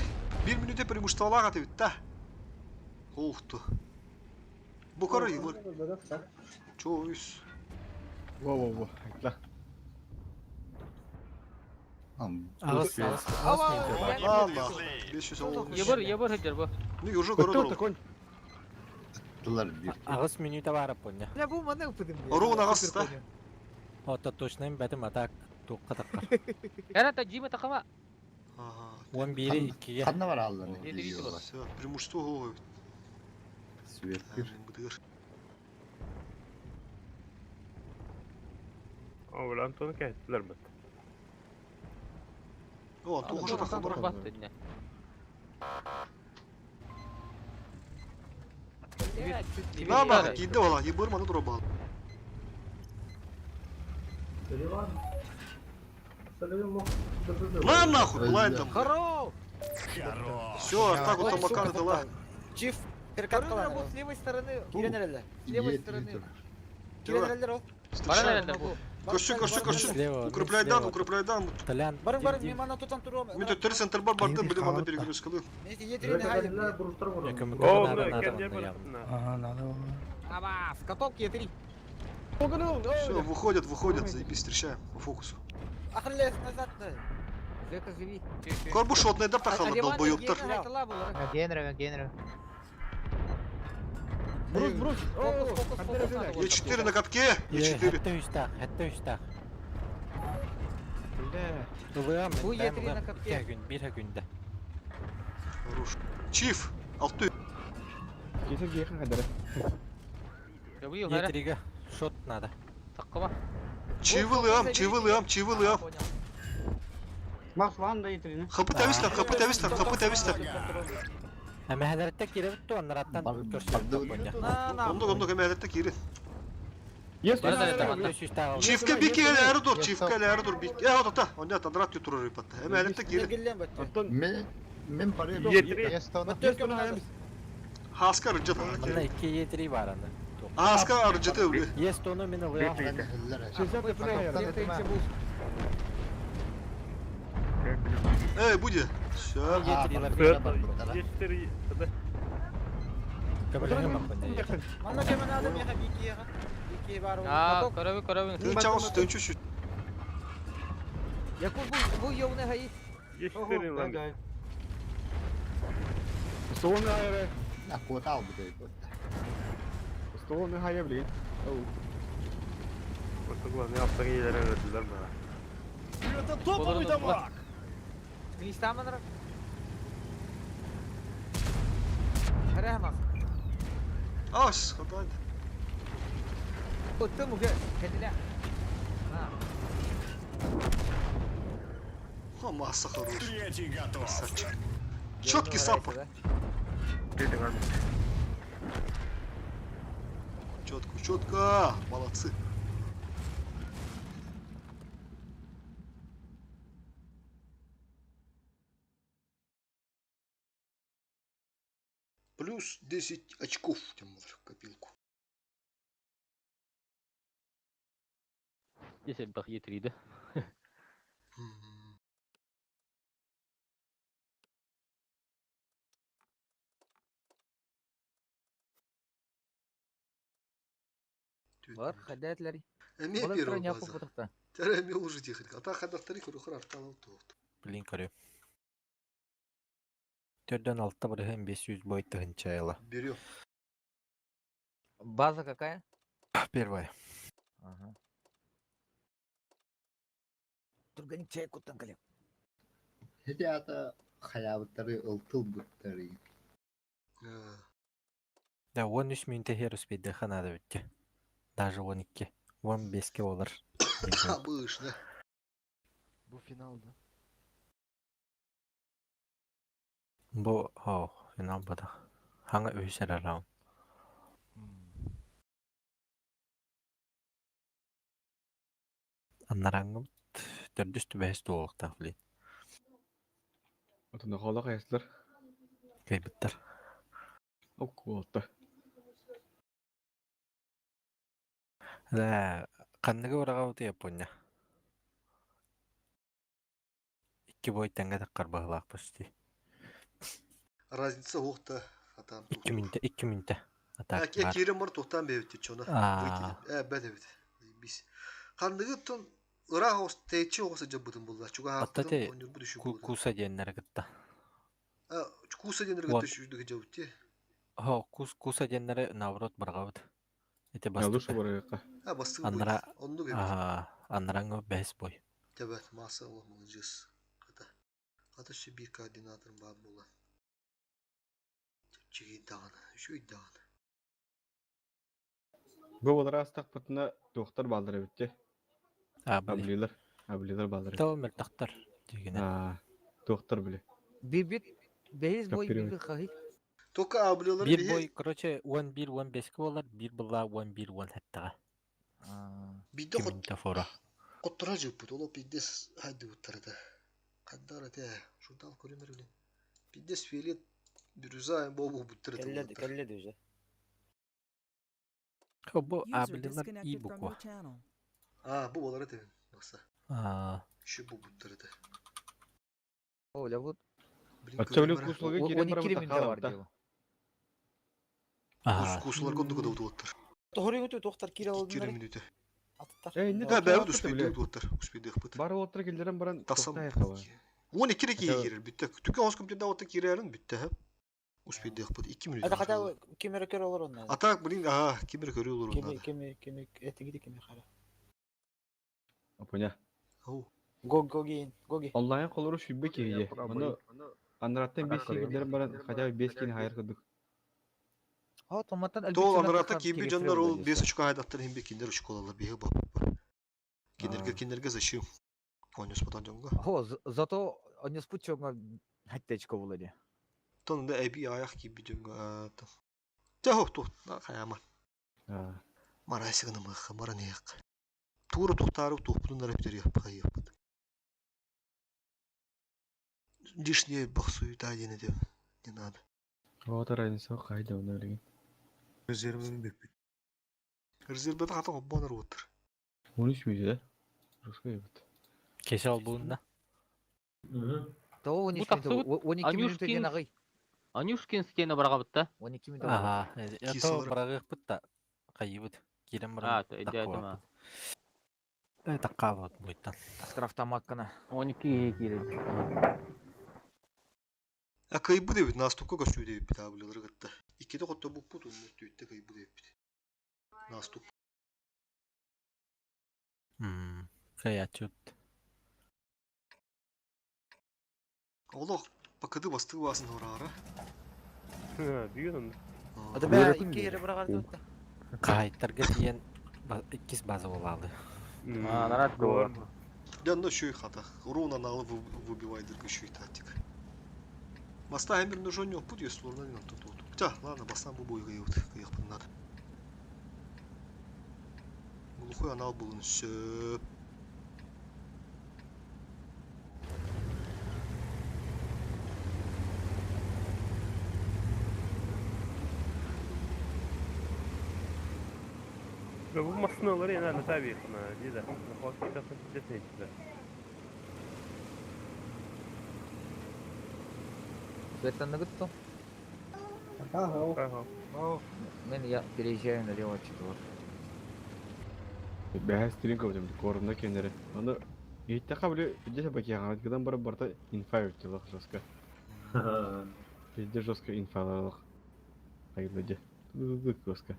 Бир минута преимуществолага бит да. Охту. Бу коры ебыр. Чойс. Во во во. Айтла. Ағыс, ағыс, ағыс Алла. 500 olmuş. Ебыр, ебыр хыджар бу. Не уже город. конь. Тылар бир. Ағыс минута барып поня. Бля, бу маны упыдым. Ровно ағыс да. Ота точно бәтім атак тоққа таққар. Хәрә та жима тақама. 11 2-ге. Ханна бар алланы. Все, преимущество головы. Свет бир. Быдыр. О, бля, Антон кәттилер бит. О, Антоха же таққа бар. Батты На бага, кийди бала, ебыр маны тура бал. На нахуй, блайндом. Хорош! Все, Артаку тамаканы дала. Чиф, перекат Короче, вот с левой стороны. Кирен эреле. С левой стороны. Кирен эреле ол. Бара эреле бу. Көрсүн, көрсүн, көрсүн. Слева, Укрепляй слева. дан, укрепляй дан. Толян, Барым, Дим, барым, Дим. мен мана тутан турам. Мен төттөр центр бар бардым, билем анда перегрузкалы. Мен Е3-ни хайдым. О, Надо, ну, надо, кәндер надо, бар. Ага, надо было. Аба, с каток Е3. Все, выходят, выходят, заебись, встречаем по фокусу. Ахрелес назад. Жека, живи. Корбу шотный да тахала долбоёбтар. Генера, генера. Брус, брус. Фокус, фокус, фокус. надо было. Е4 на катке, Е4. Хәтта үстақ, хәтта үстақ. Бля. Ылыам, Бу мен Е3 на катке. күн, бир күндә. Хорош. Чиф, алты. Кесер гейхан кадары. Жабы хәрә. Е3-ге шот надо. Таққама. Чивылыам, чивылыам, чивылыам. Понял. Макс лан да итрини. Хапы тэбистер, хапы тэбистер, хапы тэбистер. Эмэһэлэртэ киирэбит ту аннараттан көрсүбүт боня. Оннук оннук эмэһэлэртэ киирин. Yes. Чифке бики элээри тур, чифке элээри тур. Э отота, онно тадрат турар ыпатта. Эмэһэлэртэ киирин. Оттон мен мен бары Хаска арыджат. Манна 2 Е3 бар аны. Хаска арыджаты ылды. Yes тону мен ылыам. Эй, будет. Все. Е4 ТБ. Манна кемен адам яха бики яха. Бики бар. Аа, көрөбүн, көрөбүн. Тынча ос, тынча şu. Якут бу бу йовны хаи. Е4 ланга. Столны айры. Акота албыт Столны хайа блин. Просто главное автогейлер öldüler bana. Это топовый дамаг! Мистаманра. Харахмас. Ас, хатайды. Оттым уже. Кедиле. Ха, масса хорош. Третий готов. Красавчик. Четкий саппорт. Четко, четко. Молодцы. Плюс 10 очков тем в копилку. Десен бах Е3 да. Бар, хадәтләр. Эме Балык первый туры база. бутыкта. Тәрә эме уже техника. Ата хадактары көрөхөр арталау тоқты. Блин, көрү. Төрдөн алты бырыһын 500 бой тыһынча айла. Берем. База какая? Первая. Ага. Турганик чай куттан калем. Хити ата хаябыттары ылтыл буттары. Да, 13 минутта хер успейді ханада бітті. Даже 12. 15-ке олар. Обычно. Бу финал, да? Бу, оу, финал бада. Хаңа өйсер раунд. Аннараңгы төрдүс түбәс туолуктаах билин. Отон хола кайсылар. Кайбыттар. Оккуолта. Да, канныгы урага уты Япония. Икки бой таңга таккар баһылаах почти. Разница оқта. Атам. 2 минутта, 2 минутта. Атак Әке бар. кирем бар тоқтан бебит чона. Аа. Э, бәд бит. Бис. Хандыгы тон ыра ос течи оса жабытын булла. Чуга Атта те хаптын онюр бу düşү булды. куса диэннер кытта. А, куса денер Уон. гыты шүдүгө жабытты. Хо, кус куса диэннери наоборот баргабыт. Эти Я лучше бастыкы. барыгы. А, бастыгы Аннара Онну бебит. аа, аннараңы бэс бой. Тебет, маса Аллах молодец. Ката. Ката ши бир координатор бар була. Чиги даган, шүй даган. Бу болар астак бытына доктор балдыры битти. Абли. Аблилер. Аблилер балдыры. Тоо мөлтактар дегене. Аа, доктор биле. Бибит бейс бой Копировать. биби хахи. Только аблилар Бир бой, короче, 11-15 болар, бир була 11-17-га. Бидде 2 хот минутта фора. коттура жыппыт. Оло пиддес хайды буттарда. Каддар ате. Шурдан көрүмөр биле. Пиддес фиолет бирюза бобу буттар. Келледи, келледи уже. Хо, бу User аблилар и disconnected from буква. your channel. А, бу болар ате. Маса. Аа. Şu бу буттарда. Оля вот. Блин, Ача биле көрүмөр. кусулга кирен 12 барабы минутта бар такалап да. диyor. Аа. Кусулар кондук да утуттар. Тоһорын өтө тохтар кире 2 алдыннар. минута. Аттар. Э, не Да, токтор бәбит успейди уттар. Успейди бит. Бары оттар келдерен баран Тасам. токтай хаба. 12 рек Хотя- кирер бүтте. Түкөн ос компьютерда отта кирерин бүтте. Успейди бит 2 минута. Ата хата кемере көр олар онна. А так, блин, ага, кимер көрү олор Кеме онда. кеме кеме этиги кеме хара. Апоня. Ау. Го гоги гоги. Онлайн колору шүббе киһие. Ону анраттан 5 килдерен баран хотя бы 5 кини хайыр кылдык. Хо, томаттан Тол анрата киби жоннор ол 5 очко хайдаттар химби киндер очко алалар биһи ба. Киндерге киндерге зачем? Онньуспутан дьоҥҥо. О, зато онньуспут дьоҥҥо хэттэ очко буолла дии. Тон да эбии аҕыйах киирбит дьоҥҥо Чэ тух хайаама. Марайсы гынымыахха, баран иһиэххэ. Туора тухтаары туохпутун эрэ бүтэриэхпит хайыахпыт. Лишнее бахсуйда диэн этим. Не надо. Вот разница хайда оны билигин. Резервин бүппүт. Резервбета хата холбоон уоттар. 13 мүнүүтэ да? Русская эбит. Кеше олбуунна. Того Бу 13 минута, тахсыбыт 12 минута диэн Анюшкин аҕый. Анюшкин стена бараҕабытта. 12 минута буолла. Аха, это Кисалар. барагыахпыт да хайыбыт. Киирэн баран А, өйдөөтүм таккыбаппыт. Э, таккаабыт буйттан. Штрафтамаккана. 12 киһи киирэр. А кыйбыт эбит, наступка көстүү эбиппит аабылары кытта. Иккитэ хотто буппут, онно түүттэ кыйбыт эбиппит. Наступ. Мм, каячут. Олох бакыды бастыы баасын хораара. Бүгүн онно. Ата бә икки yere быраҕар Каайттарга тиийэн иккис база буолаалы. А, нарад Гор. гор. Да, ну шүй хата. Руна налы выбивайдырга шүй тактик. Баста эмир нужен не путь, если урна не тут тут. Хотя, ладно, бастан бу бойга ют, кыяк надо. Глухой анал булын сөп. Бу массыналары yana tabii yakına. Деді. Хоспиталда десейді. Светлана готов? Ага. Ага. Мен я переезжаю налево четвертый. Бэһэ стрим көбүтүм корумна кеннери. Аны иһиттэхэ били десе бакияҕа гынан баран барыта инфа өттүлэх жестко. Везде жестко инфаларлах. Айылы де. Жестко.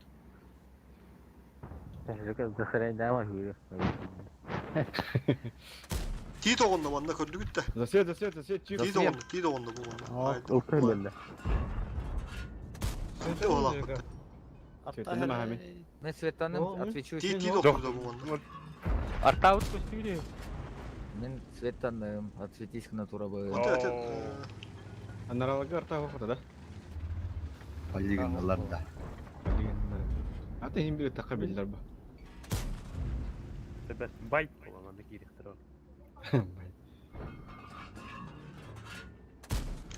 Тиит оҕонно манна көрдүгүт да. Засвет, засвет, засвет, чик. Тиит оҕонно, тиит оҕонно бу манна. Тиит оҕолаахпыт. Светлана Махами. Мен Светланым отвечу. Тиит тиит оҕонно бу манна. Артаабыт көстүүрү. Мен Светланым отсветись натура бы. Анаралага арта хоқта да? Полигонлар да. Полигонлар. Ата хим бир такка билдер ба. Бәс байт болан анда киректер.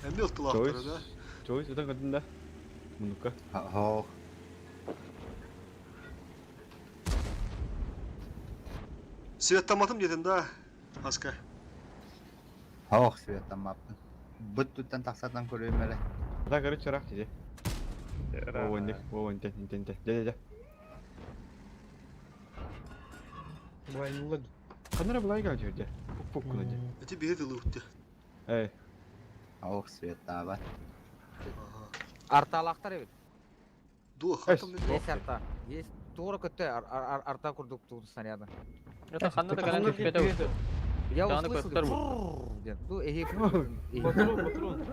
Эмил тылаахтара да. Чойс, это көрдүн да? Мунука. Хоох. Светтаматым дедин да. Аска. Хоох светтаммаппын. Быт туттан тахсатан көрүөм эрэ. Да, короче, рах тебе. О, не, о, не, не, не, не, не. Былайнула. Канара былай кал жерде. Пук пук кына де. Эти биһи тылы утты. Эй. Хоох светтаабат. Арталахтар эбит. Дуо, хатым Есть арта. Есть тура көттө арта курдук тугу снаряда. Это ханна да кэлэн түспэтэ. Я Дааны услышал. көстөр бу. «Фрррр» диэн. Бу эһи Патрон, патрон.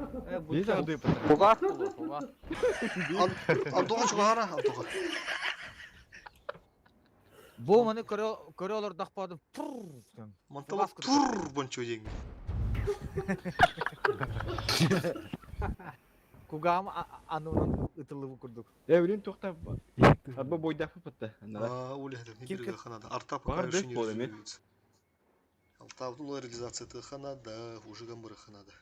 Биз ады Фугас булу, фугас. Антоха чугахара, Антоха. Бу маны көрө көрө олордох баадым. Фрррр диэн. Мантала тур бончо деньги. Кугаам ануунан ытылыбы курдук. Э, билин тохта. Арба бойдафы пытта. А, оля, не Ким берега ханада. Арта пока Бар еще бек не болду эми. реализуется. Алтабдын реализация ханада, уже гамбары ханада.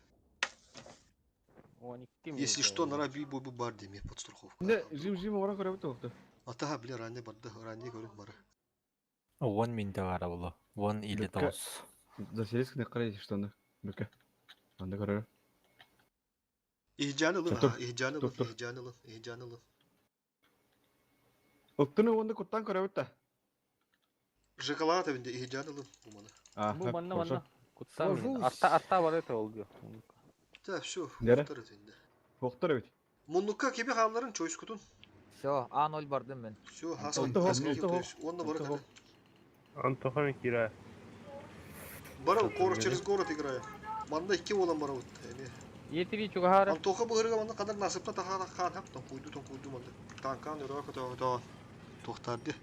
Если что, нара би бу бар деме подстраховка. Не, жим жим ора көрөбүт тохта. Ата бля ранне барды, ранне көрүп бары. 10 минутта бара болу. 10 или 9. Заселеск не карай что анда. Бүкө. Анда көрөр. Ихжан ылын, Тур, ихжан тур, ылын, тур. ихжан ылын, ихжан ылын. Оттуну онда куттан көрөбүт да. Жакалаата бинде ихжан ылын бу маны. Бу манна манна. Куттан Сложусь. арта арта бар это oldu. Да, все, Нере? уктар этинде. Хоктор бит. Муннукка кеби хаалларын чойскутун. Все, А0 бардым мен. Все, хаска Онто хоп, хаска онто хоп, Онда бары онто хоп. Антоха мен кира. Бара город через город играю. Манда икки болан бара вот. Эми. Етири чугахара. Антоха быгырга манда кадар насыпта таха хан хап тон куйду тон куйду манда. Танкан өрө көтө көтө тохтарды.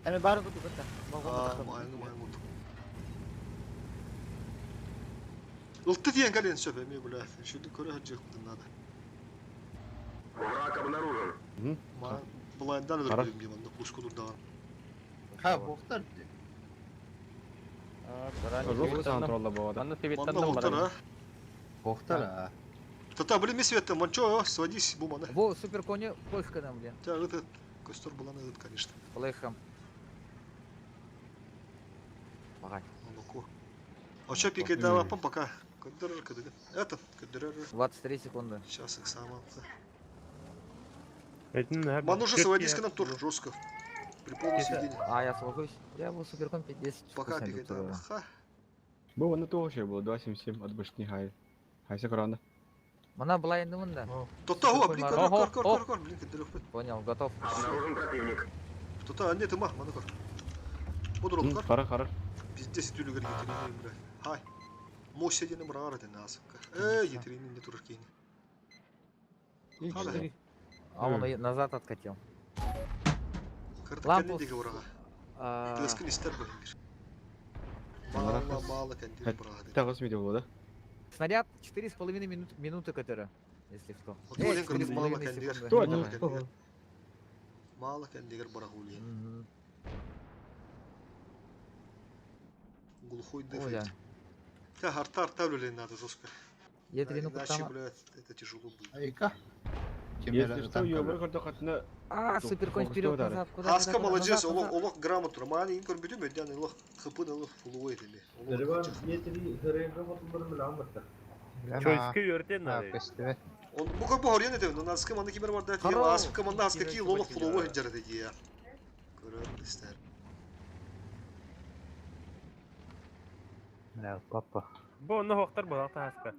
Эми бары куту кытта. Аа, майгы майгы. Ылты тиен кэлиэн сөп эмиэ бля. Шүрдүк көрө сылдьыахпытын наада. Враг обнаружен. Блайндан өлөрбүтүм дии манна куска турдаҕын. Ха, бохтар дии. Жестко контролла бовада. Манна Манна светтан бохтар баран. а. Бохтар а. Тата, блин, светтен, манчо, сводись, бу маны. Во, супер кони польска нам, блин. Тя, ыт, костер буланы ыт, конечно. Флешем. Багай. Молоко. А чё пикать дала пам пока? Көддөрөр көдөгөн. Это көддөрөр. 23 секунды. Сейчас их сама. Ман уже сводись к нам тоже жестко. При полном сведении. А, я свожусь. Я был суперкон 5-10. Пока пикать дала. Ха. Бу оны тоже было 2.77 от башни хай. Хайса корона. Мана была инде да. Тота, о, блин, кор, кор, кор, кор, кор, блин, көддөрөр. Понял, готов. Обнаружен противник. Тота, нет, ма, мана кор. Буду кор. Хара, хара. Пиздец, түлүгөр етерини, бля. Хай. Мося дені мұрағар дені асыққа. Э, етерини не турыр кейні. Хала. А он и назад откатил. Кыртык Лампу кәнне деге ораға. А, Тлескін истер бөхімбір. Мала, мала кәнде бұраға деді. Тагыс медиа было, да? Снаряд 4,5 минут, минуты, которая, если что. Вот Олен кырдык мала 4,5 кәндегер. секунды. Мала кәндегер. Мала кәндегер бұрақ өлген. Мгм. Глухой Оля. дефект. Та, арта, арта өлген надо жестко. Я треню Иначе, кутама. блядь, это тяжело будет. Айка. Если что, ёбр көрді қатына... А, суперконь вперед, назад, куда, Хаска куда, куда, молодец, назад, олох, назад. олох грамоту. Мани инкор бүтүм өдден олох хыпын олох фулуой дели. Дереван етри хөрөйгө хотулар биле амматтар. Чойски өртен надо. Он бу как бы горен это, но нас кем аны кимер бар да, Здорово. асып кем анда аска ки лолох фулуой жарады дия. Көрөр истер. Бля, папа. Бу онно хоқтар балақта хаска.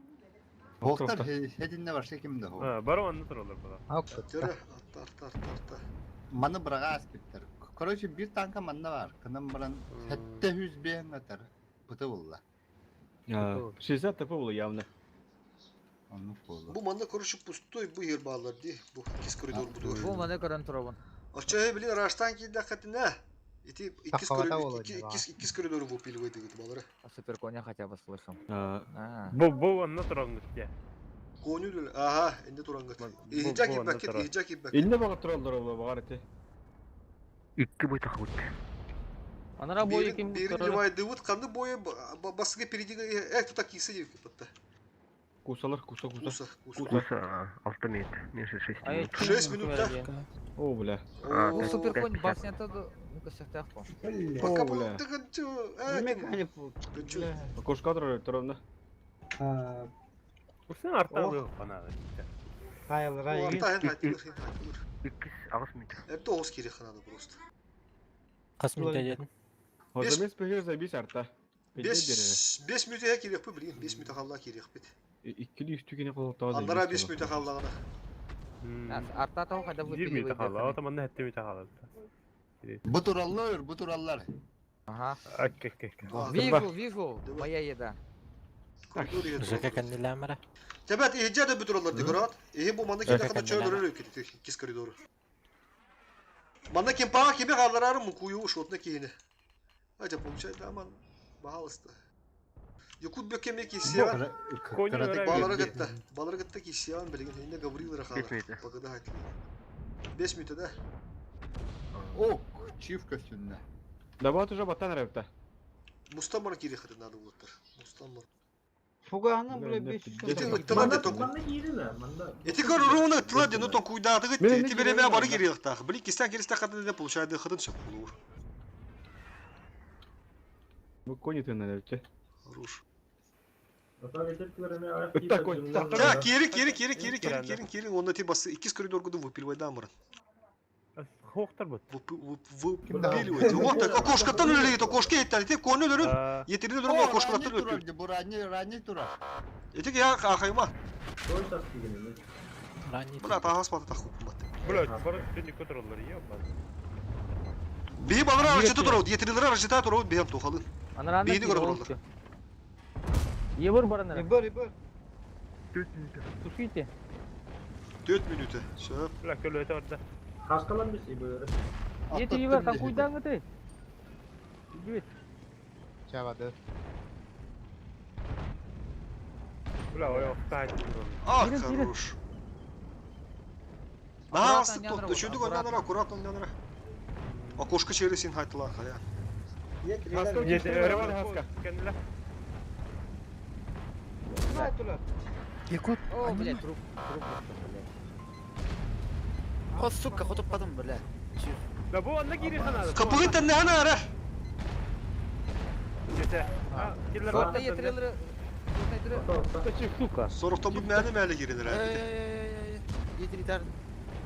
Бохтар хединне бар шеким да хо. Бар онны туралар бала. Төрө арта арта арта арта. Маны быраға аспиттер. Короче, bir танка манна бар. Кынам баран хәтта хүз бен атар. Быты булла. 60 ТП было явно. Онны болу. Бу манда короче пустой бу ер балар ди. Бу икис коридор буду. Бу маны көрөн турабын. Ача блин раштан ки да хатына. Ити икис Таховата коридор болот, да. икис коридор выпиливает дегит балары. А суперконя хотя бы слышал. А, Бу бу онно турангыт я. Коню ага, энде турангат. Ихжа ки бакет, ихжа ки бакет. Инне баға туралдар олар бағар эти. Икки бытах вот. Анара бойы ким Бирин көрөр. ливай дывыт канды бойы басыгы впереди э кто такие сидит кепатта. Кусалар, куса, куса. Куса, куса. Куса, 6 минут, меньше 6 Ай, минут. 6 минут, да? О, бля. О, Бу суперконь башнята да, ну-ка сөхтәк бу. Пока О, бля. бу Кошка турар туравна. Усын арта алып бана. Иккис ағыс минут. Это оғыз керек надо просто. Қас минут дедin? Хозамес пехер забис арта. 5 минут керек пы, блин, 5 минут қалла керек бит. Иккили үстүгене қолықтағы Андара 5 минут қаллағына. Арта тау хотя бы 20 выпиливает. хала, ота манна хетте мите хала. Бу тураллар, бу тураллар. Ага. Окей, окей. Вижу, вижу, моя еда. Жека кәннеләмәрә. Тебет ихжа да бүтүр декорат. Ихи бу манда киде када чөйдөрөр кетти кис коридору. Манда кем пага кеме қалларары мукую шотна кийини. Ажа получает аман баалыста. Якут бөкеме кисия. Балары гытта. Балары гытта кисиян билген инде Гаврил рахала. Пагада хатли. 5 минут да. О, чиф костюмна. Да вот уже батан рэпта. Мустамар кири хаты надо булаттар. Мустамар. Фуганы, бля, 500. Эти ыттылар да току. Манна киирина, манна. Эти көр руны ыттылар да, ну току да тыгыт. Эти береме бары кири ыктах. Били кистен киристе хаты да получает хатын сөп булур. Бу кони ты на рэпте. Хорош. Такой. Да, кири, кири, кири, кири, кири, кири, кири. Он эти басы икис коридор году выпиливай дамырын. Хоқтар бут. Выпиливайте. Вот так, окошкаттан өлелейт, окошке еттен, эти коны өлөрүн, етерин өлөрүн окошкаттан өлөтү. Бу ранний, ранний тура. Эти я ахайма. Бля, тахас баты таху баты. Бля, бар түнді көтөрөлөр, ебан. Бии балара арчыта турабыт, етерин арчыта турабыт, биһем тухалын. Анаранда Бийини көрө тураллар. Ебір баран. Ебір, ебір. Тушите. 4 минута. Все. Бля, көлөтө орда. Хаскалан бис ибөр. Ети ебір, там куйдан ты. Иди. Чавады. Бля, ой, офтайт. А, хорош. Наһаа астык тот, үчүдүк ойнанара, аккуратно ойнанара. Окошко через син хайтылан хая. Якут, О, блядь, труп, труп, блядь. О, сука, хотуппатым, блядь. Да бу онна кири ханады. Капыгы тэннэ ара. Сорта етрелері... Сука. Сорохтобут мәне мәле киренер әбиде. Етритар.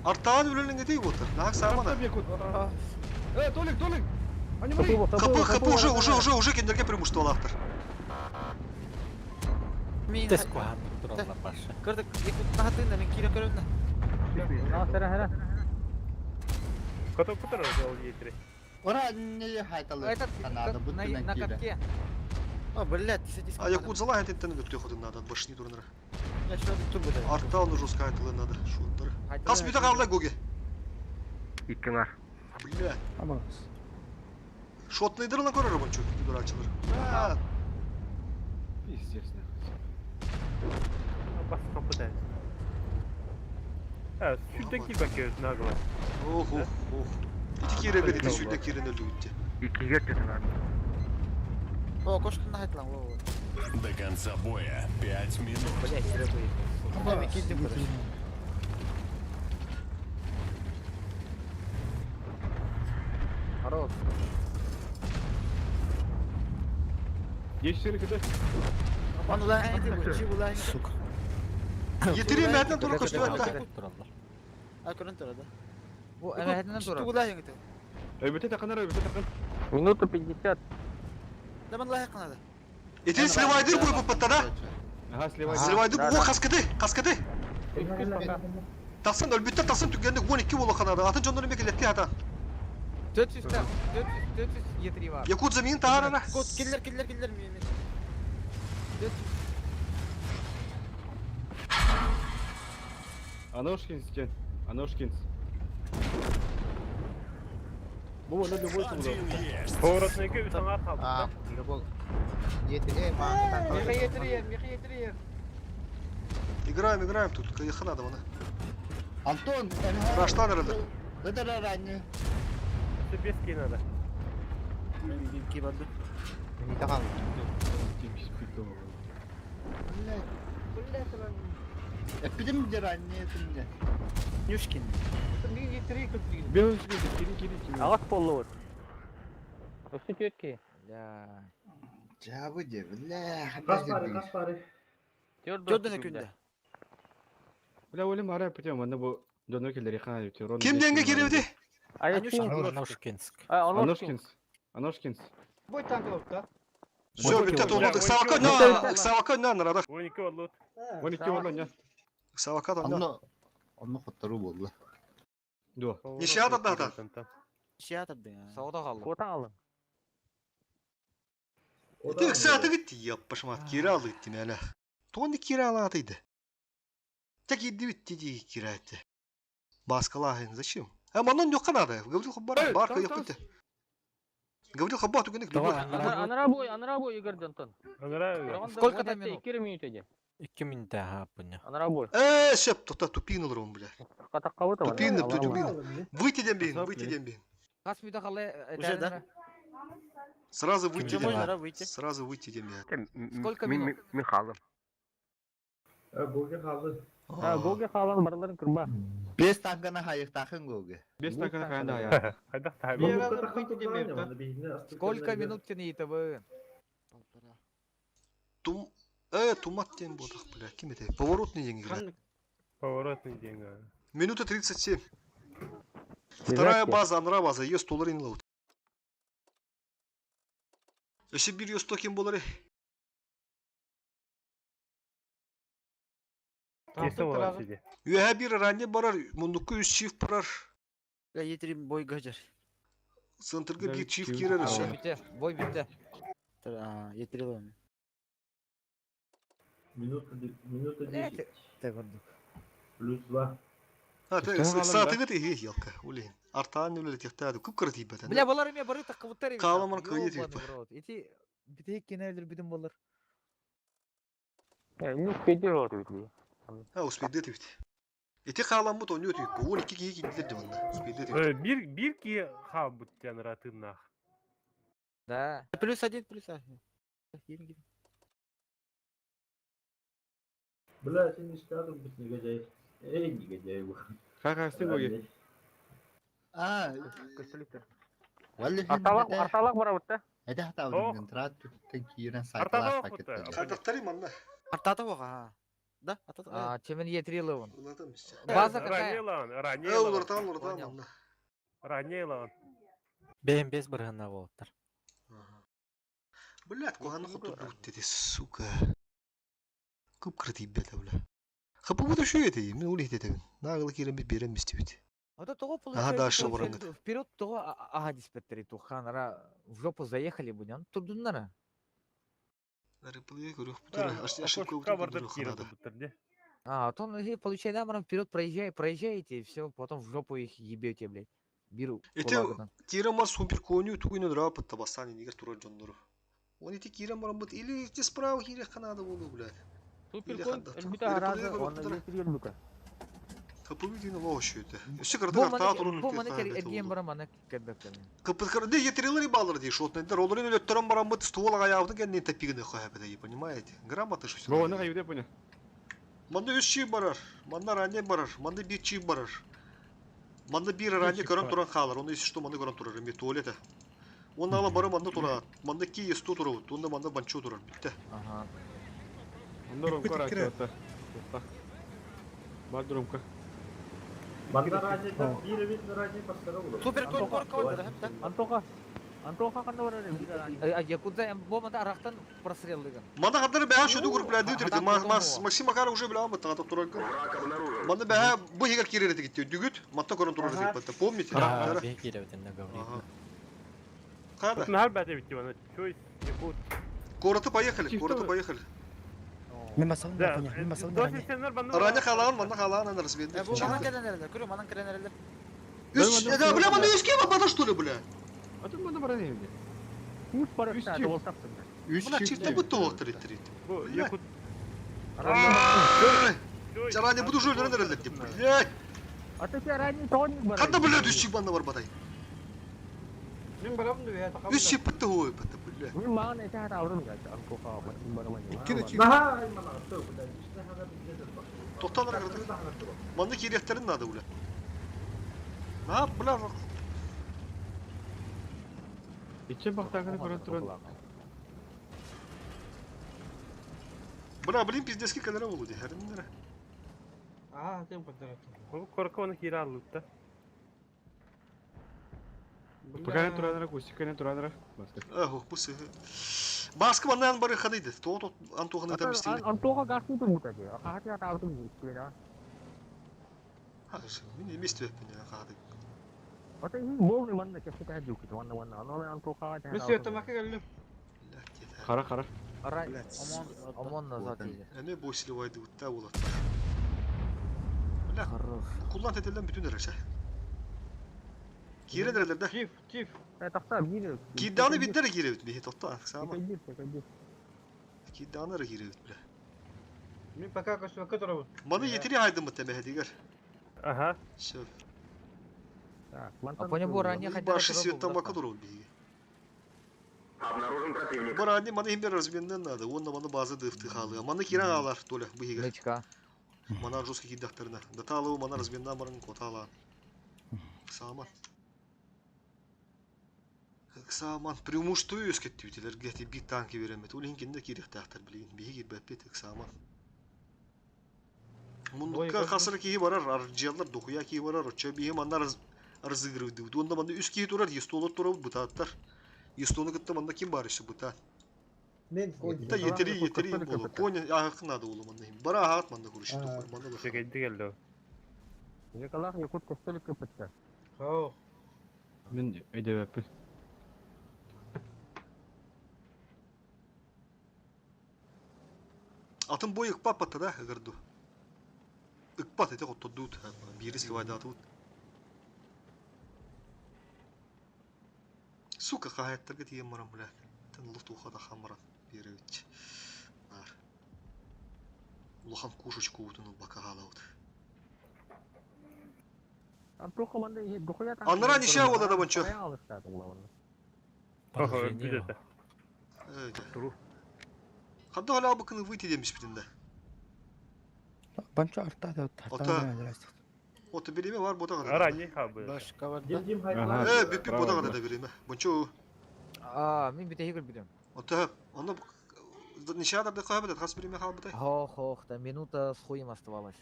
Артаан үлелин гетей ботыр. Нахак самана. Э, Толик, Толик! Они мои! Капы, капы уже, уже, уже, уже кендерге преимущество алактыр. Тес кухан тураллар башы. Көрдік, якут нахатында мен кире көрөмнө. Коток кутар ол етри. Ора не хайталы. Этот, Канада на, на катке. О, блядь, сидись. А якут залахет еттен өттө ходын надо, башни дурнара. Я что тут буду? Артаан уже скайтылы надо, шуттар. Кас бүтө калды гоге. Иккиңар. Бля. Шотныйдырла көрөр бунчу, дурачылар. А, Пиздец, нахуй. Бас капыда. Э, сүрден кил бәке нагло. Ох, ох, ох. Ити кире бер, ити сүрден кирен өлдү үтте. Иккиге төтүңар. О, кошкын хайтлан, во, во. До конца боя 5 минут. Блядь, зря О, мен килдим, короче. Хорош. Есть четыре КД? Он улан эти, чи улан. Сука. Етире мәтен тура көстү Тураллар. А, көрөн тура, да. Бу әмәһәтеннән тура. Ту улан эти. Өбөтө такын, өбөтө такын. Минуту 50. Да мен лайық надо. Ити сливайдыр бой буппатта да? Ага, сливай. Сливайдыр, о, каскыды, каскыды. Тахсан өлбүттер тахсан түгенде 12 болу канады. Атын жоннор мекелетти ата. 400 та, 400, 400 етри бар. Якут замин таарара. Кот, киллер, киллер, киллер, мен. 400. Аношкинс, Кен. Аношкинс. Бу аны любой Один сумда. есть. Поворотныйга үс аңа калды. А, любой. Етире, ма. Меха етірер, меха етірер. Играем, играем тут. Кайыха надо вона. Антон, Раштан эрелер. Ыдыр ранее. Без надо. Мен ки барды. Мени тагал. Блядь. Эпидем де ранее это мне. Нюшкин. Мен етірер көптеген. Бен кири кири кири. Ағас болу вот. Өсі төтке. Бля. Жабы де, бля. Кас бары, кас бары. Жордан күндө. Бля, олим ара путем, аны бу донор келдери хана деп. Ким денге киребди? Аношкинск. Аношкинс. Аношкинс. Бой танк алып да. Все, бүтө толмады. Савака на, савака на нарада. 12 олут. 12 олла не. Савака да. Онно, онно хоттору болду. Дуа. Неше атат да? Шиатыр Сауда қалды. Кота алын. Ити сааты гитти яппашмат кира алды гитти мәле. Тони кира алатыйды. Так иди битти ди кира этти. Баскалахин зачем? А манон yok надо. Говорил хабар, барка yok битти. Говорил хабар түгенек любой. Анара бой, анара бой, Игорь Дантон. Анара. Сколько там минут? 2 минут иде. 2 минута ха пуня. Анара бой. Э, шеп, тоқта тупинылар он, бля. Қатақ қабыт Тупинный, тупинный. Выйти дембейін, выйти дембейін. Қас мүді қалай Уже, да? Сразу выйти Уже можно, да, дембейін. выйти? Сразу выйти дембейін. Сколько минут? Михайлов. Гоге қалды. Гоге қалан барларын кырба. Бес танкана хайықтақын гоге. Бес танкана хайында я. Хайда Сколько минут тяни вы? Тум... тумат ден бодақ, бля, ким это? Поворотный деньги, бля. Поворотный деньги. Минута 37. Вторая база, анра база, ее столар инлаут. Өсе bir 100 ким болары. Кесе олар сиде. Үһә bir ранне барар, мундуку үс чиф барар. Я етрим бой гажар. Центрга bir чиф кирер өсе. Бітті, бой бітті. Етрилом. Минута, минута 10. Так, көрдүк. Плюс 2. А, ты сааты гит елка, улин. Артан үлеле техтады, күп кыры тип Бля, балар эме бары такыбыттар. Каламан кыйы тип. Ити битек кенелдер бүтүн болар. Не успейдер отуйду. А, успейдет эбит. Ити хааламмыт оонньуу түһүк. 12 киһи киирдилэр дьэ манна. Успейдет эбит. Биир биир киһи хаалбыт диэн ыраатыыннаах. Да. Плюс один, плюс один. Киирин, киирин. Бля, сен искадым бит негодяй. Эй, негодяй бу. Ха-ха, боги. А, Көстөлүктөр. Арталак арталак барабыт да. Это хатабын трат түттен киирен сайталар пакеттер. Хардактары манна. Артата боға. Да, артата. А, Чемен Етриловын. Улатам бисче. База какая? Ранее ранее Э, улартан, улартан Понял. манна. Ранее Бэйм бес бырыһына болуттар. Блядь, куһаны хотурдубут деди, сука. Кып-кыры бета, бля. Хапы буду шүй эти, мен улих детебин. Нагылы кирен бит берем бистибит. Вот это того Ага, получается, дальше получается, барангат. Вперед того, ага, диспеттери туханара в жопу заехали бы, он турдуннара. Рыплы, көрөх бутыр, ошибка бутыр, ханада. А, а то он, получай намером вперед проезжай, проезжаете, и все, потом в жопу их ебете, блядь. Биру. Эти кирен бар супер коню тугуну драпат табасан нигер турар жоннору. Он эти кирен бар бут или эти справа кире ханада болу, блядь. Супер Или конь, ханда. элбүтэ аразы, он етрил мүкө. Хапы битин лош өтө. Өсө кырды карта турун Бу маны эрген барам, аны кебек. Кыпыт де етрилери баллар ди шотнайдар. Оларын өлөттөрөн баран бут ствол аябын кеннен тепигин хөһөбөдө, понимаете? Грамота что Бу оны кайда понял. Манда үс чип барар, манда ранне барар, манда бир чип барар. Манда бир ранне көрөн туран халар, оны если что манда көрөн турар, эми туалете. Оны ала бары манда турат, манда ки есто турабыт, онда манда банчо турар, битте. Ага. Онда ромка ракета. Бар ромка. Манда ранее, бир бит ранее тапсыра булыр. Супер конь корка бар, да? Антоха. Антоха канда барар эми? Якудза бу манда арактан прострел деген. Манда кадар бәһә шуду группларды үтүрдү. Максим Макаров уже биле амы тагы турар. Манда бәһә бу егер кирер итте дүгүт, матта көрөн турар дип батта. Помните? Да, бе киребитин говорит. Када? Нахар бәте битти бана. Чой, якут. Короты поехали, короты поехали. Мен басалым да, понял, мен басалым да. Ране халаан, манда халаан ана разведник. Бу манан кирен көрү, манан кирен эрелер. Үс, да, бля, манда үс кем бата что ли, бля? А тут манда баран эми. Үс барар, долтапсың. Бля, чирте бутты оқтыр иттир Бу якут. Заранее буду уже өлөрөн деп, блядь. А ты ранее тоник бар. Канда, блядь, үс чик банда бар батай. Мен барамын деп, я Үс чик бітті ой, бітті, блядь. Мен маған эти хата алдым я, Антоха, бараман. Иккини чик. Наха, мана, блядь. Тоқталар кырды. Манда керектерин надо, бля. На, бля. Иче бактагын көрөн туран. Бля, блин, пиздецки калера болу ди, хәриннәре. А, сен коддырат. Бу корка оны кире алды. Пока туранара, кустиканы туранара. Ах, бу сы. Баскы маннан бары ханыйды. То Антоханы там истейли. Антоха гасты тут мутаги. Хата хата алдым бля. А, мен емес деп мен хады. Ата и болный манна кесте кая жуки, ванна ванна. Аны Антоха. Мен сүйеттім ака келдім. Кара кара. Омон, омон назад едет. Эме бу силовайды утта булат. Бля. Куллан тетелден бүтүн эреше. Кире дерелер Чиф, чиф. Тақта бир. Кидданы биттер кире бит. Бихи тотта, сама. Кидданы кире бит, бля. Мен пока көсөккө турабын. Маны етири хайдым бит эме дигер. Ага. Всё. А понял, бу ранее хотя Башы светтан бака турабын биги. Обнаружен противник. Бар ани маны химдер разменнен надо. Онна маны база дыфты халы. Маны киран алар толя биги. Нычка. Мана жесткий киддактарына. Даталуу мана разменнан барын котала. Саман. Эксаман преимущество өскетти бителер гети бит танки беремет. Улин кинде кирехтахтар билин. Биги беппет эксаман. Мундукка хасыр кихи барар, аржиялар дохуя кихи барар, оча биги манна разыгрывды. Онда манда үс кихи турар, естолор турар бутаттар. Естоны кытта манда ким бар еще бута. Мен Та етери етери болу. Коня ахы надо болу манда. Бара ахат манда курыш. Манда бар. Чегенди келди. Якалах якут костелик кыпытта. Хау. Мен өйдөбөппүн. Атын бой ыкпат батта да, ыгырду. Ыкпат эте коттодут. Бири сливайда атыбыт. Сука, хаяттарга тиен баран, бля. Тен луфт ухада хамаран. Бири бит. Нар. Улахан кушечку утун ылбакка хаалабыт. Аннара ничья буолла да бончо. Хадда халя быкыны выйти демишпитин да. Банчо арта да Ота. Ота бириме бар бота гада. Ара не хабы. Башка бар. Э, бүппү бота гада да бириме. Бончо. А, мин бүтэһи көрбүтүм. Ота, оны ничья да кайбыт, хас бириме халбытай. Хох, хох, там минута с хуем оставалась.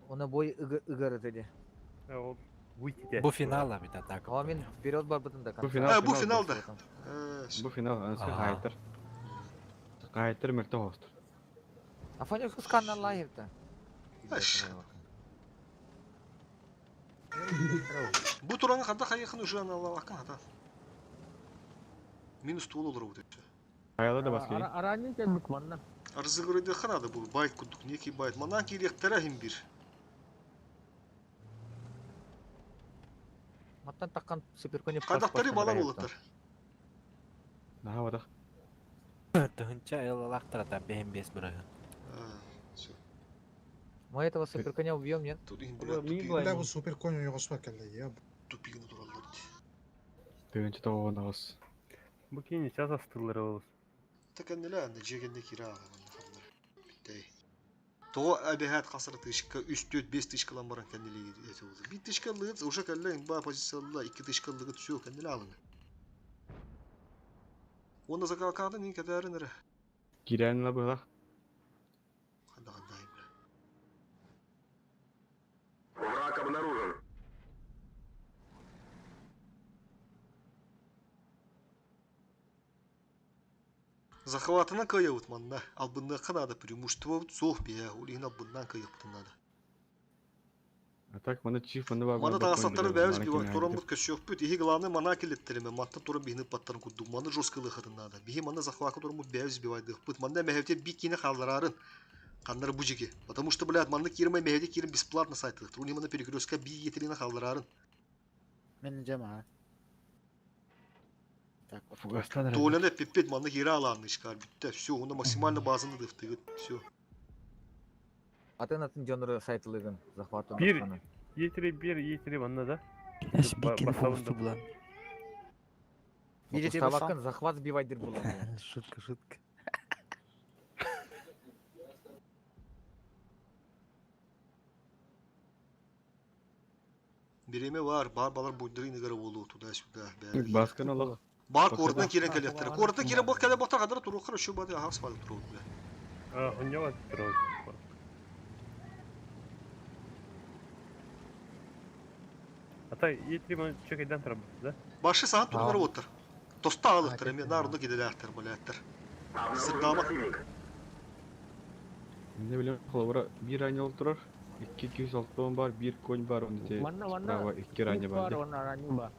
Оны бой ыгыр ди. Бу финал бит атака. А мин вперед барбытым до Бу конца. финал. Э, бу финал да. Бу финал, анысы хайтер. Хайтер мөртө хостур. Афоня кусканна лайвта. Бу тураны ханда хайыхын уже аналлавакка хата. Минус туол olur bu dedi. Хаялы да баскей. Аранин келбит манна. Арзыгырыды ханады бу байт кудук некий байт. Манан киректера хим бир. Маттан таккан суперконе Кадактары бала болаттар. Наха бадах. Тыһынча ылалаахтар ата бэһин бес бырыһын. Мы этого суперконя убьем, нет? Бля, бу супер конь йогосва келди, я. Тупигini тураллар. Тыгынчы тоғын ағыз. Бу кини сейчас астылар олус. Текеннеле анда жегенде кира ага Биттей. То әбәһәт касыр тышка 3 4 5 тышкалан баран кәннеле эти oldu. Bir тышка лыгыт уже кәлле ба позициялы 2 тышка лыгыт все кәннеле алын. Оны закалкады ни кәдәрин эре. Кирән ла была. Ханда ханда бля. Враг обнаружен. Захватына каявыт манна. Албынна канада преимущество сох бия. Улин албыннан каяптын надо. А так мана чиф мана бар. Мана тағасаттары бәбіз бивак туран бут көшөк бүт. Ихи главное мана келеттереме. Матта туран бихни паттарын кудду. Мана жестко лыхатын надо. Бихи мана захвака туран бут бәбіз бивайды. Бут мана мәхевте бикини халларарын. Каннары бужики. Потому что, блядь, мана кирме мәхевте кирим бесплатно сайтылык. Руни мана перекрестка би етерина халларарын. Мен жама. Так, Фугастан Толяны пиппет мана кире аланны çıkar. Bitti. Все, onda максимально базаны дыфтыгыт. Все. Атын атын жонору сайтылыгын захватын. Бир, етири бир, етири манна да. Эс бикин фокусту булан. Табакын захват сбивайдыр булан. Шутка, шутка. Биреме var. Бар балар буйдыры нигара болу туда-сюда. Баскан олох. Бар кордун кирен келеттер. Кордун кирен бок келе боктар кадыр туру хорошо бады ахас бады туру бля. А, хуньява туру. Ата етири ман чөкейден турабы, да? Башы саат турулар оттыр. Тоста алыктыр эми нарынды киделяктыр булаттыр. Сырдама. Не билем холобра бир ранья турар. 2 206 бар, бир конь бар, он те Манна манна. справа икки ранья бар. Бар аранин бар.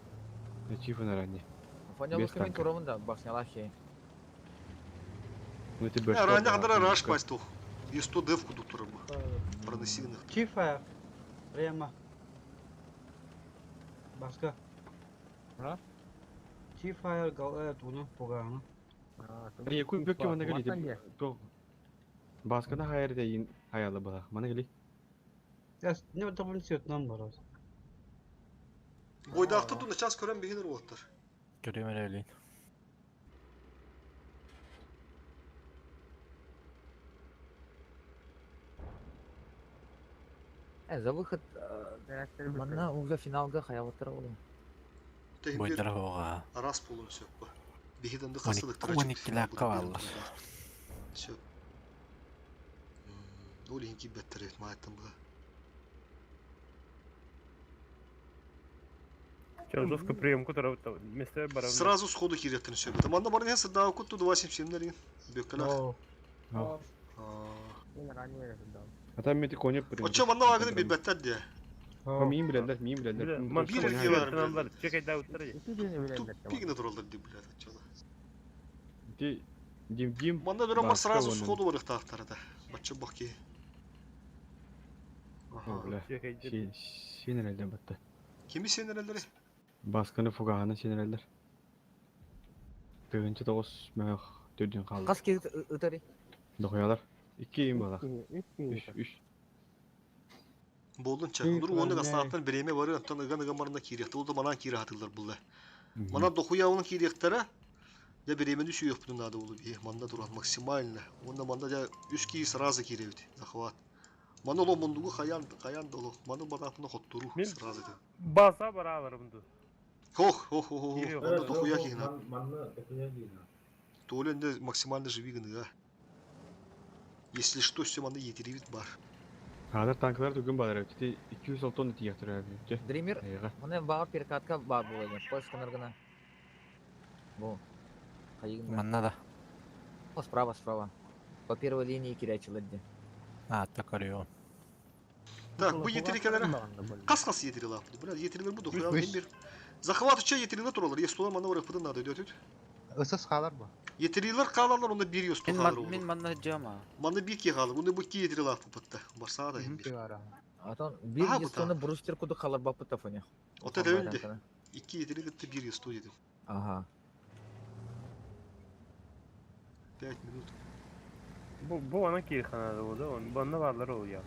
Чиф на ранья. Афоня Без лукамен танка. турамын да башнялах хей. Ну ты Ранья кадыр раш пастух. 100 дев куду турабы. Проносигных. Чифа. Прямо. Başka. Ha? Чифа гал туну пуганы. Якуй бөккө мана кели. То. Баскана хайыр дейин хаялы була. Мана кели. Я не табын сетнам бар. Бойдакты туну час көрөн бихинер оттыр. Көрөмөр өлүн. Э, за выход манна уга финалга хаяваттар олу. Бойдара оға. Арас болун сөп. Бихиденде Он касылыктыр. он икки лакка баллар. Все. Ол инки беттерет майтын була. Че, жестко прием, который место барабан. Сразу сходу киреттин сөп. Манда бар не сырда кутту 277 лерин. Бөккелер. А там мети коня Очо манда вагын бир беттер де. Мин билелер, мин билелер. Ман Бир килар. Чекай да уттар. Тупигне туралдар ди блядь очо. Ти дим дим. Манда бир ама сразу сходу барыктактар да. Бачы баки. Бля. Сенерелден батты. Kimi сенерелери? Басканы фуганы сенерелдер. Тыгынчы тоғыз мөх түрден қалды. Кас ки ытари. Дохуялар. Икки им балах. Үш, үш. Болдун ча. Нур уонна гастааттан бириэмэ бары онтон ыган ыган барна киириэхтэ. Ол да манан киирэ хатыллар булла. Манан дохуя онун киириэхтэрэ. Дьэ бириэмэни сүүйүөхпүтүн наада буолу биһи. Манна туран максимально. Уонна манна дьэ үс киһи сразу киирэбит. Захват. Маны олох мундугу хайаан хайаан да олох. Маны бараапына хотторуу сразу этэ. База барааларым ду. Хох, хох, хох, хох. Манна дохуя киһина. Манна дохуя киһина. Толя инде максимально живи гыныга. Если что, все манна етирибит бар. Хаалар танкалар түгэн баалар эбит. Ити 206 тонна тиийэхтэрэ эбит. Дример, Эйиэхэ. маны баҕар перекатка баар буолуо диэн. Поиск гынар Бу. Хайыгын да. Манна да. О, справа, справа. По первой линии кирячилар диэн. А, так көрүөм. Так, бу етирикелere Кас-кас етирилапты. Бля, етирилер бу дохуя bir. Захват уча етирилер туралар. Естула мана орыппытын надо өтөт. Ысыс хаалар бу. Етирилер каалалар, онда бир есту Мин хаалар мин олу. манна жама. Мана бир ки хаалар, онда бу ки етирилап бу Барса да бир. Атон бир Аха, бу естоны брустер куду халар баппыт тафоня. Вот это önde. Икки етирилер бир есту дедим. Ага. 5 минут. Бу бу ана киирханада буолла, он банна баалар ол я.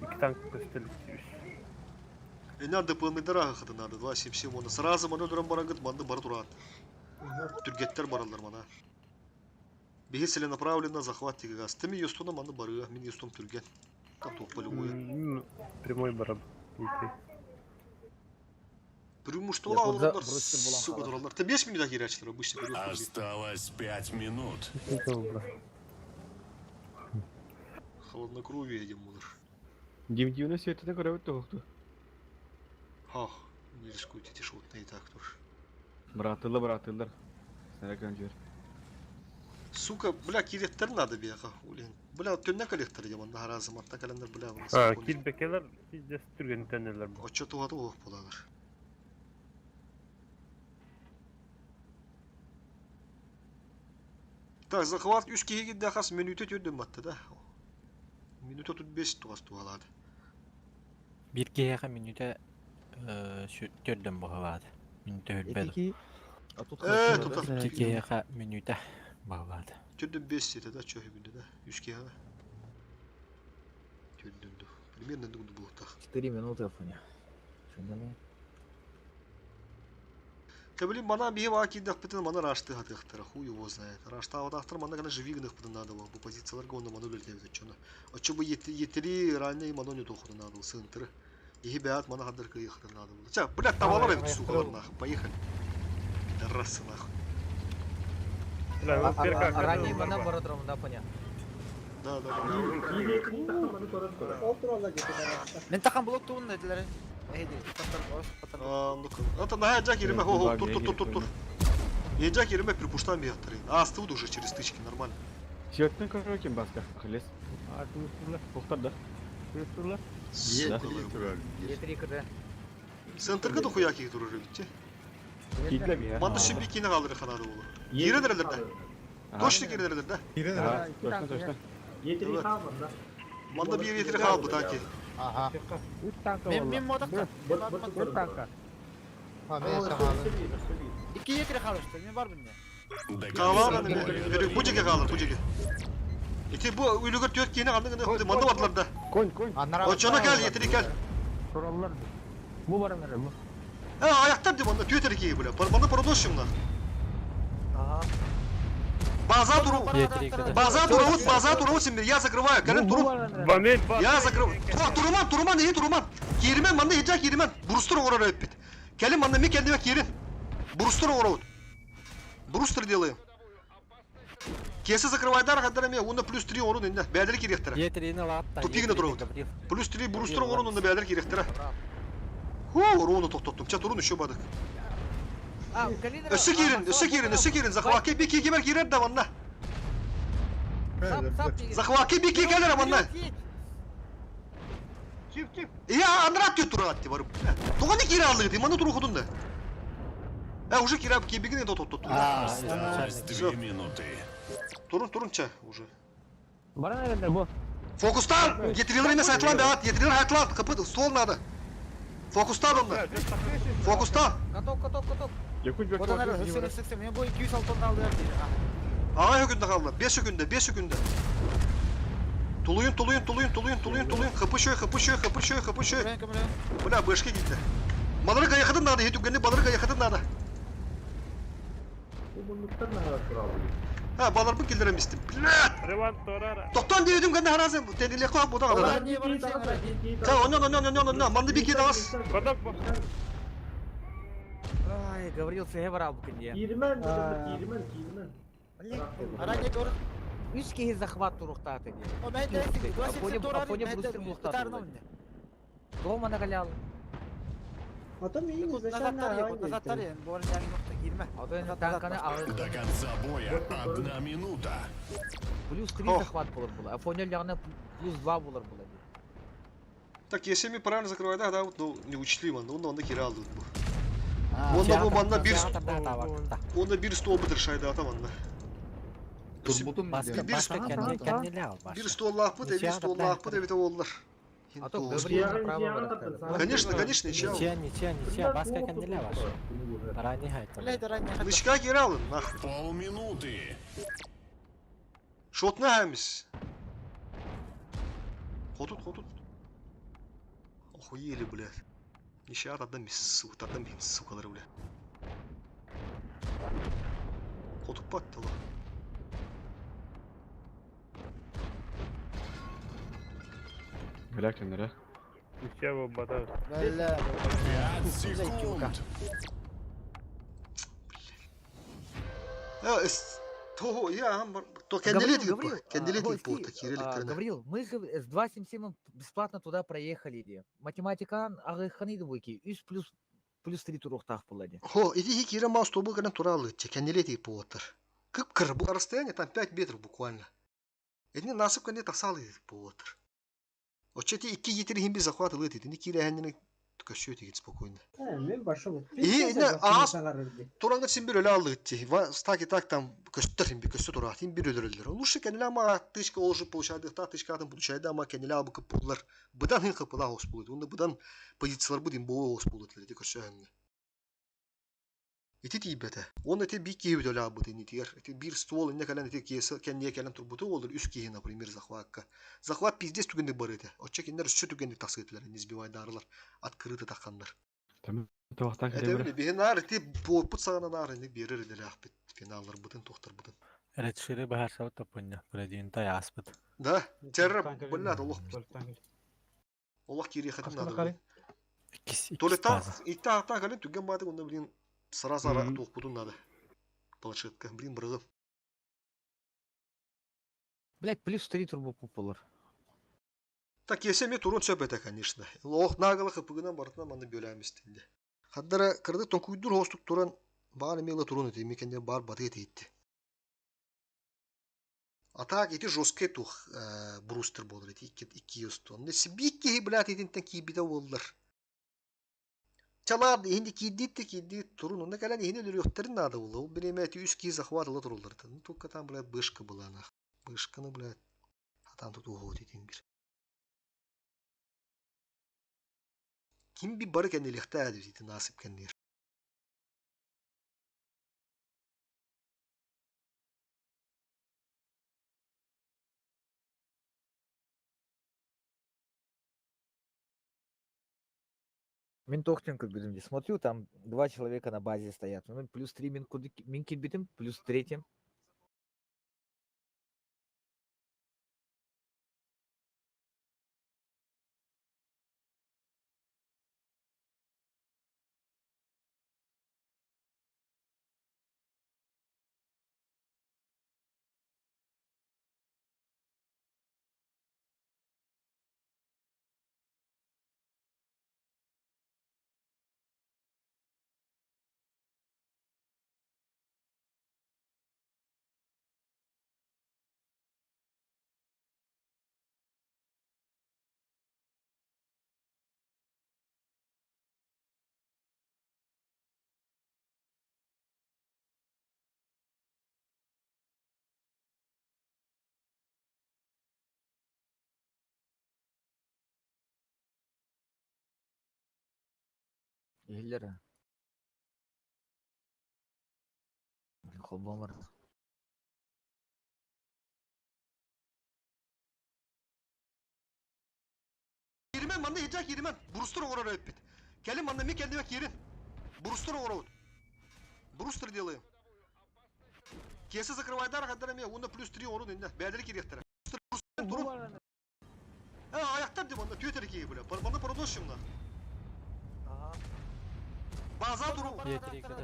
Икки танк көстөл үс. И надо ДПМ хаты надо, 2.77 оны. Сразу мана дуран барагыт, манды бар турат. Түргеттер баралар мана. Биһи целенаправленно захват тигагас. Тими юстуна маны барыга, мин юстум түрген. Там тух полевое. Прямой бараб. Ити. Преимущество Я тут за алалар, брустер булан сука халар. дуралар. Ты 5 минут кирячтыр обычно берешь. Осталось пять минут. Холоднокровие едем мудр. Дим дивне светите көрөбүт тоһукту. Ах, не рискуйте, тишотно и так тоже. Быраатылар, быраатылар. Сәрәкән жер. Сука, бля, киреттер надо бияка, улин. Бля, төнне коллектор дем, на разы матта календар, бля, у нас. А, килбекелер пиздец түрген төннелер бу. Отчет тугаты ох булалар. Так, захват үс киһиги да хас минута түрдөн батты да. Минута тут 5 тугас тугалады. Бир киһиэхэ мүнүүтэ төрдөн баҕалаат. Мүнүүтэ өлбөдө. Ити А тут Э, хорошо, тут да? Ити киһиэхэ мүнүүтэ баҕалаат. Түрдөн 5 сете да чөһү бүндө да. Үс киһигэ. Түрдөн ду. Примерно дугду бултах. 4 минуты Афоня. Шунданы. Кабили мана бихи ва кидах битен мана рашты хатыхтара, хуй его знает. Рашта ватахтар мана гана живигных битен надо было. Бу позициялар гонна ману летевит чона. А чо бы етери ранее ману не тохуна надо было, центр. И бят мана хадыр кыйхтар надо было. Ча, блядь, тавалар эти сука нахуй, поехали. Пидорасы нахуй. Бля, ну перекатка Ранее барба. мана барадром, да, Афоня. Да, да, да. Ол туралар жети бараста. Мен тахан блок туун эдилер. Эйди, паттар, ос, паттар. А, ну-ка. Это на Джаки реме, хо, хо, тур, тур, тур, тур, тур. Я Джаки реме припуштам бияттар. А, астывут уже через стычки, нормально. Светten көрөкем баска. Ахиллес. А, тур Тоқтар да. тур Сука. Е3 КД. Центрга да хуяки турur битти. Кидле бия. Манда şimdi кийин калдыры ханады болу. Киренерлер да. Точно киренерлер да. А, Точно, точно. Етiri хаалман да. Манда бир етири калды таки. Ага. Үч танка Мен мен модакта. Бір танка. А, мен саҕалым. Икки етири халышты. Мен бар бинде. До Калар конца боя. аны. Бу жеке калыр, бу жеке. Ити бу үлүгөр төрт кийин калды гына манда бардылар да. Конь, конь. Очона кел, етири кел. Тураллар. Бу баранар бу. А, аяктар деп анда төтер кийи бля. Манда продошим на. Ага. База туру. Е3 КД. База туру, база туру сен я закрываю. Кален туру. Бамел ба. Я закрываю. Туруман, туруман, iyi туруман. Киримен, манда еча киримен. Брустер орар өтпит. Келин манда ми kendime кирин. Брустер орау. Брустер делаем. Кесе закрывай дар хаддар ме, уна плюс 3 орун инде. Бәдер киректер. Е3-ни лаатта. Тупигіне тұрабыт. Плюс 3 брустер орун онда бәдер киректер. Ху, оруну токтоттум. Ча турун еще бадык. А, Калинер. Өссө кирин, өссө кирин, өссө кирин. Захватке бики кемер кирер да манна. Сап, сап. Захватке бики келер манна. Чип чип. Я андрат түт турат ти барып. Туганы кире алды, маны туру худунда. Э, уже кире кебигин это тотту. Осталось две минуты. Турун турун ча уже. Баранар бу. Фокустан! Getirilir емес айтылан бәғат, getirilir айтылан, капыт, стол надо. Фокустан онда. Фокустан. Каток, каток, каток. Якут Одан әрі, өсір, өсір, мен бой 206 тонна алды. Аҕай хөкүндэ хаалла. 5 секунда, 5 секунда. Тулуйун, тулуйун, тулуйун, тулуйун, тулуйун, тулуйун. Хыпы шөй, хыпы шөй, хыпы шөй, хыпы шөй. Бля, бышки киирдэ. Балары гайахатын надо, иһи балары гайахатын надо. Бу муннуктар наһаа тураллар. Ha, баларбын киллэрэн истим. Блядь! Реван Торара. Тоқтон диэдим гэнне харазым. Тениле ко бу да да. Та онон онон онон онон манны бики дагас. Ай, Гаврил сыһы барал бу күнде. Киирмэн, киирмэн, киирмэн. Аранья көр. Үс киһи захват туруктааты ди. О, мен Афоня брустер булуктааты. Дома нагалял. Ата миин изначально Назад Бор yani nokta girme. До конца боя одна минута. Плюс 3 захват булыр була. Афоня лягына плюс 2 булыр була. Так, если ми правильно закрывай, да, да, вот, ну, не учли, man, он онда кире алды бу. Онда бу манна bir Онда bir стол бытыр шайды ата манна. Баска баска кенди ал Bir стол лахпыт, bir стол лахпыт, эбите оллар. А то Гаврил направо барат. Конечно, конечно, ничего. Ничья, ничья, ничья, баска кенди ваш. Ранний хайт. Нычка кире алын, нахуй. Полминуты. Шотна хэмис. Хотут, хотут. Охуели, блядь. Ничья адам сука, адам сукалар, блядь. Хотук баттала. Бля, кеннере. Ничья бата. 5 секунд. Ya es то я то Гаврил, kendileri Гаврил, kendileri Гойски, bu ta Гаврил, мы же с 2.77 бесплатно туда проехали. Ди. Математика агыханы буки. Үс плюс плюс 3 турухтах булади. Хо, иди хи кире мас тобу гана туралы, kendileri bu otar. Кып-кыр, бу расстояние там 5 метров буквально. Эдини насып кенде тасалы бу отыр. Очети 2 гитри химби захват ылыт, эдини кире хендини көшөт егит спокойно. Мен башым. И не аас туранга син бир өлө алды ти. Так и так там көстөр химби көстө тура, хим бир өлөрөлөр. Лучше кенеле ама тышка олжу получайды, та тышка адам получайды, ама кенеле абы кыпулар. Быдан хин кыпыла ос болот. Унда быдан позициялар будин боо ос болот леди көшө хенне. Ити тиибете. Он эти би киһи өлө абы ти тигер. Эти бир ствол инне кэлэн эти киэсэ кэнниэ кэлэн турбуту болор үс киһи, например, захватка. Захват пиздец түгенде бар эти. Очча киндер үсчө түгенде тасыйтылар, не сбивайдарылар. Открыто таханнар. Там тоқтан Это били биһи нар ити буоппут саҕана нар ини биэрер иделээхпит финаллар бытын тохтар бытын. Ретшири бахарсабыт топуння. Бредин тай аспыт. Да, терра блядь, олох. Олох кири хатым надо. То ли та, и та, та, галин түген баты, онда, блин, сразу туох надо. Планшетка, блин, брызы. Блять, плюс 3 турбо пупулар. Так, если мне турун сөп это, конечно. Лох нагала хыпыгынан бартына маны бөләміз тинде. Хаддара кырды тонкуйдур хостук туран бар мела турун эти мекенде бар баты эти. А так эти жесткий тух брустер болар эти икки икки юстон. Не сибикки блядь этинтен кийбите боллар. Чалар инди кийдитти кийди турун. Онда калан ихини өлөрүөхтөрүн надо было. Ол биреме эти үс ки захватыла турулар. Ну только там блядь бышка была нах. Бышканы блядь. А там тут уходит этин бир. Ким би бары кенделихте әдү насып кендер. Мин тохтин будем смотрю, там два человека на базе стоят. Ну, плюс 3 мин мин килбитим, плюс третьим. Иллere. Блин, холбомар. Кииримэн, манна иһдьэ кииримэн. Брустер оҥорор эбиппит. Кэлин манна ми кэллибэ киирин. Брустер оҥоробут. Брустер делаем. Киэсэ закрывайдар хаддар эмиэ уонна плюс 3 оҥорун иннэ. Бэйэлэри киириэхтэрэ. Турун. Э, аяқтар деп онно түөтер киһи бля. Манна проносим на. База туру.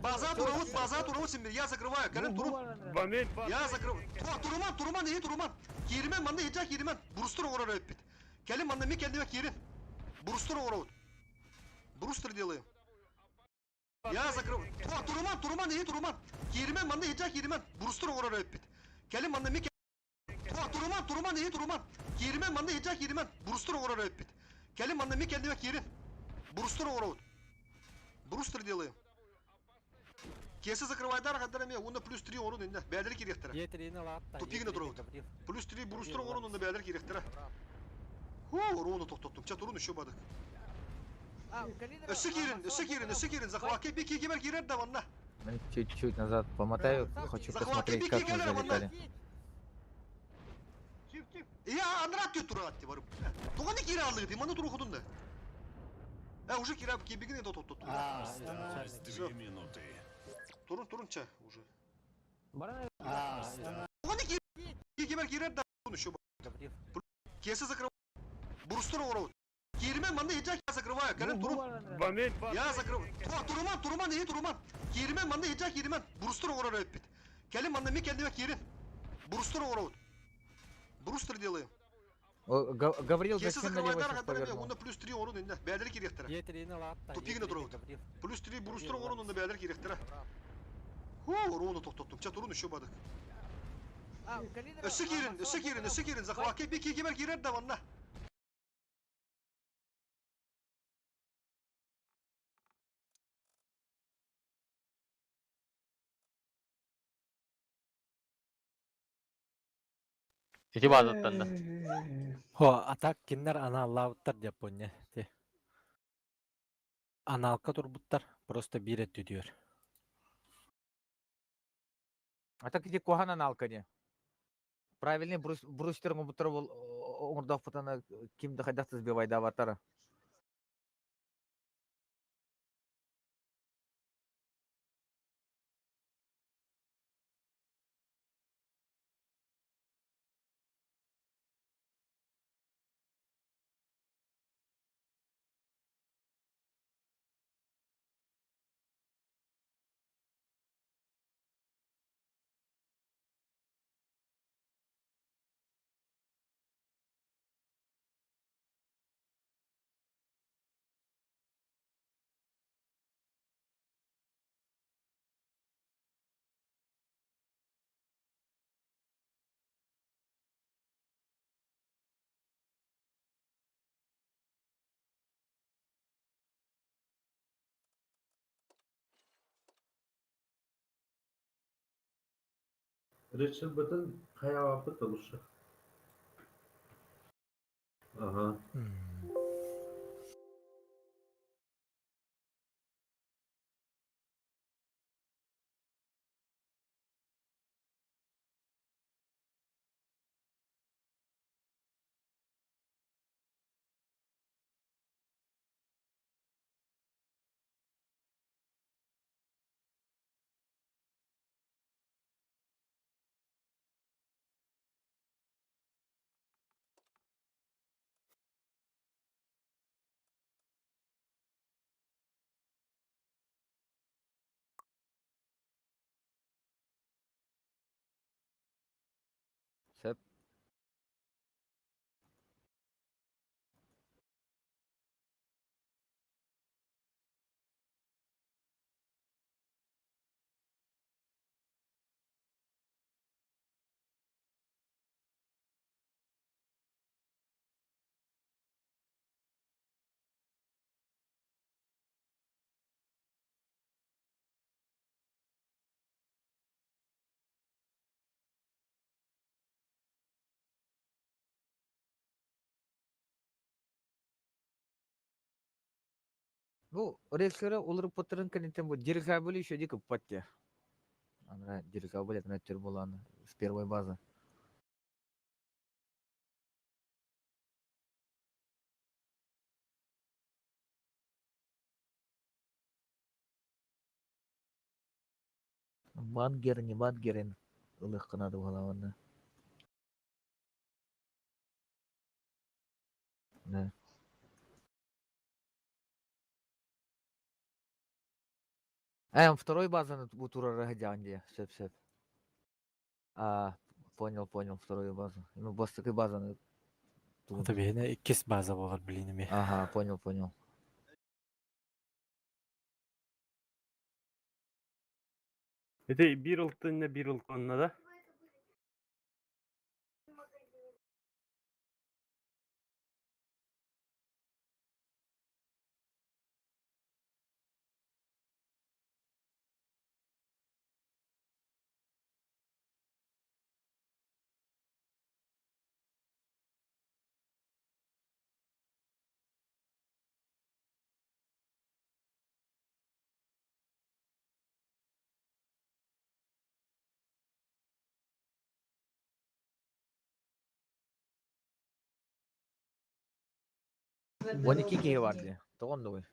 База турабыт, база турабыт симбир. Я закрываю. Кэлин турун. Я закрываю. Туруман, туруман, иһи туруман. Кииримэн, манна иһдьэ кииримэн. Брустер оҥорор эбиппит. Кэлин манна ми кэллибэ киирин. Брустер оҥоробут. Брустер делаем. Я закрываю. Туруман, туруман, иһи туруман. Кииримэн, манна иһдьэ кииримэн. Брустер оҥорор эбиппит. Кэлин манна ми Туруман, туруман, иһи туруман. Кииримэн, манна иһдьэ кииримэн. Брустер оҥорор эбиппит. Кэлин манна ми кэллибэ киирин. Брустер оҥоробут. Брустер делаем. Киэсэ закрывайдар хаддар эмиэ уонна плюс 3 оҥорун иннэ. Бэйэлэри киириэхтэрэ. Тупигина турабыт. Плюс 3 брустер оҥорун онно бэйэлэри киириэхтэрэ. Ху, урууну тохтоттум. Чэ, турун еще бадык. Өссө киирин, өссө киирин, өссө киирин. Захватка би киигибэр киирэр да манна. Чуть-чуть назад помотаю, хочу посмотреть, как мы залетали. Я андрат түт турат ти барып. Туганы кире алды, маны туру худунда. Э, уже кире кибигин это тут тут. Осталось 2 минуты. Турун, турун ча уже. Туганы кире кирер да еще. Киэсэ закрывай. Брустер оҥоробут. Кииримэн, манна иһдьэ закрываю. Кэлин турун. Я закрываю. Туруман, туруман, иһи туруман. Кииримэн, манна иһдьэ кииримэн. Брустер оҥорор эбиппит. Кэлин манна ми кэллибэ киирин. Брустер оҥоробут. Брустер делаем. Гаврил, Киэсэ зачем налево закрывайдар сейчас хаддар эмиэ повернул? уонна плюс 3 оҥорун иннэ. Бэйэлэри киириэхтэрэ. Тупигина турабыт. Плюс 3 брустер оҥорун онно бэйэлэри киириэхтэрэ. Ху, урууну тохтоттум. Чэ, турун еще бадык. Өссө киирин, өссө киирин, өссө киирин. Захватка би киигибэр киирэр да манна. Ити базаттан да. Хо, а так киннер аналлаабыттар Япония. Те. Аналка турбуттар, просто биир өттүтүөр. А так иди куһаҕан аналка не. Правильный брус, брустер оҥорбуттар бол оҥордохпутана ким да хайдах сбивайдаабаттара. Richard Button хайаабаппыт лучше. Ага. Сөп. Ну, рейслері уларыппыттарын кэнниттэн бу дирижабли еще дико патте. Ана дирижабль это төр буланы с первой базы. Мангер, не мангерин ылыахха наада буолаҕына. Да. Второй базаны бу турара сылдьаҕын дии, сөп сөп. А, понял, понял, вторую базу. Ну, бастакы базаны Это биһиэнэ иккис база буолар блин эмиэ. Ага, понял, понял. Ити биир ылтынна биир ылтынна да? 12 киһи бар дии. Тоҕо оннугуй?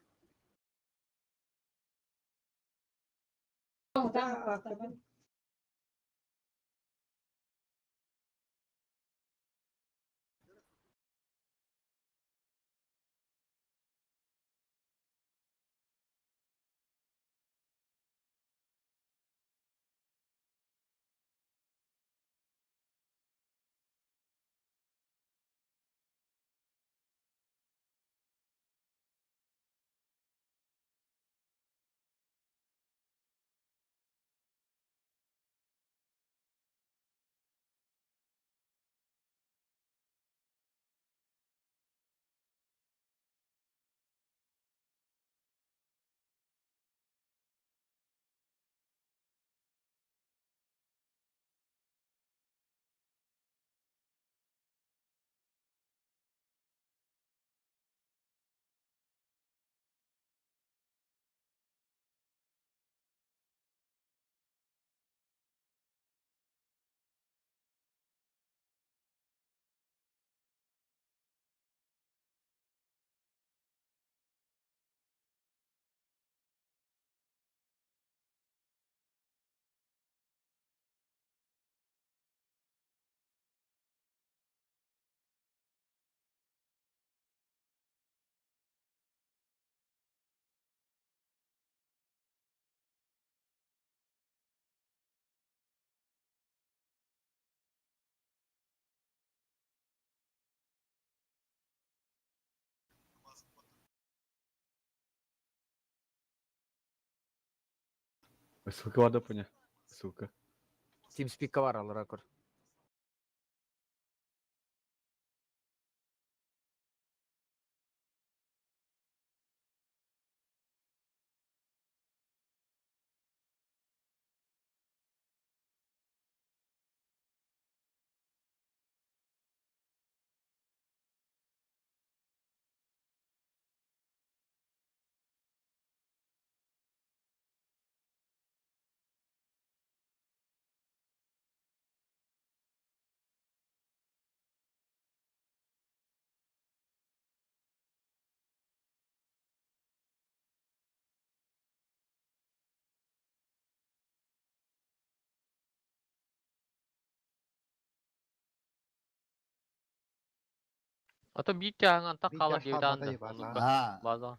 Ссылка бар да поня. Ссылка. TeamSpeak бар алара көр. Ото биир чааһын антах Биир хаалар чаас диэбит хаалбата аанда. ебать, Оннукка. Аа. База.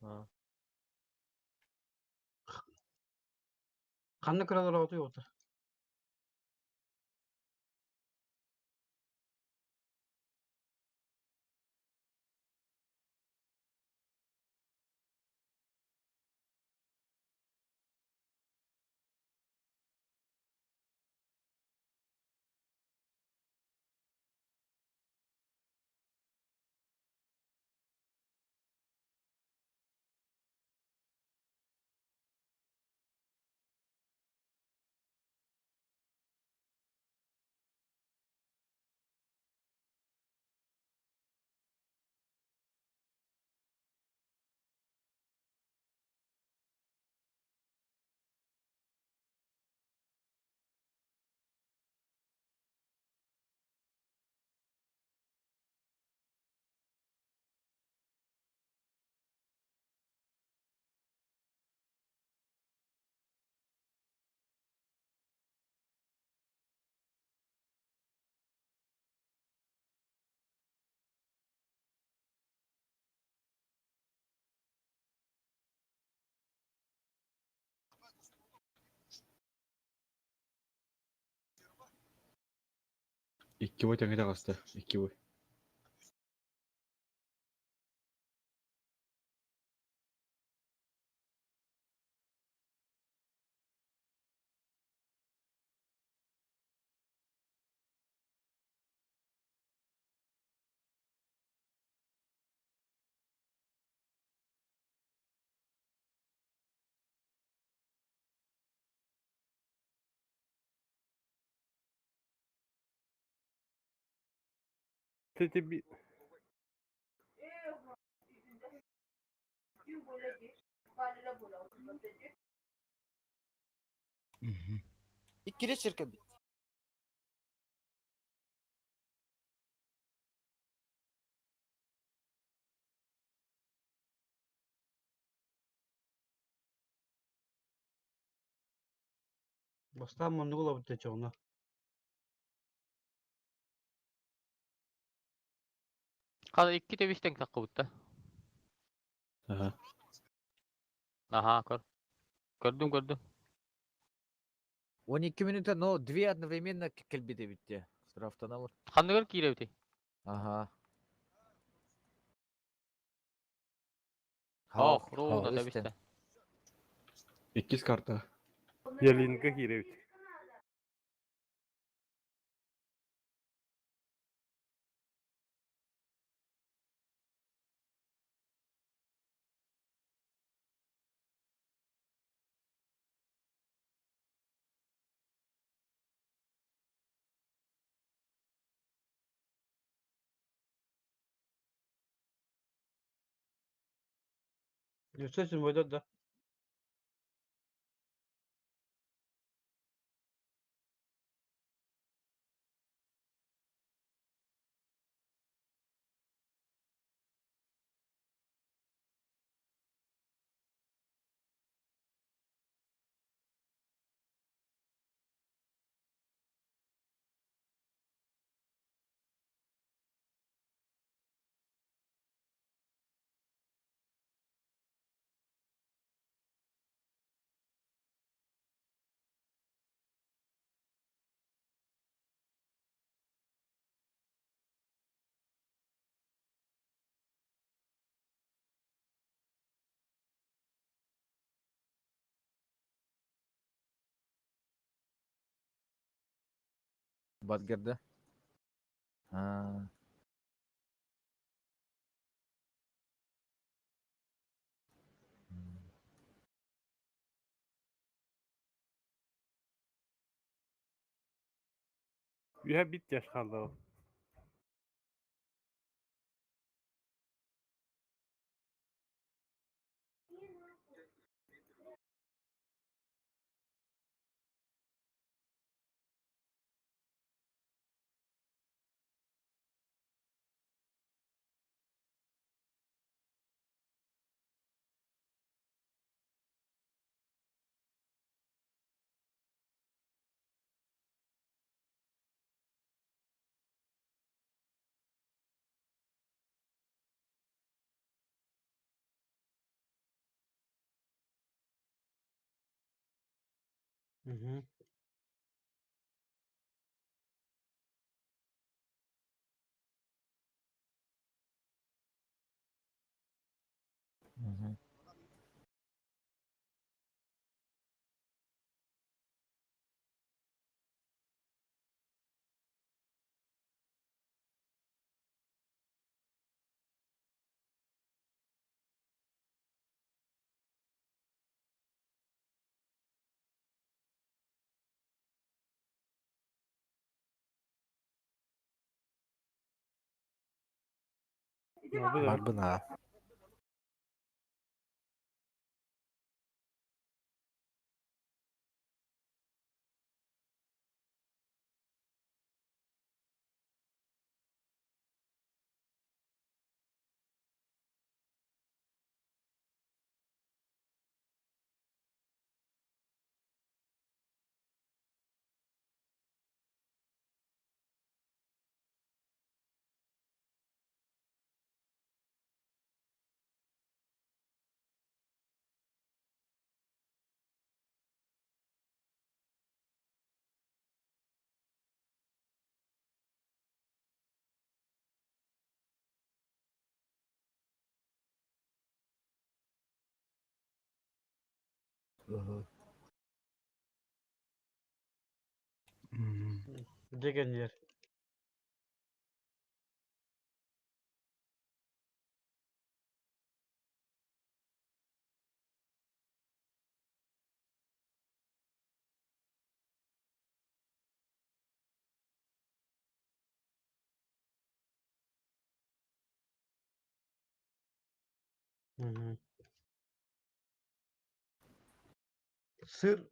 Аа. Ханна кыралар оту yo'qdir. Икки бой тэҥҥэ таҕыста, икки бой. Ти би Иккире чиркэ бит. Бастаан муннугу олобут чоҕуна. Хал икки тэбистен таккыбытта. Аха. Аха, көр. Көрдүм, көрдүм. 12 минута, но две одновременно кэлбит эбит Штрафтанабыт. Ханныгар киирэбити? Ага. Ох, ровно тэбистен. Иккис карта. Ялинка кииребит. Өссө бойдор да. Батгерда. А. Үһэ бит яш қалды ол. Мгм. Мгм. Барбын а. Дегенер. Мгм. Сыр.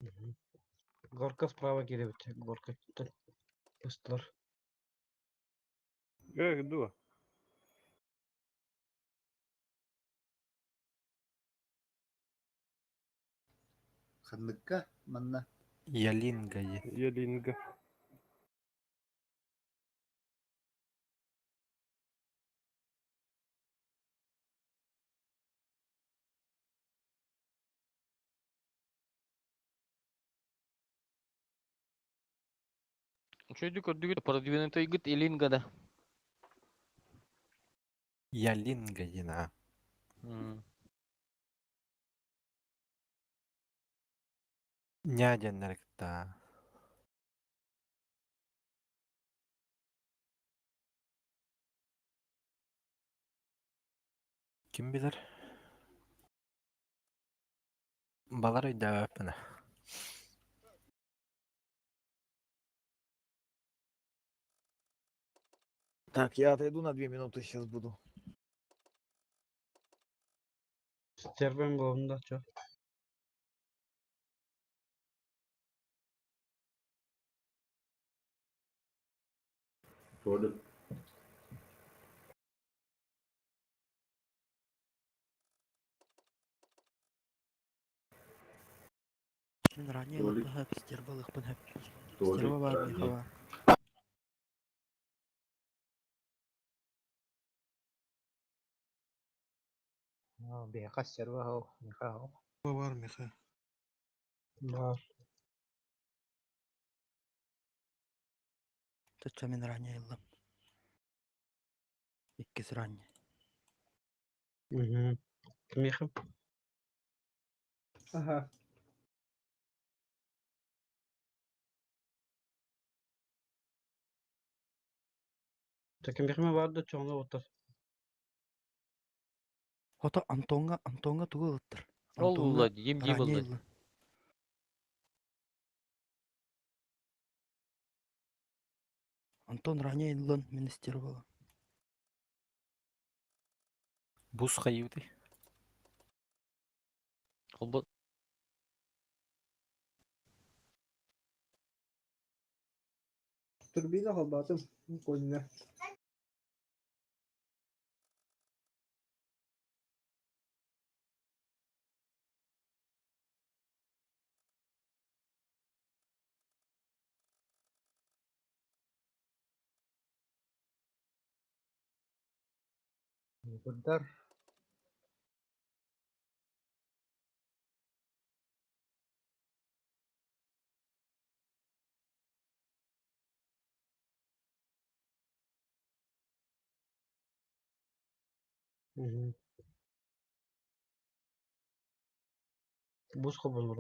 Мгм. Горка справа киребит. Горка. Ыстылар. Эх, дуо. Ханныкка манна. Ялинга е. Ялинга. Чөйдү көрдүгүт продвинутый гыт Илинга да. Ялинга дина. Няденнер кытта. Ким билер? Балар өйдөбөппүнэ. Так, я отойду на 2 минуты, сейчас буду. Стервем главында чо. Толик. Мин ранее Толик. лаппын хөп, стерва лыхпын хөп. Толик, Стерва бар, ранее. миха бар. Беха серва хау, миха хау. Бар миха. Бар. Тача мин ранее ыллым. Иккис ранее. Мгм. Миха. Ага. Так миха бар да чоңно оттар. Хото Антонга, Антонга тугу ылыттыр. Ол Антонга улла, ем ди ранее болла. ылла. Антон ранее ыллын, мин стервала. Бус хайыты. Холбот. Турбина холбатым. Конина. Будар. Мгм. Бус хобон бар.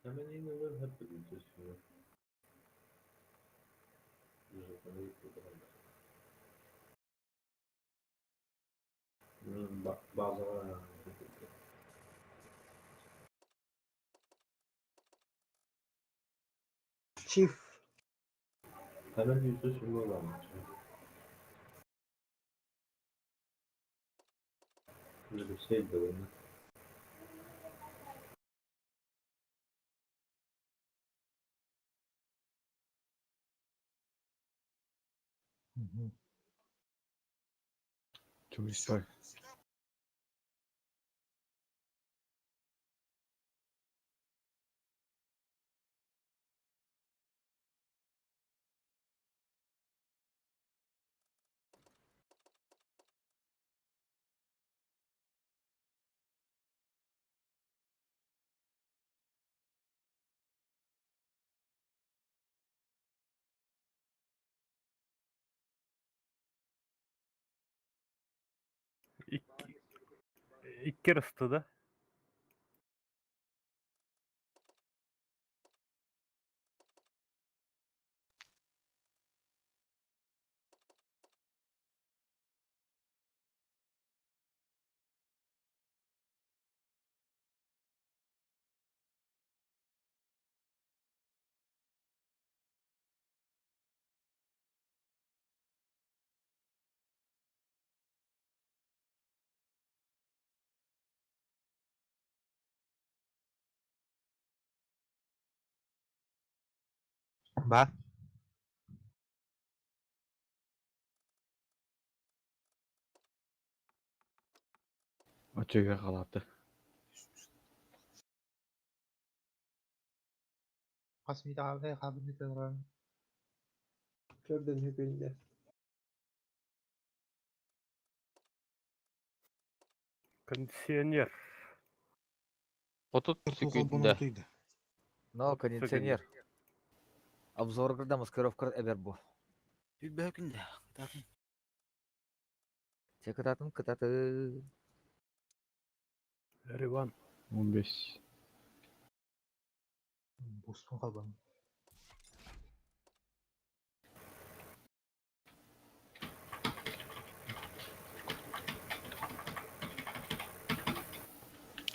Hemen yine hep bir Базовая. Чиф. Hemen yüzde sürme olan. Bir şey de bunu. Чугистой. Икки ырысты да. Ба. Очуга халапты. Хас мида хабын тыран. Көрдөн хүкүндө. Кондиционер. 30 секунд. Но кондиционер. Обзор когда маскировка эбер бу. Билбе күндө. Кытатын. Те кытатын кытаты. Риван. 15. Бустун калбан.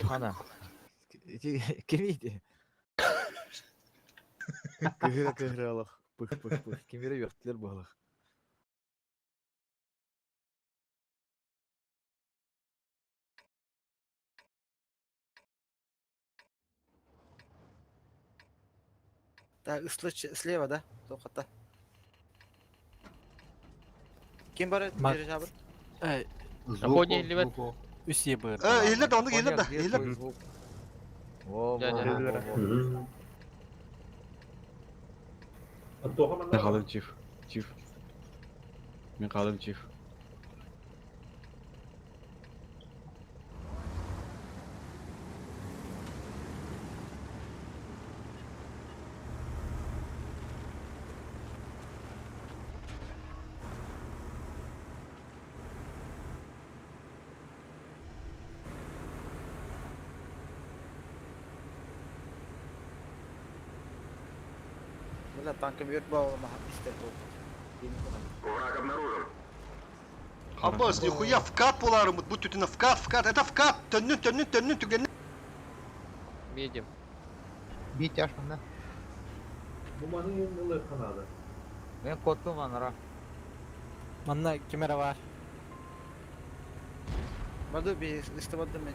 Хана. Кемейdi? Кыгыра кыгыра алах. Пых пых пых. Кемере йөктілер балах. Так, слева, да? Тоқата. Ким бар? Дирижабль? Япония илибет. Үс ебір. Э, илер да, онда илер да, илер. Во, во, во, во. Мен қалдым чиф. Чиф. Мен қалдым чиф. Бля, танкым өрт бауыма истер болды. Аббас, нихуя вкат поларым, будь тут на вкат, вкат, это вкат, төннүн, төннүн, төннүн, түгеннин. Медим. Бит яшманда. Бу манын yıllığı kanadı. Мен коттум анара. Манна кемера бар. Баду би истебадым мен.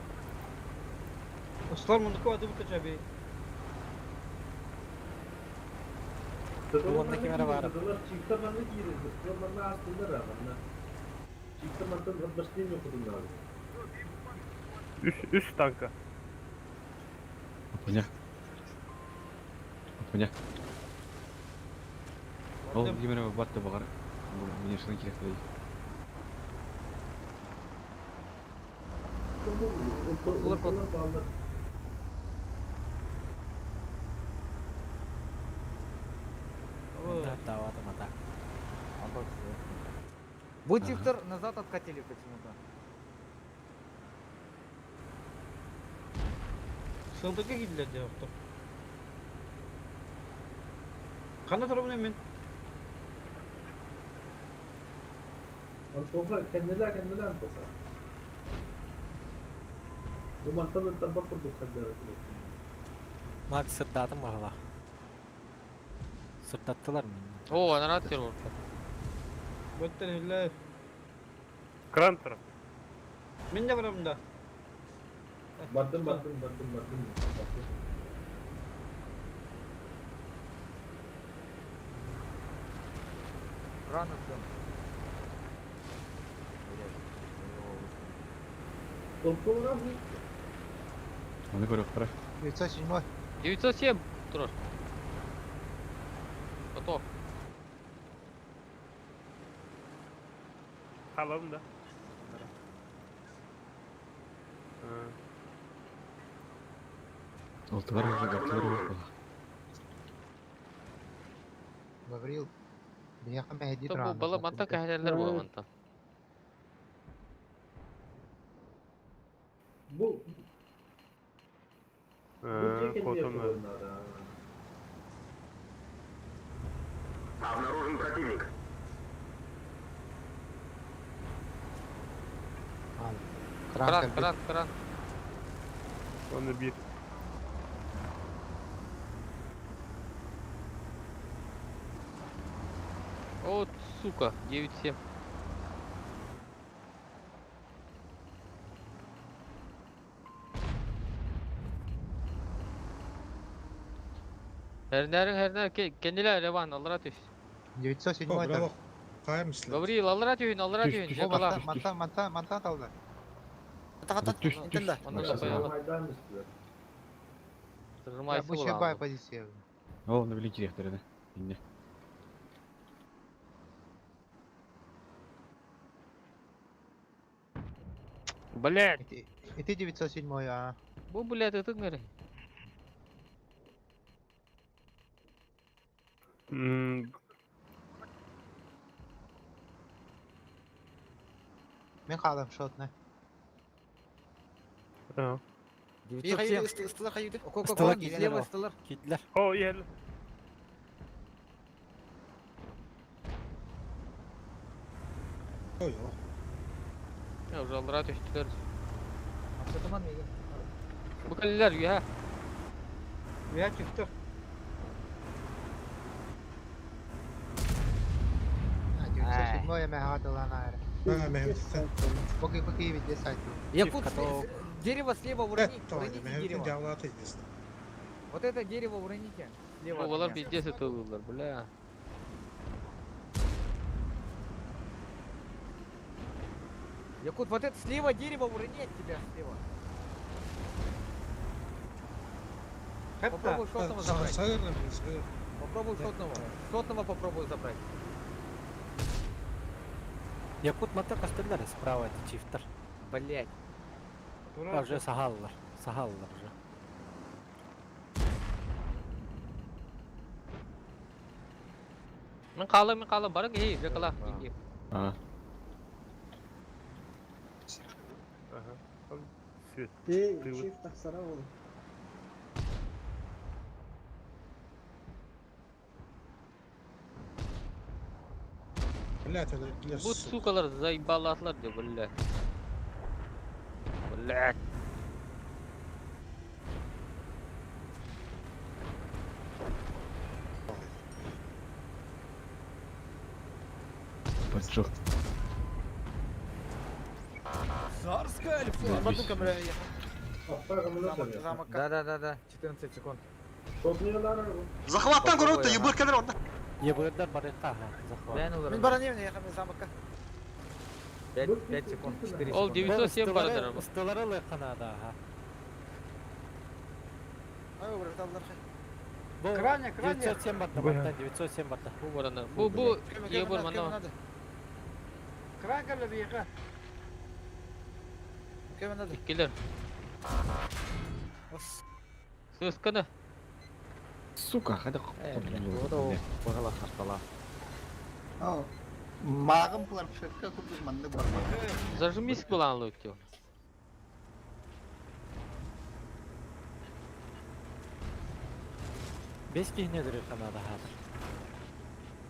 Услар мундуку ады бу чаби. Онда кемера бар. Чикта манны киирин, манна астылар манна. Чикта мантан отбаштын yok bunlar. Үс, үс танка. Апаня. Апаня. Ол кемера батты бағар. Мне шын керек дейді. Да, да, да. Бутифтер назад откатили почему-то. Сылдыка киделер деп оқтор. Ханна турабын мен? Антоха, кэннилээ, кэннилээ Антоха. Бу мантан ыттарбат курдук сардара Мак сырдаатым баһыла. Сырдаттылар мин. О, анарат сир орто. Бөттен үллэр. Кран турар. Мен де барамын да. Бардым, бардым, бардым, бардым. Бардым. Рано всё. Толкура Аны көрөктөрө. 907. 907 турар. Готов. Хаалабын да. Алтылар уже, алтылар уже. Гаврил. Бияха мәһеди Бу бала манта кәһәләр була манта. Бу бу дьиэ кэннигэр Хотон. турар. Обнаружен противник. Кран, кран, кран. Оны бир. Вот, сука, 9-7. Hernerin herner kendiler Revan Allah'a tüş. 907 О, это. браво. Қайым сілер. Гавриил Allah'a tüyün Allah'a Түш, tüyün түш, yakala. Манта, манта, манта талды. Түш, түш. Ondan da koyalım. Майдан үстүлэр. Tırmaysı Бу бай bulan. позиция. Ол, аны билин кирехтерine. Инне. Блять. Ити 907 а. Bu блять это ngere. Мен қалам шотны. Ага. Bir hayır ıstılar hayırdı. Ыстылар Слева ыстылар. Кидлер. О, иһэл. Ой, ой. Ya Allah'a tüştüler. Автомат меге. Bu kaleler ya. Я çıktı. А, 907 я мәһәдылан айры. А, мәһеди. Поки поки виде сайт. Якут, дерево слева урони, уроните Мәһеди дерево. жаулаты здесь. Вот это дерево уроните. Слева от Oğlar меня. пиздец это бля. Якут, вот это слева дерево урони от тебя слева. Попробуй шотного забрать. Сагырна, сагыр. Попробуй шотного. Шотного попробуй забрать. Якут мата кастылар справа это чифтер. Блять. А уже сахаллар. Сахаллар уже. Мен қалам, мен қалам, барың, ей, жақала. А. Ага. Свет. Эй, Ты вот- чиф тахсара ол. Блять, это лес. Bu сукалар заебалатлар деп, бля. Бля. Поджог. Царская альфа. Бардым камера Замок. Да, да, да, да. 14 секунд. Захваттан көрөттө, ебыр келер онда. Ебырдар барытта, ага, захват. Мен бара не я замокка. 5, 5 секунд, 4 Ол секунды. 907 барыдыр. Ыстылары лайқанада, ага. Ай, браталар. Бу Крайне, крайне. 907 барда, барда, 907 барда. Бу барана. Бу бу ебыр мана. Кран келе бияха. Кем надо? Келер. Сөз кını. Сука, қайда Бағала қартала. Мағым планшетка курдук маннык барма. Зажмись булан лөктө. Бес кихне дүрі қанада хазыр.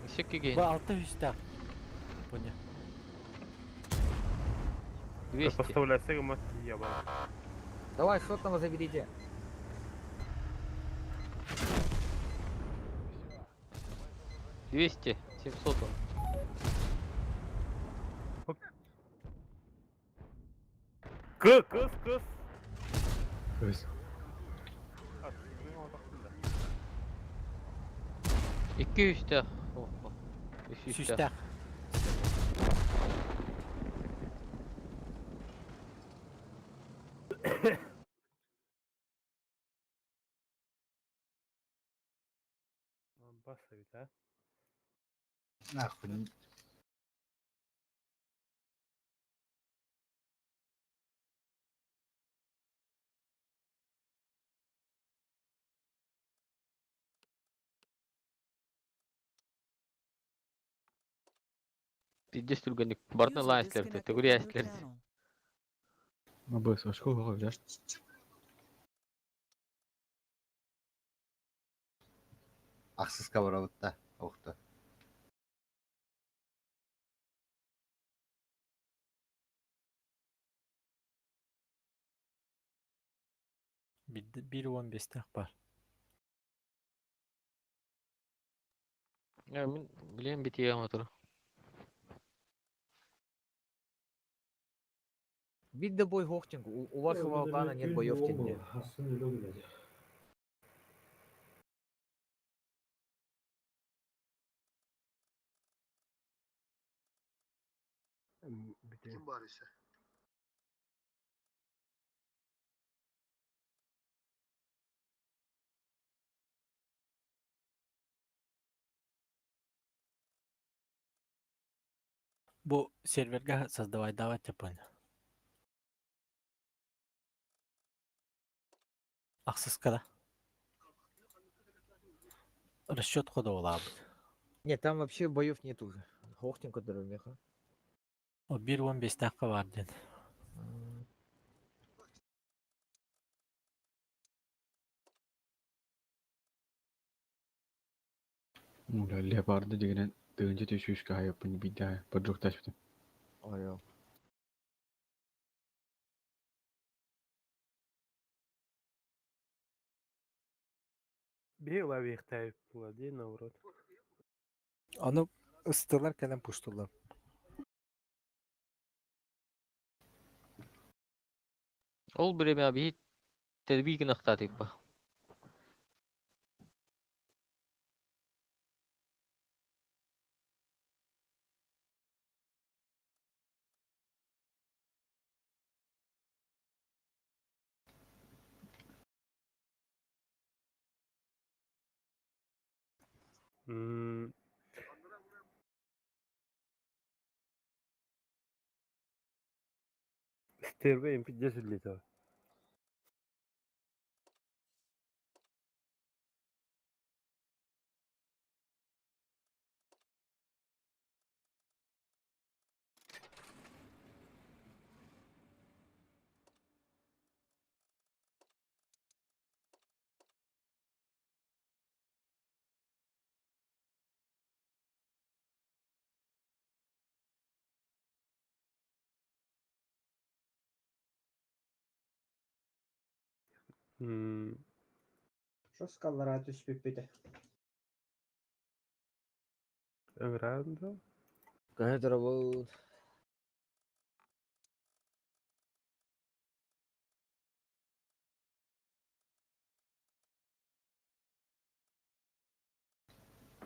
Исекки Бу алта үстээх. Поня. 200. Поставляйся гыммат ебал. Давай, шотного заберите. 200. 700 он. Кы, кыс, кыс. Кыс. Икки үстээх. Үс үстээх. Сүүстээх. Бас эбит, а? Нахуй. Пиздец түргенник. Бартын User лайн слерді. disconnected Төгүрү from your әслерді. channel. Абыс, очко оҕо билэр. Ахсыска барабытта. Охта. Бир он бестээх бар. Я мин билем битиге мотору. Бит да бой хохтинг, у вашего клана нет боев тенде. Ким бар ise. Бу серверга создавай давать я понял. Ахсыскада. Расчет хода олаабыт. Нет, там вообще боев нет уже. Хохтинг, который меха. О бир он бестээххэ бар диэн. Уля, леопарды дегенен тыгынча түшүшкө хайыппын бидэ поджокташпытым. Орел. Бей лави их владей наоборот. Аны ыстылар кэлэн пуштулар. Ол время бихи терби гынахта типа. М, Стерве им 50 литов. М, Шоскаллара түспүппүтэ. Ыҥыраан Который был...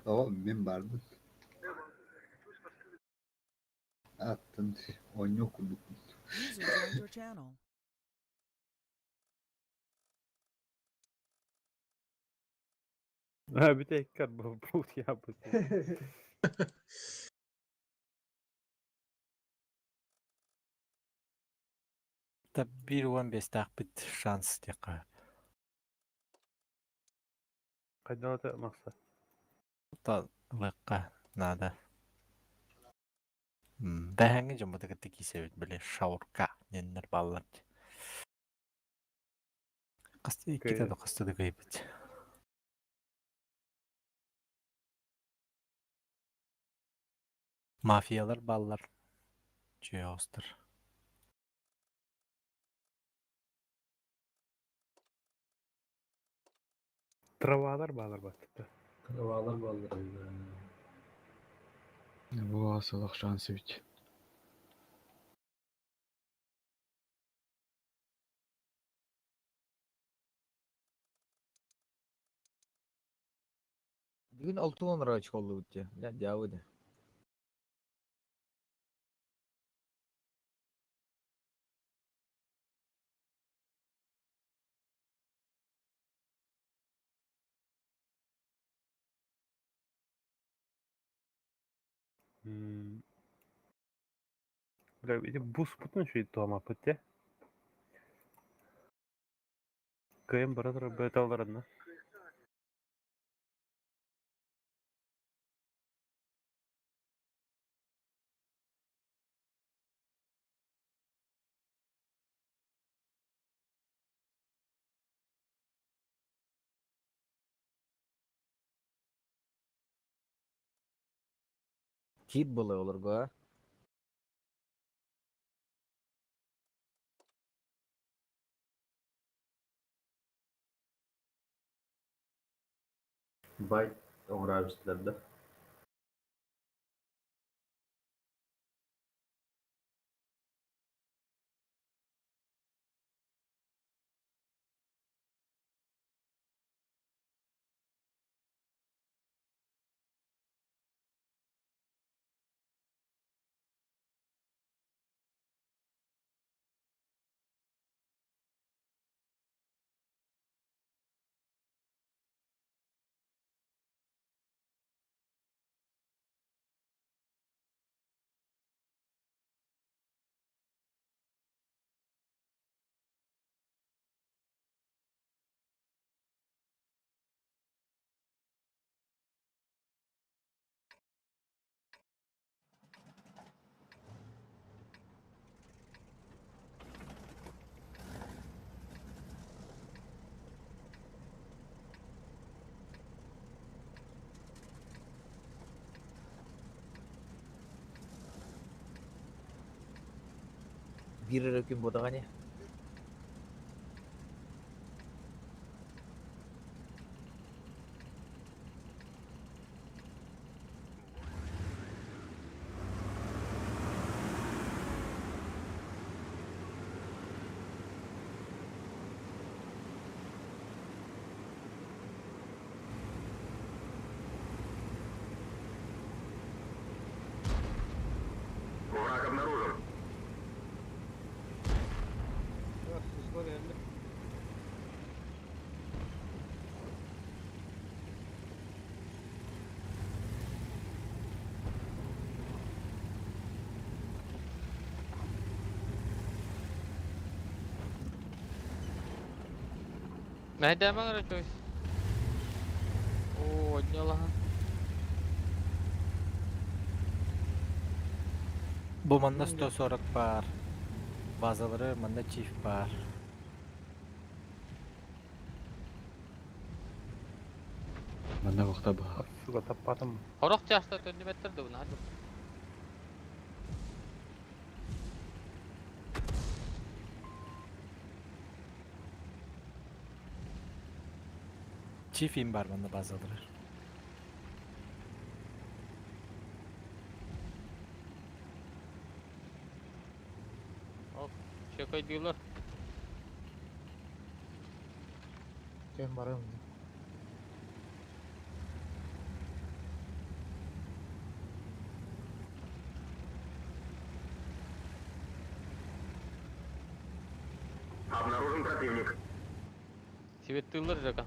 О, мин бардым. Аттын ойноо курдук. User joined your channel. А, бүтэйккэр буут яабыт. Та бир он бестээхпит шанс диэххэ. Хайдалата мақса. Та лыкка надо. Бэһэҥҥи дьоммуту кытта киисэбит били шаурка диэннэр бааллар дии. Хаста иккитэ да хаста да кыайбыт. Мафиялар бааллар, чүө Травалар баалар баттыта. Травалар бааллар. Бу сылах шанс ведь. Бүгүн 6 10 очко оллубут дии. Бля, дьаабы. Бля, эти бус путун еще и тома пытте. КМ братер беталдар одна. Кит было олорго, а? Байт оңрабыстылар да. Биир эрэ күн буотаҕа Враг обнаружен. Мәһдәмәң эрэ choice. Оо, однялаха. Бу манна 140 бар. Базалары манна чиф бар. Манна вахта ба. Сука, таппатым. Хорох часта төннүбэттер да буна. Чиф им бар манна базалары. Ок, чекай дилер. Кем барым. Обнаружен противник. Сибеттылар жака.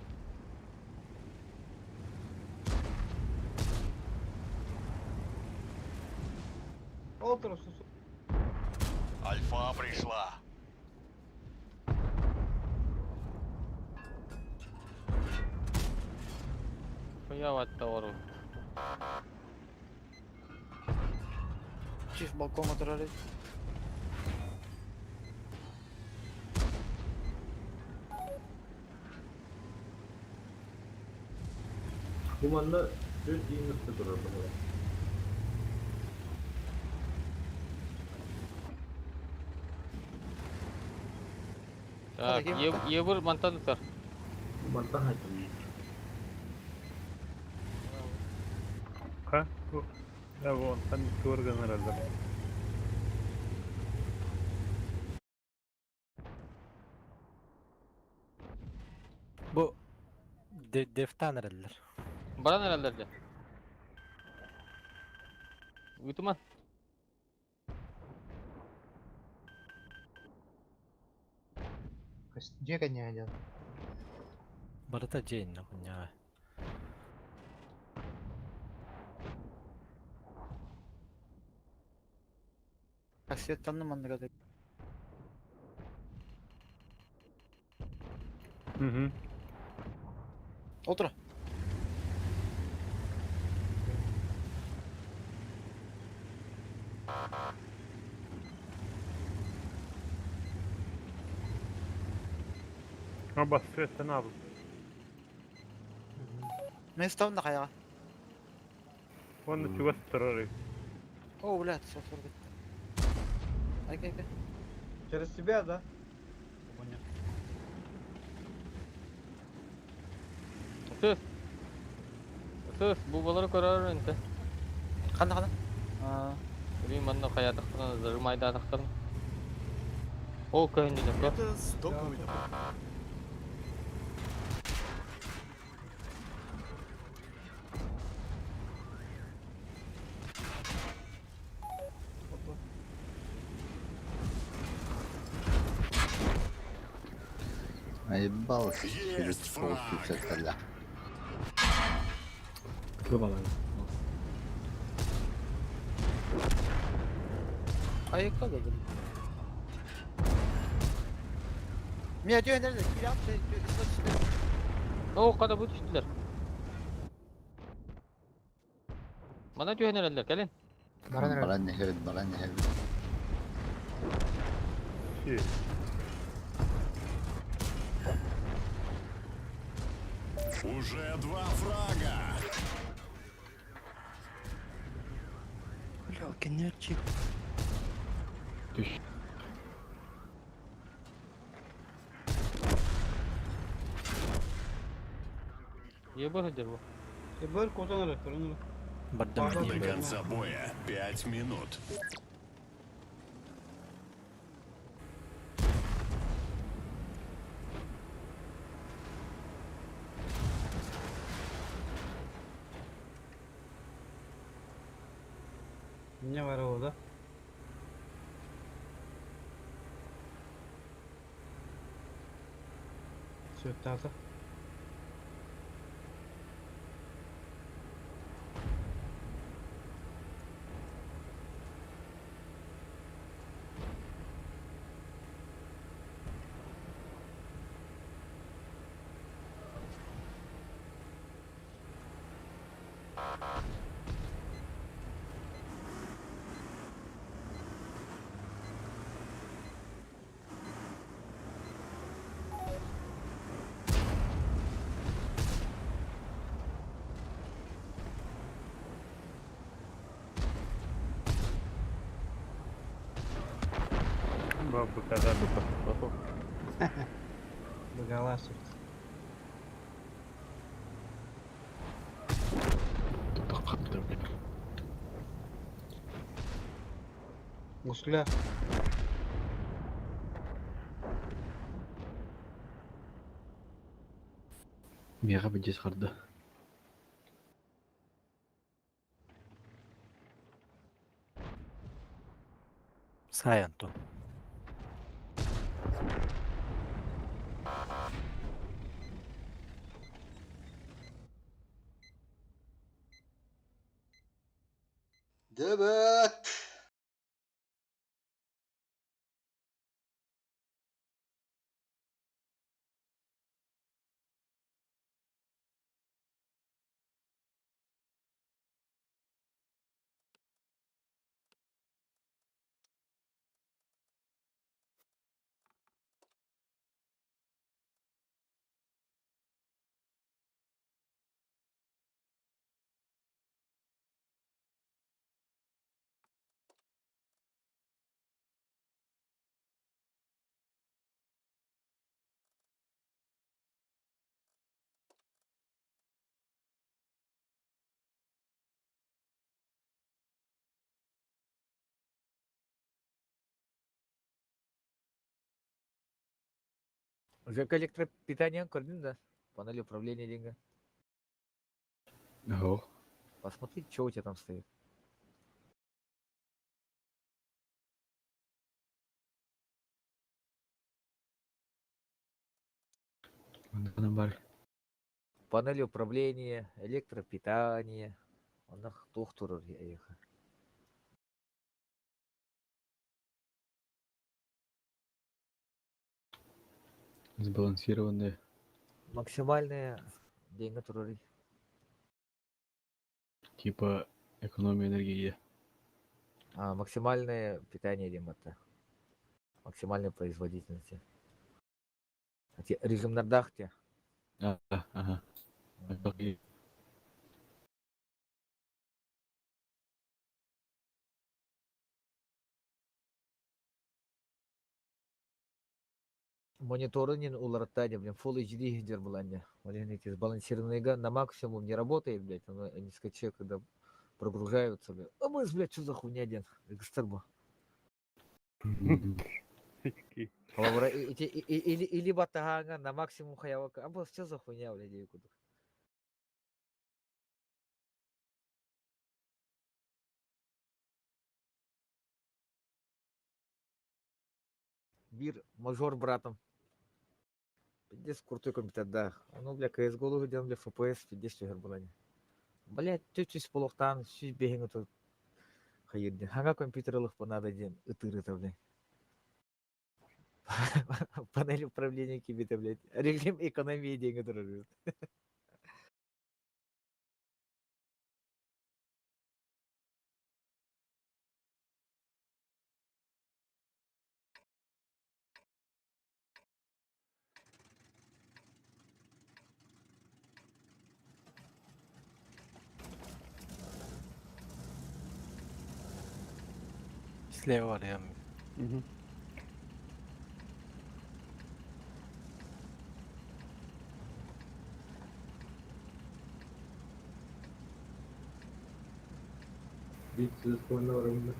Ол сус. Альфа пришла. Хуя ватта ору. Чиф балкон отырар Бу манна 4 иңісті тұрар бұны. Так, Ебыр мантан ытар. Мантан хайтым. Ха? Да, вон, там туорган араллар. Бу дефтан эрэллэр. Баран эрэллэр дьэ. Ыытыма. Дьиэ кэнньэһэ дьон. Барыта дьиэ иннэ хуняҕа. Кассеттанны манныга да. Угу. Отура. Аба, светтен абыл. Мен ставна хаяга. Онно чугас турар. О, блядь, сотор битти. Ай, ай, ай. Через тебя, да? Понял. Сыс. Сыс, бу балары көрөр энте. Ханна ханна. Аа. Билим манна хаятахтарына, зажимайдаатахтарына. Ол көһүннүлэр көр. Это стоковый Наебался через Есть фраг. полчаса. Кыбалай. Айыкка да бил. Мен өтө nerede? Кирап, О, када бу түштүлөр. Мана түһэн эрэллэр, кэлин. Баран эрэр. Баран нехерит, баран нехерит. Уже два фрага. Бля, кенерчик. Түш. Ебыр хадер бу. Ебыр котан эрэр, көрөн Бардым До До мен конца боя 5 минут. Не бар ол, да? Сөттаты. Бабы когда Багала сөт. Тутта блин. Гусля. Мега бідес қарды. Сай, Антон. Дебет. ЖК электропитание көрдүн да? Панель управления деньги. Ох. Посмотри, что у тебя там стоит. Бар. Панель управления, электропитание. Онно туох турар эйиэхэ. Сбалансированные. Максимальная деньги турар. Типа экономия энергии. А, максимальное питание диэн Максимальной производительности. Режимнардаах те. А, ага. Мониторы не уларыттаня, блин, Full HD дер буланья. Блин, эти сбалансированные на максимум не работает, блядь, оно они скачи, когда прогружаются, блядь. А мы, блядь, что за хуйня, ден? Экстербо. Или, или батагanga на максимум хаявака. А бос, что за хуйня, блядь, я куду. Бир, мажор братом. Пиздец, крутой компьютер, да. Ну, бля, CSGO где бля, FPS, пиздец, что гербалани. Бля, чуть-чуть полохтан, чуть бегин тут. Хайырдин. Хага компьютер лых понадо ден, ытыры-то, бля. Панель управления кибита, блядь. Режим экономии деньги дорожит. Слева барыам. Биир телефонна барабын.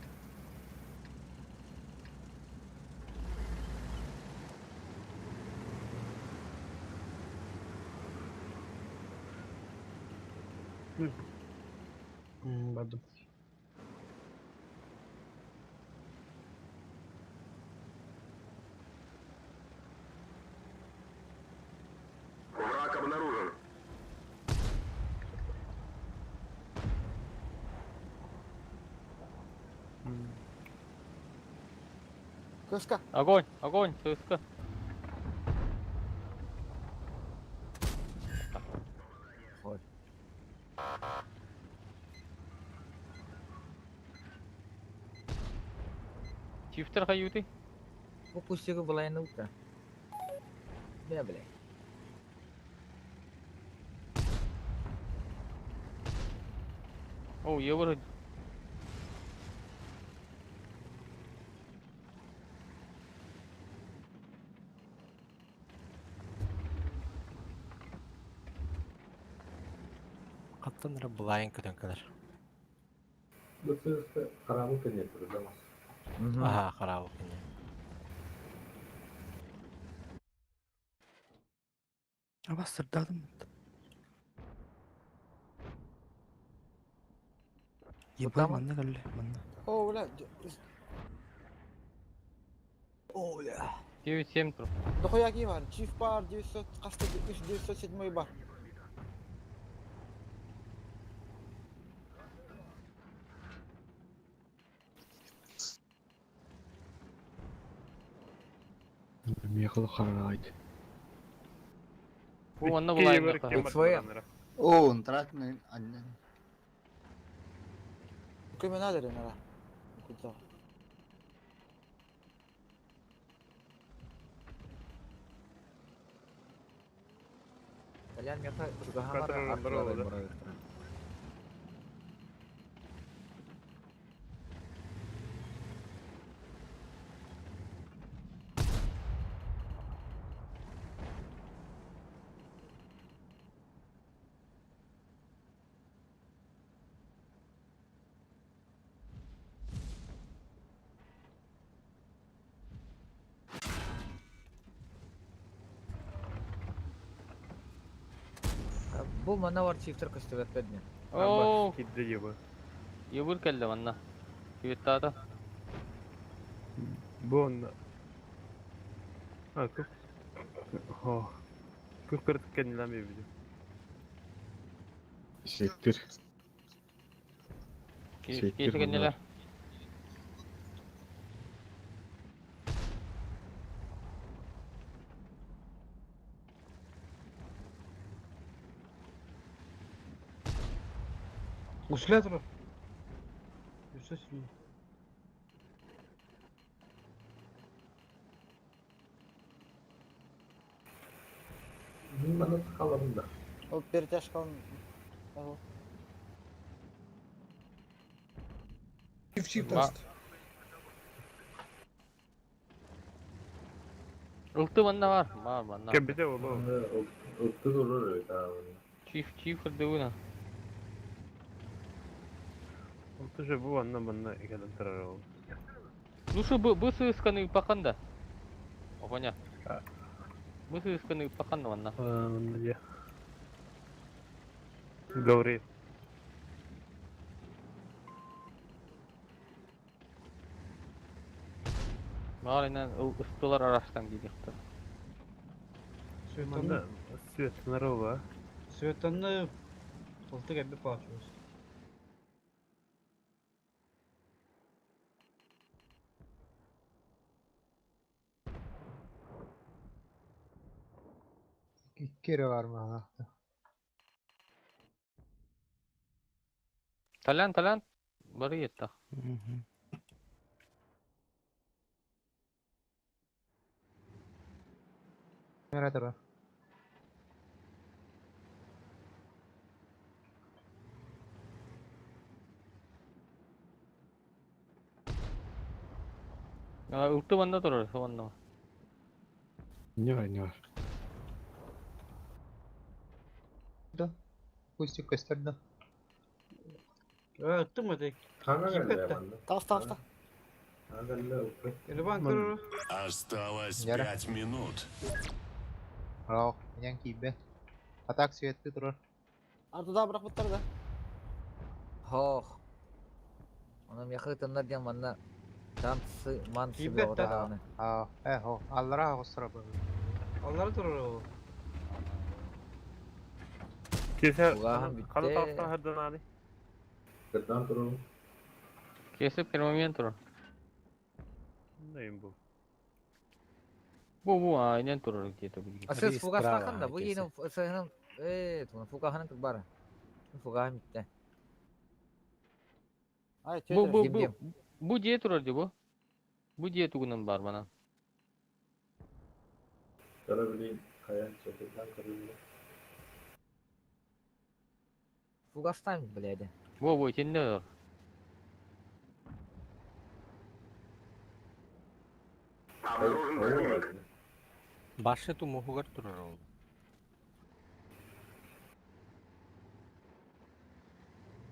Бардым. Враг обнаружен. Кыска. Огонь, огонь, сыска. Ой. Чифтер хаюты. Бу кустигы булайны ута. Бля, бля. О, я вроде. Хаттан эрэ булайын көтөн кэлэр. Бу сыыска хараабы кэннэ турдамас. Аха, хараабы кэннэ. А сырдадым. Ебай, манна кэллэ, манна. О, бля. О, бля. 9-7 тур. Дохуя ки бар. Чиф бар, 900, каста 907 бар. Мехал харайт. Бу онно булайын СВМ. О, контрактный. Көмө надо ренара. Куда? Толян меха чугахамара Катры артылар да. барар. Бу манна бар чифтер көстүбэттэр диэн. Оо, Кидде ебы. Ебыр кэллэ манна. Кибиттаата. Бу онно. А, күп. Хо. Күп кыртык кэннилэн бибидим. Сектир. Кейси Сектир кэннилэ. bunlar. Усля турар. Үсө сүлү. Мин маны сахаларым да. Ол перетяжкалын... Ол. Чиф чиф Ба- таст. Ылты манна бар. Бар манна. Кембите оло. Ылты турар эбит аабын. Чиф чиф кырдыбына. Ылты же бу анна манна кэлэн турар ол. Ну что, бу сысканы паханда. Опаня. Бу сысканы паханда манна. Манна же. Гаврил. Маарынан ыстылар арастан диэхтэр. Светаны. Манна свет нарова. Светаны ылты кэлбит паачыбыз. Икки эрэ бар маҕа. Талян, талян. Бары еттах. Нэрэ турар. Ылты манна турар, манна. Не бар, не бар. Да. Пустик көстөр да. Ыттым эти. Хана кэллэ Кипетте. манна. Тас, тас, тас. Хана кэллэ ылты. Элбан көрөр. Осталось Яра. 5 минут. Раох, менян киибэ. Атак светты турар. Ардыда бырахпыттар да. Хох. Оны мехы тыннар диэн манна танцы мансы Киибэт да. даҕаны. Аа, э хо, аллара оҕустара бу. Аллара турар ол. Кесе Угаһын ханы бүттэ. таастан хырдан аны. Кырдан турар. Кесип первомент турар. Нейм бу. Бу бу айнен турар где-то бу. Асыз Рис фугастахан да справа, бу кесе. иин сыһынан э туна фугаһынан бар. Фугаһын бүттэ. Ай, Бу бу Дим, бу дим. бу дие турар ди бу. Бу дие тугунан бар мана. Кара билин хаян чекетан кырылды. Фугастан блядь. Бу бу итинде турар. Обнаружен Башы тумуһугар турар ол.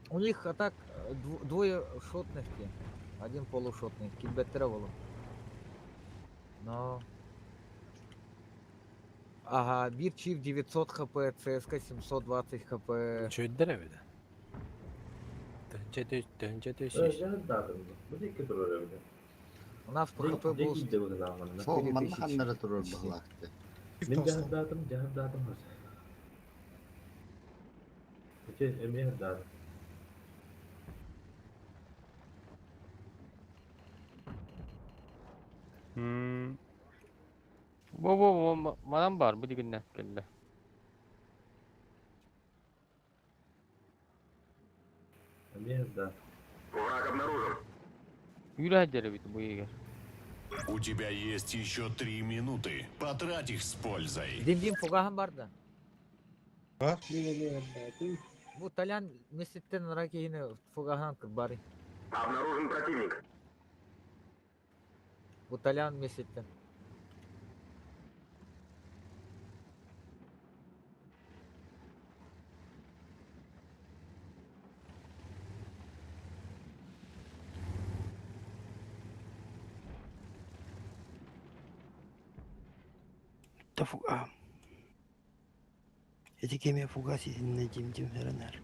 У них а так двое шотных те. Один полушотный. Килбеттер болу. Но... Ага, Бир Чиф 900 хп, ЦСК 720 хп. Чөйдер эбит. Төнчө төш. Жаһардадым. Бу дикки турар эбит. У нас по хп был Дикки де манна. Сол манна 4000. ханнара турар баһылаахты. Чиф Мин таста. жаһардадым, жаһардадым хас. Ите эми хардадым. Бу бу манан бар бу дигинне келде. Эми хардадым. Үрэ жере бит бу егер. У тебя есть еще 3 минуты. Потрать их с пользой. Дим Дим фугаһын бар да. Бар. Бу Толян месеттен ракейны фугаһын бары. Обнаружен противник. Бу Толян месеттен. Тафуга. Эти кеме фугас итиннэ дим-дим эрэнэр.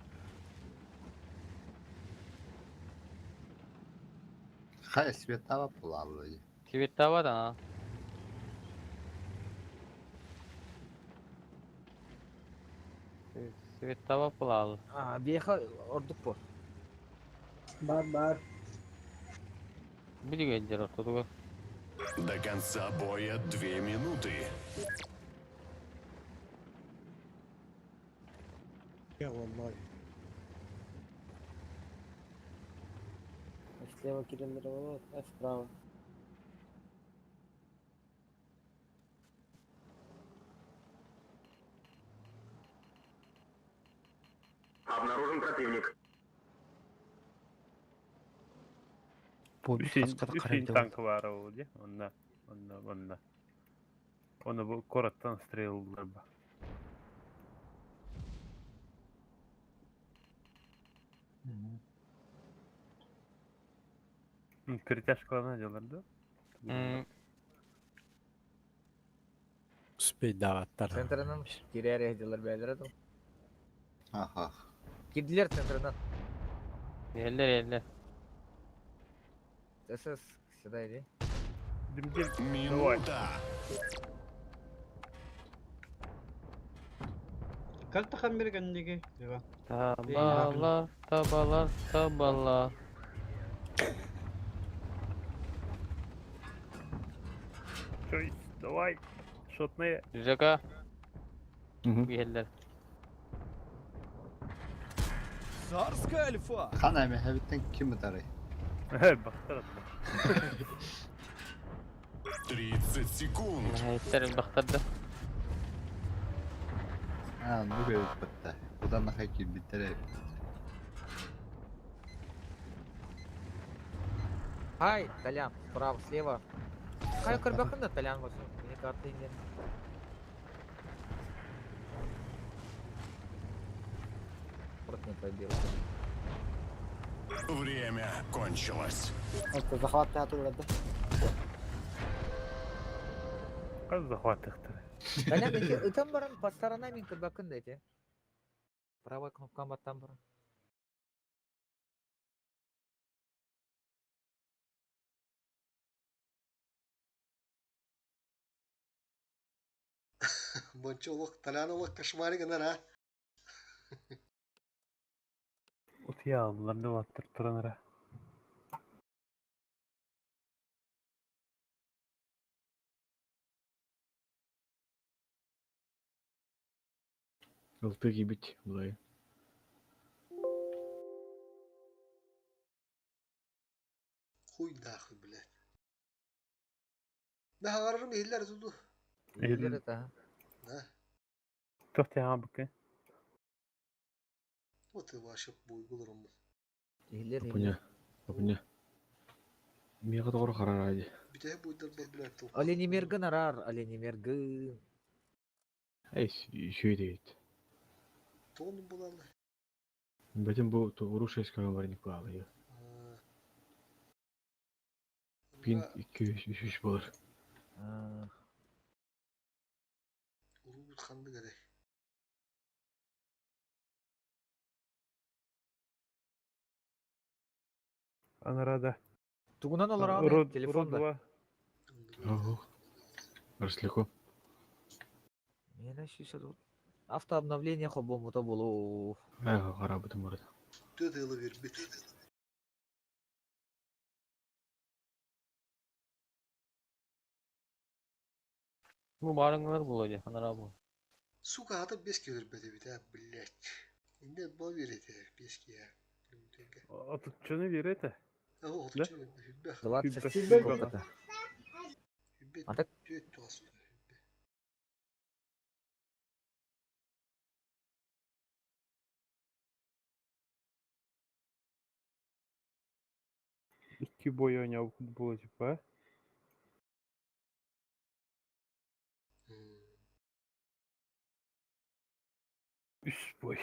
Хай Светава булаллы. Светава да. Светава булал. А, биэхэ ордук бу. Бар бар. Билигендер ортотугар. До конца боя 2 минуты. Я والله. Слева километр, а справа. Обнаружен противник. Бу хаската Үсін карайда. танкы бар ол де. Онна, онна, онна. Оны бу кораттан стрелдер ба. Перетяжкалана делар да? Успейдаваттар. Центрынан кирер делар бәйләр ду. Аха. Кирделер центрынан. Eller eller. СС сюда иди. Минута. Карта хамбер кэнниги. Табалар, табалар, табалар. Чойс, давай. Шотные. Жека. Биһэллэр. Царская альфа. Хана эме хәбиттен ким бутары? Бахтар. 30 секунд. Хайттар бахтарда. А, ну көрүп битте. Будан нахай ким биттер. Ай, Толян, справа, слева. Хай көрбәкін да Толян болсын. Мені карта инген. Порт не пробил. Время кончилось. Это захват театра да? Каз захват ыктыры. Толян, эти ытан баран по сторонам мен көрбәкін да эти. Правая кнопка баттан баран. Бончолок, Толянолок, кошмарик, а? Утыя алдылар да баттыр туранара. Ылты кибит булай. Хуй нахуй, блядь. Да хагарым иһиллэр туду. Иһиллэр это. Да. Тохтяга быкы. Вот и ваша буйгуларым. Иһиллэр Апыня. Апыня. Мига тоҕор хараради. Бүтэ буйдар бар, блядь. Оленимергын арар, оленимергын. Эй, шүйдейт. Тон булалы. Бэтин бу уру шесть км бар Николай. Пин 203 болар. Урубут ханды гәрәй. Анарада. Тугунан олар телефонда. Ого. Рослеко. Мен ощущаю Автообновление хобомута болу. Ага, карабытым барда. Төт ылы бир бит. Бу барыңлар булады, анара бу. Сука, аты беске өрбөдө бит, а, блядь. Инде бал берет, беске. Отуччуну берет. О, Да? отуччуну хүббэ. 27 Хүббэ. опыта. Хүббэ. А так Төт туас. Икки бой ойнап футбол типа. Үс бой.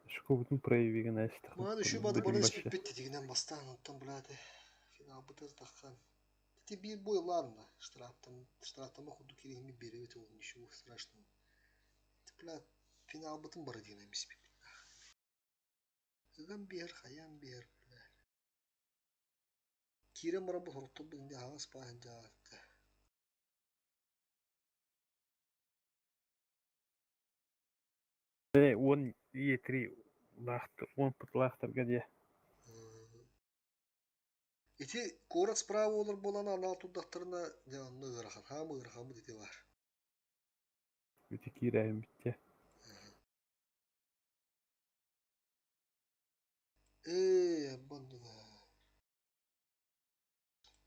Шкобутун проявиген әсті. Маны şu бады баны испит битти дигенен бастан, оттан блядь. Финал бытыз даххан. Ти биир бой ладно, штрафтан, штрафтама курдук кириһими биэрэбит ол ничего страшного. Бля, финалбытын бары диэн эмиспит. Ыган биэр, хайаан биэр, бля. Киирэн баран бу сорохторбут инде аһаҕас бааһын дьаҕатта. Уон Е3 лаахтар, 10 пытлаахтарга диэ. Ити куорат справа олор буолан анал турдахтарына дьэ онно ыарахан, хаама ыарахаммыт ити баар. Ити киирээһин бүттэ. Ээ, бандыга.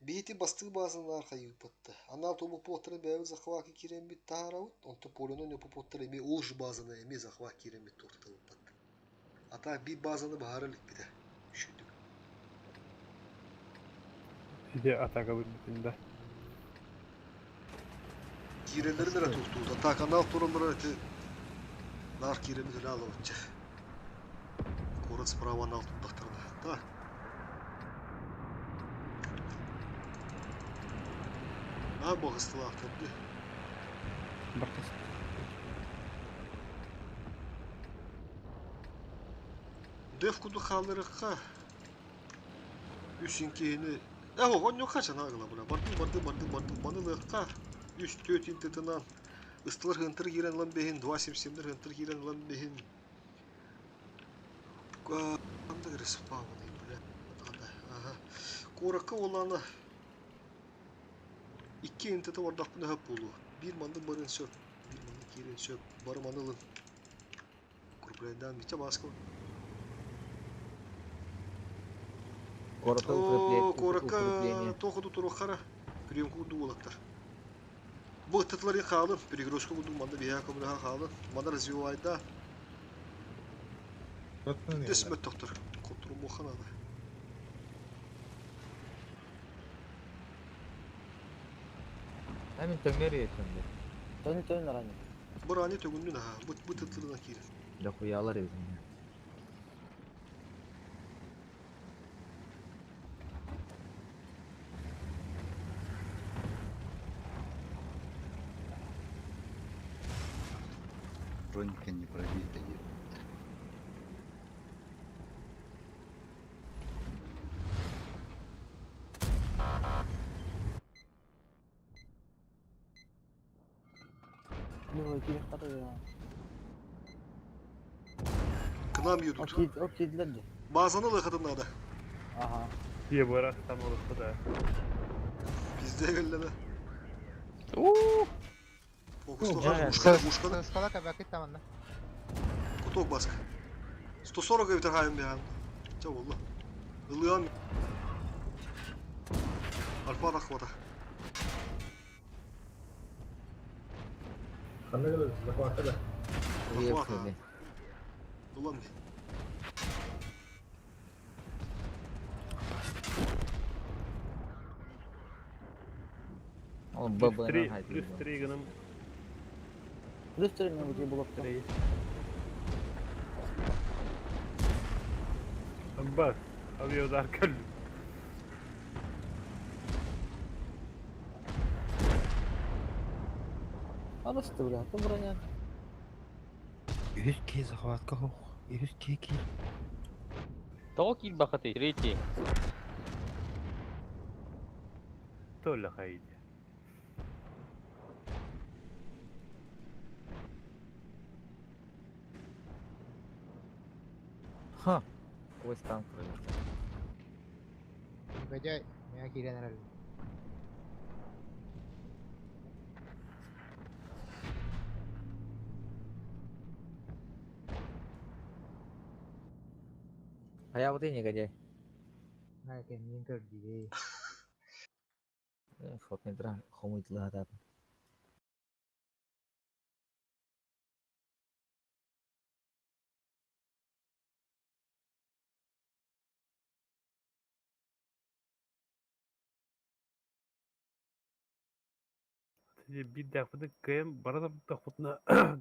Биһити бастыы баазалар хайыыппатта. Анал тобуппуоттары бэйэбит захвака киирэммит таһаарабыт, онтон полено ньопупуоттары эмиэ ол же баазаны эмиэ захват киирэммит туорталыппат. А так биир баазаны баһаара иликпитэ. Үчүгдүк. Ити атака бүтүн да. Киирэллэрин эрэ туохтуута. Так анал тураллара ити наар киирэммит үлэ алабытча. Куорат справа анал турдахтарына. Так. Аа баҕыстылаахтар дии. Бартас. Деф курдук хаалларыахха үс киһини э оҕонньуохха санаа бля барды барды барды барды маны ылыахха үс түөрт интытынан ыстылар хынтыр киирэн ылан бэһин два семь хынтыр киирэн ылан бэһин ханнык респауный бля ага куоракка уоллаана икки интыты бардахпына хөп буолуо биир маннык барыан сөп биир маннык киириэн сөп бары маны ылын укрепляйдаан бичэ бааска Куоракка Оо, укрепление. куоракка укрепление. туох курдук туруоххара приемка курдук уолаттар. Бу ыттатыларын хаалын, перегрузка курдук манна биһиэхэ көмөлөһө хаалын. Манна развивайда. Дэс мөттөхтөр. Хотурумуохха наада. Амин төҥнөр иэтэнде. Төн төн рани. Бу рани төгүннүн аха. Бу бу тыттылынан киирин. Да хуялар эбитин. Бронька не пробита, ебать. Ну, кире хата я. К нам едут. Оп, кидлер де. Базаны лыхатын надо. Ага. Е бара там олықпы да. Пизде келлеме. Уу! Фокус ушкана, ушкана. Скала кабакит таманна. Куток баска. 140 өтер хайым биян. Ча болду. Ылыан. Альфа захвата. Ханна гына захватка да. Захвата. Уехали. Ылан. Он Плюс ББ 3, на плюс 3 гыным. Плюс 3 на где было. 3. Аббас, авиаудар кэлли. Анасты, бля, то броня. Үһүс киһи захватка хоох. Үһүс киһи киир. Того киир бакаты, третий. Толла хайди. Ха. Ось танк пролетел. Негодяй, меня киирэн эрэр. А я вот и негодяй. На, кэннин көрдүбэй. Фотный дран, хомуйтлы хатат. Bir дәхпіді км барада тахутна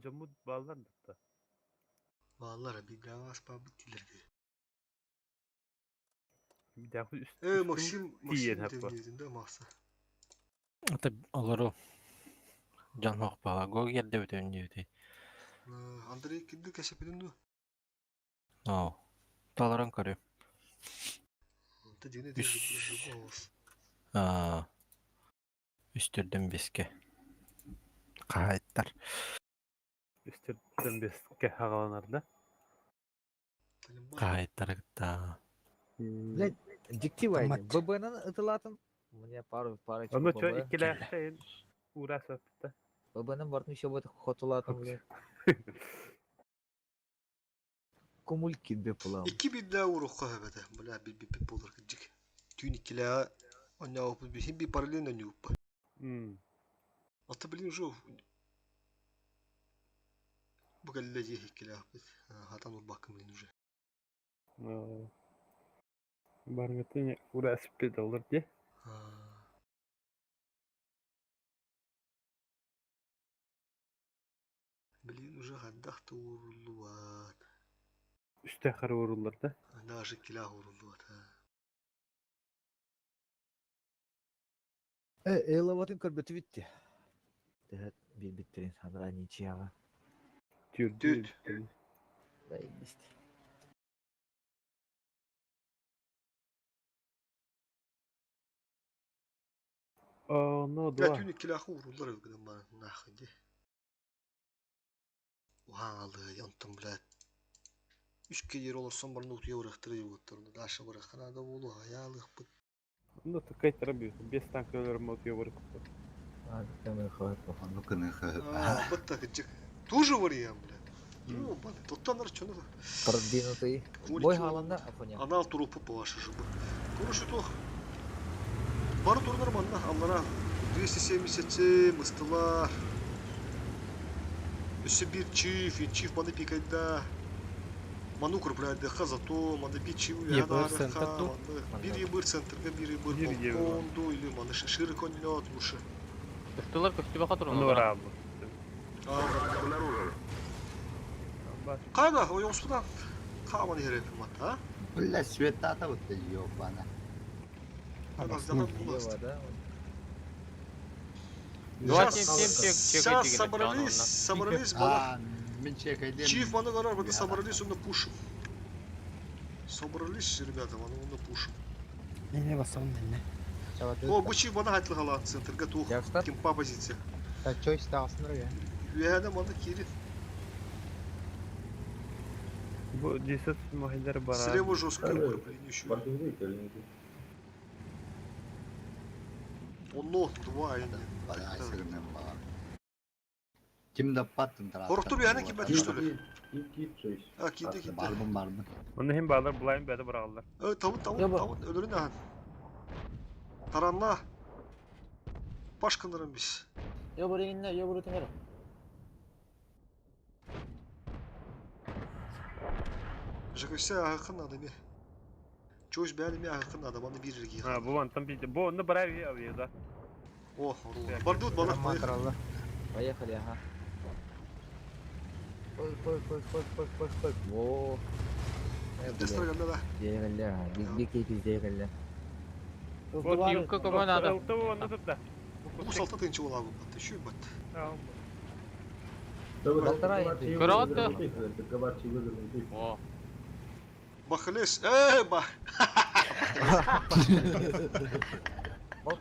жамут баллар датта. Баллар bir газ пабыт тилерге. Bir дәхпі үст. Э, Максим, Максим хаппа. дедин да Макса. Это олору дьон суох Го киэрдэбит өнньүөтүй. Андрей кирди кэсэппитин дуо? Оо. Толорон көрүм. Онто дьиҥэ Үс. Аа. Үстөрдөн беске. Хаһаайыттар. Үстөрдөн беске хагаланар да? Хаһаайыттары кытта. Блядь, дикти вайди. ББ-нан ытылатын. Мне пару парочку Ону чо ББ. иккилээхтейин уура сөптө. ББ-нан бартын еще будет хотулатын, блядь. Кумуль кирбе пулам. Икки биирдээ урукка эбэтэ. Бля, би би буолар кырдьык. Түүн иккилээҕэ онньообуппут биһин би параллельно онньууппа. Ата блин уже бу кэллэ дии иккилээхпит. Хатан урбаккын блин уже. Баргытын ура спит олор дии. Блин уже хайдах да ууруллубат. Үстэ хары ууруллар да? Даже иккилээх ууруллубат. Э, Элаватын көрбөтү битти. Тэһэт биирбиттерин анара ничьяға. Түрдү. Заебись. Оно Я дуа. түүн иккилээх ууруллар гынан баран нахуй дии. Уһаалы, онтон блядь. Үс киһи олорсон баран утуйа барыахтара диэбиттэр. Даша барыахха наада буолуо, айаалыахпыт. Ну такай тарабы. Без танка өлөрмө утуя барык. Ону кыныхы. Аа, бытта кырдьык. Тоже вариант, блядь. Ну, баны, тоттан арчону. Продвинутый. Бой халанда Афоня. Анал турупу по вашей жубы. Короче, то. Бары тур нормально, аллара 277, ыстылар. Өссө биир чиф, чиф маны пикайда. Маны укрепляет зато маны бир чиф Ебыр центр ду? Бир ебыр центрга, бир ебыр Бир ебыр. балконду, или маны шире коннет лучше. Ыстылар көстүбэ турун Ну олора. рабы. Кайда, ойоңспудан. Каманы херепим мат, а? Бля, светата вот ёбана. Лево, да? Два семь семь чек чек Сейчас деген собрались, собрались, бала. А, мен чекайдем. Чиф маны карар, вот собрались, он на пушим. Собрались, ребята, маны он на пушим. Не, не, басам, не, не. О, бу чиф маны хайтыл халан центрга тух. Кимпа позиция. Чой сталсын ры. Үйәне маны кирин. Бу 10 махидер бара. Слева жесткое укрепление еще. Оно, два, Бала, сырмен бала. Ким да паттын тарап. Корктур үйәне кимбәти, что ли? А, киде, киде. Барбын, барбын. Оны хим балар булайын бәді бұрағалар. Э, табын, табын, табын, өлөрүн ахан. Таранна. Башкынырын биз. Йобур инне, йобур теңер. Жакыса ахын адами. Чойс бәлеми ахын адам, аны бир жерге. А, бу антан бийdi. Бу оны бара би абы да. О, бардут бала. Поехали, ага. Пой, пой, пой, пой, пой, пой, пой. Во. Тестер да. Дегелле, бик пиздегелле. Вот юбка кого надо. Ылты оны турда. Бу салта тынчы бола бу бат. Шүй бат. Полтора Көрөттө. О. Бахалес. Э, ба.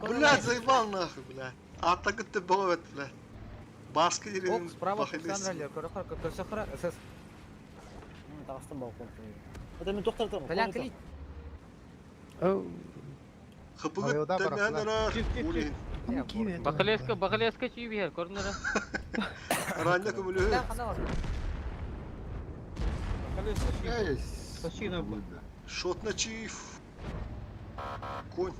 Блядь, заебал нахуй, блядь. А так это бывает, блядь. Баска или Ок, справа Александра, көрө көрсө хара, СС. Тагыстан балкон. Это мен токтор турам. Толян, кили. Хыпыгы тәнәнәрә. Улин. Бакалеска, бакалеска чүй бихер, көрүнөрө. Ранья көмөлө. Шот на чиф. Конь.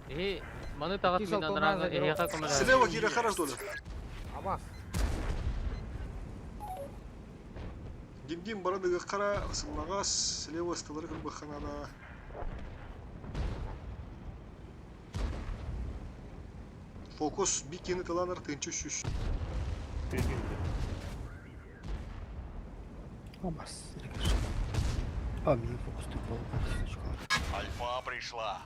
Э, маны тагат мен анараңы эйха көмөлө. Слева кире хараш доля. Абас. Дим-дим барадыгы кара, сымнагас, слева стылары кырбы ханада. Фокус бикини тыланар тынчы сүз. Абас, рекаш. А, меня фокус ты был. Альфа пришла.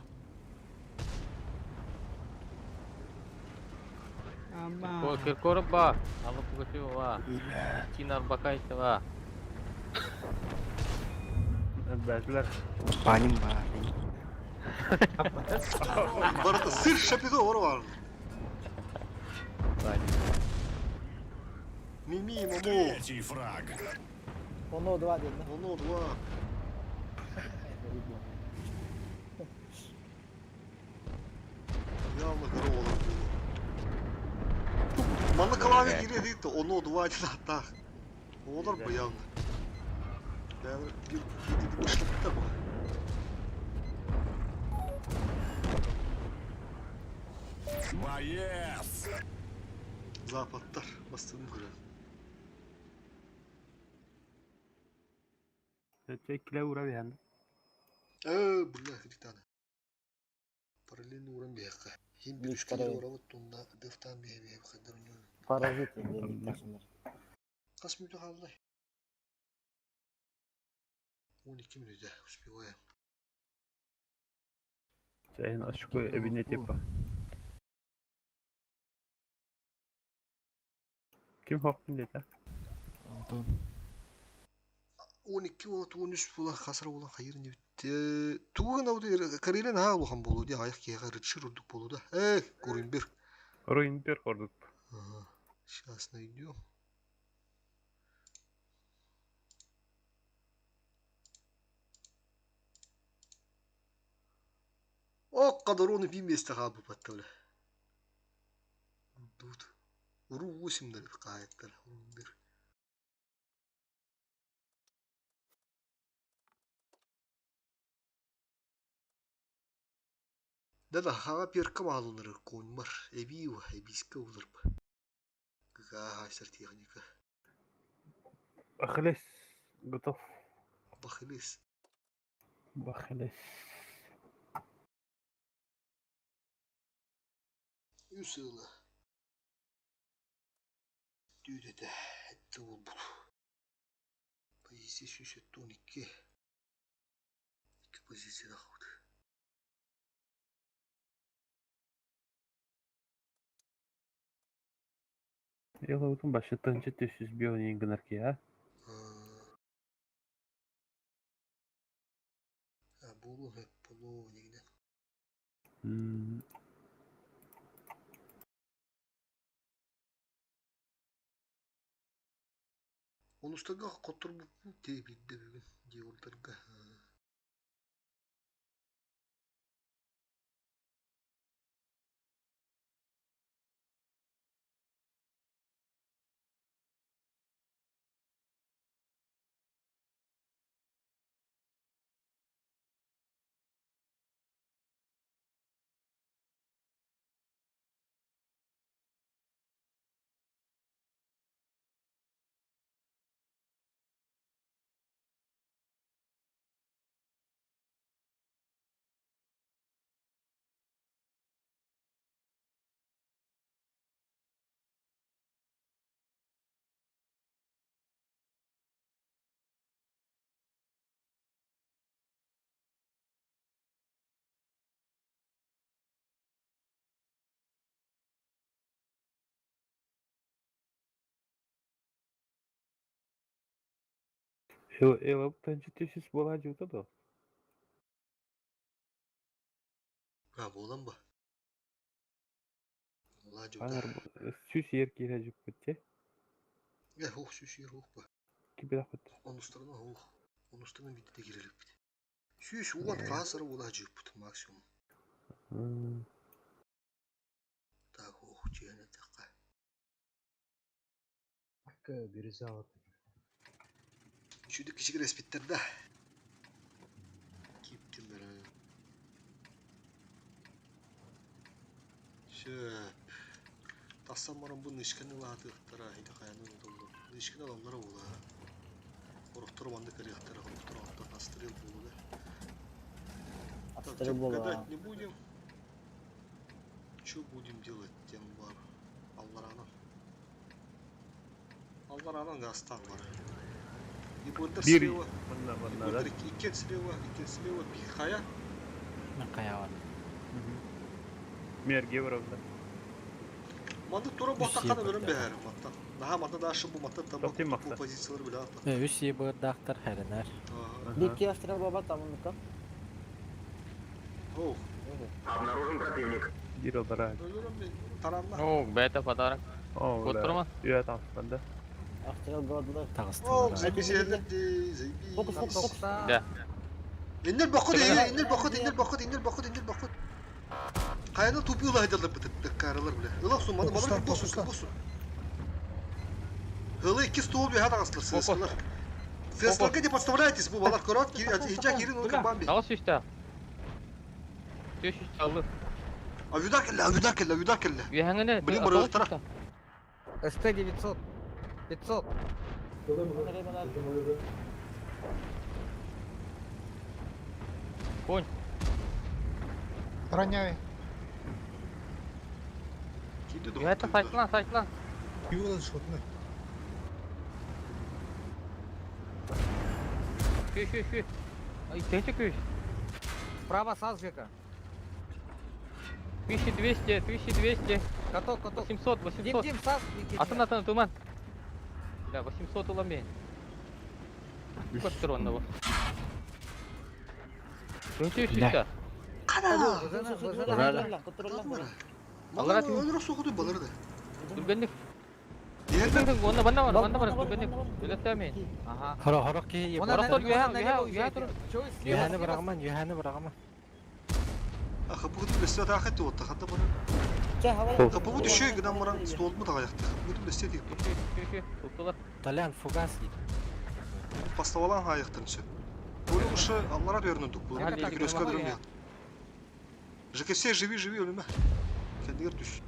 Ама. Киркоров ба, Алла Пугачева, Тина Арбакайтова. Бәзләр. Паним бар. Барыта сыр шапито бар бар. Мими, мамо. Третий фраг. Оно два деді. Оно два. Явно корова было. Манна клаве кире дейт, оно два один аттах. Олар бу явно. Бәрі бір кетеді башлыптар бу. Боец! Западтар бастығын көреді. Чекиле ура биһэн. Э, бля, ританы. Параллельно уран бияққа. Хим bir üç kere урабыт тунда дыфтан бие бие хадыр үнүн. Паразит енді. Кас мүнөт қалды? 12 минут, успеваем. Чайын ашку эбине типа. Ким хокпун дете? Антон. 12 болот, 13 була, хасар була, хайыр не битте. Тугын ауды карьерен ха улахан болу ди, аяк кега рычыр урдук болу да. Эх, Гуринбер. Руинбер ордук. Ага, сейчас найдем. О, кадароны би месте ха бу паттылы. Тут. Уру 8 дали кайттар. Бир. Да-да, хага перка малунар конмар. Эбиу, эбиска улар. Какая хайсар техника. Бахлес. Готов. Бахлес. Бахлес. Үсылы. Дүйдеді. Әтті ол бұл. Позиция 612. Екі позицияда қалды. Йола утун башы тынчы төсүз бион ингынар ки, а? А, болу хеп болу негінен. Онустарга коттур бу тебидде бүгүн диордарга. Эла тынчы төсүз бола жута да. А, болан ба? Ла жута. Анар сүс ер кире жук битте. Э, хух сүс ер хух ба. Кибер бит. Онустарына хух. Онустарына битте кирелек бит. Сүс уган касыр була жук бит максимум. Так, хух жене такка. Бирisi алат. Чүдүк киши респиттер да. Киптилер. Шөп. Тассам баран бу нышканы лаатыктара, иде каяны долду. Нышканы адамлар була. Орохтор банды карыяктара, орохтор аттан астрел болу да. Так, Астрел болу, гадать а. не будем. Что будем делать тем бар? Алларанан. Алларанан гастан бар. И бордер Бир слева. манна И манна да. бордер иккен слева, иккен слева, пихая. Мен кая бар. Мерге барабда. Маннык тура буотаххана өлөрөн бэһэр мантан. Наһаа манна дальше бу мантан там бу позициялар билэ ата. Үс ебырдаахтар хэрэнэр. Дикки астрал баба тамынныка. Оу. Обнаружен противник. Дир алара. Өлөрөн мен таранна. Оо, бэйэтэ подарок. Оо, Куттурма. Үйэ таҥастан да. Астрал годла. Оо, заебись ди, заебись. Фокус, фокус, фокус. Да. Иннер бохот, иннер бохот, иннер бохот, иннер бохот, иннер бохот. Хайаны тупи ыла айдалар бытык каралар биле. Ыла су маны маны босун, босун. Хылы икки стол бе хата аслар сыскалар. Сыскаларга не подставляйтесь, бу балар көрөт, хижа кирин ол кабамби. Тагыс үстә. Төш үстә алды. Авюдар келле, авюдар келле, авюдар келле. Үйәңіне. Блин, барыктара. СТ 900. 500. Конь. Роняй. Үйәтті сайтлан, сайтлан. Юлан шотны. Күй, күй, күй. Ай, тенче күй. Справа саз Жека. 1200, 1200. Каток, каток. 800, 800. Дим, Дим, саз. Атын, атын, туман. Бля, 800 улами. Көптір онда бұл. Тенче үстә. Кана. Алара Өлөрө соғуду балырды. Түргенлик. Түргенлик, онда банда бар, банда бар, түргенлик. Өлөттө мен. Ага. Хоро хоро ки Хоро үйә, үйә, үйә тур. Юханы бырагыман, юханы бырагыман. Аха бугу билесе тахат отта хатта бара. Капы düşüyor гынан маран стол му тагаяқты. Буду билесе дейт. Толян фугас Поставалан аяқтын все. Böyle ушы аллара дөрнүдүк бу. Күрөскө дөрүм я. ЖКС живи живи өлүмө. Кендигер түш.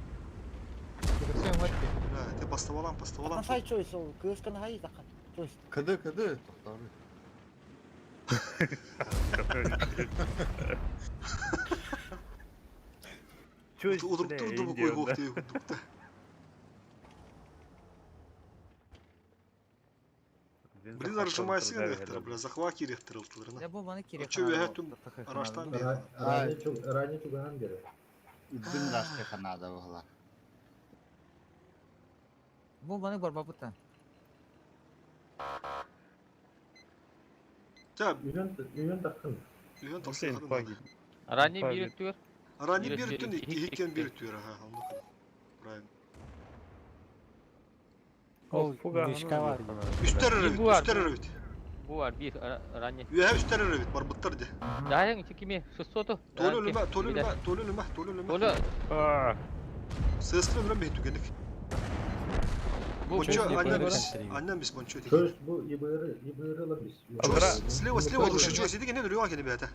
ЖКС ватты. Да, те поставалан, поставалан. Асай чойс ол, кыскан хай тақан. Чойс. Кыды, кыды, тоқтары. Удуруп турду бу кой хохты курдукта. Блин, аржымайсы ректор, бля, захват ректор ылтыларына. Я бу маны керек. Чө өһәтүм араштан бер. Ранее чуган бере. Үддүн рашты ханада бұғылар. Бу маны бар бабыта. Та, Үйөн үйөн тақын. Үйөн тақсын. Ранний бир түгөр. Ранний бир түн иккен бир түгөр, аха, онда. Правильно. Ол мишка бар. Үстер өрөбүт, үстер өрөбүт. Бу бар бир ранний. Үһә үстер өрөбүт, бар буттар де. Дайын чекиме 600. Толы өлүмө, толы өлүмө, толы өлүмө, толы өлүмө. Толы. Сыскы өлүмө мен түгенdik. Бончо, аннан бис, аннан бис бончо деген. Чөс бу ебыры, ебыры ла бис. Слева, слева лучше, чөс, иди кенен рюа кене бәтә.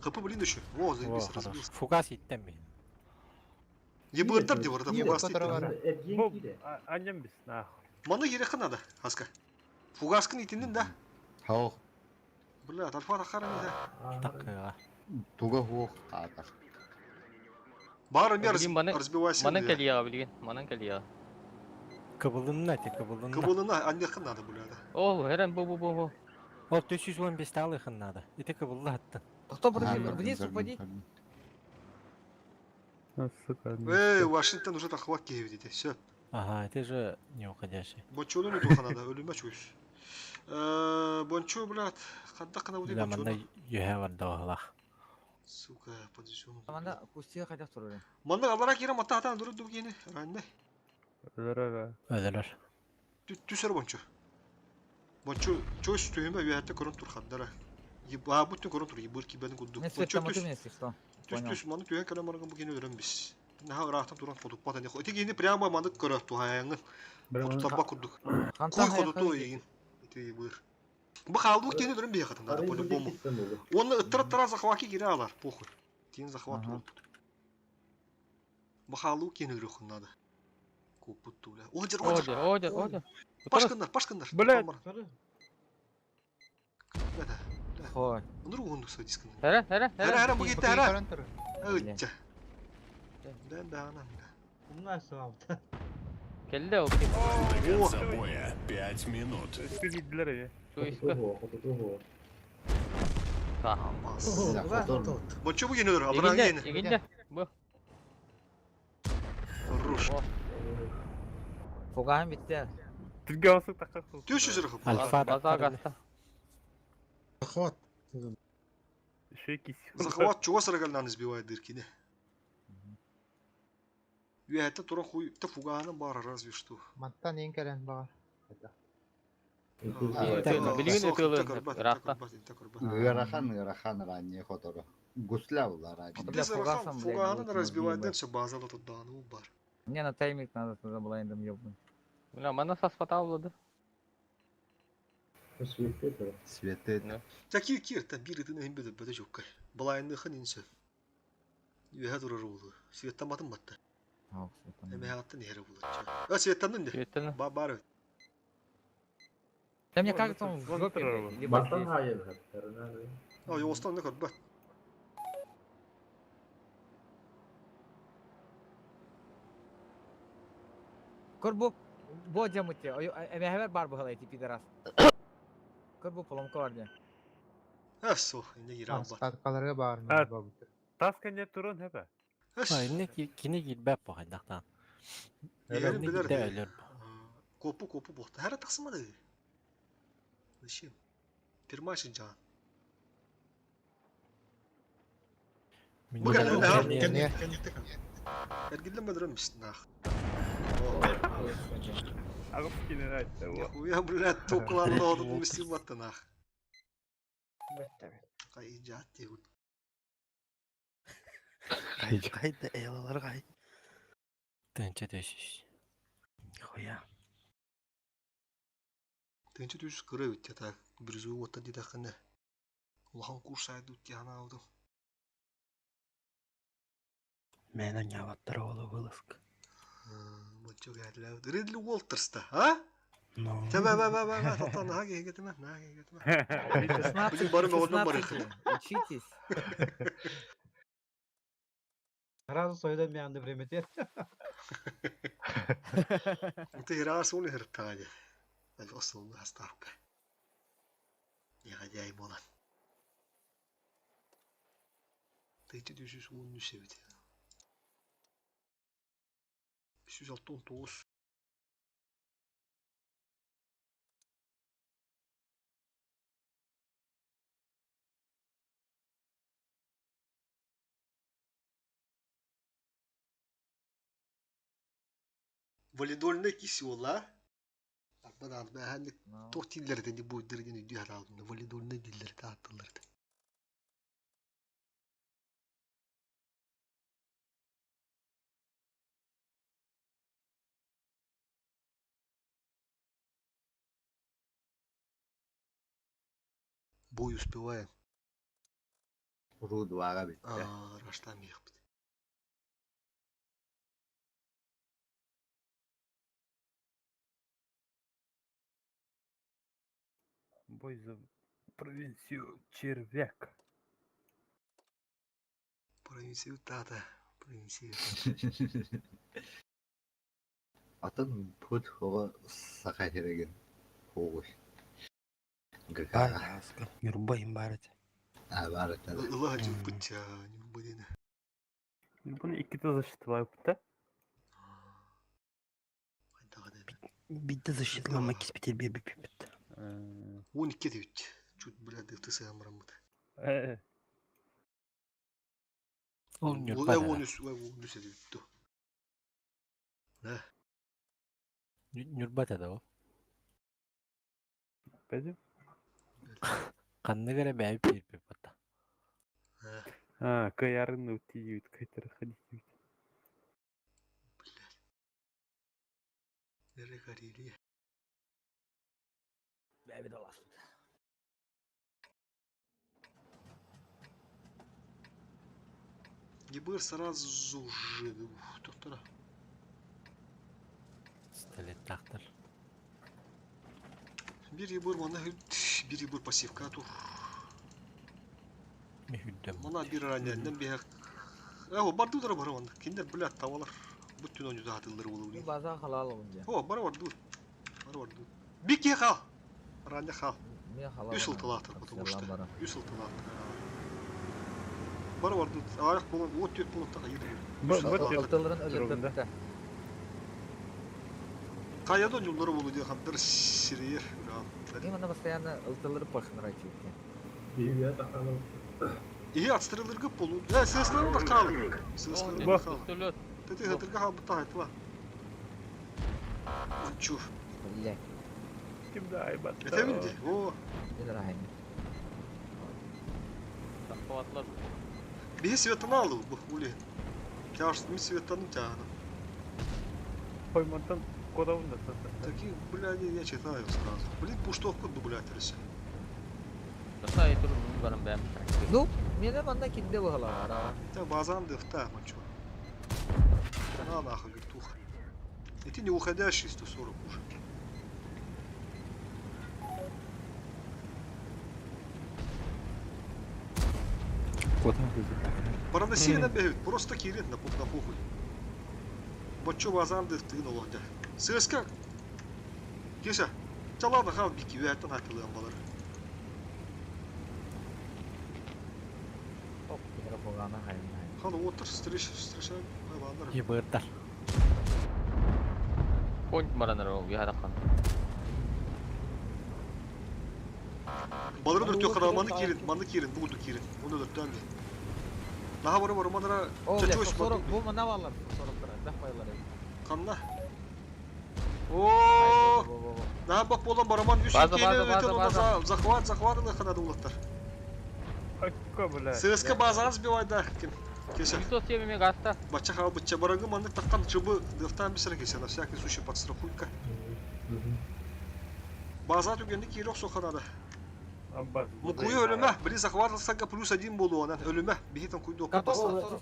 Капы блин еще. Во, заебись, разбился. Фугас иттен мен. Ебырдар де бар да, фугас Бу аннем бис, нахуй. Маны керек надо, аска. Фугаскын итиннин да. Хаух. Бля, альфа тахаран да. Такыга. Туга хуох таатар. Бар мер разбивайся. Манын калия билген, манын калия. Кыбылынна те, кыбылынна. Кыбылына, аннехын надо, бля, да. Ол, херен бу бу бу бу. Ол 415 алыхын надо. Ите кыбылла аттын. Кто подожди, вниз упади. Эй, Вашингтон уже тахват киевдите, все. Ага, это же не уходящий. Бончону не туха надо, өлүмө чуйс. Бончо, блядь, хадда кана Бля, манда юхэ бар доғылақ. Сука, подожди. Манда кустия хотя туры. Манда алара кире матта атан дуру дугени, ранне. Өлөрөр. Өлөрөр. Түсөр бончо. Бончо, чуйс түйүмө үйәтте көрөн тур хаддара. Еба, бүтүн көрөн тур, ебыр кибен кудду. Мен свет таматым если что. Түс түс, маны түйен кэлэн барган бу кини өлөрөн бис. Наха ыраахтан туран хотуппат эни. Ити кини прямо маны көрө тухайыңын. Хотутарба курдук. Куй хотуту егин. Ити ебыр. Бу халдык кини өлөрөн бие хатын надо по-любому. Оны ыттыра захваки кире алар, похуй. Тин захват болуп. Бу халдык кини өлөрөн надо. Купутту, бля. Одер, одер. Одер, одер, одер. Пашкандар, пашкандар. Блядь. Хой. Онур угундук садискын. Хәрә, хәрә, хәрә. Хәрә, бу китте, хәрә. Өтчә. Да, да, да. Умна саута. Келді ол. До конца боя 5 минут. Бончо бу кини өлөр, алран кини. Егинде. Бу. Хорош. Фугаһым bitti. Түрге басып таққа қыл. Түс жүз рахып. Альфа База гаста. Захват. Шеки. Захват чего саргалнан избивает дырки, не? Это тура хуй, та фугана бара разве что. Мантан ең кәрен бағар. Билигин ытылы рахта. Ыарахан, ыарахан ранее хотору. Гусля була ранее. Бля, фугасом, блядь, Фугана будет разбивает, мозги все база тут да, ну бар. Мне на тайминг надо тогда блайндом ёбнуть. Бля, мана саспата булды. Светы. Та кир кир, та бир итин хим бөдө бөдө жокка. Балайны хан инсе. Үһә турар булды. Светтан батын батты. Эме хатын хере булды. А светтан не? Светтан. Ба бар. Да мне кажется, он в жопе, блядь, либо Бастан здесь. хайын. А йостан не көрбө. Көр бу бу дьамыты, эмэһэбэр бар быһалай ти пидорас. Көр бу поломка бар дьэ. Эссо, не гиран бат. Каларга бар. Тас кәне турун хэпэ. Инне кини килбэп бу хайдахтан. Ерин Инне билер. килде өлөр. Копу копу бохта. Хәре тақсымады. Зачем? Пермашин жан. Эргиллен бөдөрөн нах. Агып кине айтты. Хуя, блядь, тукланды одып мисти батты нах. Кай жат дегут. Кайда элалар кай. Тынча төшүш. Хуя. Тынчы түс кыры үтте так. Бир зуу отта диде хыны. Улахан курс айды үтте ана алды. Мен няваттар олы вылазка. Мочо гәдләү. Ридли Уолтерста, а? Ну. Та ба ба ба ба ба тата на гегетме, на гегетме. Блин, барым одном барым. Учитесь. Сразу сойдом мянды время тер. Ты раз он хертаде. Асыл астапка. Негодяй болан. Ты түшүс он нүсебит. 369. Валидольный кисел, а? Арбан бәһәнник тох тилләрдә ди бу дирдин үдү харадын. Валидольный дилләр тааттылар. Бой успеваем. Рудвага битте. А, раштам ехпит. Бой за провинцию червяк. Провинцию тата. Провинцию. Атын пут хога сака тереген. Хогуш. Бар, аска. Юрба им бар эти. А бар это. Ылага жыппыт Нюрбадина. Буны икки защита бутта. Бидде защитлама киспетер бир бит бит. 12 дебит. Чуть, блядь, дыфты сыгамрамыт. Ол Нюрба. Ол 13, ол 13 дебит. Да. Нюрба да ол. Пәдем? Канны гәрә бәйп бир бата. А, каярын утиют, кайтар ходить. Нere Карелия. Бәбит аласың. ГБР сразу же. Доктора. Стелет тактыр. Бир ебыр мана бир ебыр пассивка тур. Мехүддем. Мана бир раннен бир. Э, барды удара бар онда. Киндер блядь тавалар. Бүтүн оню затылдыр болу. База халал онда. О, бар бар ду. Бар бар ду. Бики хал. Ранне хал. Мен халал. Үс ылтылатыр, потому что. Үс ылтылатыр. Бар бар ду. Аяк болан, от төт болан така йыр. Алтыларын өлөрбөттө. Хайа да ньуллары болу диye хандар сирейер. Им она постоянно ылтылыры пахнырачы. Биһиги тахалым. Иһи отстрелыргы полу. Э, сыслары да калы. Сыслары да калы. Пистолет. Тети хатырга хабыта айтла. Чу. Блядь. Ким да айбат. Это види. О, Не нравится. Захватлар. биһи светаны алды бу ули. Тяж, ми светаны тяны. Хоймантан кодавын да Таких, блядь, я читаю сразу. Блин, пуштовку дублятырся. Тасай тур барам бэм. Ну, меня манна кидде бахала. Та базан дыфта, мачо. На нахуй, вертуха. И ты не уходящий 140 уже. Параносия бегают, просто кирит на пух на похуй. Бачо базан дыфты на лондя. ССК. Кеша, чалана хал бики, вятан хатылы амбалар. Хал отыр, встреча, встреча, балар. Ебырдар. Конь маранар ол ярахан. Балары дүртө кара, маны кирин, маны кирин, бугуду кирин. Оны дүрттөн би. Наха бары бары манара О, блядь, чачош 40, бу мана валар, 40 тара, да байлар. Канна. О, Наха бак болан бараман үс База, кейне база, база, өтен онда база. захват, захват ханады улаттар. Акка, блядь. ССК базаны сбивай да, ким. Кеша. 907 мегаста. Бача хал быча барагы маннык тактан чыбы дыфтан бисер кесе на всякий случай подстрахуйка. База түгенде кирок соханады. Аббас. Мукуyu ölüme, били захват алсаңга плюс один болу анан ölüme. Бихитен куйду окуп баста.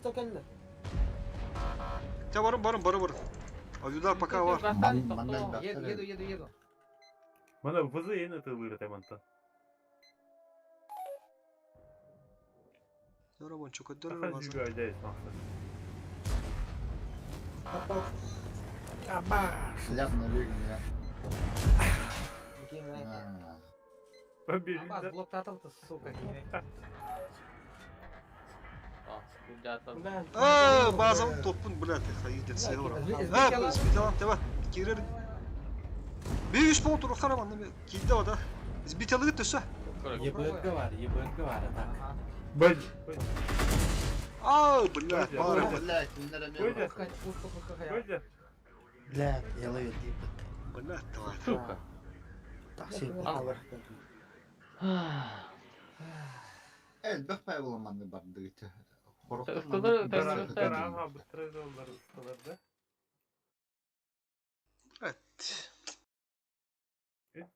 Та барым барым барым барым. Авюдар пока var. Еду, еду, еду, еду. Мана вызы ені тылыры теманта. Яра чука дөрөр Таха база. жүгө айдайыз мақсат. Шляпна бегин, Аббас, блок татал-то, сука. Аа, базам топун, блядь, хайдет севра. Аа, сбиталам тева. Кирер. 500 пол тур хараман неме кийде ода. Сбиталыгы төсө. ЕБРГ бар, ЕБРГ бар, так. Бәл. Аа, блядь, бары. Блядь, Көйдө. Көйдө. Блядь, я ловил дипет. Блядь, давай. Сука. Такси. Элбэх пайбыламанны барды гите. Ага, быстрее доллар ыстылар да. Блядь.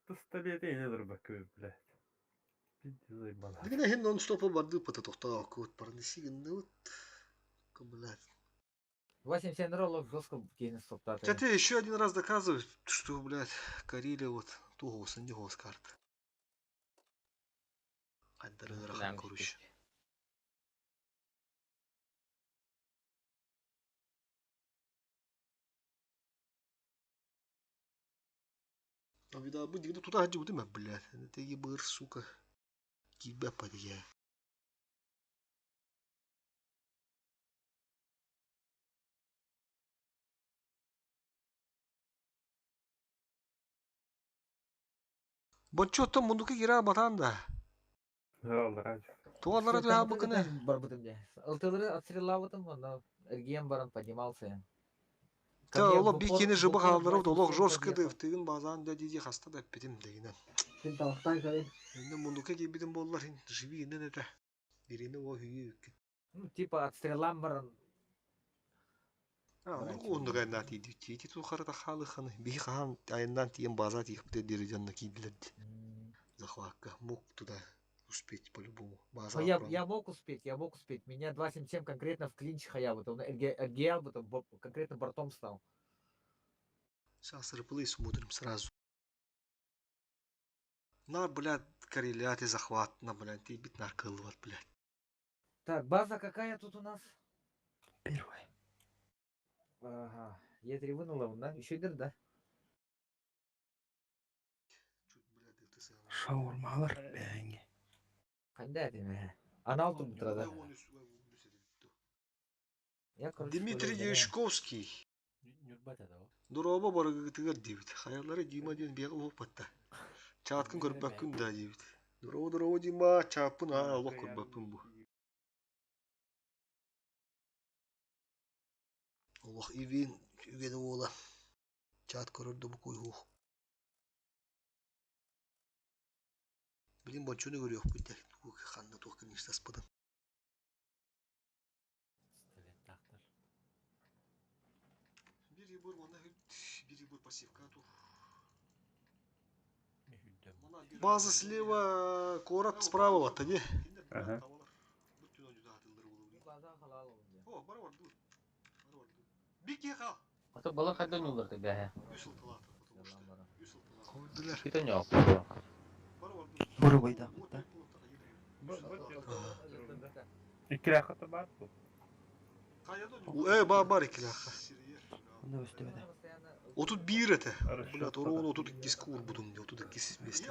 Пистолет ені дұрбак көп, блядь. Пизде заебала. Дигене хин нон стопы барды пата тохта кут парнысигин вот. Блядь. 87 роллов жестко кейн стоптаты. Кстати, еще один раз доказывает, что, блядь, Карелия вот тугосын не голос карт. Айдары короче. А вида, бы дигде туда хаджи удыма, блядь. Это ебыр, сука. Тебя подъя. Бочо там мундука кира батанда. Аллах. Туаллара туя букыны. Барбытым де. Ылтылыры отстрелавытым, но Эргиен баран поднимался. Та ола бикени жыбы халдырып, олох жестко да тыгын базан да диди хаста да петим дегенен. Сен талактан көрен. Енді мундука кебидин боллар, живи инен это. Биrini о хүйү. Ну, типа отстрелам баран. А, ну онда гайна тиди тити ту харата халы ханы. Би хан айндан тиен база тип де дережанна кийдилер. Захватка мог туда успеть по-любому. База. Ну, я мог успеть, я мог успеть. Меня 2.77 конкретно в клинч хая, вот он РГЛ, вот он конкретно бортом стал. Сейчас реплей смотрим сразу. На, блядь, корреляты захват, на, блядь, ты бит наркылыват, блядь. Так, база какая тут у нас? Первая. Ага, Е3 вынула, да? Еще дыр, да? Шаурмалар бәңе. Қандай әдемі. Анал тут тұрады. Я, короче, Дмитрий көрейін, Яшковский. Ньурба да ол. Дорообо барыгытыгар диэбит. Хайалара Дима диэн биэҕэ уһуппатта. Чааткын көрбөккүн да диэбит. Дорообо дорообо Дима, чааппын аа олох көрбөппүн бу. Олох ивин үгэнэ уола. Чаат көрөр да бу куйһуох. Билин боччуну көрүөхпүт да ханна туох киништаспытын. Пистолеттаахтар. Биир ебор уонна биир ебор пассивка тур. База слева, куорат справа вот они. Ага. Ата бала хайдан юлдар бэһэ. Китен yok. Бурубайдаахпыт да. Иккилээххэ баар дуо? Э, бар бар иккилээххэ. Онно көстүбэтэ. 31 этэ. Блядь, урон 32 куурбутум дии, 32 месте.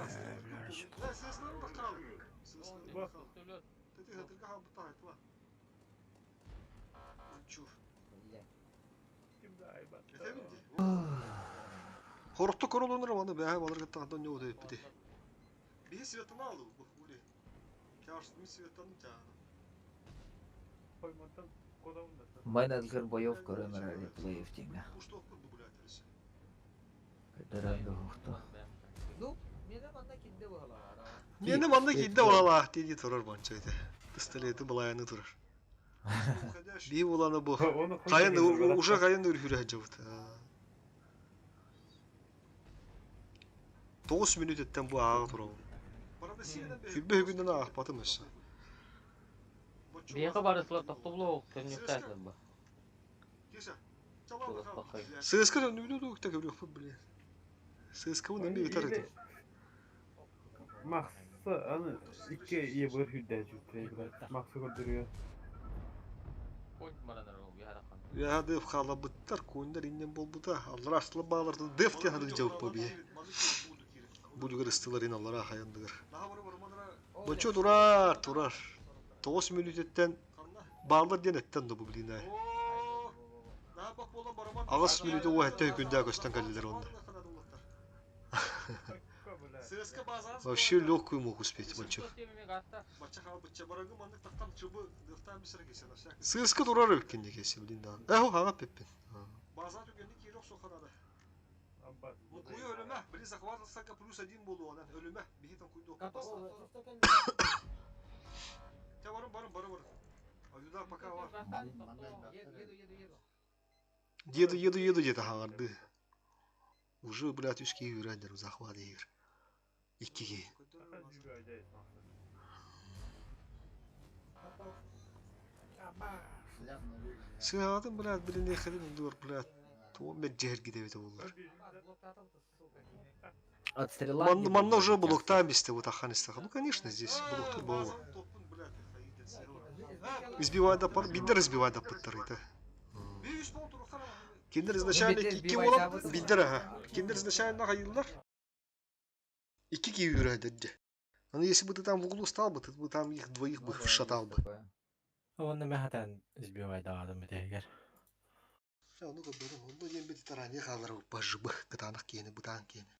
Хорохто королонор маны бэһэ балар кытта не өтөйпүти. Биһи светаны алды бу ули. Кярсми светаны тяны. Менеджер боев көрөн эрэ плеев диҥҥэ. Көрдөрөн дуһухту. Ну, Мені манна киирдэ балалаах дии турар бончо этэ. Пистолеты балаяны турар. Бии буланы бу. Хайын уже хайын үрүһүрэ сылдьыбыт. 9 мүнүүтэттэн бу ааҕа турабын. Сүрбэ үгүнэн аахпатым өссө. Биһиэхэ барысылар тохтобулу төннүөхтээх ба. Сыаска төннүбүтэ дуу так көрүөхпүт блин. Сыаскабын эмиэ ытар этим. Максы аны икки ебыр хүрдээчүттэ Максы көрдөрүө. Яа дев хаалабыттар, куоннар иннен буолбута. Аллара астыла баалартан дев диэн хадылдьабыппа бие. Бу дүгэр ыстыларын аллара хайандыгар. Бочо турар, турар. 9 мүнүүтэттэн бааллар диэн эттэн да бу блин ай. Аҕыс мүнүүтэ уо сэттэ күндээ көстөн кэллилэр онно. Вообще легкую мог успеть Мончев. Сыска турар эбиккин дии блин да. Эхо хаҥа пиппин. Еду, еду, еду где-то хаҥардыы. Уже, блядь, үс киһи үүрэн захват иһигэр. Икки киһи. Сыаҕатын, блядь, билиниэххитин оннугар, блядь, туом мэлдьэһэргит эбитэ буоллар. От стрела Ман, манна уже блоктаан бистэ бутахан истэхэ. Ну, конечно, здесь блоктур буолла. Избивай да пар, биддер избивай да пыттар это. Киндер изначально икки буолан биддер аха. Киндер изначально хайыллар. Икки киһи үүрээдэрдэ. Аны если бы ты там в углу стал бы, ты бы там их двоих бы вшатал бы. Уонна мэхэтэн избивай даҕадым бүтэһигэр. Ону көрбөтүм. Онно диэн бити тарания хаалар бажыбы кытаанах киэни бытаан киэни.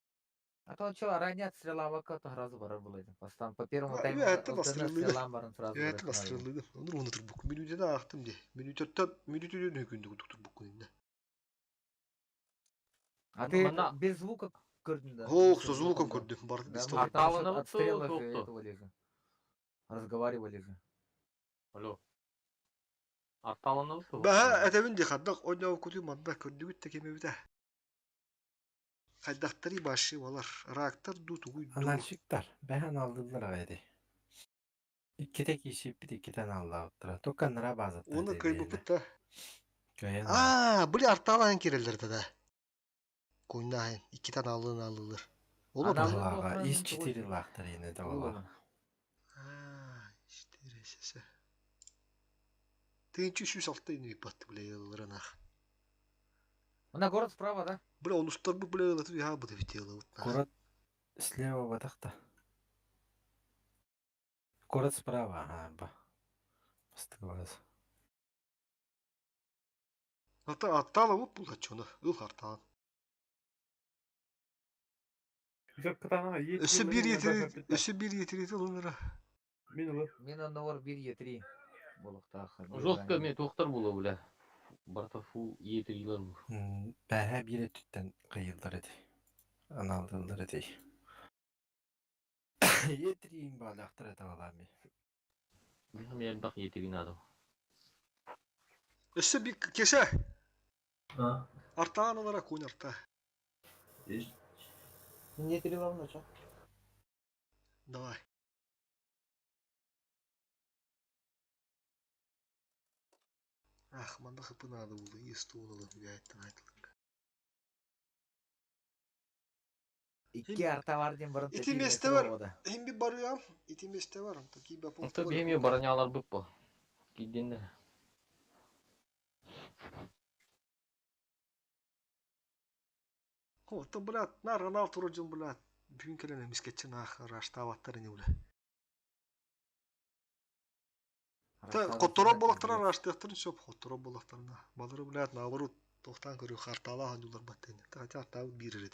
А то что, ранее от стрела вака, то сразу барар было. Бастан по первому тайму Үөһэттэн ылтына астреллыгын. стрелам баран сразу Үөһэттэн барар. астреллыгын. Онур уну турбукку. Мүнүүтүнэ аахтым дии. Мүнүүтөттөн мүнүүтүнэн хүндү курдук турбуккун инне. А ты Манна без звука көрдүн да? Хоох, Без со звуком звука, да. көрдүм. Барды Да, без мы там толку. насчет Арталаны отстрелов и туохту. этого лежи. Разговаривали же. Алло. Арталаны Баһа этэбин дии хардах ойноо куту манна көрдүгүт да кемебитэ. Хайдахтары башы балар. Рактар ду тугуй ду. Анальщиктар бэһэн алдылар аҕай дии. Иккитэ киисиппит иккитэн аллаабыттара. Только нара баазаттар Оны дии кыйбыппыт да. Кыайан Аа, били артаалаан киреллер да. Куйнаахын иккитэн аллын аллылар. Олор да. Аллааҕа ис четыре лаахтар иэнэ да Аа, четыре сесе. Тыынчы сүүс алта ини бат бля ылларанах. На город справа, да? Бля, он устар бу бля ылаты яа бу битела вот. Город слева батахта. Город справа, ага, ба. Бастыгыбас. Ата аттаала уп булаччуна ыл хартаан. Өссө биир етери өссө биир етерити ылынара. Мин ылы. Мин оннугар 1 Е3 буолуохтаах. Жестко мен туохтар буолуо бля. Барыта фул Е3-лар бу. Бэһэ биир өттүттэн кыйыллар эти. Аналдыллар эти. Е3 баалаахтар этэ балаами. Мин элбэх Е3 надо. Өссө биир кесе. Артаан ылара кун арта. Мин Е3 ылабын очо. Давай. Ах, манна хыпы надо было, и стул ылын, блядь, айтылык. Икки арта бар диэн баран Ити месте бар, хим би барыам, ити месте бар, такие ба Онто биһими баранялар быппа. Киддиннер. О, то, блядь, на Роналд туружун, блядь, бүгүн кэлэн эмискеччи наах раштаабаттар ини, бля. Та хоттороо буолахтара раштыахтарын сөп, хоттороо буолахтарына. Балары, блядь, наоборот, тохтаан көрүү хартаалаах оонньуулар баттыны. Та хотя артаабыт биир эрэ.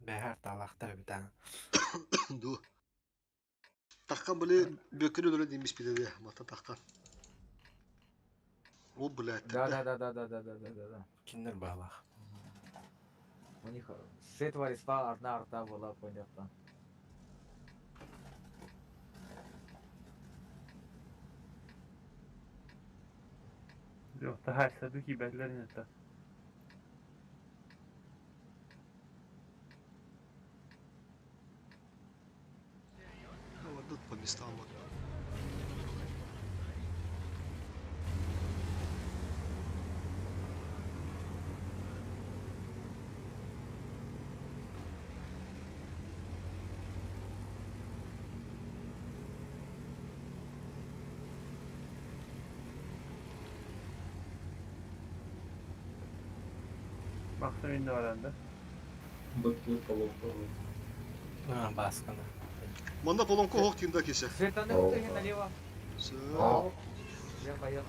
Бэһэ артаалаахтар эбит аа. Ду. Таххан били бөккүнү өлөрө диэн биспитэ мата таххан. О, блядь. Да, да, да, да, да, да, да, да, да, да. Киннер баалаах. У них с этого респа одна арта была, понятно. Yok daha hesabı ki bellerin hatta. Ну, вот тут по местам вот. Baksana indi var anda. Быктыы поломка. Аа, бааскана. Манна поломка хоох тиында кесе. Светаны налево. Всё. Я поехал.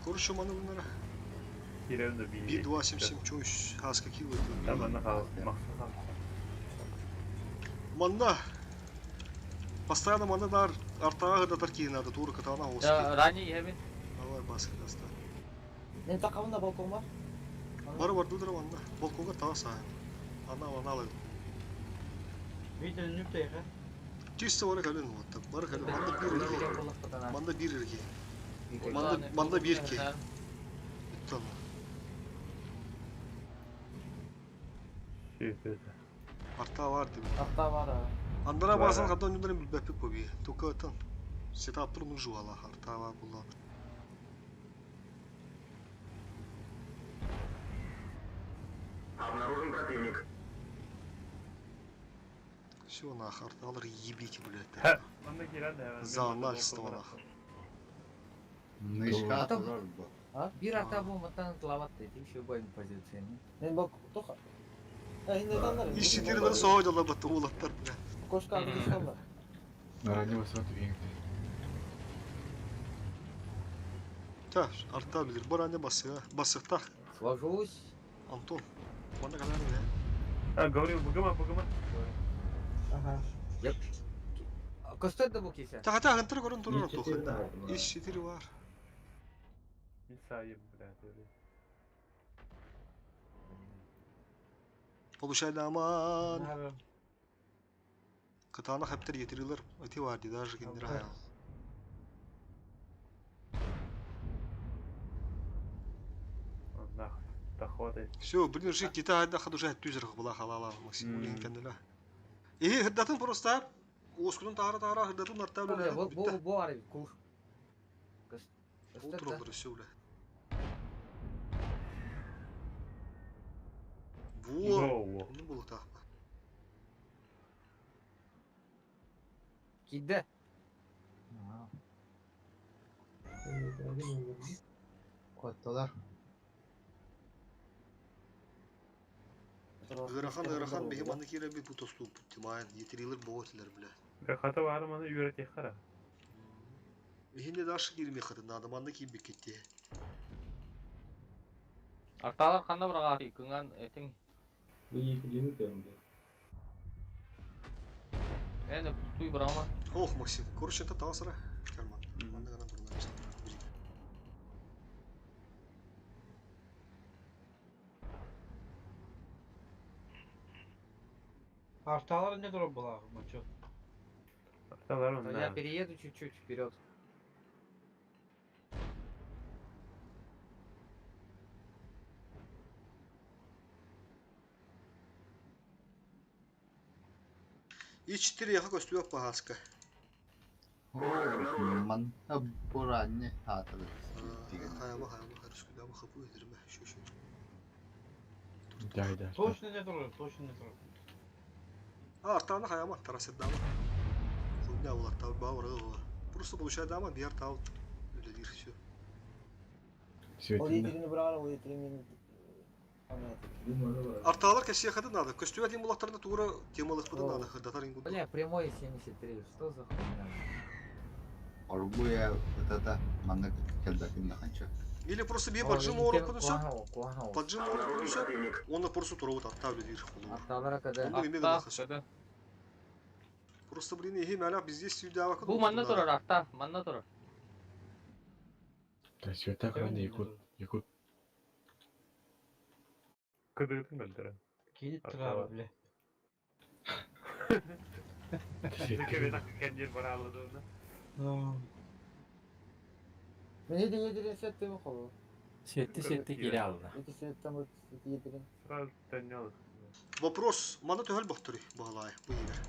Хорошо, маны bunlara. Кирем de bir. 1, 2, 7, 7, 3, хаска кило. Tamam anna kalsın. Maksat kalsın. Манна. Постоянно манна дар артаға датар кейін надо туры катана Я оски. ранее ебин. Давай баска даста. Мен тақабын да балкон бар. Бар бар дудра манна. Балконга таа саһын. Ана ана алын. Видите, нүкте яха. Чисто бары калын вот. Бары калын. Манда бир ирки. Манда бир ирки. Манда манда бир ки. Tamam. Арта бар деп. Арта бар. Андара базан кадан юндан билбеппик боби. Только это сетаптыр нужу ала арта бар була. Обнаружен противник. Все нах, арталар ебите, блядь. Манна кирен de hemen. За нальство нах. Нышка турар бу. А? Бир арта бу маттан клават дейт, еще бойын позицияны. Мен бак тоха. Иш четыре соодала бат уулаттар, блядь. Кошка андышталар. Наранее высоты венгты. Та, арта билир. Бар ане басы, басыктах. Сложусь. Антон. Мана калар бе. А, говорил, бугума, бугума. Ага. Көстөр да бу кисе. Тахата хантыр көрөн турар тухында. Ис четыре бар. Не сайым, блядь. Получай даман. Кытаанах эптер етирилер эти бар ди даже киндер хаял. Нахуй, доходы. Все, блин, жить где-то айда хадужа түзер была халала Максим Улин кендела. И хырдатын просто оскунун тара тара хырдатын арта Бу бу бу бу ары кур. Ол туралар все бля. Во, ну было так. Киде. Коттолар. Ырахан ырахан бихи манны кире би бу тосту тимайын етерилер боотилер бля. Хата бар маны үйрәтек қара. Ихинде дашы кирме хатын надо манны кийбик кетти. Арталар қанда бір ағаты, күнган этин. Әне туй бұрама. Ох, Максим, короче, это талсыра. Карман. Манны гана турна Арталар не турар была, мачо. Арталар он, Я перееду чуть-чуть вперед. И 4 яха көстүөк баһаска. Ман буранне атылы. Хайама хайама харыскүдама хапу өдірме. Шо шо. Дай, дай. Точно не турар, точно не турар. А, артаны хайама тарасыдама. Хуйня булар тау бауыр Просто получай дама бер тау үлелир все. Все Ол етерini бұрағар, ол етерini Арталар кәсия хады надо. Көстүөк дем булактарында тура темалык буды надо. Хырдатар ингуд. Бля, прямой 73, что за хуйня? Оргуя вот это манна келбекин наханча. Или просто бие О, поджим интер- орын күнүсө. куаха, куаха. Поджим орын күнүсө. Оны просто тура вот арта үлелир. Арталар када. Оны эме гана хасы. Просто блин, ихи мәлә бізде студия Бу манна турар, арта, манна турар. Да, все так рано, Якут. Якут. Кыдырдың бөлдірі. Кейит турар, бля. Мен еде едерин сәттім қолы. Сетти сетти кире алды. Эти сәттім едерин. Вопрос, мана төһөл бохтури бағалай бу егер.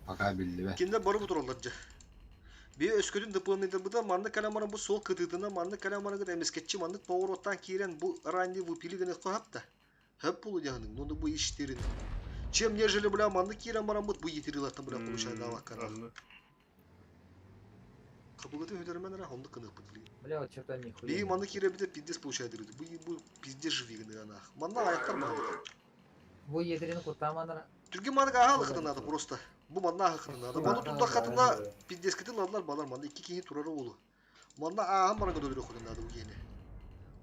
Пока билди бе. Кинде барып туралар же. Би өскөдүн ДПМ-ды буда манны каламарын бу сол кытыдына манны каламары гыт эмескетчи манны повороттан кирен бу ранний выпили гыны кохапта. Хөп булу дягының, ну бу иштерин. Чем нежели бля манны кирен баран бу етерилаттан бля получай дава кана. Кабылыты хөдөрмөн ра онды кынык бу. Бля, вот что-то нихуя. Би манны кире бите пиздец получай дырды. Бу бу пиздец живигны ана. Манна аяктар манны. Бу етерini кутаманыр. Түрге манны аһал хытын надо просто. Бу манна хытын надо. Манны тудда хатына пиздец кытын ладлар балар манны икки кихи турары олу. Манна аһам баран көдөрү хытын надо бу гене.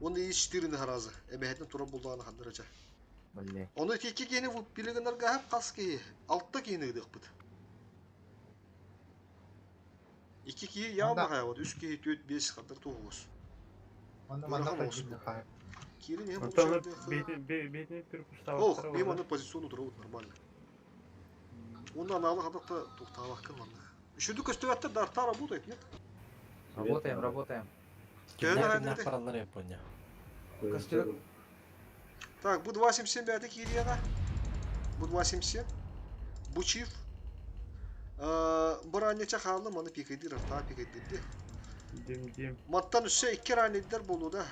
Оны ич тирини харазы. Эмэхетин тура булдаганы хандырача. Бля. Оны икки кихини бу билигенлерге хап кас кихи. Алтта кихини ыдык бит. Икки кихи яма хая, үч кихи төт бес хандыр тугуз. Манна манна қайдың Кирин я Ох, мен аны позициону турабыт нормально. Онда аналы хадакта туктабак манны. Үшүдү көстөбөттөр дарта работает, нет? Работаем, работаем. Кимнәр кимнәр паралар Япония. Костюм. Так, бу 277 бәті кирияна. Бу 277. Бу чиф. Бір аннече халы маны пикайдыр, арта пикайдырды. Дим, дим. Маттан үссе икки раннедер болу да.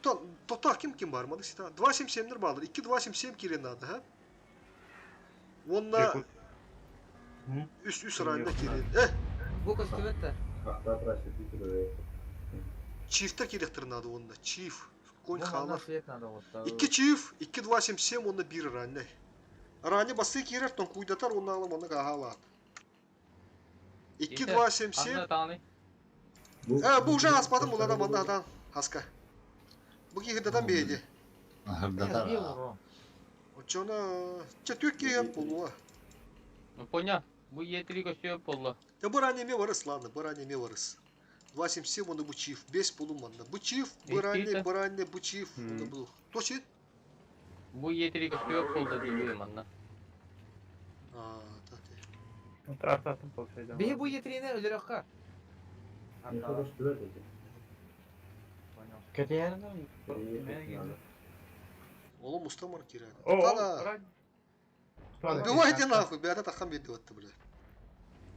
Тота ким ким бар маны сита. 277-лер балыр. 2 277 кирен надо, ха? Онна үс үс ранне кирен. Э, Бу костюм это. чифте керектір надо онда. Чиф. Конь Бу манна халар. свет надо вот. 2 чиф, 2 277 онда 1 ранне. Ранне басы керер, тон куйдатар онна алым онна кахалат. 2 277 Анна таны. Э, бу уже аспадым, бұл адам анда атан, хаска. Бу кихидатан бейді. Ахырдатар. Где урон? Оччоно чэ түк киһи болуа. Ну понял. Бу Е3 көстүө болла. Да бу ранее ме барыс, ладно, бу ранее ме барыс. 2.77 он бу чиф, без полуманна. Бу чиф, бу ранее, бу ранее, бу чиф, он бу. Точи? Бу Е3 көстүө болла диye манна. А, тати. Тартатын получайды. Биһи бу Е3-ни өлөрөххө. Олом мустамар кирә. О, Тана. Убивайте нахуй, бля, тахам беди вот, бля.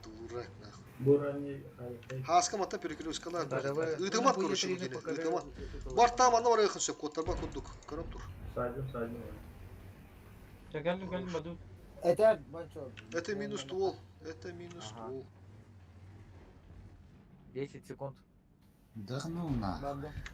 Дурак нахуй. Хаска мата перекрестка Да, давай. Ытымат, Ну, короче, Е3-ни бүгене. покажи. Ытымат. Бар там ана бар якын сөп, коттар бар курдук. Карап тур. Сайдым, сайдым. Кэллим кэллим баду. Это Банчо. Это минус ствол. Это минус ствол. 10 секунд. Да ну на.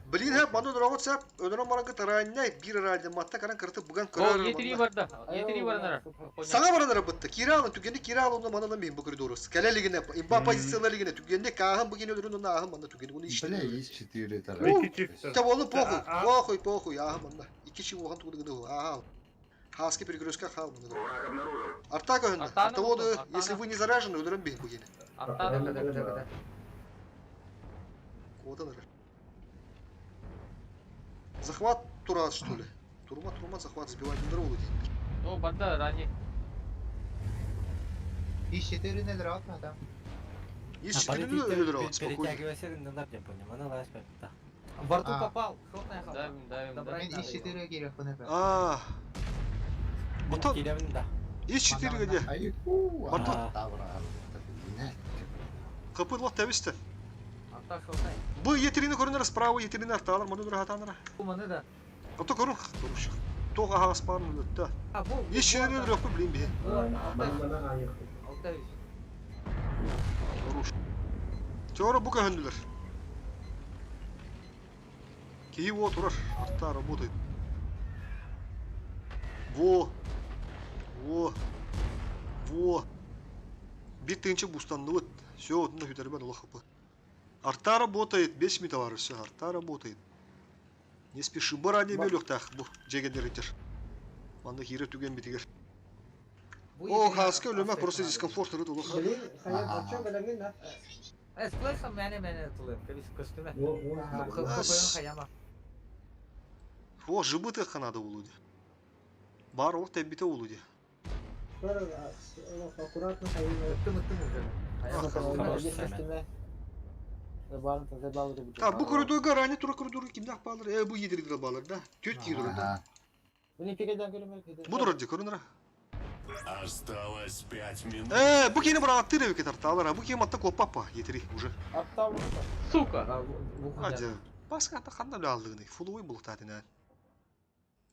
Блин, хеп, маны дурагот сәп, өнөрөн баран тараннай, бир ранне матта каран кырты буган О, көрөр. Е3 барда. Е3 баранара. Саңа баранара бытты. Киралы түгенде киралы оны манан мен бу коридорус. Кәләлигенә, имба позицияларигенә түгенде каһын буген өлөрөн оны ахын манда түгенде уны иште. Бля, есть четыре Та оны похуй, похуй, похуй, ахын манда. Ики чи ухан тугыны аха. Хаски перекрестка хал манда. Арта көһүндө. Артаны Артаводы, булдым, артаны. если вы не заражены, өлөрөн бин бугене. Артаны Да, да, да, да. Кодан ара. Захват турат, что ли? Турма, турма, захват, сбивать не дорогу день. О, барда ранее. Ис четыре өлөр атма там. Есть четыре өлөрө, спокойно. Перетягивайся, гыннылар деп понял. Мана лас бапта. В рту А. попал. Шотная хата. Давим, давим, Добрать Мен надо ис его. четыре керек бұны. А. Ото Килемин да. есть четыре где? Айку. Бату. Табра. Капы лох табисте. Арта шотная. Бу етерini көрүнөр справа етерini арталар, маны дура хатанара. Бу маны да. Ото көрүн, көрүш. Тог ага спарны өттө. А, бу. Есть четыре өлөрөк блин бе. Алта үс. Хорош. Теора бу көһүндүлөр. Киев вот турар, арта работает. Во. Во. Во. Бир тынчы бустанны вот. Все, вот на хүтәрбән Аллах хапы. Арта работает, 5 металлар, все, арта работает. Не спеши, бара не бөлөк бу жегендер итер. Манда хире түген битигер. Бу О, Е3-ни хаска өлөмө оставить просто надо. дискомфорт ырыт Аллах. Блин, хайа Банчо бэлэмҥин да. Э, слышал, мене мене тулы. Кабис костюме. Хапайын хаяма. О, жыбыты ханада улуди. Бар о теббите улуди. Бары аккуратно хайа. Ыттым ыттым уже. Костюме. Барын таза балыр. Та бу коридорга рани тура коридорга кимдах балыр? Э, бу едирдир балыр да. Төт кийдир да. Мени пикеден көрөмөр. Бу дура көрүнөр. Осталось пять минут. Э, бу кени бара аттыр эбик тарталар. Бу кени матта коппапа етири уже. Атта Сука. Hadi. Баска ата ханда эле алдыгыны. Фуловой булуктадын.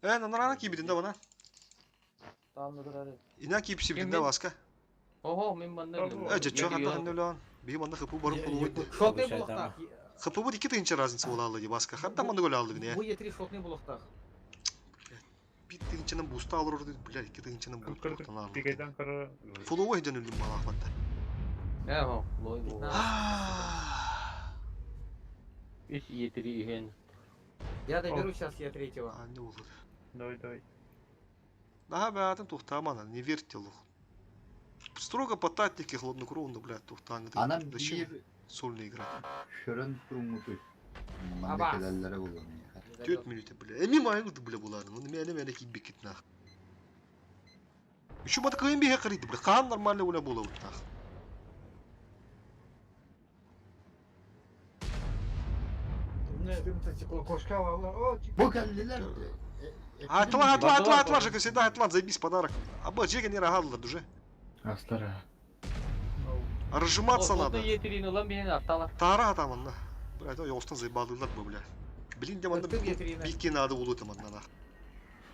Э, нанарана кийбидин да бана. Тамды турар. Ина кийип сибдин да баска. Ого, мен манна. Э, жечо ханда ханда эле. Би манда хыпы барып фуловой. Шотный булуктах. Хыпы бу ики тыгынча разница бола алды баска. Ханда манда гол алдыгыны. Бу Е3 шотный булуктах. Би тыгынчанын буста алыр орду, бля, ики тыгынчанын буста алыр. Пикайдан кара. Фуловой жан үлүм мала ахматта. Э, лой бу. Үс Е3 иген. Я доберу сейчас Е3-го. А, не болду. Давай, давай. Ага, бәтин тухтамана, не верьте лох. Строго по тактике хладнокровно, блядь, тухтан. Анам Зачем бир сольно играть? Шөрөн туруңутуй. Аба. Манда келелere булган. Төрт минут, бля. Эми майгы бля буларын. Оны мене мене кийип нах. Еще мата кыйын бихе кырыйды, бля. Каан нормально бля була вот нах. Кошка алар. О, Бу келдилер. Атлан, атлан, атлан, атлан же, как всегда, атлан, заебись подарок. Аба, жеген не рахалдыр уже. Астара. Разжиматься надо. Е3-ни улан бихен арталар. Тара там анна. Бля, это йостан заебалдылар бу, бля. Блин, дем анна Ыттым Е3-ни. битки надо булу там анна. нах.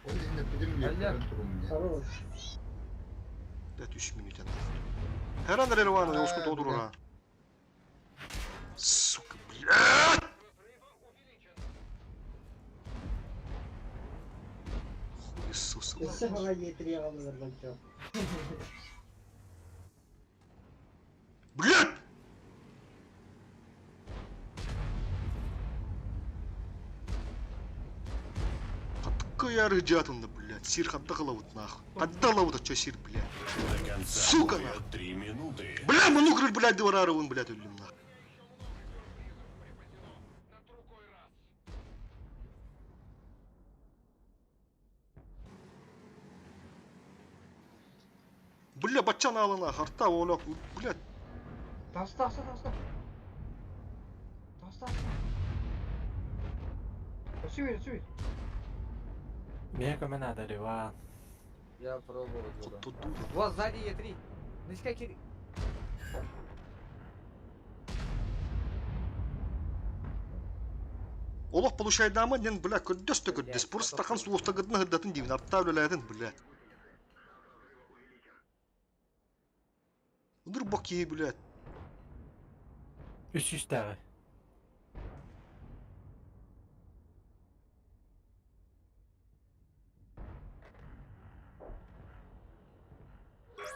Ол инде билим Аллер. Хорош. Бля, 3 минут нах. Her an Ervan'ı yosku doldurur ha. Сука, блядь! Хуесосы. Өссө хага етири алыр Банчо. Блядь! Катыкка Хуяры дьаатынна, блядь, сир ханта кылабыт нах. Ханта ылабыт оччо сир, блядь. До конца Сука, боя нах. 3 минуты. Бля, манукрыр, блядь, дыварарыбын, блядь, өллүм, нах. Бля, баччан аалына, харта, оля, блядь. Таста, таста, таста. Таста, таста. Сүбір, сүбір. Мне көмө надо, Ливан. Я пробовал буду. Вот сзади Е3. Нычка кири. Олох получайдаама диэн, бля, көрдөс да көрдөс. Просто тахан суостагытын ыһырдатын диибин, артаа үлэлээтин, бля. Ындыр бок киһи, блядь. Үс сүүстээҕи.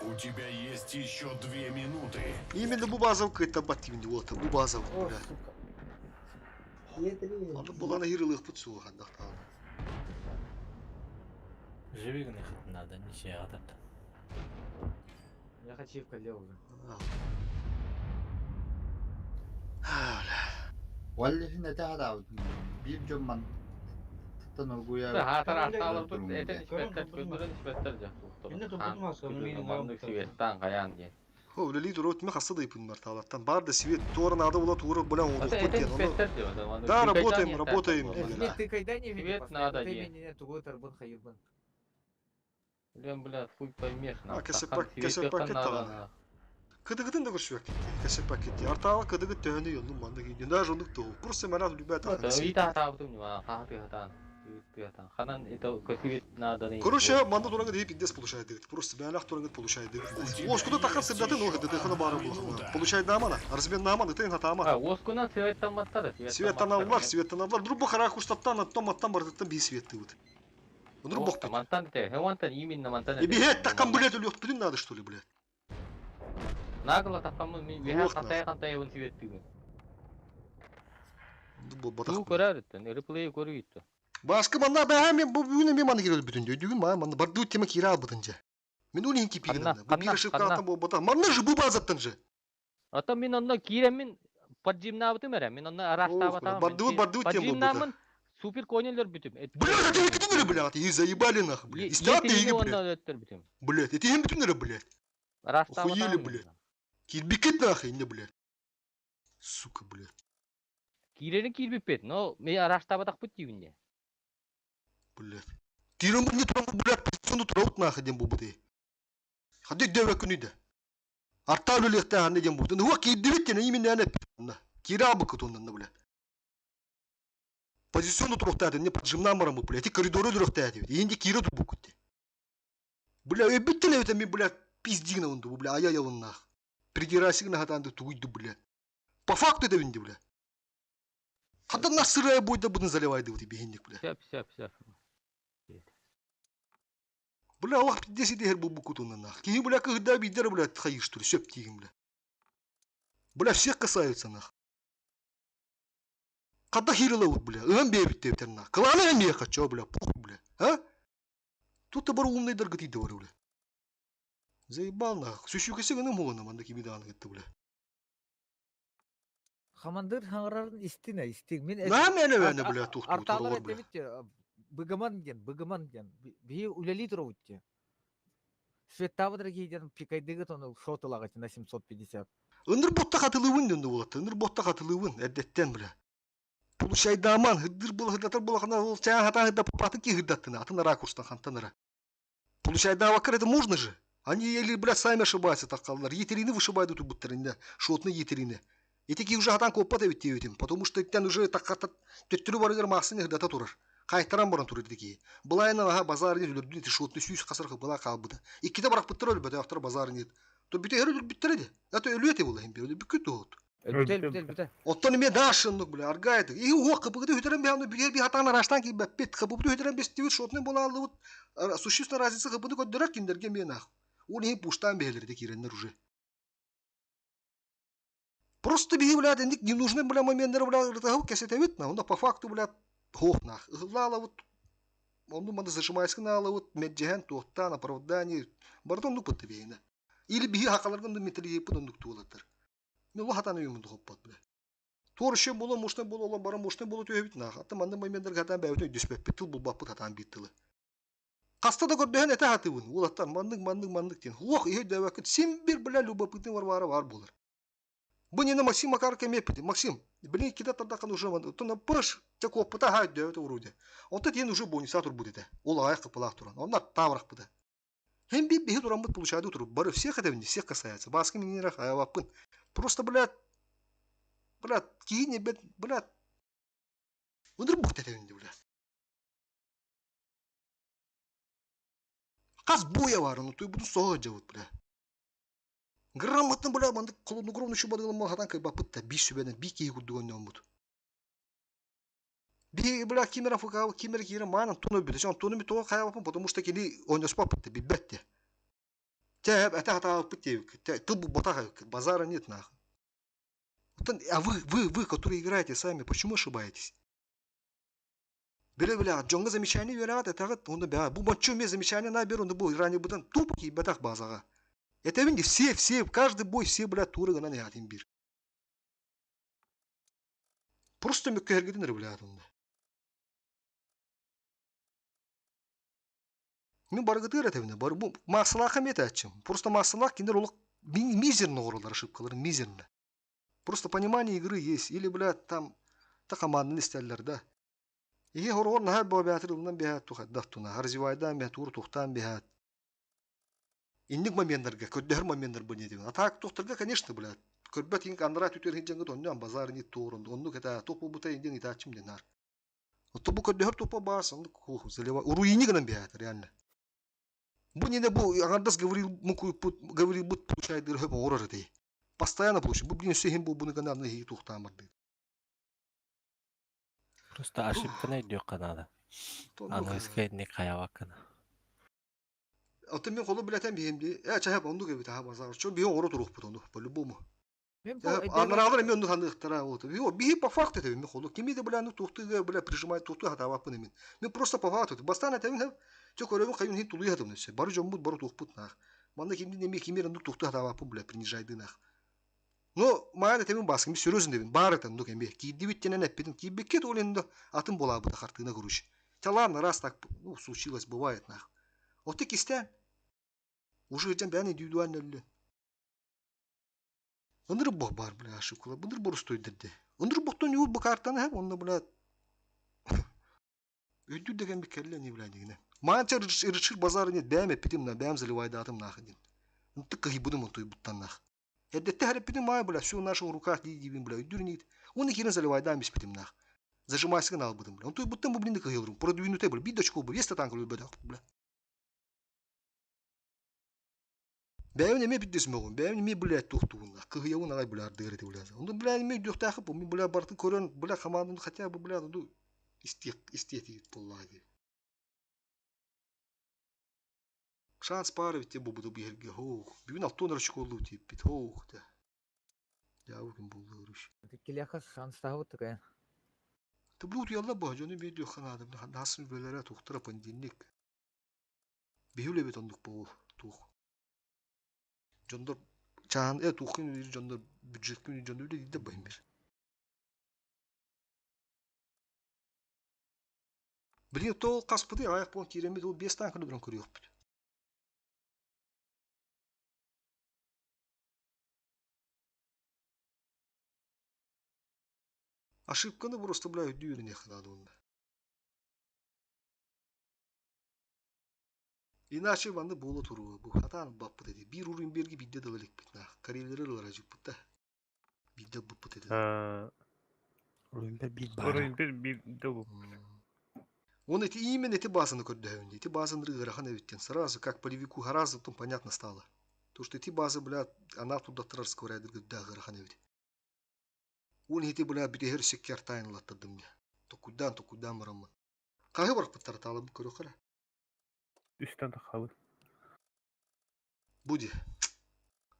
У тебя есть еще 2 минуты. Именно бу базов кыттабат диибин, вот, бу базов, О, бля. сука. Е3. Аны булана хирылыхпыт суох хандахтаан. Живи гных надо, ничья атат. Я хочу в коле уже. Валлихин это хада бир жон ман тан оргуя. Хатар арталар тут этен испеттер, көндөрөн испеттер жа. Инде тупутмас, оны менин Маннык светтан каян диэн. Хо, үлелии туруот ме хасса да ипин бар таалаттан. Бар да свет туора надо була туора була Ата оңуохпут этен диэн. Ону испеттер диэн. Да, работаем, работаем. Нет, ты когда не видел? Свет надо Ты диэн. меня тугой тарбын хайырбын. Блин, блядь, хуй поймешь, А, нахуй. кэсэ пакет таҕана. Кыдыгытын да көрсүбэк кэсэ пакет. Артаала кыдыгыт төһөнү йоннум маннык иди. Даже оннук туһу. Просто мана ребята. Ыйта хатаабытым ньума, хааты хатаан. Хатаан. Ханан это көсүбүт надо. Короче, манна турагы дейп индес получает дегит. Просто бәлах турагы получает дегит. Оскуда тахан сырдатын ох деді хана бары булах. Получает дамана. Размен наман, это хатама. А, оскунан светтан маттара, Светтан аллар, светтан аллар. Друг бахара куштаттан, аттан маттан бардыттан би светты вот. Друг бох. Мантан те, хевантан именно мантан. И бегет такам, блядь, улёт блин надо, что ли, блядь. Нагло такамы мен веха Ох, кантай кантай он светтыгын. Батах. Туу көрөр үттен, реплей көрү үттү. Башка манна бәһә мен бу бүгүн мен маны кирел бүтүн дөйдүгүн ма манна барды тема кира албытын же. Мен уни хинки пигин. Бу бир ошибка бу бата. Манна же бу базаттан же. Ата мен онно кирем мен поджимнабытым эрэ, мен онно араштабатам. Бардыбыт бардыбыт тем бу. Поджимнамын супер конелер бүтүм. Блядь, это бүтүннөр, блядь, и заебали нахуй, блядь. Истат и блядь. Бүтүм. Блядь, это им бүтүннөр, блядь. Охуели, блядь. Кирбикет нахуй, не, блядь. Сука, блядь. Кирерин кирбиппет, но мен араштабатак бут дибинде. Блядь. Кирен не турам, блядь, позиционду тураут нахуй дем бу бу. Хадды дөбө күнүдө. Арта үлелехте ханны дем бу. Ну кирдибит тен именно ане. Кира бу кутундан, блядь. Позиционду турухта не поджимнам барам, блядь. Эти коридоры турухта Инди кира ту бу кутте. Бля, өбүттен өтө мен, блядь, пиздигна онду, бля, ая ялын нах. Придирасигна хатанды тугуйду, бля. По факту это винди, бля. Хата нас сырая будет, да буду заливай, да вот и бегинник, бля. Все, все, все. Бля, Аллах пиздец иди бу букуту нах. Киһи, бля, когда бидер, бля, хаишь, что ли, сөп тигим, бля. Бля, всех касаются, нах. Когда хирила вот, бля, ыам бебит деп нах. Кланы не хочу, бля, похуй, бля. А? Тут бар умный дыргыт иди бар, бля. Заебал, нах. Сүшүкесе гына мугана манда кимидан кетти, бля. Хамандыр хаңрарын истина истиг. Мен На мене вене, бля, тухту Арталар бля. этебит быгаман ден, быгаман ден. Би үлели туровутте. Светтавы ден пикайдыгыт оны шотылагат на 750. Ындыр ботта катылыбын дөнді болады. Ындыр ботта катылыбын, әдеттен, бля. Получайдаман, хыдыр була хыдатар була хана ол чаа хата хыда папаты ки хыдаттына, атын ракурстан хантанара. Получайдавакар это можно же. Они еле, блядь, сами ошибаются, так kallar. Етерини вышибают тут буттарында, шотны етерини. Этики уже хатан коппат эбит диэтим, потому что иттен уже так хата төттүрү барыгар махсын хыдата турар. Кайтаран баран турар деки. Булайынан аха базар не үлөрдүн ити шотны сүүс касар була калбыда. Икките барак буттар өлбөтө автор базар не. То бите хер өлүп биттер Это өлүөте була хим бир бүкүт тоот. Бүтел, бүтел, бүтел. Оттон эме дашыннык бля аргайды. И о кыбыгы хөтөрөн бе бир би хатан араштан ки бет кыбы хөтөрөн бес тибит шотны була алды вот существенно разница кыбыны көдөрөр киндерге мен ах. Ол хим пуштан бехелерде киреннер уже. Просто биһи, блядь, ник не нужны, бля, моменттер, бля, рытагы кесетебит на, онда по факту, бля, хох нах. Ыглала вот. Онну маны зажимайскын аалабыт, мэддьэһэн, туохтаан, оправдание, барыта оннук бытты биһиэнэ. Или биһи хакаларгын да менталитеппыт оннук туолаттар. Мен олох хатан өйүмүн духоппот бile. Туор үшен боло, мушнай боло, олон бара мушнай боло түһэбит наах. Аты манны моментарга хатан бэйбит өйдөспөппүт, тыл булбаппыт хатан биир тылы. Хаста да көрдөһөн этэ хатыбын, уолаттар маннык, маннык, маннык диэн. Хуох иһи өйдөөбөккүт, син бир бля любопытный Варвара бар болар. Бу не на Максим Макарка эмиэ Максим, блин, кида тардахан уже то пыш, те куоппута ха өйдөөбөт уруде. Онто тиен уже бонуса турбут этэ. Ол аҕайах кыпылаах туран. Онно таабырахпыта. Хем би биһи тураммыт получайды туруп. Бары всех это всех касается. Баскы минера хаябаппын. Просто, блядь, блядь, киин эбет, блядь. Ындыр бухт этебинди, блядь. Хас буя бар, ну туй буду соға жабыт, бля. Грамотно, бля, маннык холоднокровно шубадыгылым хатан кайбаппыт да биир сүбэнэн биир киһи курдук онньооммут. Би, бля, кимера фукау, кимера киирэн маан Антон өлбүтэ. Антону ми тоҕо хайабаппын, потому что кини ойноспаппыт да билбэт те. Те это хатаабыппыт диэбиккит. Тыл булбатах базара нет нахуй. А вы, вы, вы, которые играете сами, почему ошибаетесь? Биле-биле, дьоҥҥо замечание үөрэҕит этэҕит, онно бэҕэ, бу боччу эмиэ замечание на беру, бу ранее бутан тупо киирбэтэх базаҕа. Этэбин ди, все, все, каждый бой все, блядь, туры гынан иһаатин биир. Просто мүккэһэргитин эрэ блядь онно. Мин барыгытыыр этэбинэ, бары бу массалаах эмиэ этээччим. Просто массалаах кинилэр олох мизерно оҥороллор ошибкаларын мизерно. Просто понимание игры есть. Или, блядь, там та команданы истэллэр да. Иһи хороҕор наһаа бэбээтир ылынан биһээт тухайдах туна, развивайдаан биһээт, уур тухтаан биһээт. Инник моменнарга, көрдөһөр моменнар бу диэтибин. А так тухтарга, конечно, блядь, көрбөт инк анараа түтүөр хинжангыт онньоон базар не туорун, оннук это туох буолбута индин итааччым динар. Отто бу көрдөһөр тупа баас, оннук хух, залива, уруйни гынан биһээт, реально. Бу не бу аҥардас говорил, говорил бут получайдыр хөп оҥорор этей. Постоянно получим. Бу блин, все хим бу буны гана анны тухтаамардыы. Просто ошибканы өйдүөххэ наада. Аныгыска инник хайабаккына. Оттон мен холу билэтэн биһим дии. Э, чаһап оннук эбит аха базар. Чо биһи оҥоро туруохпут ону, по-любому. Анараалар эмиэ оннук саныахтара. Вот. Биһи по факту этебин мен холу. Кими да бля, ну тухтыга, бля, прижимает тухту хатаабаппын эмин. Мен просто по факту. Бастаан этэбин хэп. Чо көрөбүн хайын хин тулуйа хатыбын өссө. Бары дьоммут, бары тухпут наах. Манна кимдин эмиэ кимир оннук тухту хатаабаппын, бля, принижайды наах. Но маан этебин баскым серьезно дебин баар этен нук эмиэ киирдибит тенен эппитин киирбиккет ол инде атын буолаабыта хартыына короче. Та ладно, раз так ну, случилось, бывает нах. Оты кистен. Уже дьэн бэйэн индивидуально өллө. Ындыр бох бар, бля, ошибкалар. Ындыр боростуйдырды. Ындыр бохтон юр бу картаны хэп, онно, бля, өйдүр деген би кэллэ не, бля, дигине. Маанча ырычыр базар нет, бэйэм эппитим на, бэйэм заливайдаатым нах дин. Ынты кыһыйбыдым онтуйбуттан нах. Эрдэттэ хэриппитим маай, бля, все в наших руках дии диибин, бля, өйдүүр инигит. Уонна киирэн заливайдаан биспитим нах. Зажимайсыгын аалбытым, бля. Онтуйбуттан бу блин кыһыйылырым. Продвинутый, бля, биир да очко, бля, вес танк өлбөтөх, бля. Бэйэбин эмиэ бүттүс мөҕүм, бэйэбин эмиэ, блядь, туохтугунна, кыһыйабын аҕай, бля, ардыгар ити, бля. Онно, бля, эмиэ өйдүөхтээхпин, бу, бля, барытын көрөн, бля, хамаанданы хотя бы, бля, ну, истиэх, истиэтигит буоллаҕа дии. Шанс баар эбит диэн буолбута биһиргэ, һоох. Бүгүн алтан очколуу тиийбит, һоох да. Дьаабы күн буолла короче. Килиэхэ шанстаһабыт такая. Ты бу утуйаллар бо, дьону биэрдиэххэ наада, насын үлэлэрэ тухтара понедельник. Биһи үлэбит оннук буол туох. Дьоннор чаан э туоххун үлэлиир дьоннор бюджетка үлэлиир дьоннор үлэлиирдэр бо бир. Билигин тоол хаспытый аҕыйах буолан киирэммит ол биэс таанканы туран көрүөхпүт. Ошибканы просто, бля, өйдүү үөрэниэххэ наада уонна. Иначе манна буола туруо бу хатаан ылбаппыт эти. Биир уруйун биэрги биирдэ да ыла иликпит наах. Кареллары ылара дьыппыт да. Биирдэ ылбыппыт этэ. Уруйбар биир баара. Уруйбар биирдэ ылбыппыт. Он эти именно эти базаны көрдөһөбүн эти базаны ыарахан эбиттен сразу как полевику сразу потом понятно стало. То, что эти базы, бля, она туда сковорядырга да ыарахан эбит. Он эти, бля, бүтэһэр секкер тайын ылаттардым мне. То кудан, то кудан бараммын. Хаһы барпыттар таалым көрөхөрө. Үстэн таххабыт. Буди.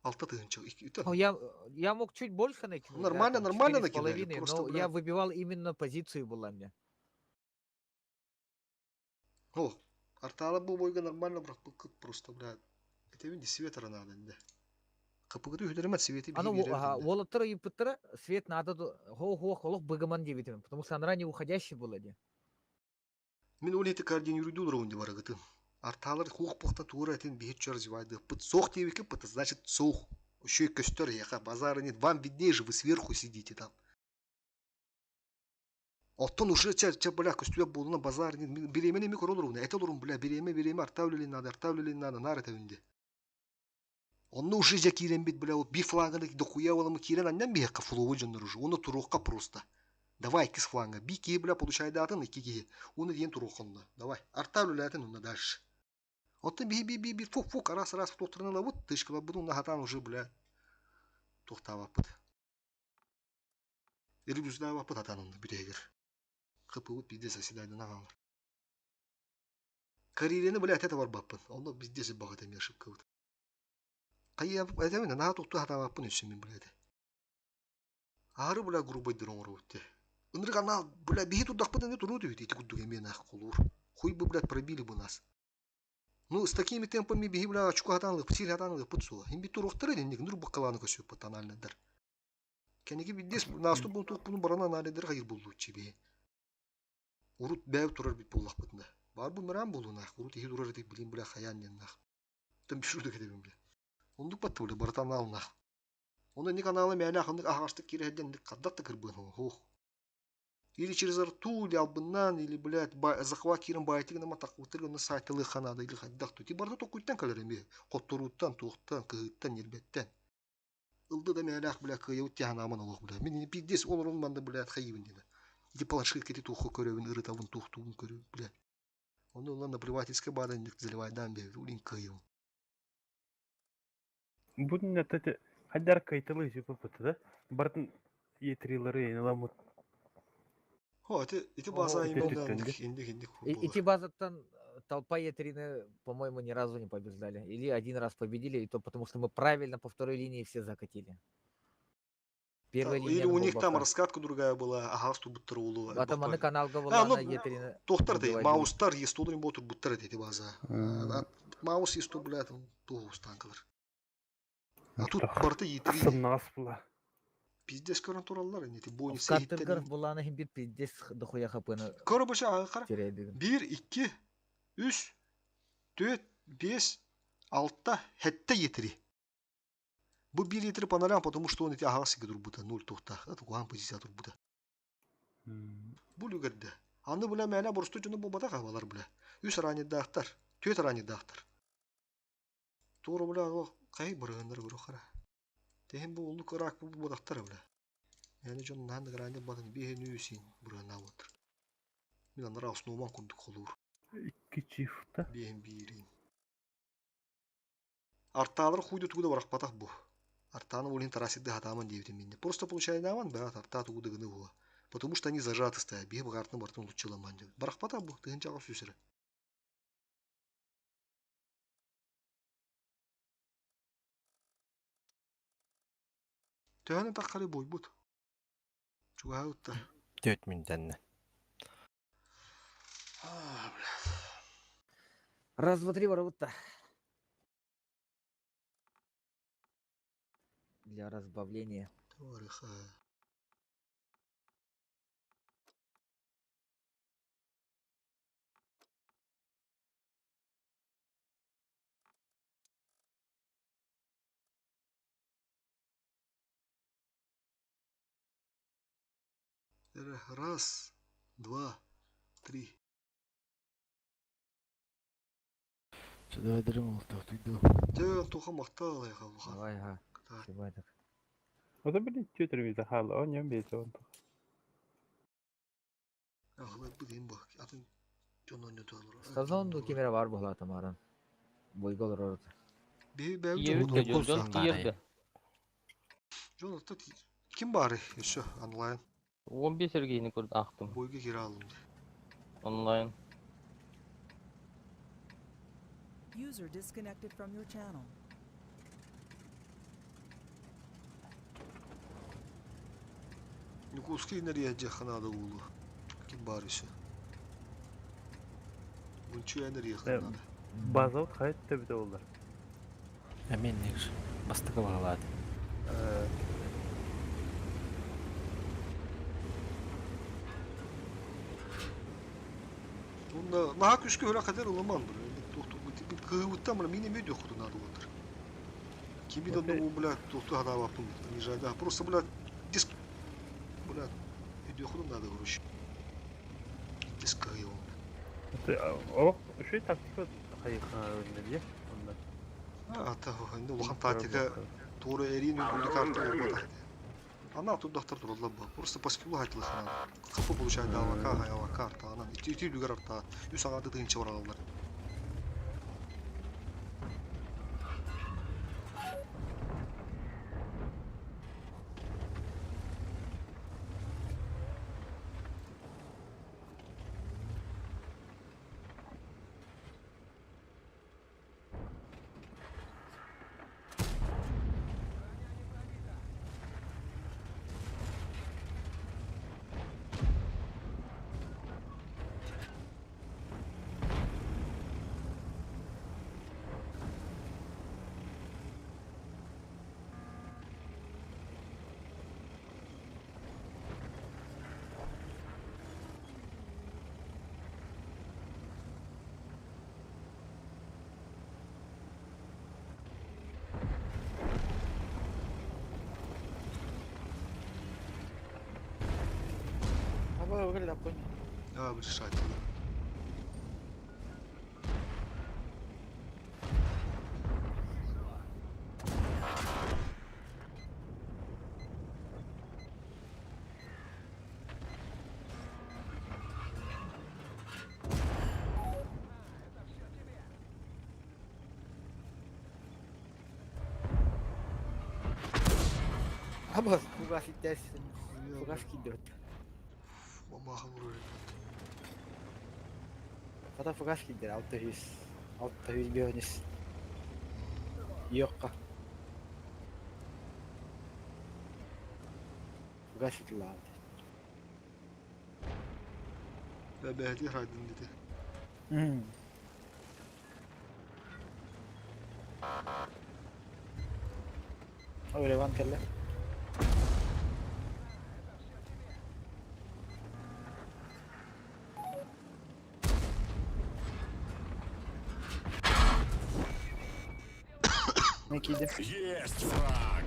Алта тыһыынча. Ну, я мог чуть больше накинуть, да, Нормально, там, нормально четыре с накидали. половиной, Просто, но я бля, выбивал именно позицию была мне. О, артаала бу бойга нормально бырахпыккыт просто, блядь. Этебин свет надо да. Капыгыты үһүлэримэт свети Аны биһи биэрэр да. уолаттар ыйыппыттара свет надо хо-хо холох быгыман диэбитим, потому что она не уходящий была де. Мин ол ити кардин юридул роунди барагытын. Артаалар хуох пухта тура этин биһи чөр развивайдыппыт. Сох диэбиккит, значит сох. Еще и костер яха базара нет. Вам виднее же, вы сверху сидите там. Оттон уже чэ чэ бля көстүбэт буолуна базар бириэмэни эми көрө олоруна этэ олорун бля бириэмэ бириэмэ арта үлэлин надо арта үлэлин надо наар этэбин де. Онно уже дьэ киирэммит бля вот би фланганы дохуя оламы киирэн анньан биһиэххэ флову дьоннор уже уонна туруохха просто. Давай иккис фланга би киһи бля получайдаатын икки киһи уонна диэн туруохха онно давай арта үлэлээтин онно дальше. Оттон биһи би би би фук фук араас араас туохтарын ылабыт тышкаларбыт уонна хатаан уже бля туохтаабаппыт. Ревиздаабаппыт хатаан онно бүтэһигэр. ХПУ пиздец заседаниена хаалар. Карьераны бля этэ барбаппын. Онно пиздец баҕат эмиэ ошибкабыт. Хайа этэбин наһаа тутту хатаабаппын өссө мин бля этэ. Аары бля грубайдыр оҥоробут те. Ынырык анал бля биһи турдахпыт эмиэ туруу түһүт ити курдук эмиэ нах холуур. Хуй бы блядь пробили бы нас. Ну, с такими темпами биһи бля очко хатаан ылыппыт, сир хатаан ылыппыт суола. Хим бит туруохтара инник нур баккалааны көсүөппүт тональныйдар. Кэнники биддес наасту бунтуукпуну баран аналидер хайыр буллуччу биһи. Урут бэйб турар бит буллахпытына. Бар бу мыраан буолунаах, урут иһи турар этик билин бля хаян диэннаах. Тым бишурдук этебин бля. Ондук батты бля барытан аалнаах. Оны ник анаалы мээлээх оннук аһаҕастык киирэһэрдэн хаддат да кырбыан хоох. Или через рту, или албыннаан, или, блядь, захват киирэн баайтыгын гына тахпыттар гына сайталыы ханаада или хайдах тути барыта токуйттан кэлэр эмиэ. Хотторууттан, туохтан, кыһыыттан, ньирбэттэн. Ылды да мээлээх, бля, кыайабыт тиһанааман олох, бля. Мин пиздец олорон манна, блядь, хайыбын диэн. Ити планшетка ити туохха көрөбүн, ырытабын, туохтуубун көрөбүн, бля. Онно ылан наплевательскай баадан заливайдаан биэбит, улин кыайабын. Бу это хайдар кайталы сүппүт да. Бартын етрилары эналамыт. Хо, ити ити база именно индик индик Ити базаттан толпа Етрины, по-моему, ни разу не побеждали. Или один раз победили, и то потому что мы правильно по второй линии все закатили. Первая линия Или у них там раскатка другая была, ага, что будто улу. Потом аны каналга была на Етрины. Тохтар ты, маустар естудрин ботур буттар эти база. Маус есту, бля, там тугу станкалар. А тут барты Етрины. Сымнаас була. Пиздец көрөн тураллар, не ти бойни Каттыргар буланы хим бир пиздец дохуя хапыны. Көрө баша ага кара. 1 2 3 4 5 6 хетте етри. Бу бир етри панорам, потому что он эти ага сиге турбута 0 тухта. Это кухан позиция турбута. Бу люгерде. Аны була мәлә борсту жуну бу бата кабалар була. Үс рани дахтар, төт рани дахтар. Тура була кай бырыгындар көрө кара. Техин бу улу кырак бу бодактар була. Яны жон нан грани батын бихе нүүсин бурана отыр. Мин анара основан курдук холур. Икки чифта. Бихен бирин. Арталар хуйду тугуда барак бу. Артаны улин тарасидды хатаман диэбитим минне. Просто получай даван, брат, арта тугуда гыны була. Потому что они зажаты стоят. Бихе багартны бартын луччыламан деп. Барак бу, тыгын чагы сүсүрө. Төһөнү таххары бойбут. Чугаутта. Төт минтенне. Раз, два, три, воротта. Для разбавления. Товарыха. Раз, два, три. Сюда дремал, так иду. Тө, туха мактал я халуха. Давай, ага. Так. Ото блин тетер захала, он не бейте он. Ахлы бу бак. Атын жонон нөтө алыр. Сказон ду кемера бар була тамаран. Бойгол рот. Би бәү Жон жон тиерде. Жон атта ким бары еще онлайн. 15 Сергейни көрд ақтым. Бойга кире алдым. Онлайн. User disconnected from your channel. Нукуски нерия жаханада улу. Ким бар еще. Бунчу эн эрийэххин надо. Базабыт хайа төбүтэ буоллар? Эмиэ инник бастакы баҕалаат. Онно наһаа күүскэ үрэх хатыр ыламан быр. Кыһыбыттан быр мин эмиэ диэххутун наада буолтар. Кими да ну бля туохту ханаабаппын не жаль да просто бля диск бля өйдүөххүтүн наада короче. Диск кыһыйабын. Олох үчүгэй тактика хайыхха дии онно. Ата улахан тактика туора эриин үрдүк карта буолбатах этэ. Ана турдахтар тураллар бу. Просто по скиллу хайтылыхына. Хапы получает авака, авака артаанан. Ити ити үлүгэр артаа. Үс аҥаарды тыһыынча бараллар. Аба выглядит понял. А, решать. Аба фугас иттес. Фугас кидет. Мамахан урар. Хата фугас кидер 600. 600 бионис. Йокка. Фугас итлаад. Бэбэһэти хайдын дити. Öyle kelle. Ne kiydim? Есть фраг!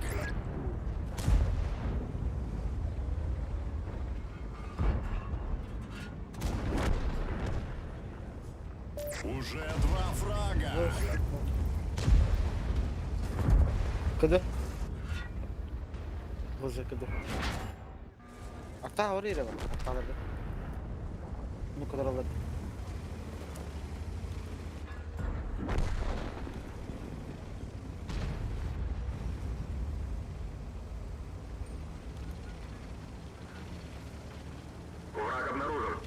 Уже два фрага! Кыды. Боже, кыды. Hatta oraya da bak. Hatta da. Bu kadar alır. Враг обнаружен.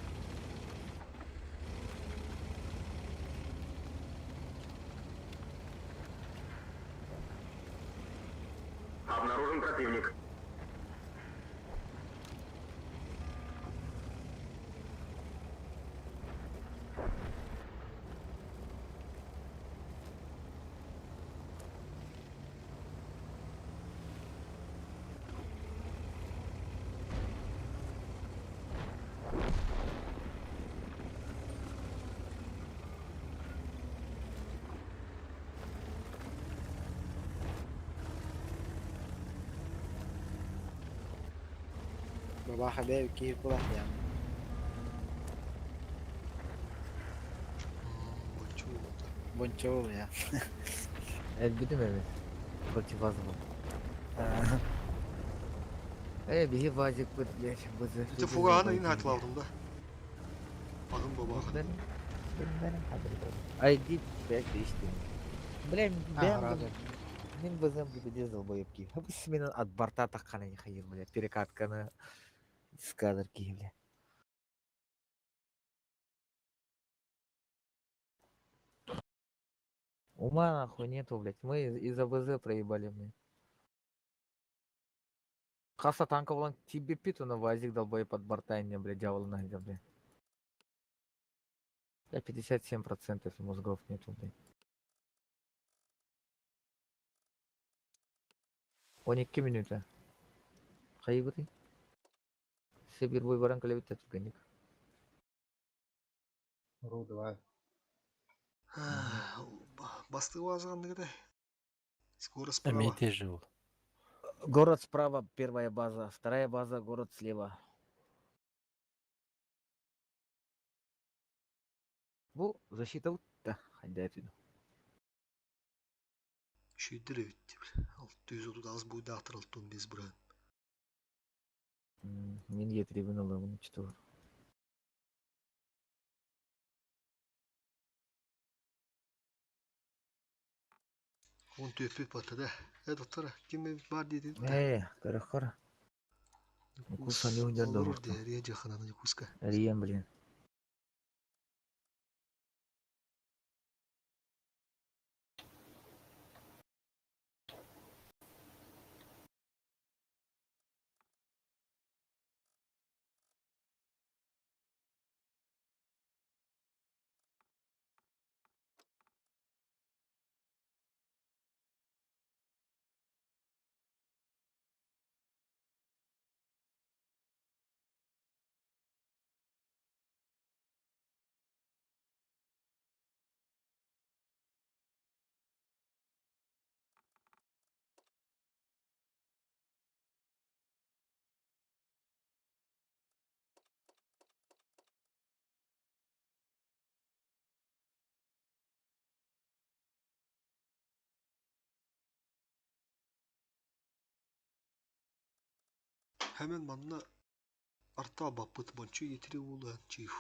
Обнаружен противник. Baba haber ki kulak ya. Bonçoğlu ya. Elbette mi? Против вас был. Э, беги вазик, блядь, бызы. Ити фуганы ин хайтылавдым да. Агын бабахан. Ай, ди, блядь, ты. Бля, А, бля, рада. мин бызым бу долбоебки. Бу мен от борта таккана не хайыр, бля, перекатканы скадр ки, бля. Ума нахуй нету, блядь. Мы из АБЗ проебали, блядь. Хаса танка вон тебе питу на вазик долбоеб под борта не, блядь, дьявол найдет, блядь. Да, 57% мозгов нету, блин. 12 минута. Хайыбытый? Сибир бой баран кэлэбит түргэнник. Ру, давай. Бастыы база Скоро справа. Эмиэ жил. Город справа, первая база, вторая база, город слева. Бу защита да, хайда этиду. Шүйдір өтті. 638 буйда атырылттын без бұрын. Мен етребін аламын, что. Он төппет батыда. Э, доктора, ким бар дейді? Э, көрөхөр. Куса не уйдер Олор дәрия жахананы куска. Рием, блин. Hemen манна арта баппыт бончу етири улан чиф.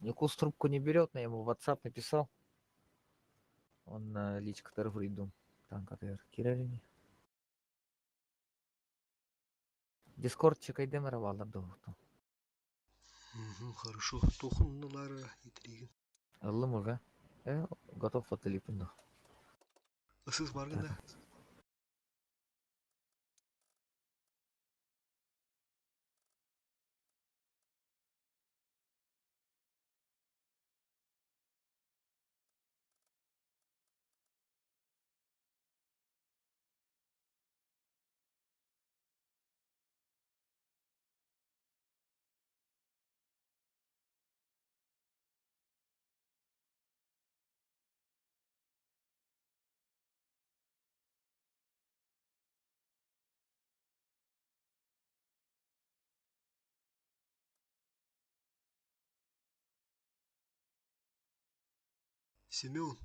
Никус трубку не берет, но я ему в WhatsApp написал. Он на личка приду. Там как Киралини. Дискорд чекайдемера валдар доғыту. Хорошо. Тохуннулары етригин. Ыллым уже. Готов фотолипин. Ысыз баргында. Семен.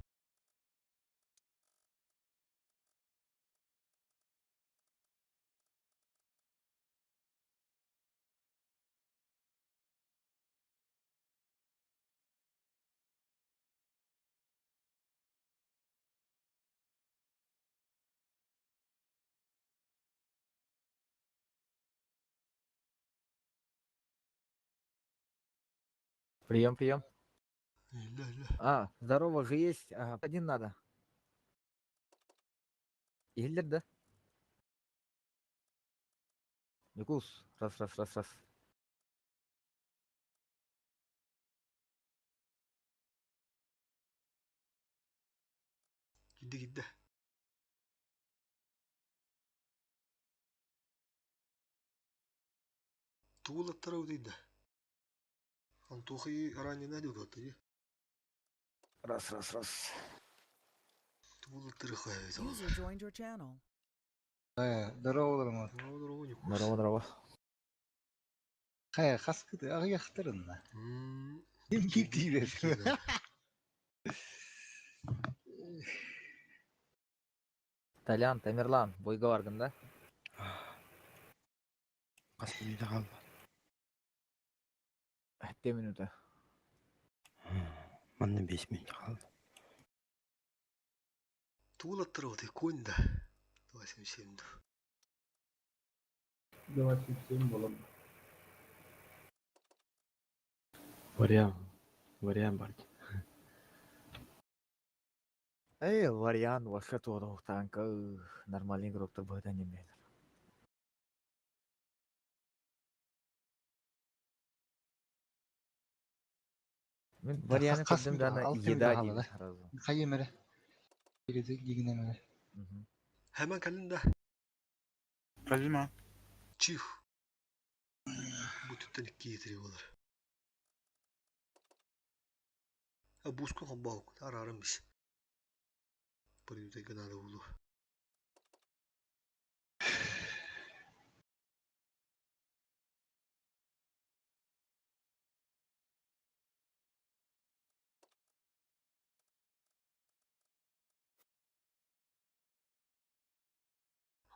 Прием, прием. Ля-ля. А, здорово же есть. Ага, один надо. Иллер, да? Никус, раз, раз, раз, раз. Gitti gitti. Туулаттара удайда. Антохи ранее надюгатыри. Раз, раз, раз. Туулаттары хайт. User joined your channel. Здорово, здорово. Здорово, Никус. Здорово, здорово. Хай, хаскыты, ағияқтырынна. Ким киптибер. Толян, Тамерлан, бойга баргын да? Қас минута қалды. 7 минута. Манна 5 минут хаалла. Туулаттар вот и конь да. 277 ду. 277 болом. Вариант. Вариант бар. Эй, вариант вообще туода танка нормальный игроктар быһыта немейлер. Мен варианты Хас көрдüm дана алты еда минут дейм хаалла. сразу. Хайым эрэ. Кириди дигинем эрэ. Hemen кэлин да. Калима. Чиф. Бу түттен икки етири болар. А буску хомбаук. Арарым бис. Бір надо булу.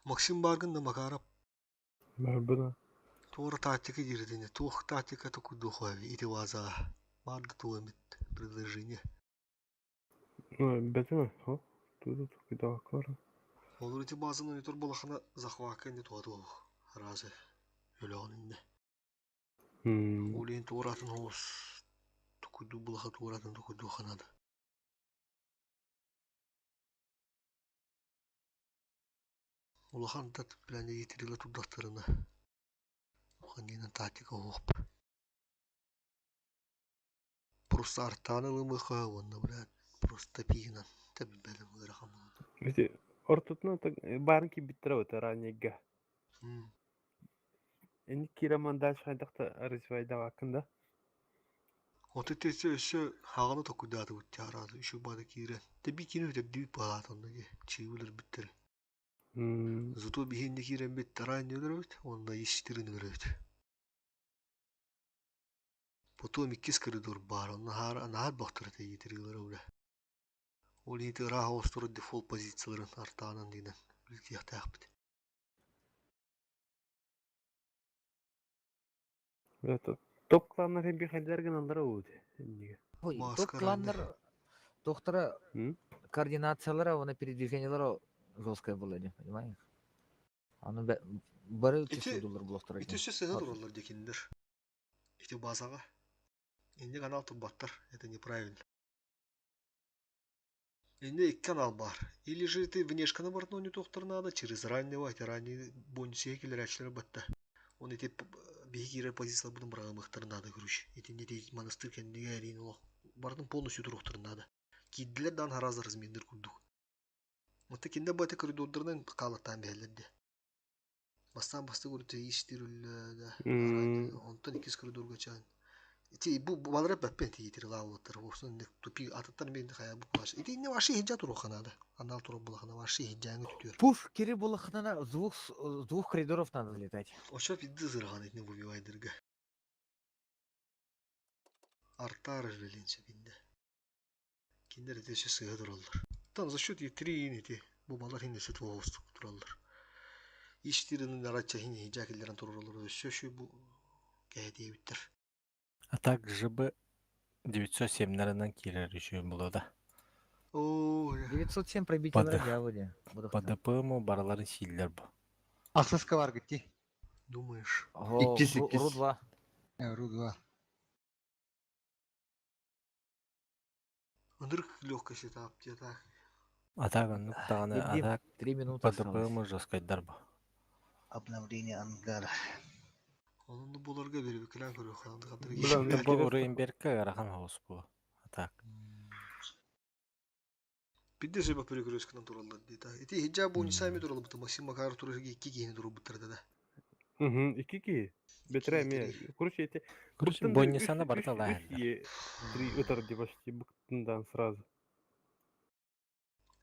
Максим Баргын да Макаров Барбына. Туора тактика дирдине, туох тактика токуйдуохуави ити ваза. Баар да туох эмит предложение. Ну, бэтиме, хо. Тут куда кора. Олор ити базаны өтөр балахана захвака инде туа туох. Разы. Өлөөн инде. Улин туоратын хоос токуйду булаха туоратын токуйдуоханада. Улахан тат билэн иитирила турдахтарына. Ханнина тактика хоп. Просто артаны ылымыха онно блядь. Просто пиинан. Тэб бэлэм ыарахан буолуо. Эти ортотуна так барын кибиттер вот ранега. Эни кираман дальше хайдахта развайдавакында. Оты тесе өссө хаҕаны токуйдаатыбыт чаарааты үчү баада киирэн. Тэби кини үтэрдибит баалаатонно ди чыыбылар бүттэр. Зато биһинни киирэн бит тараан өлөрөбүт, онно исчитирин өлөрөбүт. Потом иккис коридор баар, онно хаара наһаат бахтар этэ иитирилэр улэ. Ол иһити ыраах оҕустурар дефолт позицияларын артаанан диинэн үлтиэхтээхпит. Это топ кланнар хем бихайлер гыналлар ууд. Энниге. Ой, топ кланнар доктора координациялара, оны передвижениялара жесткое было, не понимаешь? Аны бары Ити чувствовали блоктар. ити өссө сыһа тураллар диэкиннэр. Ити базаҕа. Инник анал турбаттар, это неправильно. Инне икки анал баар. Или же ты внешканы бартын ойнотуохтар наада, через раннего, эти ранний бонусига киллэрээччилэр батта. Он ити биһи киирэр позицияларбытын быраҕымыахтарын наада короче. Итинни ити монастырь кэннигэ эриин олох бартын полностью туруохтарын наада. Киирдилэр даҕаны араас размердэр курдук. Онто кинилэр бу ити коридордарынан хаалаттаан биһэллэр дии. Бастаан бастык урут иштир үллэ да. Онтон иккис коридорга чаан. Ити бу балары баппен тиитир лаалаттар. Орсон тупи атыттар мен хая бу плаш. Ити инне ваши хиджа турухана да. Анал туруп булахана ваши хиджаңы түтүөр. Пуш кири булахнана с двух коридоров надо залетать. Ошо пидди зырган итне бубивайдырга. Артар велинче бинде. Киндер ити сыга тураллар. Там за счет и ити бу балар хинде твоостук тураллар. Иштирinin арача хинде хиджа келлерин тураллар. Өссө шу бу кэһэтиэбиттер. А так ЖБ 907 кирер еще было, да. О, 907 пробитие дьяволе. По ДПМу бараларын силлер бу. Ахсыска бар гитти. Думаешь? Иккис, иккис. Ру-2. Ру-2. Ындырык легкость этап так. А так, ну, тағаны, а Дим, так, 3 минуты по осталось. ДПМу жесткайдар бу. Обновление ангара. Онун буларга берип килен көрү ханды кадыр. Бу уровень арахан хаус бу. А так. Бидде сөбө перекрестканан тураллар дейт. Ити хиджаб буни сами туралы бут Максим Макаров туры икки киһини турубуттар да. Угу, икки ки. Бетре ме. Короче, эти Короче, быктын Боннисана барта лайндар. Три утар ди почти быктындан сразу.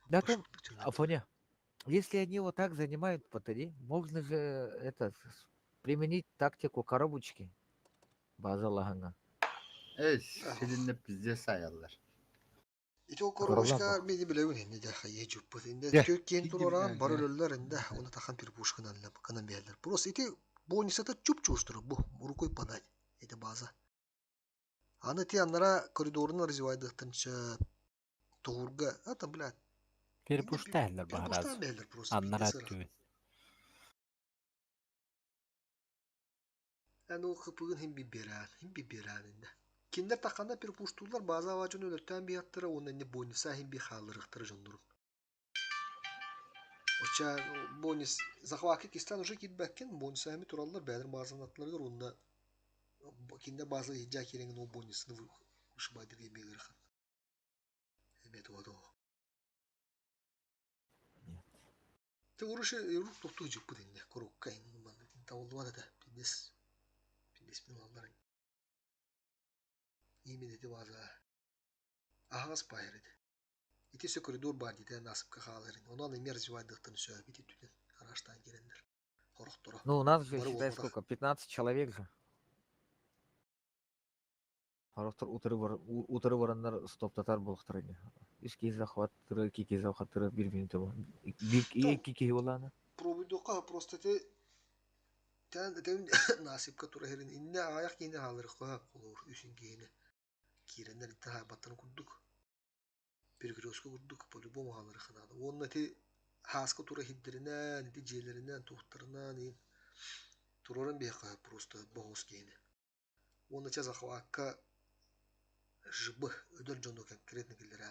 Да, там, Афоня, если они вот так занимают батареи, можно же это применить тактику коробочки. База лаганга. Эй, силинне пиздец аяллар. Ити ол коробочка мени билебин инде жаха ежуппут инде Же, тök кен иди тураран биле, бар же. өлөллөр инде оны тахан перепушканан кынан бээлер. Просто ити бонусата чуп чуштур бу рукой подать. Это база. Аны ти аннара коридорун развивайдыхтан сөп. Туһурга, а там, блядь. Перепуштаһылар баһараз. Перепуштаан бэһэлэр просто. Аннара пиздец ыраах. түгүн. Эн ол хыпыгын хим биберään, хим биберään инне. Киндер таххана перепуштуулар бааза аваажын өлөртөөн биһаттара уонна инне бонуса хим би хаалларыхтара дьоннорун. Оча бонус захватка кистан уже кирбэккин бонуса хими тураллар бэдэр баазан аттыларыгар уонна киндер бааза иһдьаа киирэҥин ол бонусны вышибайдыр эмиэ ыарахан. Эмиэ туга туга. Ты уруши рук тохтуу жыппыт инне курукка табыллыбат этэ пиндес пиндеспин ылаллар именно ити бааза аһаҕас баайар этэ ити өссө коридор баар диэтэ насыпка хааларын онон эмиэ развивайдыахтан сөп ити түтэн араштаан киирэннэр хорохторо Ну, у нас же, бары считай, буолбатах сколько? 15 человек же. Хорохтор утары бараннар стоптатар буолуохтара ини. Үс киһи захваттыры, икки киһи захваттыры бир минута бу. Бир икки киһи буоллаҕына. Пробуйдуохха просто ити тэн этэн насыпка тура иһэрин иннэ аҕыйах киһини хаалларыахха холобур үсүн киһини киирэннэр итти хаайбаттарын курдук перекрестка курдук по-любому хаалларыахха наада уонна ити хааска тура иһирдэринэн ити дьиэлэринэн туохтарынан иин туруоран биһиэхэ просто боһуос киһини уонна чэ захвакка жб өдөр дьону конкретно киллэрэ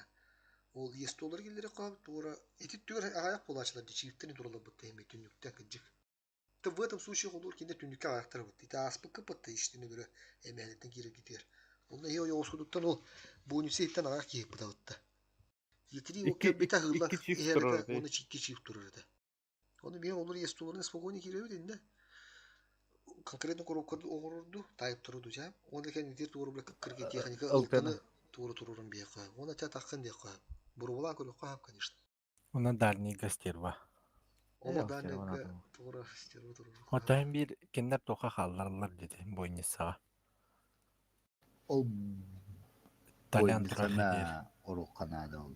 ол естолар киллэриэххэ туора ити түгэр аҕыйах буолааччылар дии чииптэн туралларбыт эми түннүктэн кырдьык то в этом случае холуур кинилэр түннүккэ аҕыйахтарабыт ити ааспыкка пытта иштини бөрө эмэһэлиттэн киирэргитигэр онно иһи ойоҕоскутуттан ол бонусы иһиттэн аҕыйах киһи ыппытабытта Етри ол Икки кэлбитэ аһыыллан икки чиф иһэр турар этэ этэ. уонна икки чип турар этэ ону биһи олор естуларын спокойно киирэбит иннэ конкретно коробканы оҥорорду таайыптары дучаам уонна кэннитир туору бля кыргы техника Ылтыны. ылтыны туору турурун биһиэхэ уонна ча таххын диэххэ бурубалаан көрүөххэ хаап конечно Уна дальний гастерва. Ону Э, дальнийга туора стерва туруруохха Отоһун биир кинилэр туохха хааллараллар диэтэ бойницаҕа. Ол Толян турар диир. бойницана оруохха наада ол.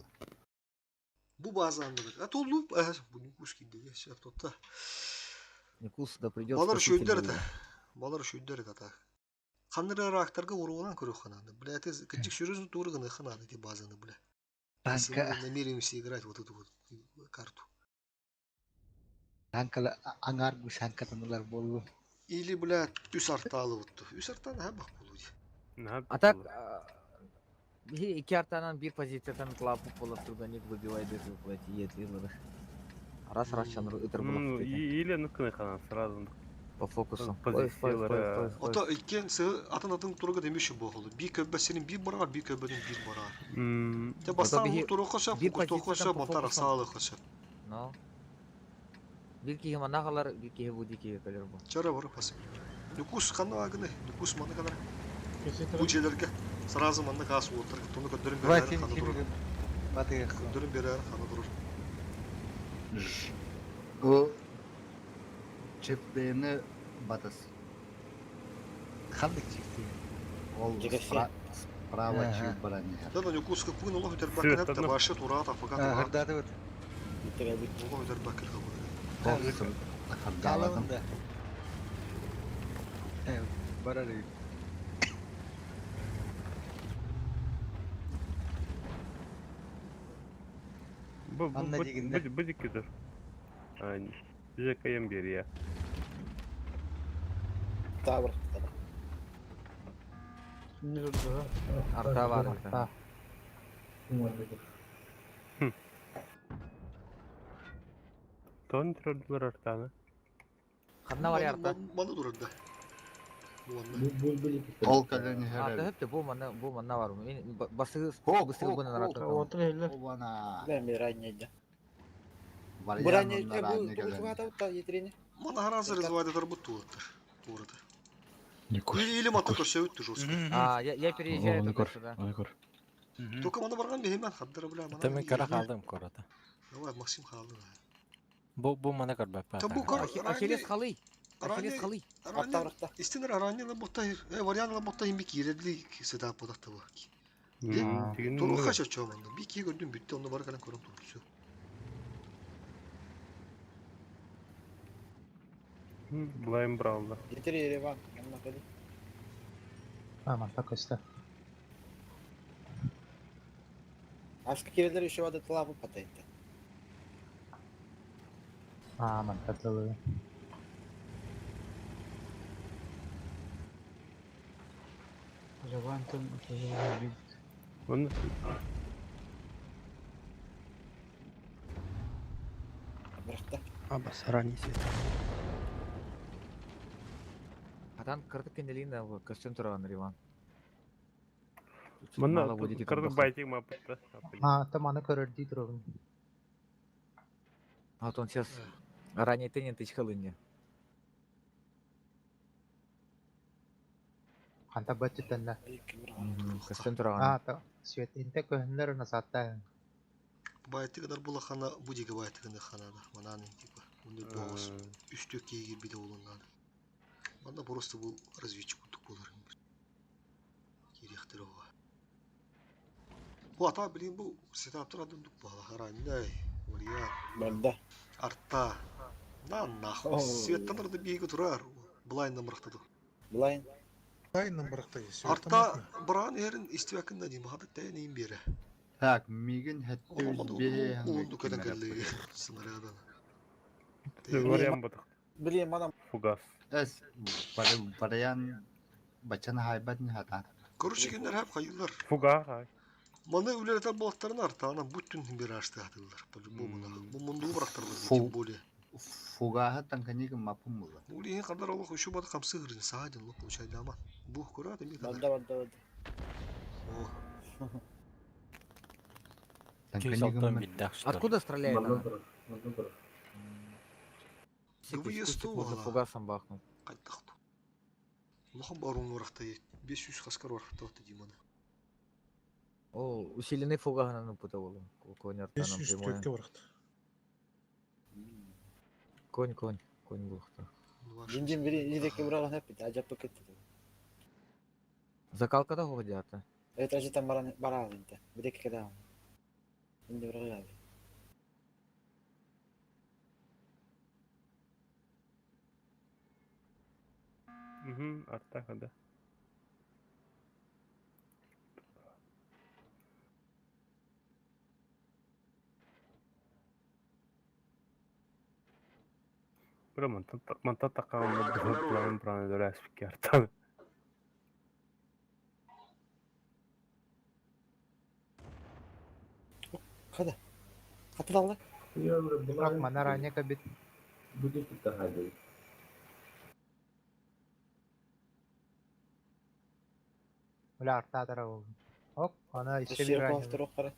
Бу баазаанныгыт. А толлуп бу Ньукуус киирдэ сөп тутта. Никус, да придет Балар спаситель үчүгдэр этэ. буолла. Балар үчүгдэр этэ так. Ханныр ыраактарга уруулаан көрүөххэ наада. Бля, ты кырдьык серьезно тууру гыныахха наада ити базаны, бля. Если Танка мы намеримся играть вот эту вот карту. танкала аңар гусанкатанулар болу. Или, бля, үс артаалы бутту. Үс артааны хабах болу Наһаа А так, биһи икки артанан бир позициядан клапы болап турганик выбивает эту, блядь, етлилары. Раз-раз чаныр ытыр Ну, булап кетет. или ну кына сразу. По фокусу. Ой, ой, ой, Позициялара. ой, ой. Ото иккен сы атын атын туруга демеши болу. Би көбө сенин бир барар, би көбөдүн бир барар. Те Ото бастан биһи туруга сөп, бир фокустуга позициядан сөп, по монтар фокусу. саалыга сөп. Но. Бир киһи манна халар, бир киһи бу дики кэлэр бу. Чара бары пасы. Нукус ханна агыны, нукус маны канар. Бу желерге сразу манна газ уоттар, тону көдөрүн Давай берер сен хана турur. химигин батыгы. Көдөрүн берер хана турur. О чептени батас. Хандык чифти. Ол справа чип барани. Да да нукус кыпын олох өтөр бакын хатта башы тура тафага тура. Хырдаты бут. Олох өтөр бакын хабы. Хардалатым. Калында. Э, барар. Бу бу Анна бу дегенде. бу диккидер. Бизе кайым бер я. Арта бар это. Тон турдулар артаны. Ханна бар арта. Маны турur да. Бу анна. Ол калени Арта херер. хөптө бу манна бу манна бар. Мен басы Хок, бысы хок, бунан хок. арата. Обана. Маны харазы развайды тарбут туаттар. Туурата. Или или мата көрсөбүт жестко. А, я переезжаю Оны туда көр, сюда. оны көр. Только маны барган бехемен хаддара бля Это мана. мен кара қалдым кората. Давай Максим халды. Бу бу мана көрбөп. Та бу көр Ахиллес халы. Ахиллес халы. Истинер аранья лаботта, э вариан лаботта химби киредли седап бодакта бу. Туру хаша чоманда. Би ки көрдүм бүттү, онда бар калан көрөм тур. Всё. Блайм Браунда. А, мантак өстө. Аска кирелер еще вода тылабы патайта. Аа, манта тылы. Жавантын видит. Онно Бырахта. Абас ранний свет. Атан кырдык кенделин да көстөн тураган Риван. Манна Мало будет кырдык байтик маппыта. Аа, там аны көрөрдүү турабын. А вот он сейчас ранее тенен тычкалынне. Ханта бачытанна. Көстөн тураган. Аа, та свет инте көһүннөр насатта. Байтыгыдар булахана будига байтыгыны ханада. Мананы типа. Унда боғыз. Үстө кейгер биде олуннады. Манда просто бу разведчик кутук болар. Керектер ова. Бу ата блин бу сетаптыр адымдык бала харандай. Вариант. Барда. Арта. На нахуй. Светтан ырды бейгі турар. Былайын намырақтады. Былайын. Былайын намырақта. Арта бұран ерін истебәкін да деймін. Хады тәйін ең бері. Так, мигин хәтте үз Олынды көтен кәллеге. Снарядан. Вариант бутык. Блин, мана Фугас. Эс, бараян бачан хайбат не хата. Короче, кеннер хәп хайылар. Фуга. Маны үлелетер болаттарын артағынан бүтін бері ашты атылар. По-любому. Бу мунду бұрақтарлар, тем более. Фугаһы танканик мапым була. Бу ең қадар олық үші бады қамсы ғырын саадин лоқ получайды ама. Бу көрады ми Барда барда барда. Откуда стреляет она? Губы Можно фугасом бахнуть. Улахан барун орақта 500 қаскар орақта отты деймін. О, усиленный фугас на путаволу. Конь артаном 500 прямой. төккө барахта. Конь, конь, конь булахта. Дин-дин бири идеке бұраған әппет, ажап кетті. Закалка да годята. Это ажитан баран барал инте. Бидеке кеда. Инде бір қояды. Угу, арта када. Бра манта такаан план план дөрәс фикер Қада. Қатылалла. Ак, мана ранее кабит. Будет это Бля, арта тарабы. Оп, ана еще Шер бир ранее. қоғыстыр оққара.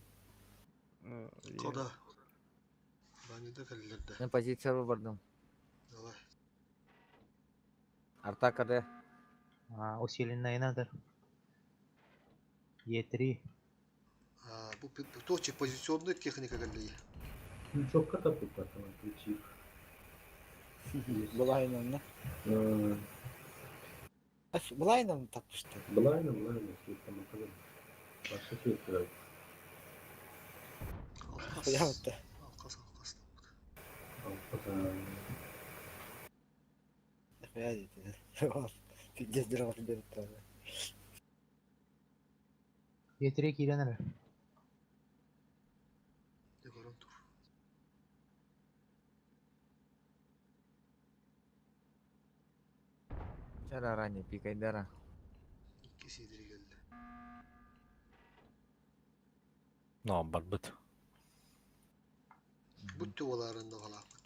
Қада. Ранеда кәлілерді. Мен позиция бардым. Давай. Арта каде. А, усиленная надо. Е3. А, бу точи позиционный техника кәлілер. Крючок катапульта там ключик. Былайын онна. Былайын тапышты. Былайын, былайын, там Башы свет Хуябытта. Алқас, алқас. Хуя дейді. Пиздец бір қылып беріп тұрады. Е3 кирен әлі. Дегорон тур. Чара ранее пикайдара. Кеседері келді. Но, барбыт. Бүтті оларында қалақпыт.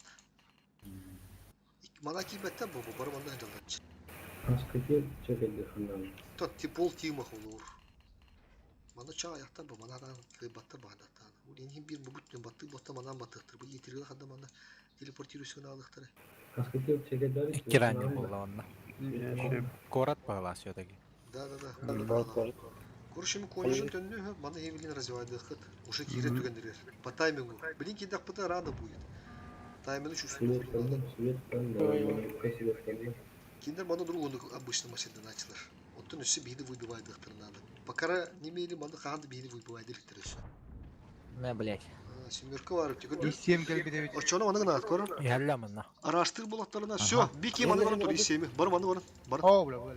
Мана кейбәтті бұл, бұл бар манда жалданчы. Аскаге чекеде хандан. Тот типол тима холур. Мана чаа аяқта бұл, мана адан кыйбатта бағдаттан. Ол ең бір бұл бүттен батты, батта манан баттықтыр. Бұл етіргі қада мана телепортируйсың алықтыры. Аскаге чекеде Икки ранее була онна. Корот пала все-таки. Да, да, да. Короче, мы конежин төннү, мана евелин развивайды хыт. Уже кире түгендерер. По таймингу. Блин, кидак пыта рано будет. Тайминг чувствую. Киндер мана другу обычно машина началар. Оттон өсө биди выбивает надо. Пока не имели мана ханды биди выбивает все. На, блядь. Семерка бар. И 7 келбит Очону мана гына көр. Ялла манна. Араштыр булаттарына. Все, бики мана барып тур исеми. Бар мана бар. Бар. О, бля, бля.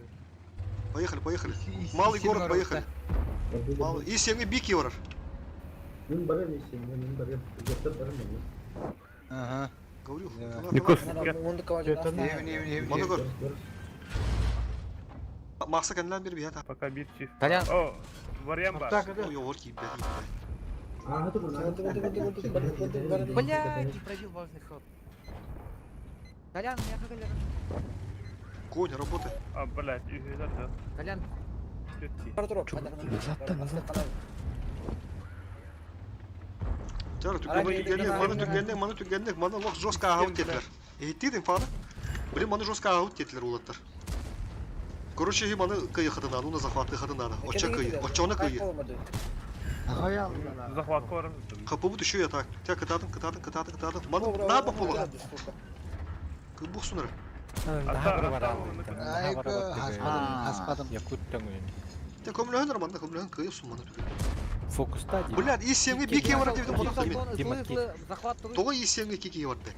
Поехали, поехали. Малый город, поехали. Малый. И семьи бики барар. Мин барыам исимҥэ, мин барыам. Угаттар барым мин. Ага. Говорю. Никос. Маны көр. Макса кэннилэн бир биһэ Пока бир чиф. Толян. О, вариант бар. Ой, ор киирбэ киирбэ. Блядь, не пробил важный ход. Толян, меня как Конь, работай. А, блядь, үһүлэр да. Толян. Назад-то, назад-то. Тара түгенник, түгенник, маны түгенник, маны түгенник, маны лох жестко аут детилер. Эһиттиитин фаны. Блин, маны жестко аут детилер улаттар. Короче, и маны кыйы хатынаны, уна захваты хатынаны. Оча кыйы, очоны кыйы. Захват корм. Хапыбыт еще я так. Тя кытатын, кытатын, кытатын, кытатын. Маны на бапула. Кыбух сунары. Хаспадым. Якут төңүн. Тя көмлөһөн романда көмлөһөн кыйы сун маны түгел. Фокуста ди. Блядь, и семги бики бар дедим оны мен. Дима кит. Тоға и семги кики бар де.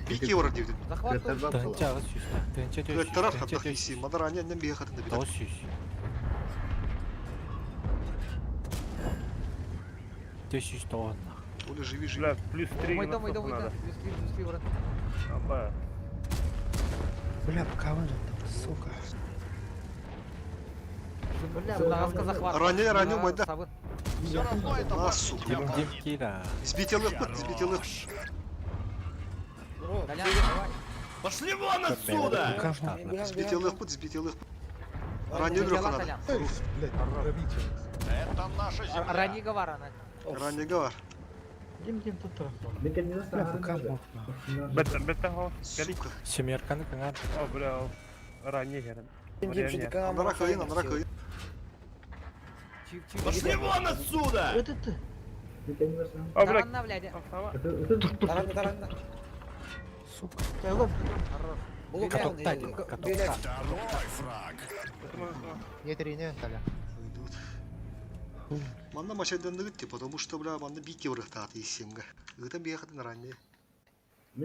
Бики бар дедим. Тыһынча аҕыс сүүс. Тыһынча төрт сүүс. Тарар Тыһынча хаттах төрт иси. Мадар ани аннан бие хатында бит. Тоҕус сүүс. 490. Оля, живи, живи. Бля, плюс 3 Мой дом, мой дом, мой дом. Плюс три, плюс три, брат. Аба. Бля, кого же там, сука. Сымнаҕаска захват. Ранее, ранее, мой да. Все равно это А, башня сука. тебя Дим бомбит. кира. Сбителых пыт, сбителых. Толян, давай. Пошли вон отсюда! Сбителых пыт, сбителых пыт. Ранее Взяла, надо. Толян. Блядь, пробитие. Это наша земля. Рани Гаварана. Ранее гавар. Дим, дим, тут Бля, пока мог, нахуй. Бетта, бетта хо. Сука. Семерканы кыңар. О, бля, ранее херен. Анара кайын, анара кайын. Чип, чип. Пошли вон отсюда! Это ты. О, бля. Таранна, блядь. Таранна, таранна. Сука. Катокта ди. Катокта. Второй фраг. Не Толя. Манна машайдан дыгытти, потому что, бля, манна бики вырыхтаат исемге. Ыта бияхатын ранее.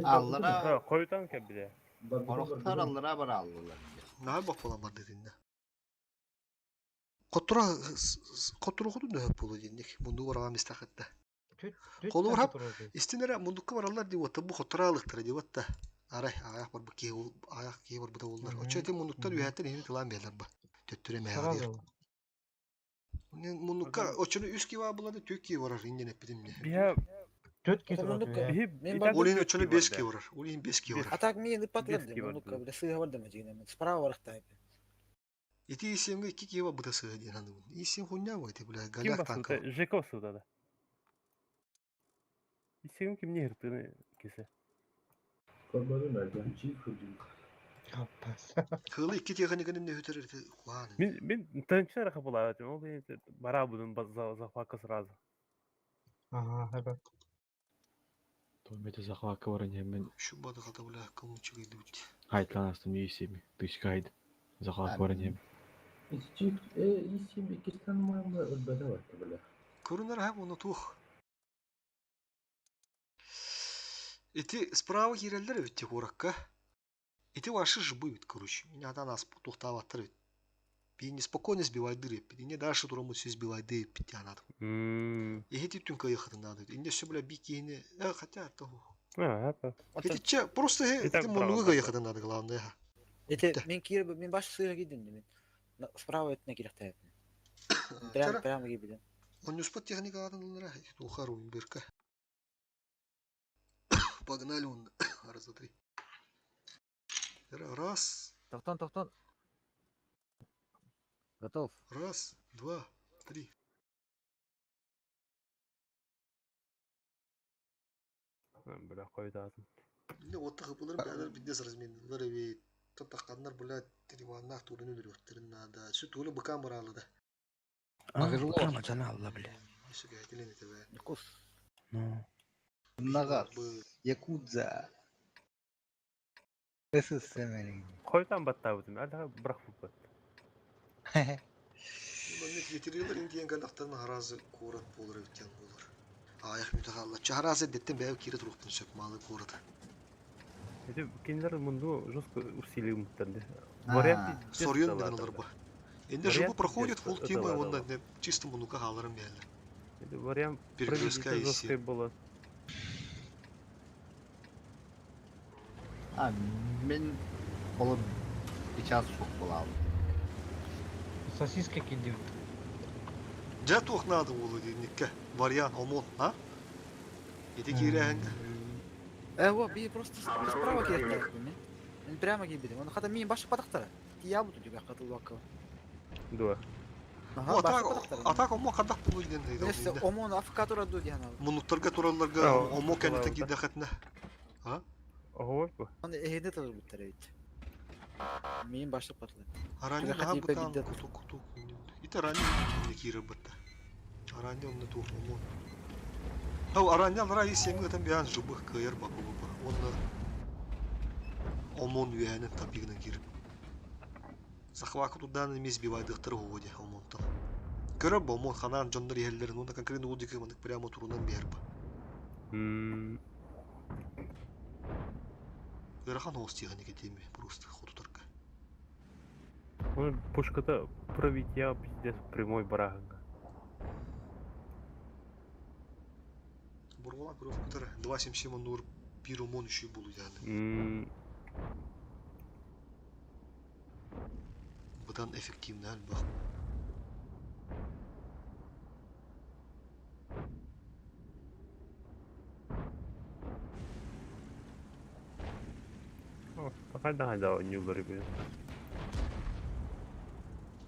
Аллара Коютан кебиле. Орохтар аллара бар аллалар. Нахай бак бола бар дединде. Котура котура хотун нөһөп болу динник. Мунду барага мистахатта. Колу хап истинере мундукка баралар дип отта бу котура алыктыр дип отта. Арай аяк бар бу кие аяк кие бар бу боллар. Очо эти мундуктар үһәттен ини тылан берлер ба. Төттүрө мәһә. Мундукка очону үс кие булады, төк кие барар инден эпидим не. Бия Төрт кие турат. Олин очону беш кие барар. Олин беш кие барар. А так мен ыппатлар дим, мундукка бile сыга бар дема жигинен. Справа барахта. Ити исемге ики кие бар бу сыга ден ханыбын. Исем хуйня бу эти бля Ким голяк танка. басты? Жеков суда да. Исегим ким не хыртыны кесе. Кылы ики техниканы не өтөрөр куан. Мин мин тынчы раха була этим. Ол бара будун захватка сразу. Ага, это. Томете захватка бар мен. Шу бады хата бля кому чыгы дибит. Хайтлан астым есеми. Тысяча хайд. Захват бар нем. Көрүнөр хап оны тух. Ити справа киреллер бит куракка. Ити ваши жбы бит, короче. Меня нас тухтаваттыр бит. Би неспокойно сбивай дыры. Би не дальше турому все сбивай дыры бит анат. И эти түнкө ехать надо. И не все бля бикини. Э, хотя того. А, это. Эти че просто эти мунуга ехать надо главное. Это мен кир мен баш сыга кидим мен. Справа өтүнө кирехте. Прямо прямо кибиден. Он не успел техника адынлара, тухару бирка. Погнали он. Раз, два, три. Раз. Тоқтон, тоқтон. Готов. Раз, два, три. Бля, койдатын. Не, вот так булар бәләр бидес размен. Лар би тотаканнар була триваннах турын үлүрөктөрүн надо. Сүт улы быкам баралы да. Быкам жана алла бля. Сүгә телен итебе. Ну. Нагар. Якудза. СССР. Койтан баттабытым. Әлі бірақ бат. Getiriyorlar indiyen galaktan harazı kurat bolur ötken bolur. Ayak mütehallah. Çaharazı dettim бәйі кире тұрықтын сөп малы курат. Это кенлер мунду жестко усилий муттанды. Сорьон деген олар ба. Енді жыбы проходит фул тема, онда чисто мунука халарым бәлі. Вариант Перегрузка проведите и жесткой было. А, мен олы сейчас сух была. Сосиска кидают. Дьэ туох наада буолуо диэниккэ вариант ОМОН, а? Ити киирээһиҥ Э, во, би просто справа кииртэ мен. Мен прямо киирбитим. Оны хата мин башы падахтара. Тия буту дигэ катылбакка. Дуо. Аха, О, башы атак, падахтара. атак ОМОН хадах буолуо диэн Өссө ОМОН АФК турар дуу диэн ал. Муннуктарга туралларга ОМОН кэнниттэн киирдэххитинэ. А? Оһуой бу. Оны эһине турар буттар эбит. Мин башы патлы. Араанньа наһаа бытаан куту куту. Ити араанньа иннэ киирэр батта. Араанньа онно туох ОМОН. Ау, араанньа аллараа ис сиэҥҥэ ытан биһаан жубых кыайар бапа бапа. Уонна ОМОН үөһэнэн тапигынан киирэр. Захвака турдаан эмиэ сбивайдыахтара уһуо дии ОМОНтан. Көрөр бу ОМОН ханаан дьоннор иһэллэрин уонна конкретно уу диэки маннык прямо турунан биһэр ба. Ыарахан оҕус тиэхиньикэ диэми просто хотутарга. Ну, пушката проведя пиздец прямой бараһыҥҥа. Бурҕалаан көрүөхпүт эрэ. 2.77 оннугар биир ОМОН үчүгэй буолуо диэҕинэ. Быдан эффективнэ элбэх. Хайда хайда оонньууллар эбит.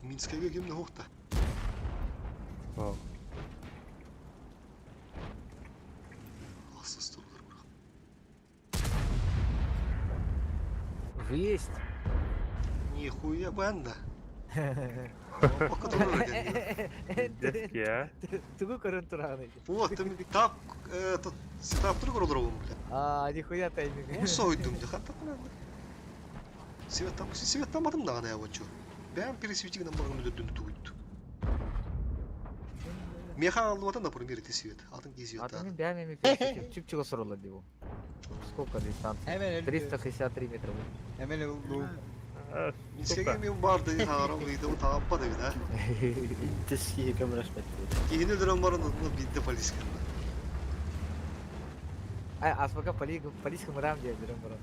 Минскэйгэ ким да суохта. О. Ахсыс турулар бырах. Есть. Нихуя банда. Пока турар Детский, а? Тугу көрөн тураҕын Вот, ты тап, этот, сетап турук олоробун, бля. А, нихуя тайминг. Он сойдум, да хата бля. Свет там, свет там атым даҕаны ябанчу. Бэм пересвети гынан баргын өдөрдүн тугуйт. Меха аллыбата, например, ити свет. Атын киһи свет Атын мин бэйэм эми пересветим. Чүп-чүгө сороллор дии бу. Сколько дистанция? 363 метра. Hemen öldü. Минскэгэ мен бар дии хагарам ыйда бу тааппа да бит, а. Интес киһи көмөлөспөт. Киһини өлөрөн баран онно биирдэ полиска. Ай, аспака полис хымырам диэн берем баран.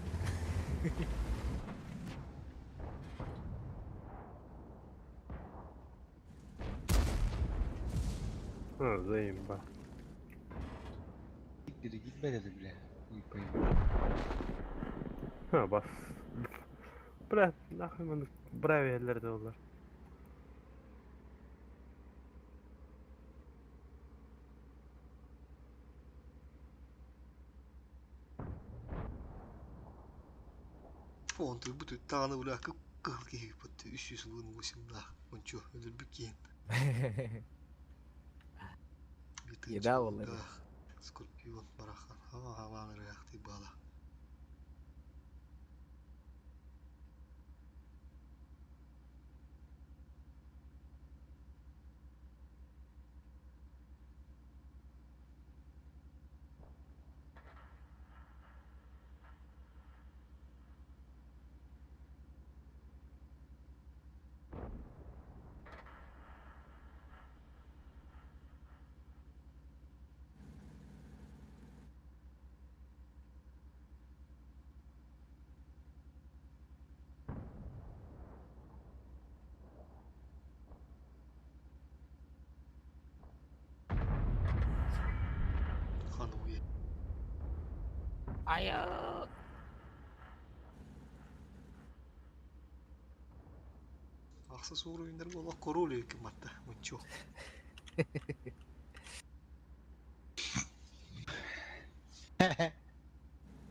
А, заимба. Gitmedi gitme dedi bile. Uyupayım. Ha, бас. Бля, нахуй маннык бравиялар да олар. Он ты бу тааны бля кып-кыһыл киһи бут 318 да. Ончу өлөрбүт киһин. Еда олар. Скорпион барахан. Хава хаван ырыахты бала. Хан уе. Айа. Ахса сууру үйнер болла король эки матта. Мунчу.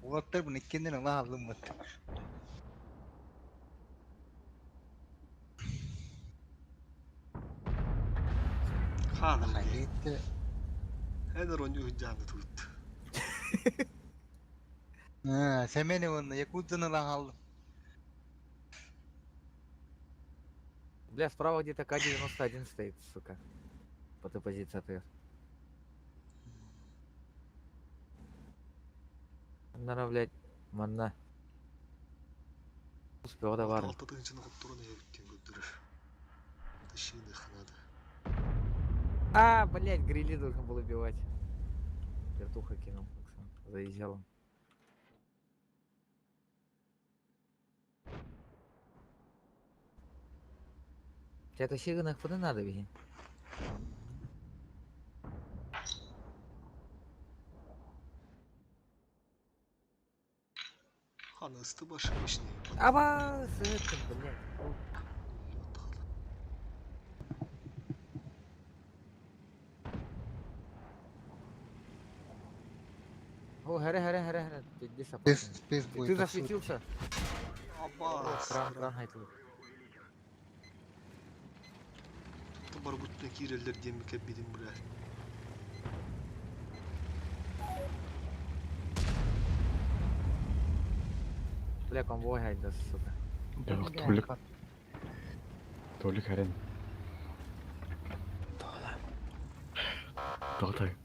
Уолаттар bunu kendine Allah aldım bak. Хан уе. Hayret. Энер оню жааны туут. Ha, semene onu Yakut'dan Allah aldım. Бля, справа где-то К-91 стоит, сука. По той позиции ответ. Наверное, блядь, манна. Успел да бар. Алта тыгынчыны хотторун эбиттен көддөрөр. Тащины ханада. А, блядь, грили должен был убивать. Вертуха кинул, Оксан. Заезжал он. Тебя вообще нахуй надо, беги. Ханысты башымышны. Аба, сытым, блядь. О, харе, харе, харе, харе. Ты здесь опасный. Пес Ты будет засветился? Аба, Кран, кран, хайтл. Бар буттан киреллер диэн кэббитим бля. Бля, конвой хайда, сука. Да, Толик. Толик харен. Тоқтай.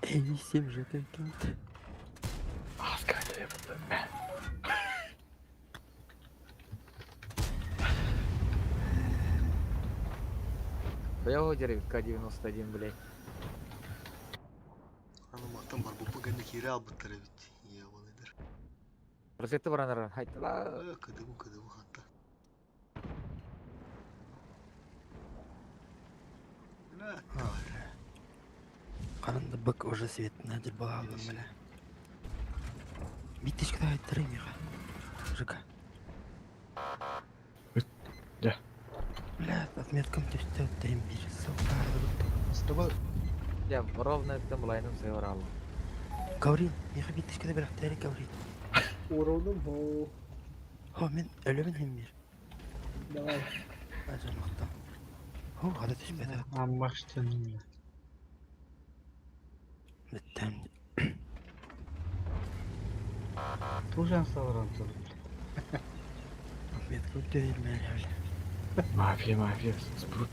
Эй, 7 же какие-то. Бля, одер К-91, блядь. Аны маттан бар бу паганы кире албыттар бит. Ябаныдыр. Просветы баранар, хайтла. Э, кыдыбы кыдыбы ханта. Бля, Канында бык уже свет надер балалым бля. Биттешке да айттыры миха. Жика. Да. Бля, отметкам түстө тайм бир. Сука. С тобой Я ровно там лайном севрал. Гаврил, миха биттешке да бирак тәрі Гаврил. Уроным хо. Хо, мен өлөмүн хем бир. Давай. Ажаныкта. Хо, хада түшпөдө. Аммаштын. Биттем. Тужан салран тут. Отметка өтө бля. Мафия, мафия, спрут.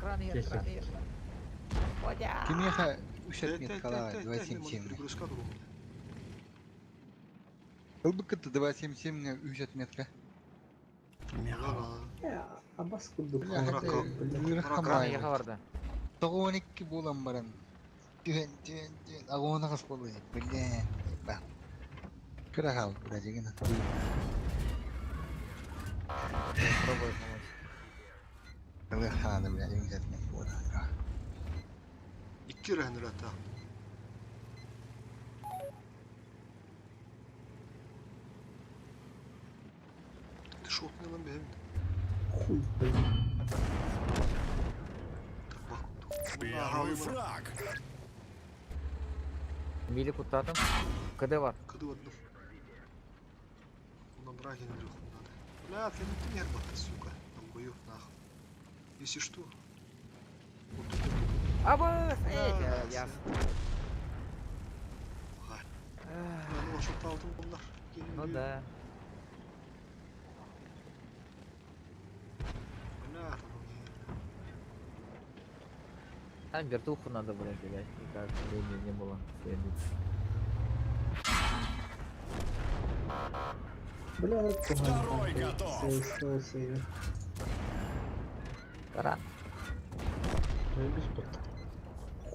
Кран ер, кран ер. Кимеха үш отметкала 277. Перегрузка durumda. Ылбыкыты 277 үш отметка. Я, абас курдук. Кран еха барды. Тоғын икки болан баран. Түен, түен, түен. Агона қас болу. Бля. Ба. Кыра хал, бля, деген. Пробую помочь. Кыра хал, бля, үш отметка болан. Икки рәһнер ата. Ты шотный lan benim. Хуй, блин. Первый фраг. Мили куттатым. КД бар. Кыды одну. Онdan браги не надо. Бля, ты не ты сука. Долбоёб нахуй. Если что. Вот тут, вот тут. Абас, эй, я. Ну, что алтын bunlar. Ну да. Бля, там Там вертуху надо, блядь, блядь. Никак времени не было следить. Бля, вот Второй готов. Таран.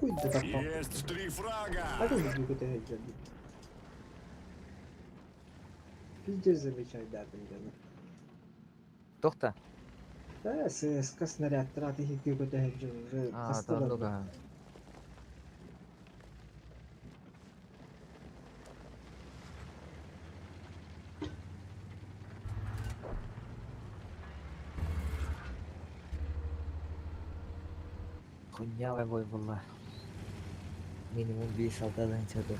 Хуй да так. Есть три фрага. А ты не какой-то гаджет. Пиздец замечай, да, блин. Тохта. Да, ССК снаряд траты какой-то гаджет уже А, там много. Хуйня бой была. Минимум 5 солдат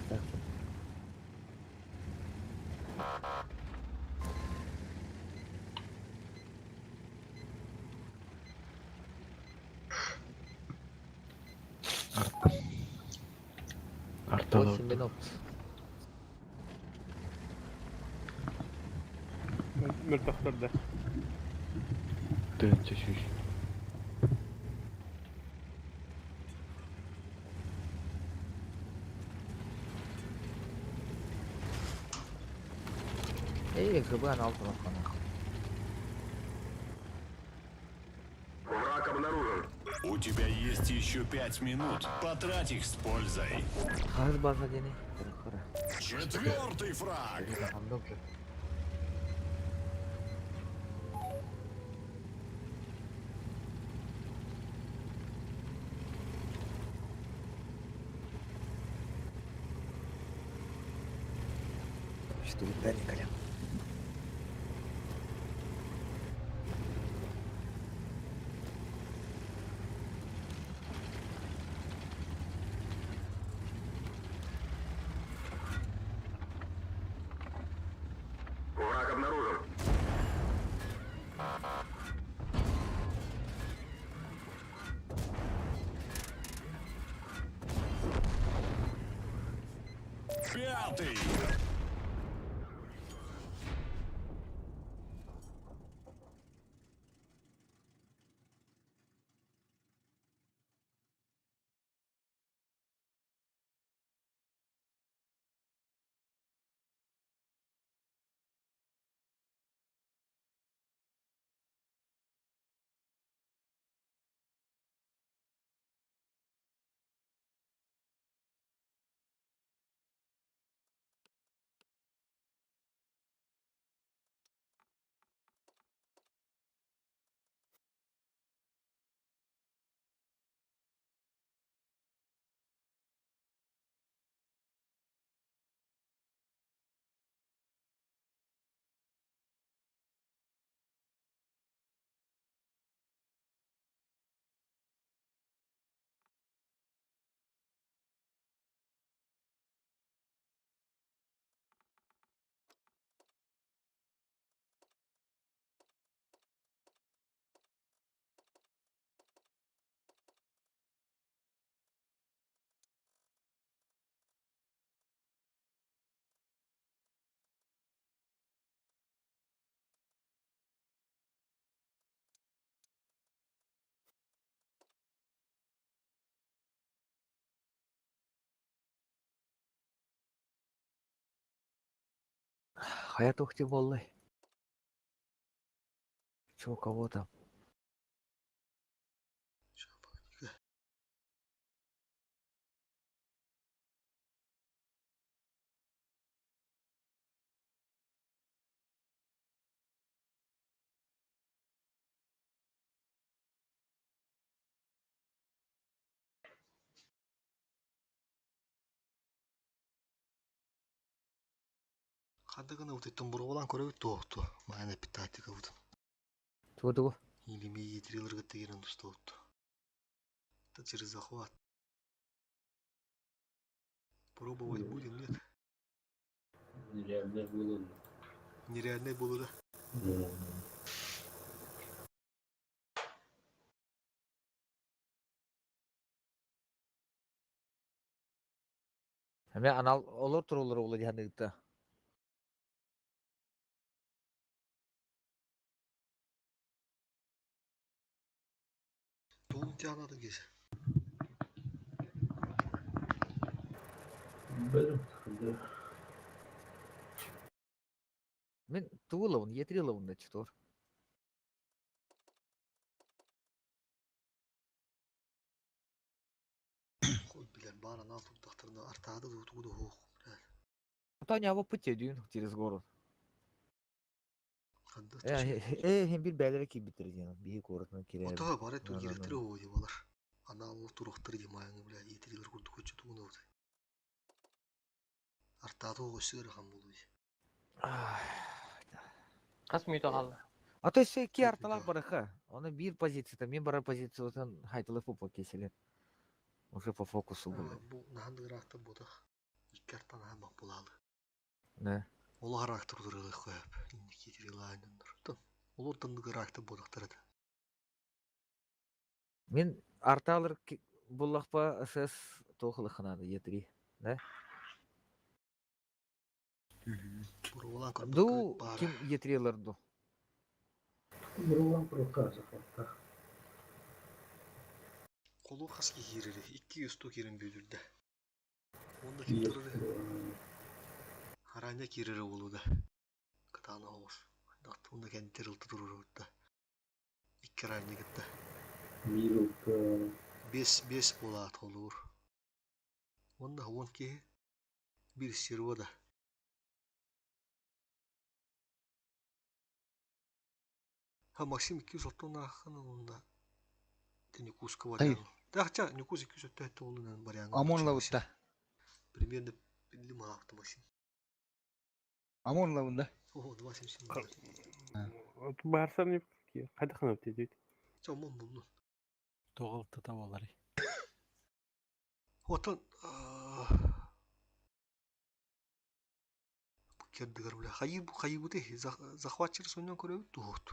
так. Арта 8 минут. Мөлтөхтөрдө. Тынча шүш. Не, ГБ анал тураххана. Враг обнаружен. У тебя есть еще 5 минут. Потрать их с пользой. Хас база дени. Кыра. Четвертый фраг. Что вы дали, Колян? Враг обнаружен. Пятый. Хайа тухти боллай. Чё, кого там? Хадыгына утыттын бурулан көрөбүт туохту. Майна питатика бутун. Тугу тугу. Или ми етрилерге тегерен тустууту. Это через захват. Пробовать будем, нет? Нереально было. Нереальный было, да? Эме анал олор турулар ола диһаныгыта. Туун тианады кесе. Бәрім. Мен туылабын, етрилабын да чутор. Хой билер бар анал туктактырны артады тугуду хук. Таня аба пути дүйін через город. Ханда Э, бир бәлере кийбиттер диэн, биһи куоратынан кире. Ото бар эту киректер о ди балар. Анал турактыр ди майыңы бля етрилер курду көчө тугуну бут. Артады ого сыр хам болду. Хас мүйтө қалды. А то есть ки арталар барыха. Оны бир позицията, мен бара позициятын хайтылы фупа кеселен. Уже по фокусу было. Бу наханды ракта бодах. Икки арттан хамак булалы. Да. Ол характер туралы кояп. Инники трилайнындар. Олор тындыгы ракта бодахтар это. Мен арталар буллахпа СС тохылыхынады Е3, да? Бурулан көрбөк Ду бар. ким Е3-лер ду? Бурулан прокар захватта. Колу хаски кирери. 200 кирин бүйдүрдө. Онда ким турары? Хараня кирери болу да. Таана оҕус. Уонна кэнтир ылта турурутта. Икки ранньы кытта. Биир ылта. Биэс биэс буолаат холуур. Уонна уон киһи. Биир стерва да. Ха Максим 206 ааххын уонна Ньукууска вариант. Тахча Ньукуус 207 уолунан вариант. Амон лабытта. Примерно биллим аахта Максим. Амон лабында. О, 277. Барсам не хайда ханап дедит. Чомон булду. Тоҕалтыта буоларый. Отон Кэрдигэр бля хайыы хайыыбытый захватчик сонньон көрөбүт туһут.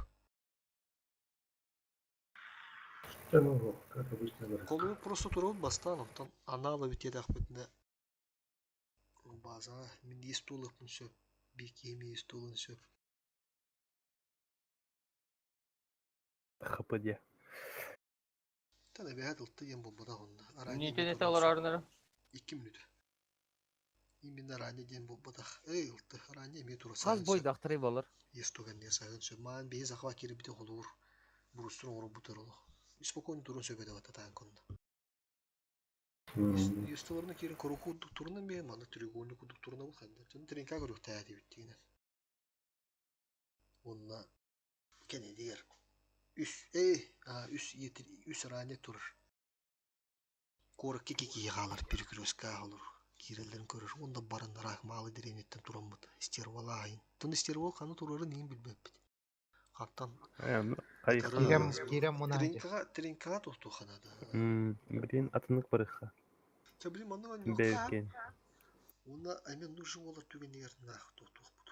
Что как обычно говорят. Холуу просто турабыт бастаан оттон анаала бүтиэтэхпитинэ базаҕа мин есть туолуохпун сөп, биир киһи эмиэ есть туолуон сөп. ХП диэ. Тан эбэһээт ылта диэн буолбатах онно. Ранее Мүнүүтэ несе олорорунара? Икки мүнүүтэ. Именно ранее диэн буолбатах. Эй, ылта ранее эмиэ тура Хас саһын бой сөп. дактырый болар. Есть туган саһын сөп. Маан биһи захват киирбите холуур. Бурустун оҥорбутар олох. Спокойно турун сөп этэ бататаан конно. Естолорuna киирэн коруку курдук турунан биһи манна треугольник курдук турунабыт ханна. Дьон тренка көрүөхтээ диэбит дигинэн. Уонна кэннигэр үс эй үс үс ранее турар. Куоракка киһи хаалар перекрестка олор киирэллэрин көрөр уонна баран ыраах маалы дэриэбинэттэн тураммыт стервалааһын. Тон стервол ханна турарын иһин билбэппит. Хантан Кирем кирем мунаһы. Тринкаҕа тринкаҕа тохтуохха наада. Блин, атынык барыха. Чэ блин маннык анньыахха. Бэйкин. Уонна эмиэ нужен буолар түгэнигэр наах тохтуохпут.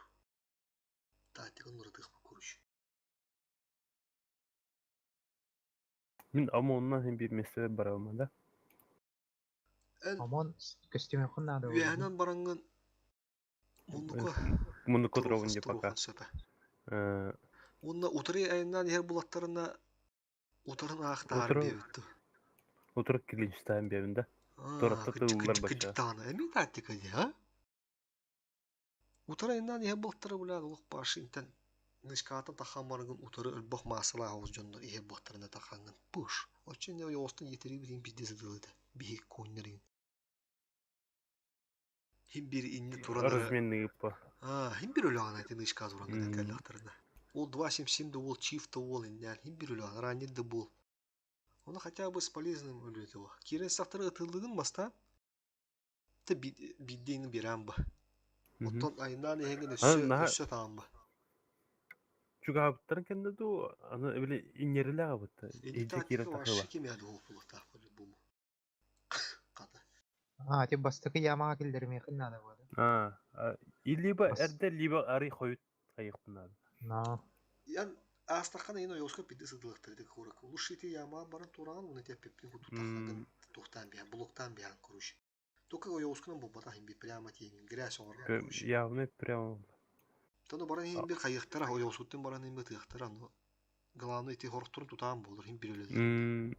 Тактиканы уратыахпыт короче. Мин ОМОНнан хин биир миэстэбэр барабын да. Эн Омон көстүмөххүн наада буолла. үөһэнэн бараҥҥын муннука Муннукка туругун туруохас дии пока. туруохан сөп. Уонна утары айаннаан иһэр булаттарына утарын аахтаһар Утары диэбит. утары клинчтаан биэбин да. Аа, Туратта кыдьык тыллар кыдьык бачча. кыдьык даҕаны. Эмиэ тактика дии, а? Утары айаннаан иһэр булаттара булаан олох башинтан нычкаатын таххан барыгын утары өлбөх маассалаах оҕус дьоннор иһэр буолтарына таххаҥҥын пыш. Оччо иннэ ойоҕостон иэтэрии пиздец ытылыта. Биһи коннерин. Хим бир инни туран эрэ Разменный ыппа. Аа, хим бир өлөҕөн ити нычка туран гынан кэллэхтэринэ. Ол 2.77 да уол, чиф да уол иннээн хим бир өлөҕөн, раннер да буол. Оны хотя бы с полезным өлүөтэ о. Киирэн сахтары ытыллыгын бастаан, та биддейни берем ба. Оттон айнаан иһэҥин өссө өссө таан ба. Чугаабыттарын кэннэ дуу, аны били инньэрилээх абытта. Инди Илдьэ киирэн тактика тахыла. вообще ким яды хуопулуктаах по-любому. Хата. А, ти бастакы ямаға киллеримиэхин наада буолла. Аа, и либо Бас. эрдэ, либо арый хойут хайыхпын наада. Но. Ян астахана ин ойоска пиди сыдылыктар дик хорак. Лучше ити яма баран тураган уны те пеппин куту тахагын тухтан биан, блоктан биан короче. Только ойоскунан бобата хим би прямо тиген грязь оңорган короче. Явно прямо. Тону баран хим бир хайыктара ойосуттан баран хим би тыактара, но главное ити хорохторун тутаан болор хим бир өлөлөр.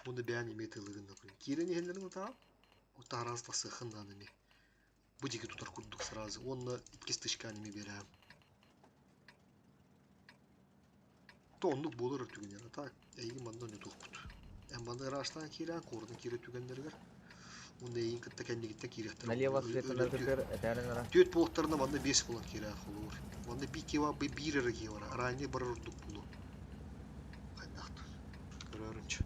Уны биан име тылыгын например. Кирен ихеллерин утаан, ота раз тасыхын дан эме. Бу диги тутар курдук сразу. Онна икки стычка неме берем. То оннук болор түгенер. Так, эйги манна не тухпут. Эм манна раштан кирен, кордун кире түгеннергер. Онда эйин кытта кэннигиттен кириэхтэр. Налево света теперь этәрин Түөт болуктарына манна бес болан кире холуур. Манна би кива би бир эрэ кива. Ранее барар урдук булу. Хайдахтыр. Көрөрүнчү.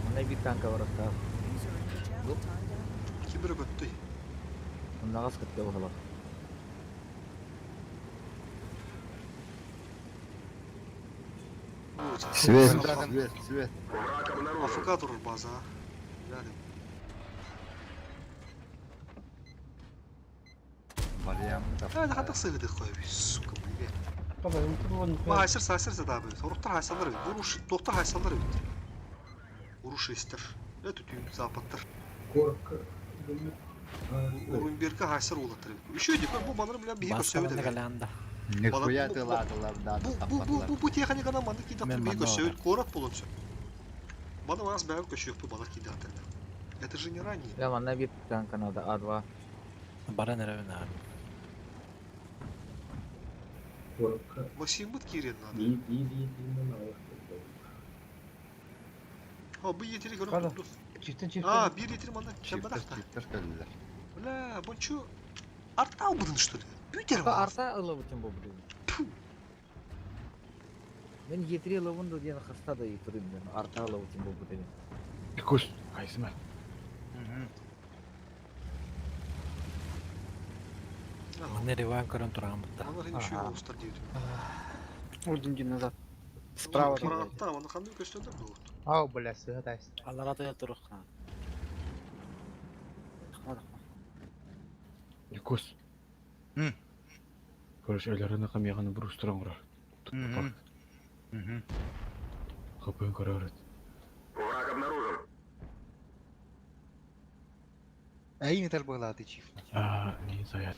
Онна бир танка бар оста. User in your channel timed out. Ким бирэ көттүй? Оннагас кытта бухалар. Свет, свет, свет. Враг обнаружен. АФК турur база. Билэрим. Марьям А, хатак сыгыдык кой, сука, блядь. Ма хайсыр сайсыр задабы. Соруктар хайсалар бит. Буруш, доктор хайсалар бит. Уруш истер. Это түйүн западтар. Корка. Урунберке хайсыр улаттар бит. Еще дик, бу маныр бля бихи Баскаланды көсөбүт. галанда. Нихуя ты ладылар да Бу бу бу бу бу техникадан манды кидаттыр Мен бихи манна көсөбүт корот болон сөп. Бана маас бәбі көсөбүт бу бана кидаттыр. Это же не ранний. Я манна бир танка надо А2. Баран эрэбин аа. Максим бут киирен надо. А, бу етери көрөн Хана. турду. Чифтен чифтен. А, бир етери манна Чиптер, чабадахта. чиптер кэллилэр. Бля, бу чу артал будын что ли? Бүтер Та арта ылабытын бу блин. Мен етри ылабын да диэн хаста да итурым мен арта ылабытын бу блин. Кус, хайсыма. Манна реван көрөн тураган бутта. Манна хин үшүй болустар дейт. Один день назад. Справа. Маранттар, манна кандай көстөдөр бу? Ау, бля, сыга тайс. Аллара да турук. Кус. Короче, өлөрөнө камяганы бир устуран курар. Капын көрөрөт. Враг обнаружен. Эй, металл была ты чиф. А, не заят.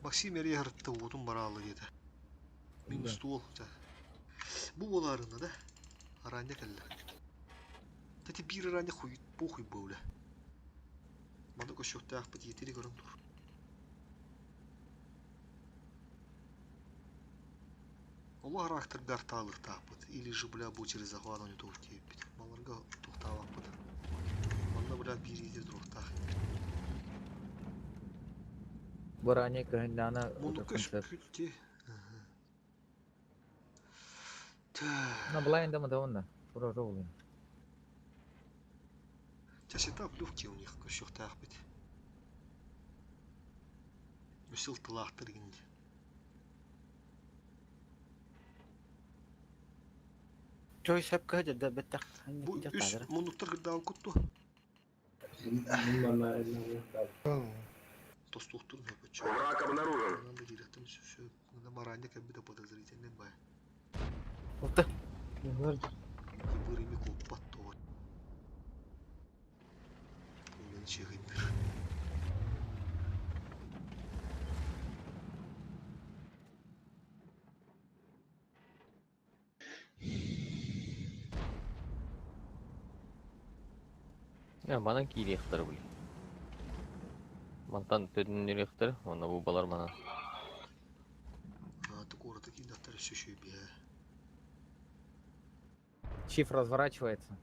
Максим эри харытты отун бараалы деді. Минус стол. Бу боларына да. Аранья кэллэ. Тати бир аранья хуй похуй бауля. Маны көшөктәэх бит етери көрөн тур. Олар арактырдар таалыктаахпыт. Или же, бля, бу через захват они тух тиеппит. Маларга тухтаабаппыт. Манна, бля, бир етер турухтаах. Баране кыһыннаана Муну көшпүтти. На блайнда ма да Тура жолын. Часета легкие у них көшөктәэх бит. Үсел тылаахтыр гинди. Чой сәп кө да беттак. Бу үс мундуктар кырдаал кутту. Тостуктур нөпөчө. Враг обнаружен. Анан да директим сүсү. Мында маранья кәббите подозрительный бай. Oldu. Ебыр ими коппат то. Мен чыгып. Я манан киирехтер били. Мантан төдүннүрехтер, онна бу балар манан. А, ты город такие даттар сүсү бе. Чиф разворачивается.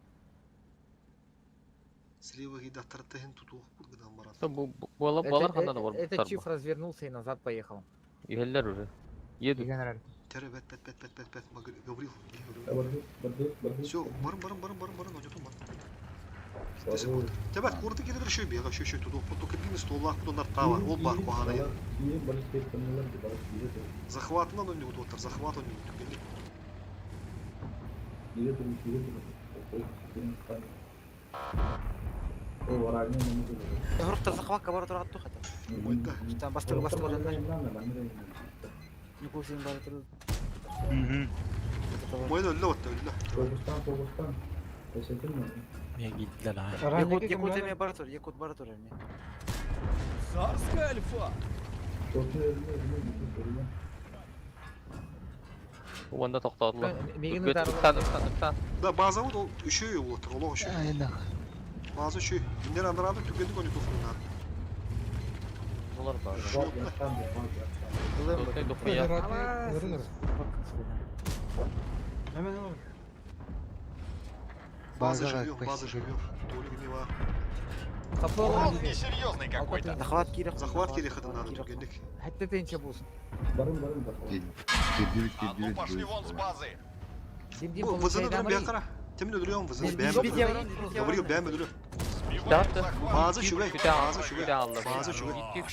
Слева гидаттар тахин тутух гыдан барат. Бу балар балар Это- хандан бар Этот чиф развернулся и назад поехал. Иһеллер уже. Еду. Тере бет бет бет бет бет бет Гаврил. Все, барым барым барым барым барым, одетум бар. Тебет курды келедер шөй бега шөй шөй тудух только бин столлах бутондар тава, ол бар кохана. Захватынан он не утоттар, захват он не түгенде. Хурукта захватка бар турат тухата. Там бастыр бастыр бар. Никусин бар турат. Мойда өллө отта өллө. Мен кийдилер аа. Якут Якут эме бар тур, Якут бар тур эме. Царская альфа! Уанда токтоодулар. Мигин Үктан үктан үктан. Да база вот ол үшөө болот, олох үшөө. База үшөө. Индер андарады түгенди кони туфунар. Булар бар. Дохуя. База живем, база живем. Толик не ва. Он несерьезный какой-то. Захват кирек. Захват керек хатын надо түгендик. Хәтта тенче булсын. Кирдибит, А ну кирдибит. пошли вон с базы. Дим дим Бу вызыны получай дүрүм бияқара. Темин өдүрөм вызыны бәм. Гаврил бәм өдүрө. База шүгэй, база шүгэй. База шүгэй.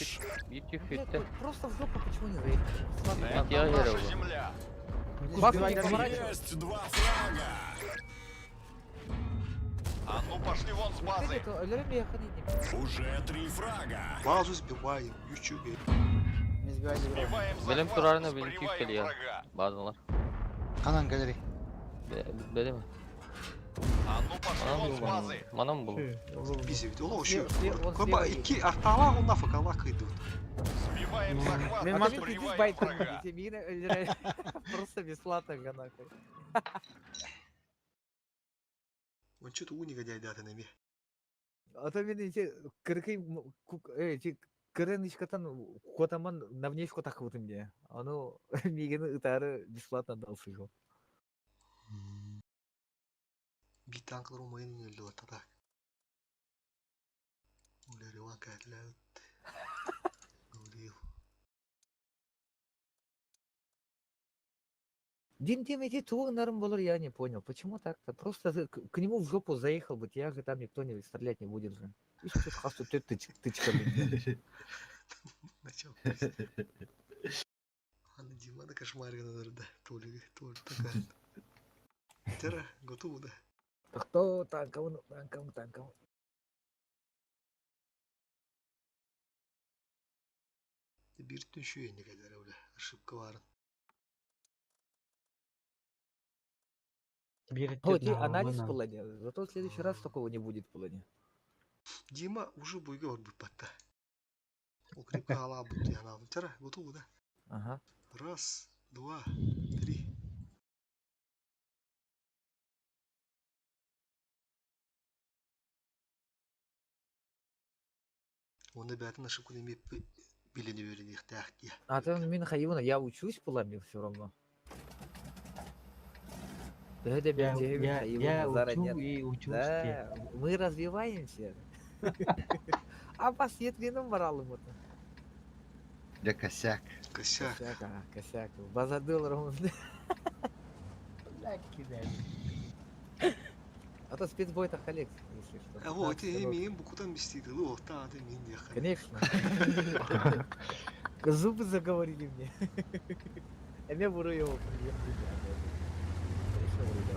Бити хүттэ. Просто в жопу почему не заехал? Я Наша земля. Есть два фрага! А ну пошли вон с базы. Уже три фрага! Базу сбиваем, ючүгэй. Сбиваем Белем захват, турарына билим сбриваем күйүп врага. Базалар. Анан галерей. Белем. А ну пошли вон с базы. Манан бул. Бизебит, олох үшөө. Көба ики артала он нафак алла кыйды. Сбиваем захват, Мен манту сбриваем байт врага. Просто бесплатно нахуй. Ончу тугу негодяйдаатын эмиэ. А то мен эти кыркый эти кырынычкатан куотаммын на внешку таххыбытым дии. Ону миигин ытаары бесплатно дал сыһу. Биир танкалар умайан өллү так. Уларыва кэтлэт. Гаврил. Дим тем эти тугнарым болор, я не понял. Почему так-то? Просто ты к нему в жопу заехал бы, тебя же там никто не стрелять не будет же. И что хасту ты тычка, блин. Начал. Аны Дима да кошмарина да. Толи, Толи такая. Тера, готово да. Кто танковый, танковый, танковый. Бир түн негодяй бля. Ошибка барын. О, ти анализ плане. Зато в следующий раз такого не будет в плане. Дима уже буйга бар буппатта. Ол крепко ала бут яна. Тера, готово да. Ага. Раз, два, три. Онда бәтін ошибка неме билени берени ихтяхтия. А то мин хайвана, я учусь плане все равно. Да это Я базара учу нет. и учусь. Да, мы развиваемся. А последственным моралом это. Дьэ косяк. Косяк. Косяк, ага, косяк. База долларов. Бля, кидай. А то спецбой это коллекция, если что. А вот, 15 ты минут. имеем букутан мстит. Ну, та, ты мин яха. Конечно. Зубы заговорили мне. А меня буру его. Конечно, бурю, да.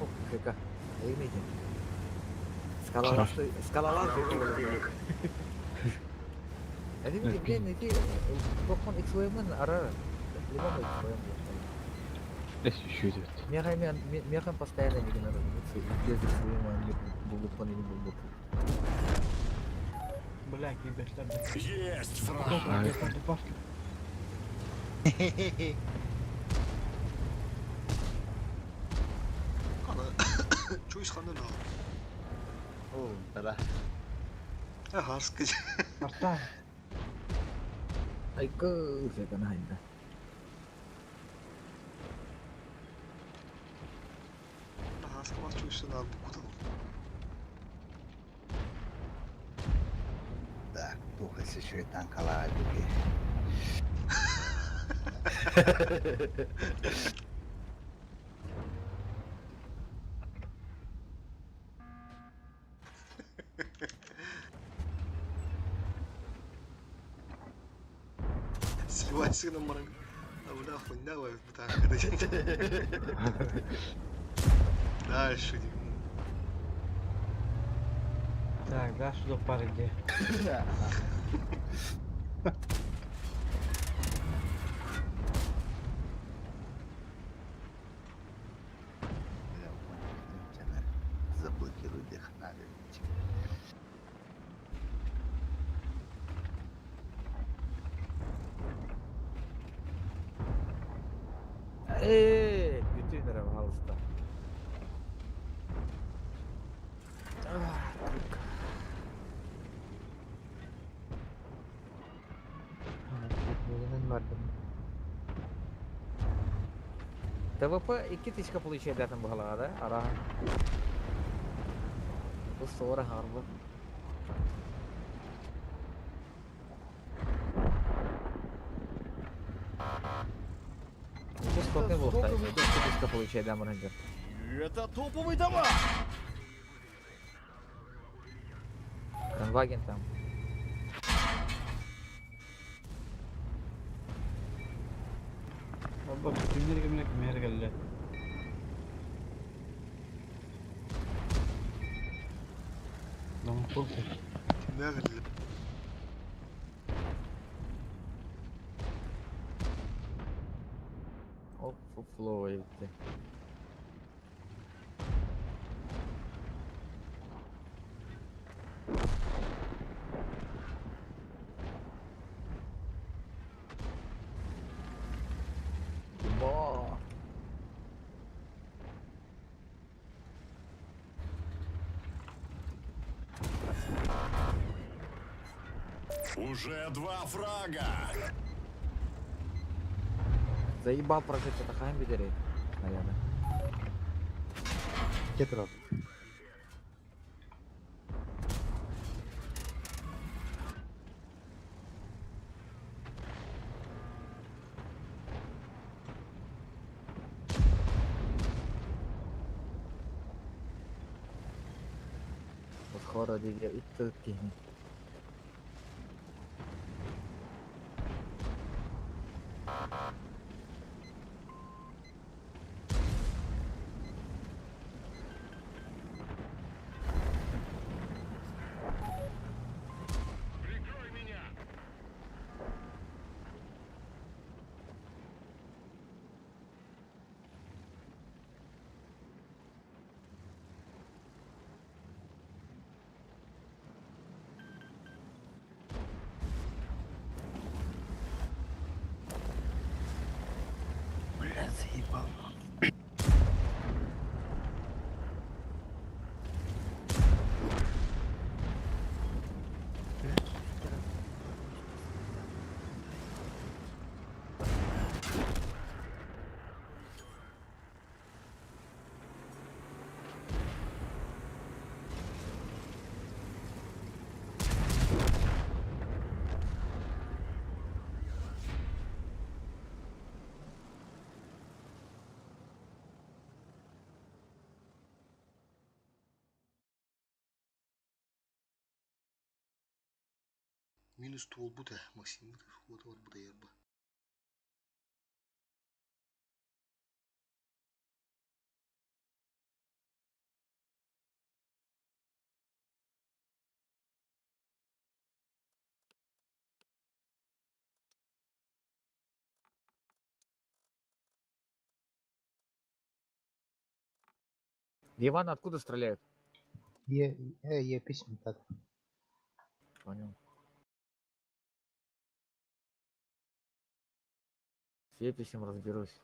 О, КК. Имейте. Скалолаз, скалолаз. Это видите, блин, эти Токман XVM ара. Лимон XVM. Эс еще идет. Механ постоянно не генерируется. Без XVM будут он не будут. Бля, киберстар. Есть фраг! Ана, чуйс ханна на. О, тара. А харска. Арта. Айка, это найда. Харска вас чуйс на букутан. Так, туха еще и танкала дуги. Сливайся на марang. А бля, хуйня ой, так. Дальше. Так, да, что пары где? Бля, заблокируй дыхание. Эй, бүтүн пожалуйста. ТВП 2 тысяча получает там была, да? Ара. Bu sonra harbi. Bu сколько был? 2 тысяча получает, да, менеджер. Это топовый дома! Кранваген там. Баба, бүтүннер кемне кемер келди. Lan korku. Nerede? Оп, оп, флоу gitti. Уже два фрага. Заебал прожить это хаем видери. Наверное. Кетров. Скоро диге үттүк киһи. Бля, заебал. Минус туолбут ээ, Максиммыт уота барбыта ярба. Иван откуда стреляют? Е, э, е, письма так. Понял. С еписем разберусь.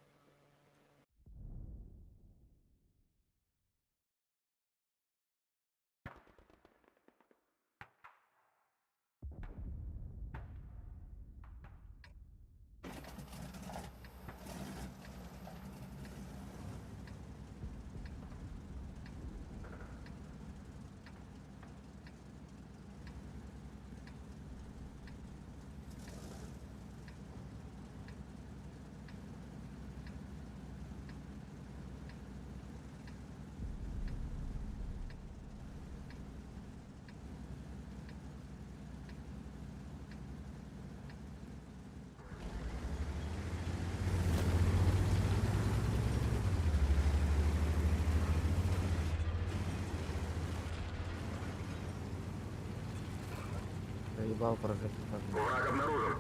Заебал прожектор. Враг обнаружен.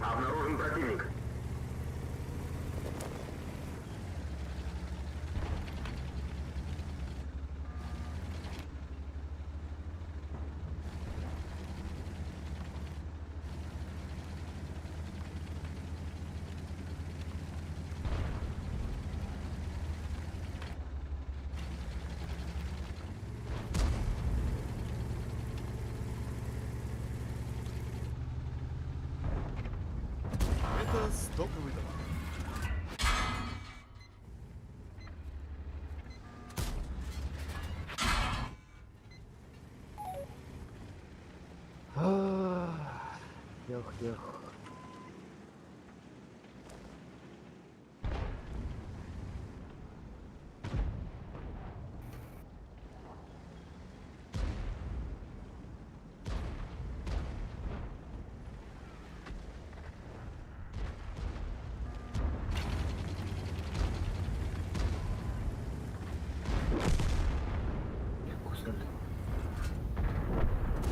Обнаружен противник. Это стоковый товар. Эх, эх.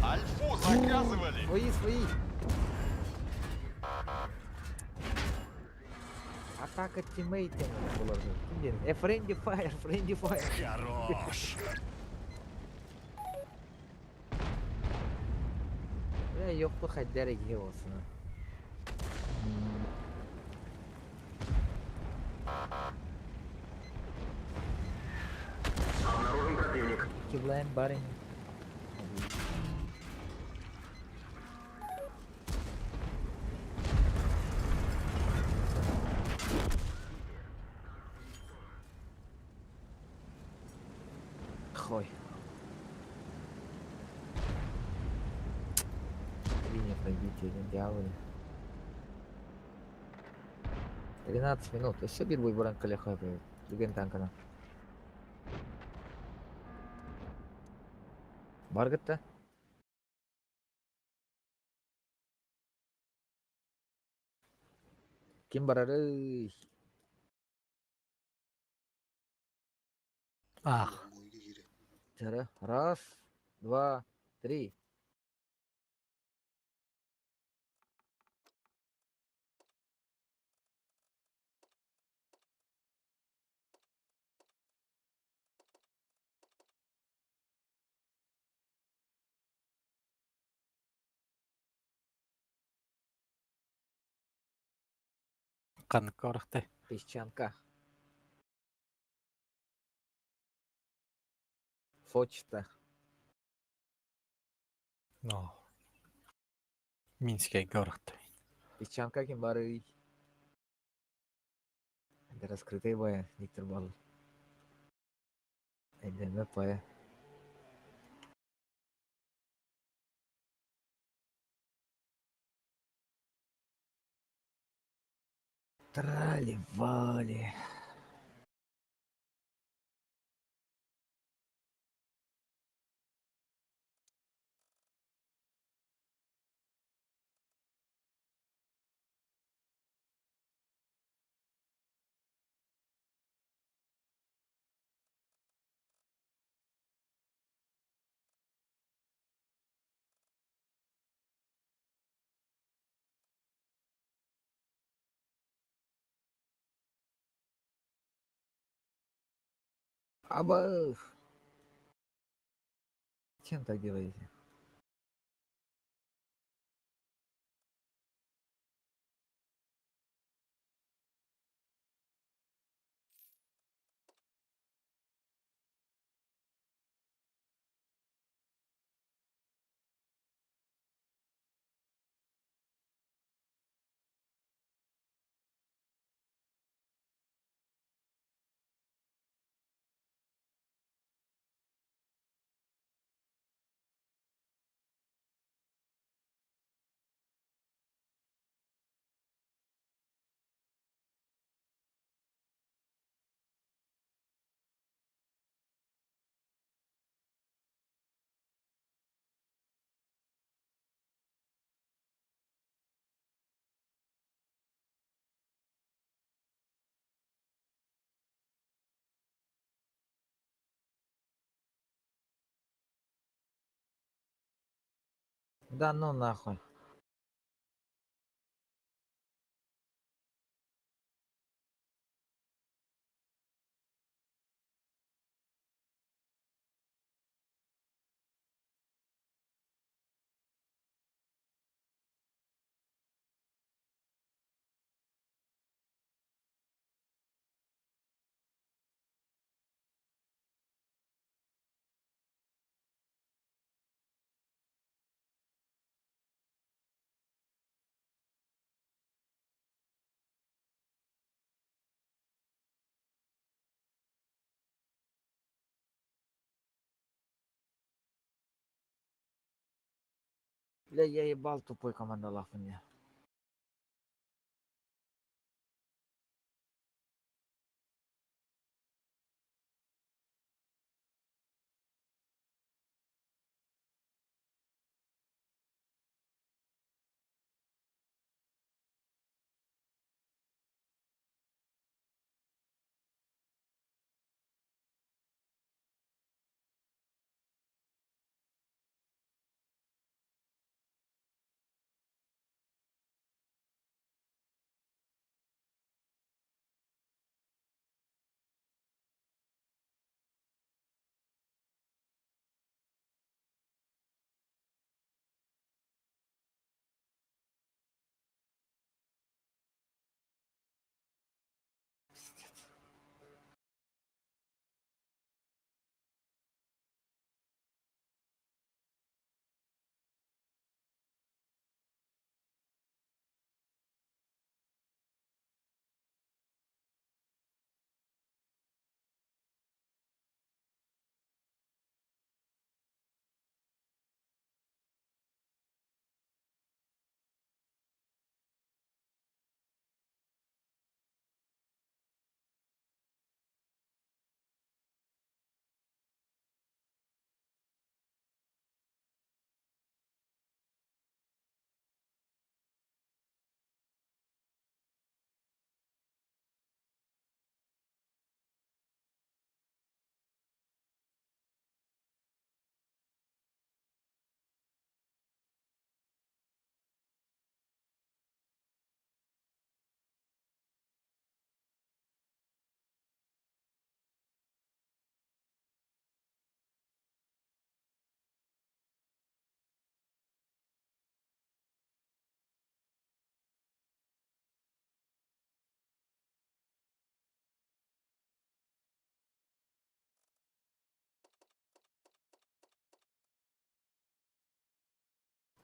Альфу заказывали. Свои, свои. Атака тиммейтами была же. Э, friendly fire, friendly fire. Хорош. Бля, Йокку хайдар киһи болсуна. Обнаружен противник. Киблайн барин. Хой. Линия пробития, дьяволе. 13 минут. Өссө бир бой баран калеха Дүген танкана. Баргытта. Ким барары? Ах. Раз, два, три. Каныкка орахтай. Песчанка. Фочта. Но. Минская город. Песчанка ким бары. Это раскрытый боя, Виктор Бал. Это пая. Трали-вали. Аба. Чем так делаете? Да ну нахуй. Бля, я ебал тупой команда лахуня.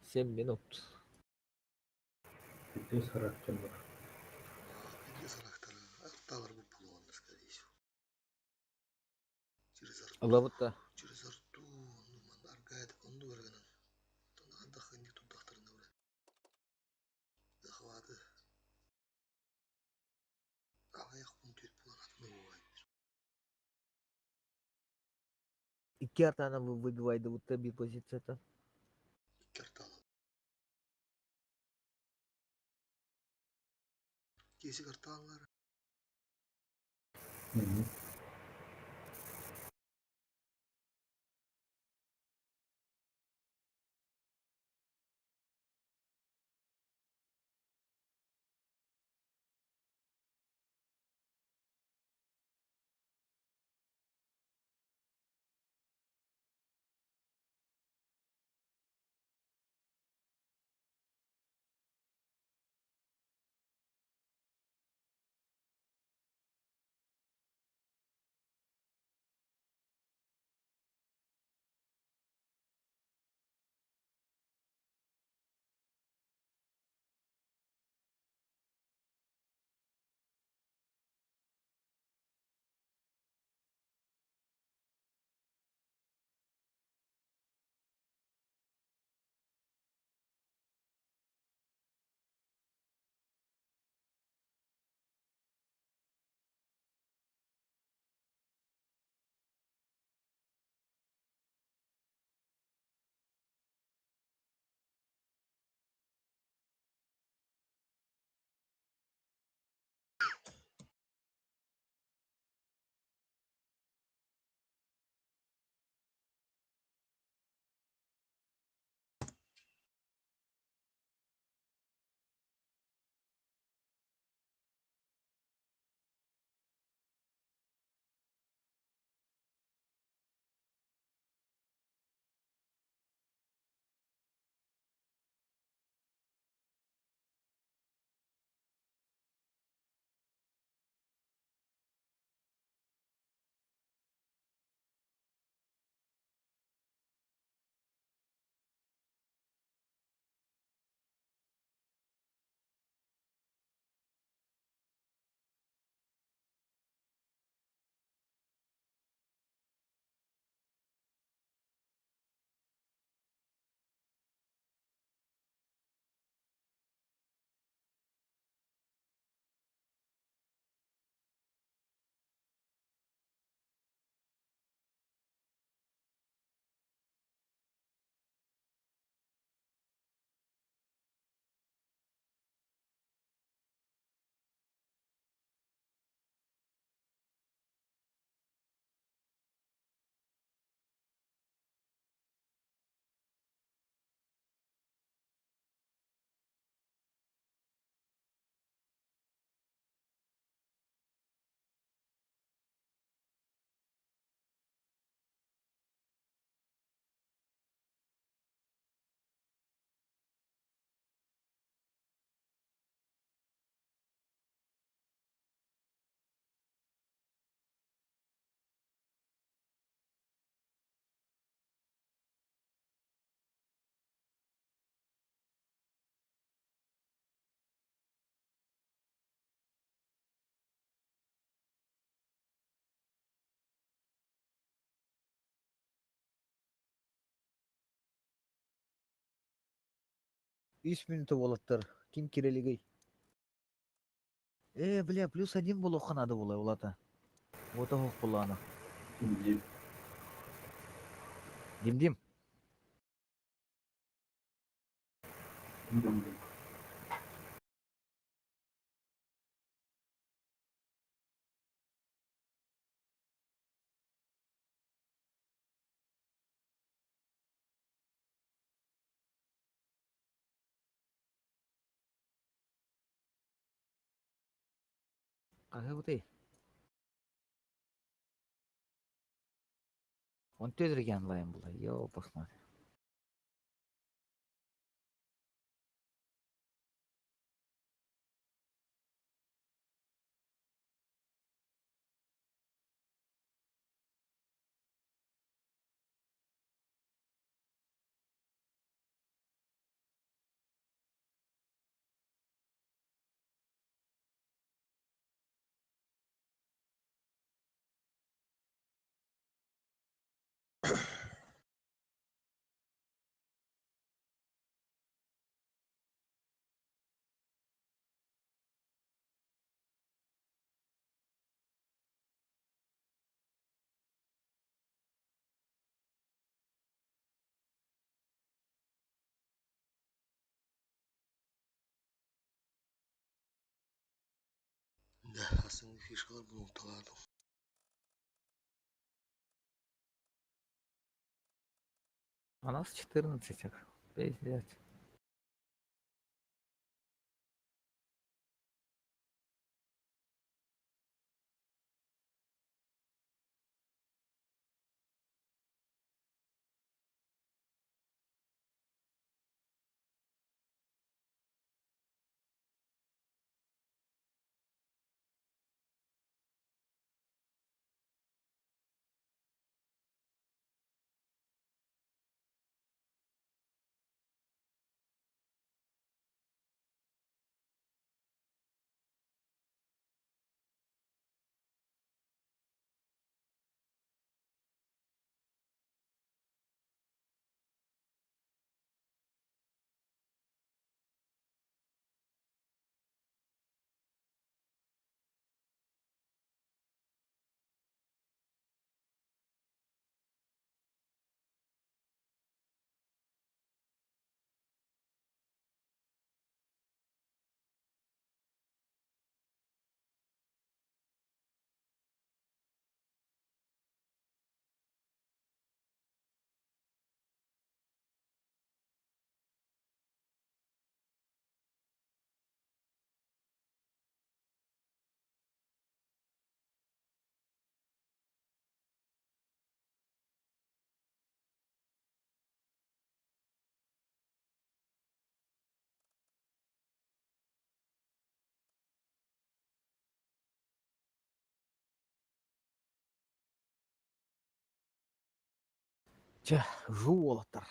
7 минут. Пиздец характерных. Пиздец характер. Арталар бу булуонна, скорее всего. Через арту. Ылабыт да. Через арту, ну, ман аргайдык, онну бергенен. Тонаганда хынди тудахтарына бре. Захваты. Аяк пункт булан атны бувай. Икки артаны выбивайды будто бир позицията. Икки арталы. Кесик арталар. 3 минута болаттар. Ким кирелигей? Бля, +1 болуохха надо было, улата. Вот ох булана. Дим. Дим Дим. Дим. Кага бутый. Он төдірген лайым бұла. Йо, посмотри. Да, астыҥы фишкалар булуҥталаатым. У нас 14 их. Пиздец. Чэ, жуолаттар.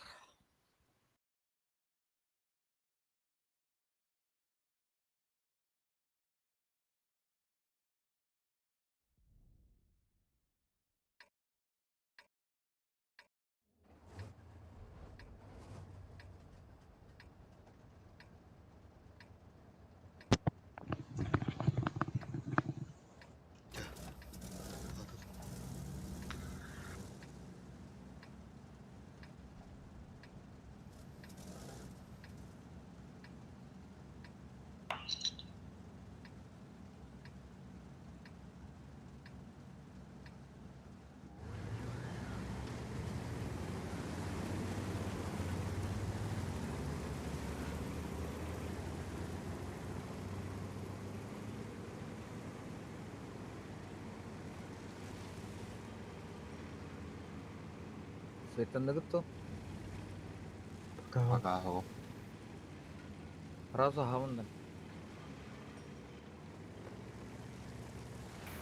Светанныгыт то? Пока хо. Сразу хавында.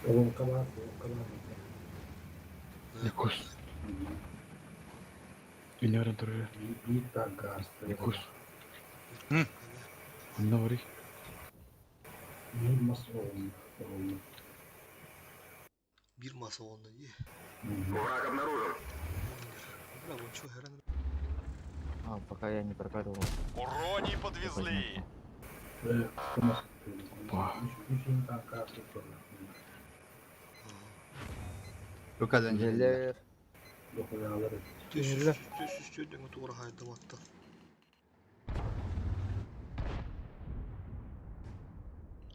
Олоҥхолоох, олоҥхолоох. Якус. Инярын турар. Биир тааҥка ааста. Якус. Онно барый. Биир мас оҕунна, оҕунна. Биир мас оҕунна дии. Враг обнаружен. Бля, вон чё, херен. А, пока я не прокатывал. Урони подвезли. Опа. Үчүн тааҥка ааста. Рукадан Дьэлэр. Дохуялар. Түс дөҥө туора хайдаматта.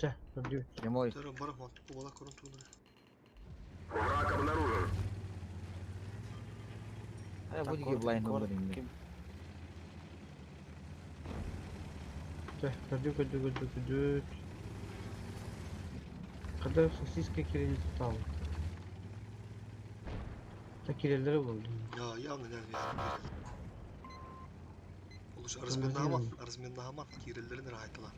Чэ, көрдүү. Прямой. Тара бара мантык була көрөн туунары. Враг обнаружен. А я буду блайн номер. Чэ, көрдүү, көрдүү, көрдүү, көрдүү. Когда сосиска кирени тутал. Та кирелleri buldu. Я явно нерви. Олуш арызменнахаман, арызменнахаман киреллерин рахайтыла.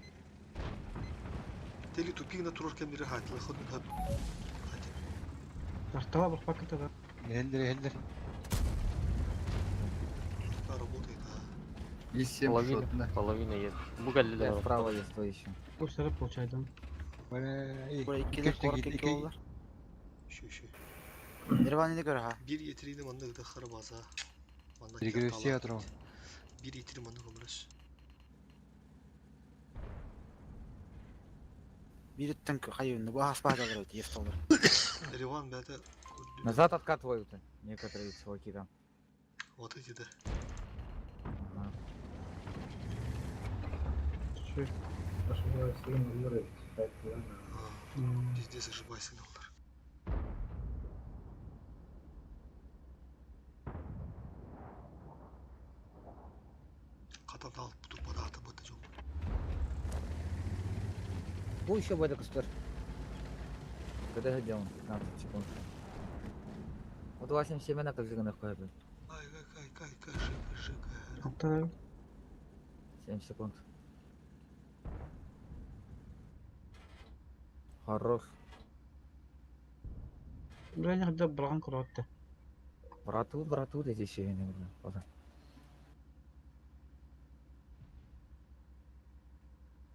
Тели тупигна турар кемдери рахайтыла, ходун хат. Тартала бір пакета да. Элдер, элдер. Та работает, а. И 7 Половина, шотно. половина есть. Бугалли Я справа есть то еще. Курсары получайды. Бура иккилер корок икки олар. Şu şu. Нирванины көр ха. Bir yetiriydi manna gıda kara baza. Manna Регрессия туру. Bir yetiri manna көмөлөс. Бириттен хайын бу хаспа да есть олар. Риван бәді Назад откатывают некоторые чуваки там. Вот эти да. Ага. Şu. Ашылар сен өлөр. Тайпылар. Пиздец ошибайся наллар. Хата алып турбадаата быта жол. Бу еще будет костер. Когда делаем 15 секунд. Вот 87 на как же на. Ай, кай, кай, кай, шика, шика. 7 секунд. Хорош. Бля, не хотел бран курорта. Брату, брату, эти еще не буду.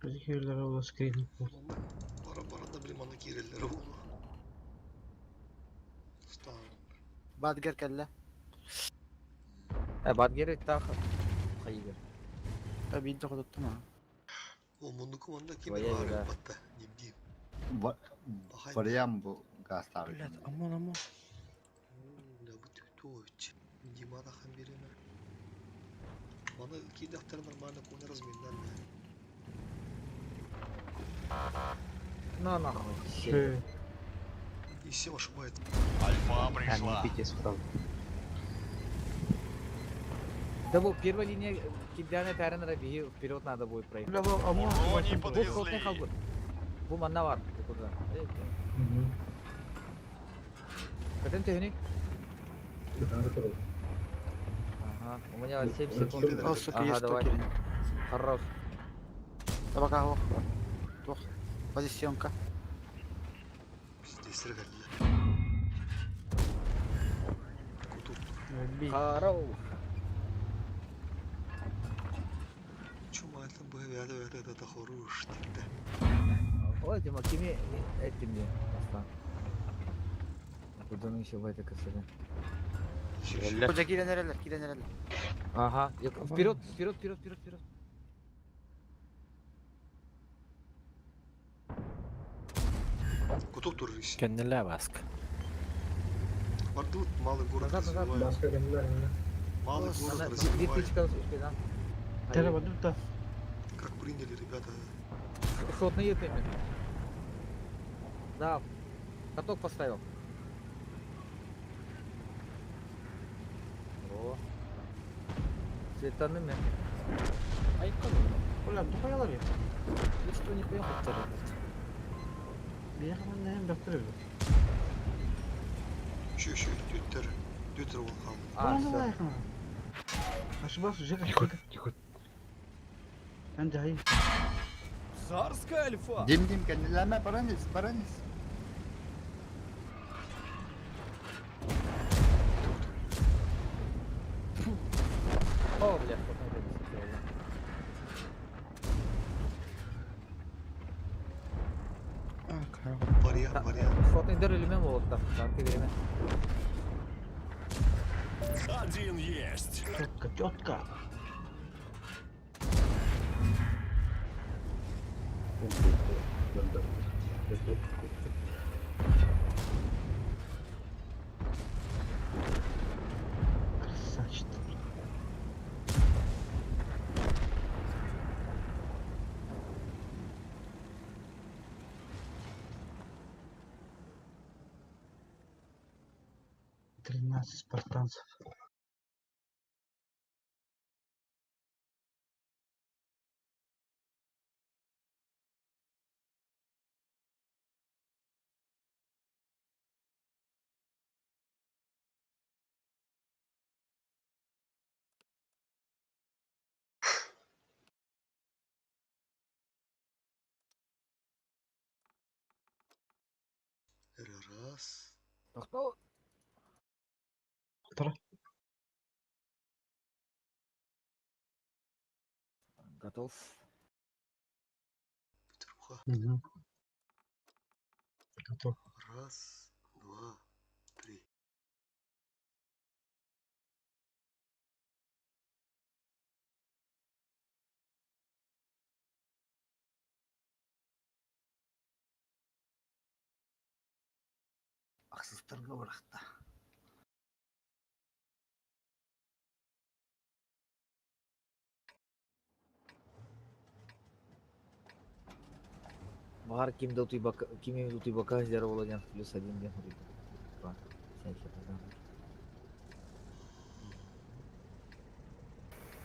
Bizimkiler ола скрин. Бара баранда билим аны киреллери болду. Стан. Бадгер кэллэ. Бадгер так хайгер. Биирде хотуттум а. О, мунду команда ким Твоя бар беда. батта. Дим дим. Вариам бу гастар. Блядь, ОМОН, ОМОН. Да бу түтүч. Дима да хан береме. Маны кидахтар нормально коне разменнан. На нахуй. Щит. И все ошибает. Альфа пришла. Да вот, первая линия кидана таран раби вперед надо будет пройти. Бля, бу ОМОН. Брони Бу сотный подвезли. халбы. Бу манна бар. Куда? Катен ты Ага, у меня 7 секунд. О, сука, Ага, есть давай. токерин. Хорош. Табака хох. Тух. Позиционка. Пиздец, рыгалли. Кутур. Хорош. Чума это бы это это это хорош. Ой, Дима, кими этим не остан. Куда еще в этой косаре? Hoca кирен эрелер, кирен эрелер. Ага, вперед, вперед, вперед, вперед, вперед. Кутур туррис. Кеннеле баск. Бардут малый город Назад, назад. развиваем. Малый город Она- развиваем. Две успей, да? Тере бадут Как приняли ребята. Шотные тымы. Да, каток поставил. О. Цветаными. Ай, Бля, духаялар я. Что не поехал Бияхман не бактыры. Еще еще түттер. Түттер ол қалды. А, всё. Ошибался, Жека. Тихо, тихо. Анджай. Царская альфа. Дим дим кеннелеме баранис баранис. О, бля, что там это Вариант, вариант. Шотный дыр элемент вот так, да, ты время. Один есть. Четко, четко. Красавчик. 13 спартанцев. Раз. Тохтоо. Тора. Готов. Угу. Готов. Раз, два, три. Ахсыстарга барахта. Баҕар ким да утуйбакка, ким эмит утуйбакка сылдьар буолуо диэн плюс один диэн суруйдум. Типа, сен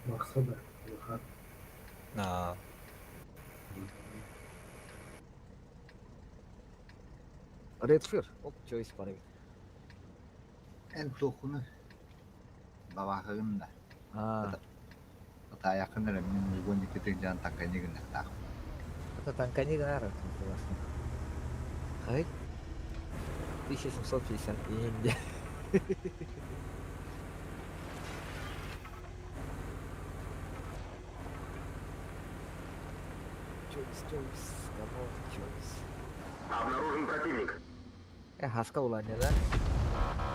Макса да, улахан. Аа. Редфир, оп, чойс бар эбит. Эн туоххуну бабаахыгын да. Аа. Ытаайаххын эрэ мин угун иккитик дьаан таҥканьы гыныахтаахпын. Это танкани гынар, согласна. Хай? 1750 иһин Choice, choice, come on, choice. Обнаружен противник. Э, хаска улаанньа да? Э,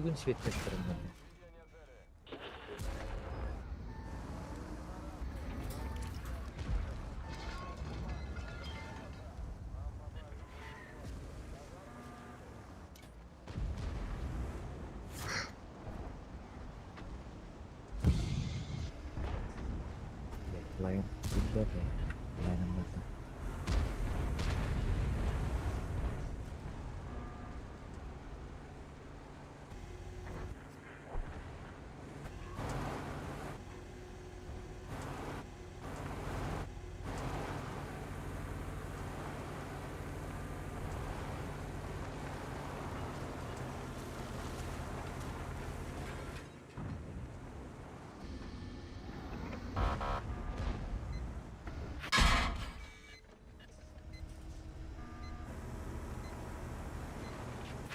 бүгүн светлэттэрин Лайон, билбэт ээ. Лайоным барда.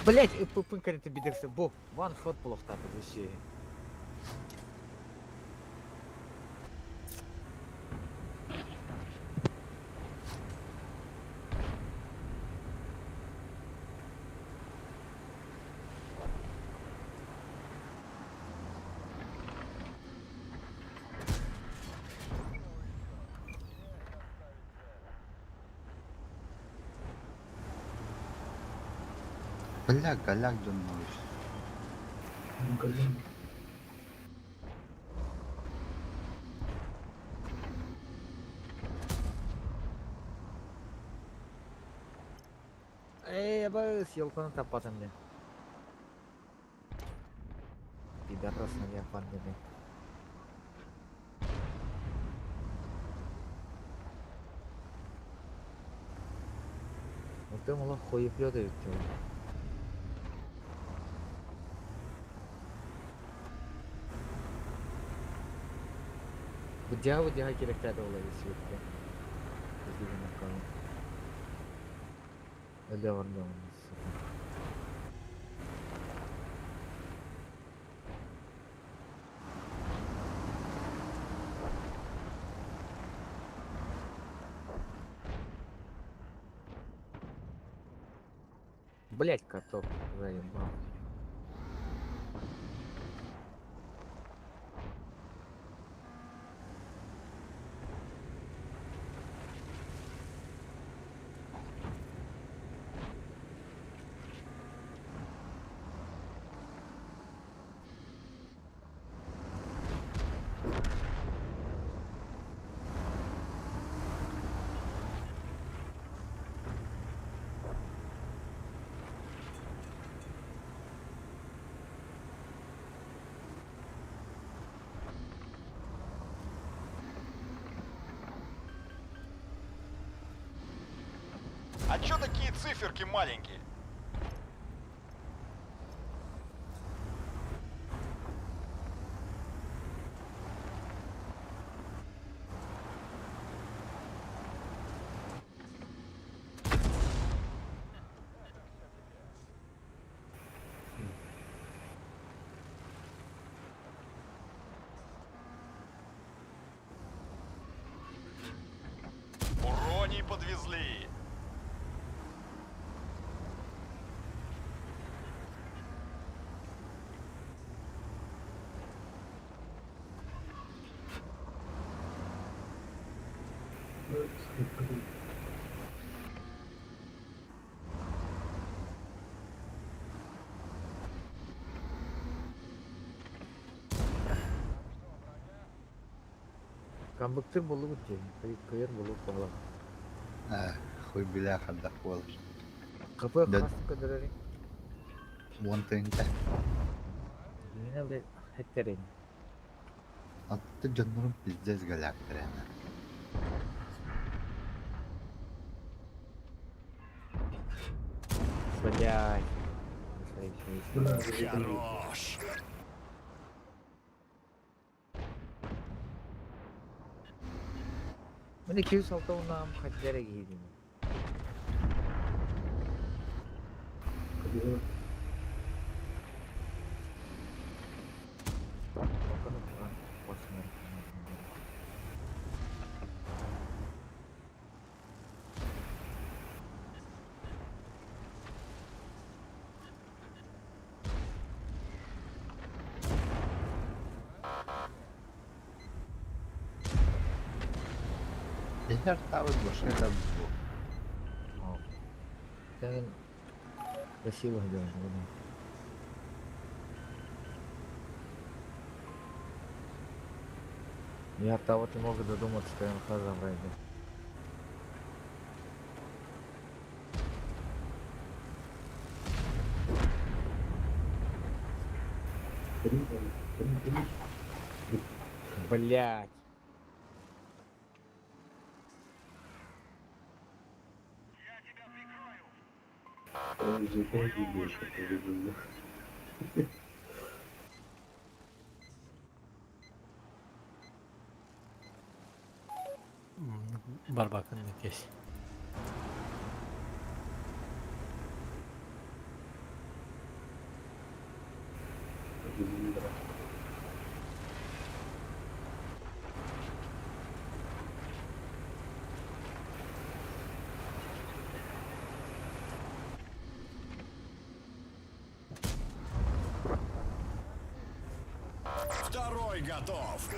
Блять, пупынка это бидерсе. Бу, ван шот булохтаты бу Бля, голяк дьонноруй. Эй, абыс, елканы таппатым мен. Пидорас на фармили. Оттон олох хуеплет эбит дии. Бу дьаһа кирэхтээдэ буолар светке. Өлө барда сука. Блять, каток заебал. А чё такие циферки маленькие? Камбыктыр болугут диэн, кыйар болук буолар. Ээ, хуй билээ хайдах буолар. КП Дьон хас көдөрөрүй? 10 000. Миэнэ блядь хэттерин. Атты дьоннорум пиздец галяктар аны. Блядь. Хорош. Мин 206 унаам хаддара киһитин. Эһэр таабыт башка да бу. Тэн красиво делать. Я от того не мог додуматься, что я МХ забрать. Блять. Барбакын кес. Второй готов.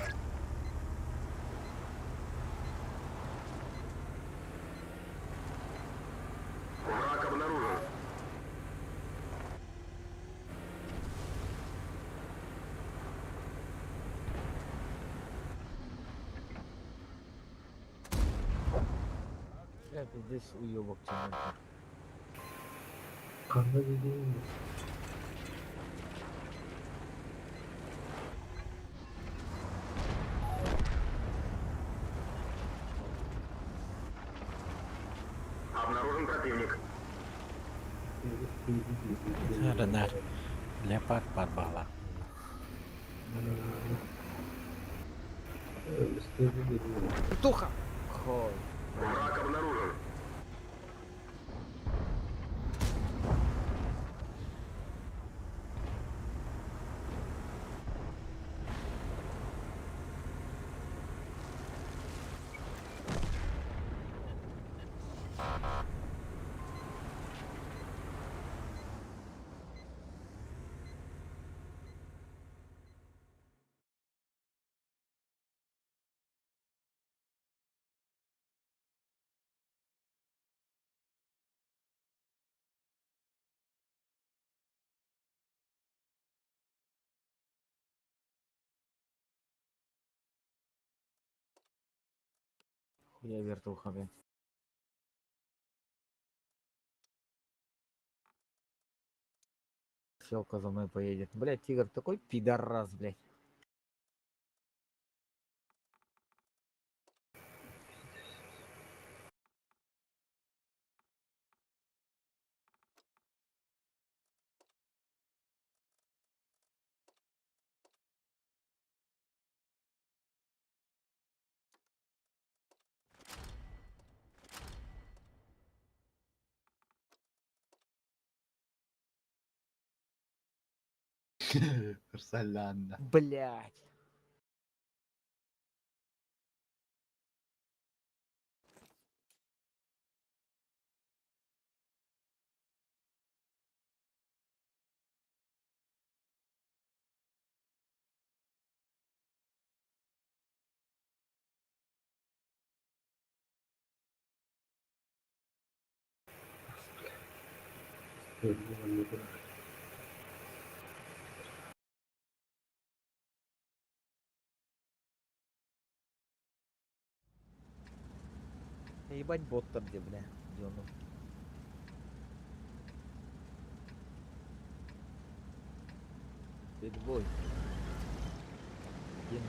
Враг обнаружен. Я пиздец уебок тянет. Ханна dediğin Обнаружен противник. Ренар. Леопард барбала. Туха! Хой. Враг обнаружен. Хуя вертуха, блядь. Селка за мной поедет. Блядь, тигр такой пидорас, блядь. Персалянна. Блядь. Ебать боттар где, бля, дёну. Бэтбой. 11-12.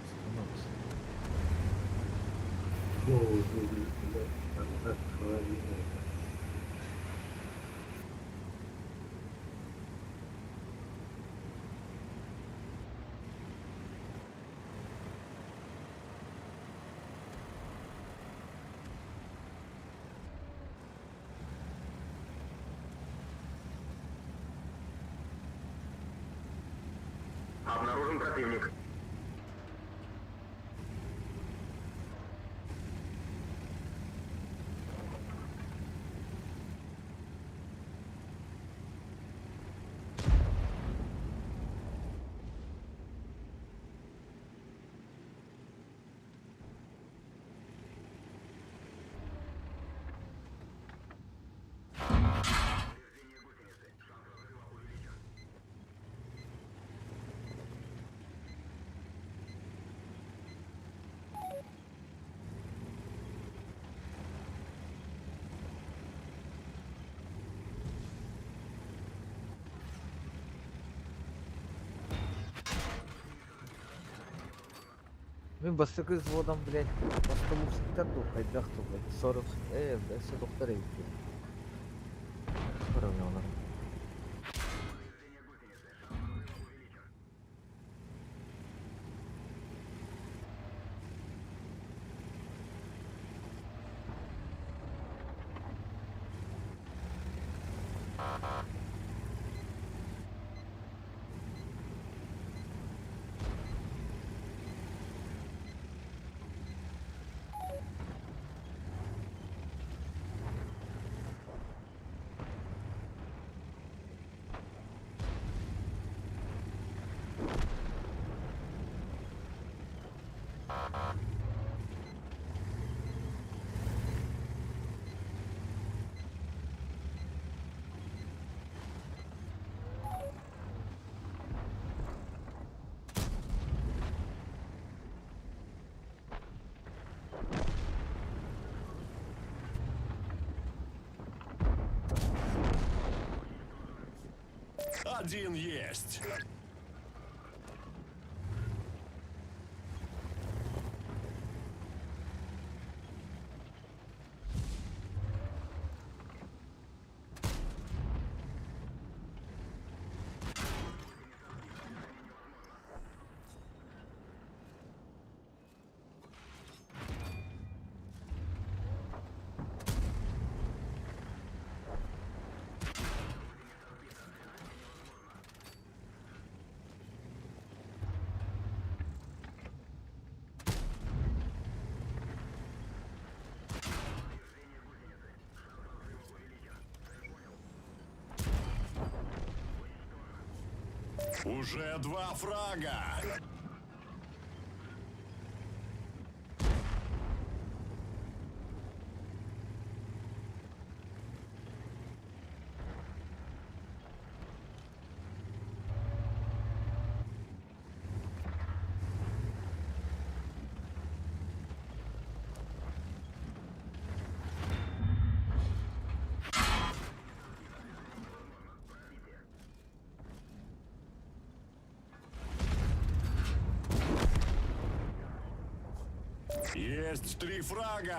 Обнаружен противник. Мин бастакы взводом, блядь, басталупсиктар ду, хайдах ту, блядь, 40, все доктор эбит, блядь. Выровнялар. Один есть. Уже два фрага. Есть три фрага.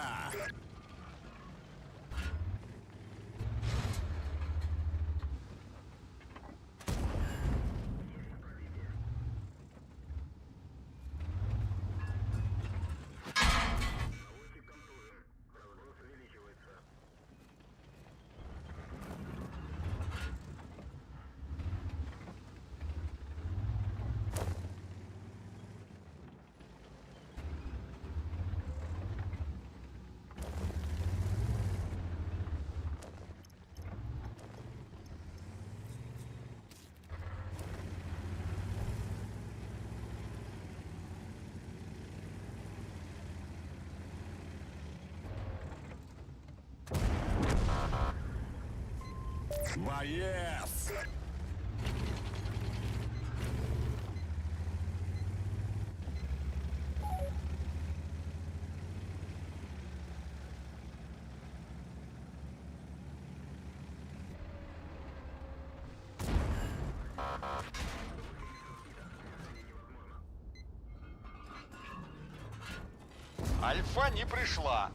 Боец! Альфа не пришла.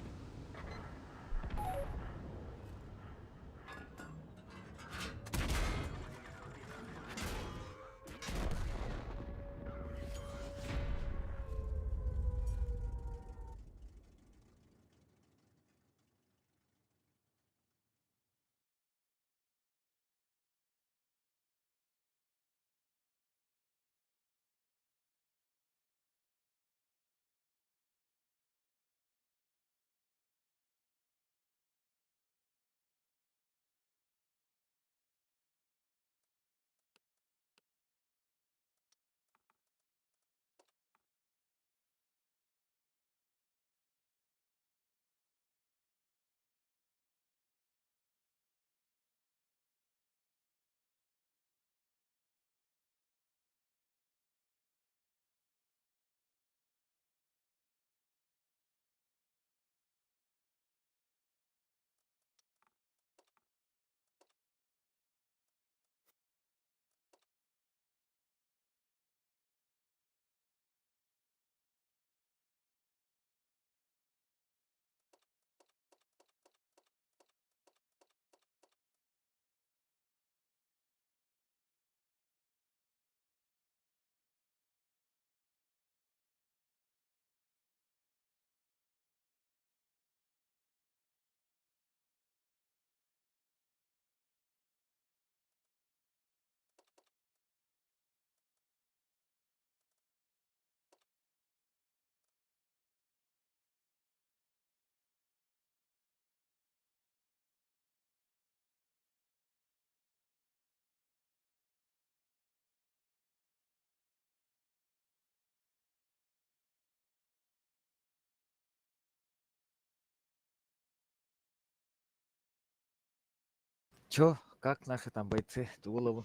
Чё, как наши там бойцы? Тулову.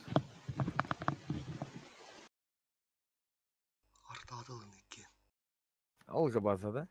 Артадылын иккен. Ол же база, да?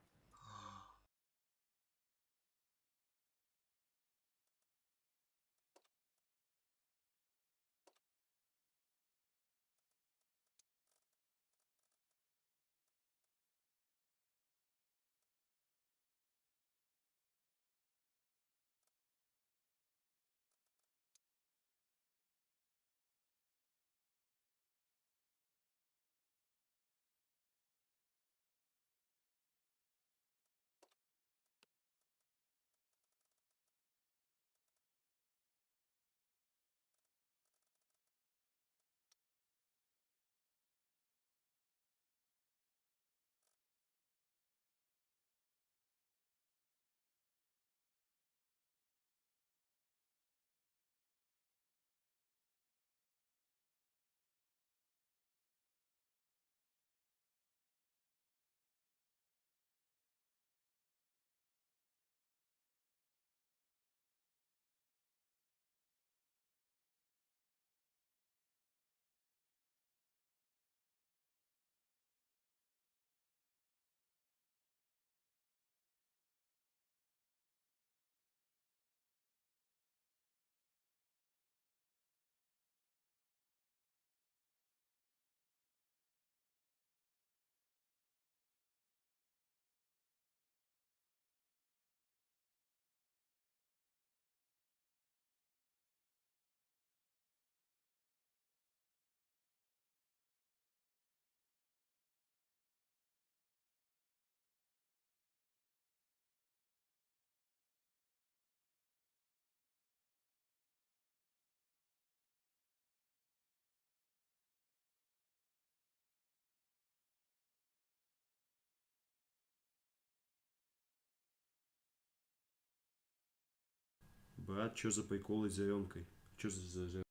Брат, чё за приколы с зеленкой? Чё за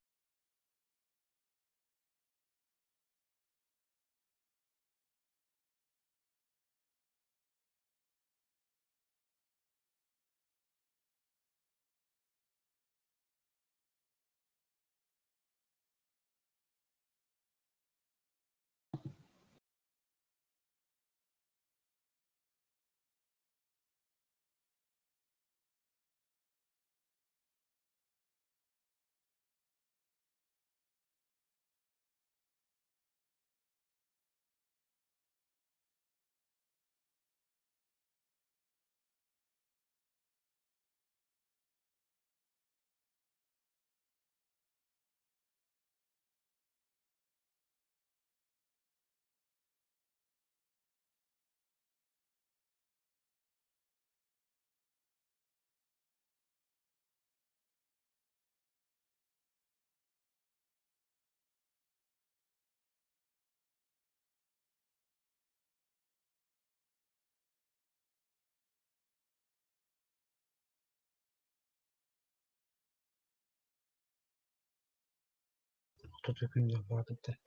Ортоту күндү баатыттар.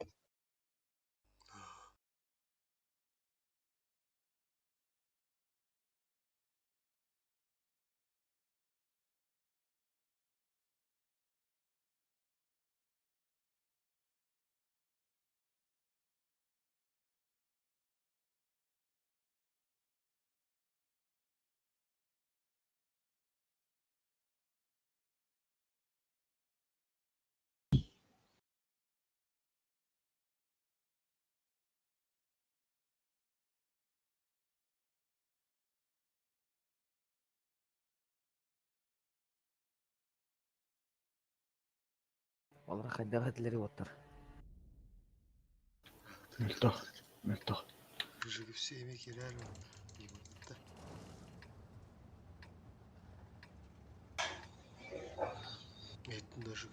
Олар хайдах этилери оттар. Мөлтөх. Мөлтөх. Выжили все эмеки реально. Ебать. Это даже.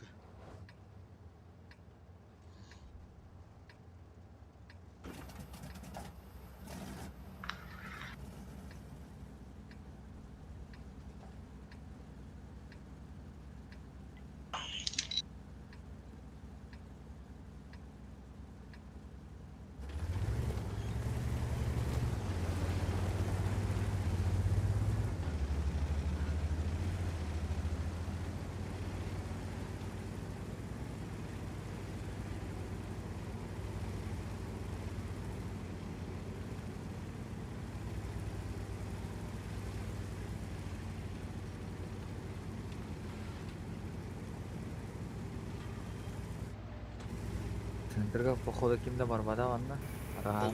Центрга походу кимде барбада ванна. Ара.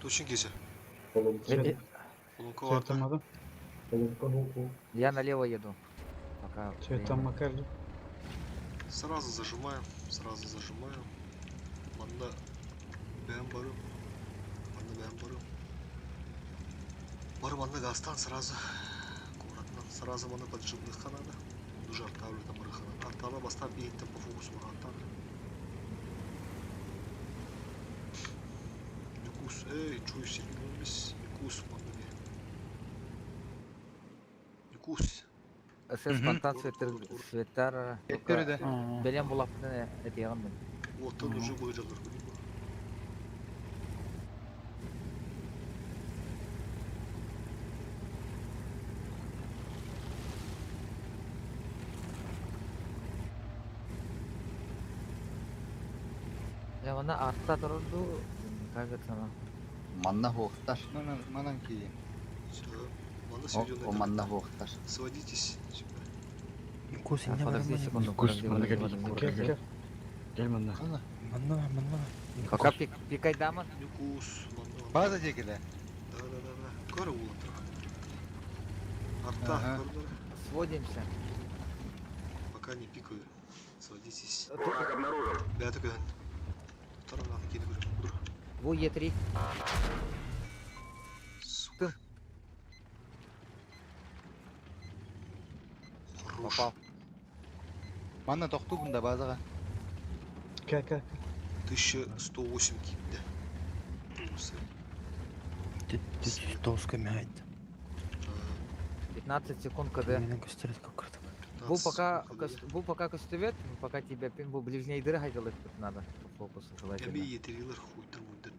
Точно кесе. Поломка Цветом Я налево еду. Пока. Цветом макарду. Сразу зажимаем, сразу зажимаем. Манна бэм барым. Манна бэм барым. Барым манна гастан сразу. Аккуратно. Сразу манна поджимных надо. Уже артавлю там барыхана. Артава бастан бейттен по фокусу артавлю. Никус, эй, чую сильный Никус, манна бе. Никус. СС спонтан цветер цветар. Цветер, Белем булапны этиягым мен. Вот он уже выжил. Я вона артта турду. Кажется, она. Манна хуохтар. Манан, манан кии. Все, манна О, сведенная. о, манна хуохтар. Сводитесь сюда. Никус, Так, инне подожди барамын. секунду. Никус, подожди, манна подожди, кел, подожди, кел, подожди. кел. Кел манна. Манна, манна. Пока пик, пикай дама. Никус, манна. База декеле. Да, да, да, да. Кара улатыр. Арта, Ага. көрдүлөр. Сводимся. Пока не пикаю. Сводитесь. Враг обнаружен. Бәті көһін. Тарам нахы кені көрем. Удар. Бу Е3. Сука. Хорош. Попал. Манна тоқтубун да базаға. Кә, кә, 1108 кипті. Тоска мяйт. 15 секунд КД. Менен көстөрөт көкүрдүк. Бу пока бу пока костювет, пока тебя пин бу ближней дыры хотел надо по фокусу Эми желательно. етерилер хуйдыр муйдыр.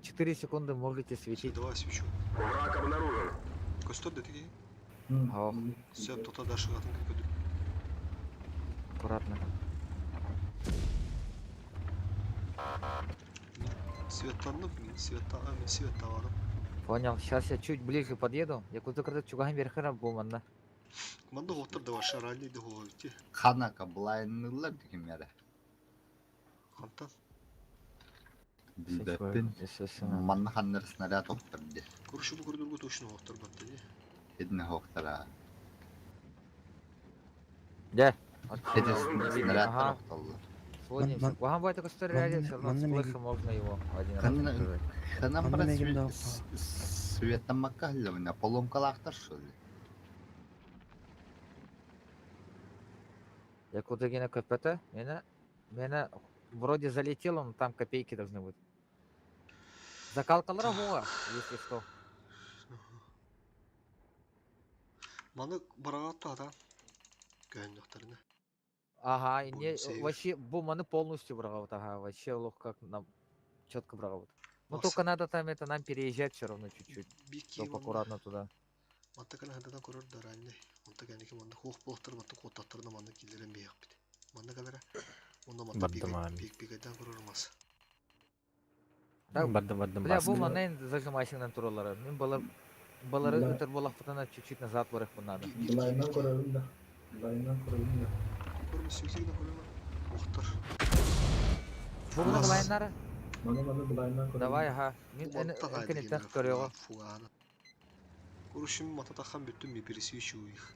4 секунды можете светить. Давай свечу. Враг обнаружен. Костер деді Ох, Все, тота дальше атын көдү. аккуратно. Светтанып, мин света, а мин свет таварым. Понял. Сейчас я чуть ближе подъеду. Я куда когда чуган верхера буманна. Манда отыр да ваша ралли де хоyti. Ханака блайнылар дегенмері. Хантан. Билбеппин. Манна ханнар снаряд оқтыр де. Көрүшү бу көрдүргө точно отыр батты де. Эдне хоқтара. Да. Эти снарядтар Ага. оқталлар. Сводимся. Ман- Ваган будет такой реале, все равно манна с меги- флеша можно его один раз Ханна показать. ханан Манна бара мегин да светтамакка хлевна поломкалахтар что ли? Я куда гена КПТ, меня, меня вроде залетело, но там копейки должны быть. Закалка ларагуа, если что. Маны бараатта да. Көһүн докторына. Ага, Бу не, сейф. вообще, бу маны полностью браҕабыт, ага, вообще лох как нам четко браҕабыт. Ну Маса только надо там это нам переезжать все равно чуть-чуть, бики чтоб манна аккуратно туда. Манта кэлэн хандан көрөр да раннай. Онта кэнники манна хуох буолтар манта куоттахтарына манна киллэрэн биһиэхпит. Манна кэлэрэ онно манта Бардым пигай аами. пик пигайдаан көрөр мас. Да, Бардым бардым бля, бу баска. манна зажимайсыңнан тураллара. Мин балар балары Бла- ытыр буолахпытына чуть-чуть назад барыахпын надо. Биир киһи Былайынан биир киһи. көрөбүн да. Былайынан көрөбүн да. Көрмө сүүсүгүнэ көрөмө. Охтор. Бу гына Мас. былайыннары. Маны маны былайынан көрөбүн. Давай, ага. Бу Мин эн манта гайды энкиниттэн кинилэр көрүөҕүм. фуга фуганы. Көрүшүм мата тахан бүттүм ми пересвечу их.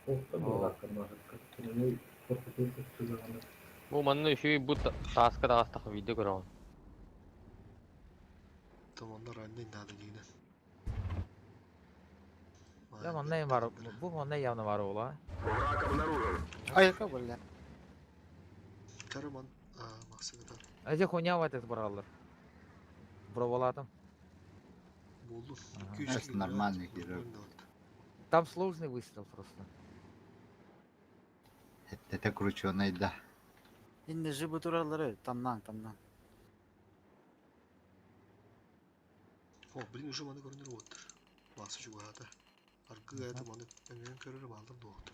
Охта О, буолаакка маһыкка. Кинини коркутуу көстүлэҕинэ. Бу манна үчүгэй бу тааска таҕыстах видео көрөҕүн. Таманна раннай надо дигинен. бля, манна бар, бу манна явно бар буола. Враг обнаружен. Айка бля. Караман максыгыдан Эти хуйня в этот бараллар. Бровалатым. болду. Ага. 200 Эс кило нормальный кирер. Там сложный выстрел просто. Это крученый да. Инне жыбы тураллары тамнан тамнан. О, блин, уже маны көрүнөр оттор. Басы чугаата. Аргы это маны өңөн көрөр балдыр доктор.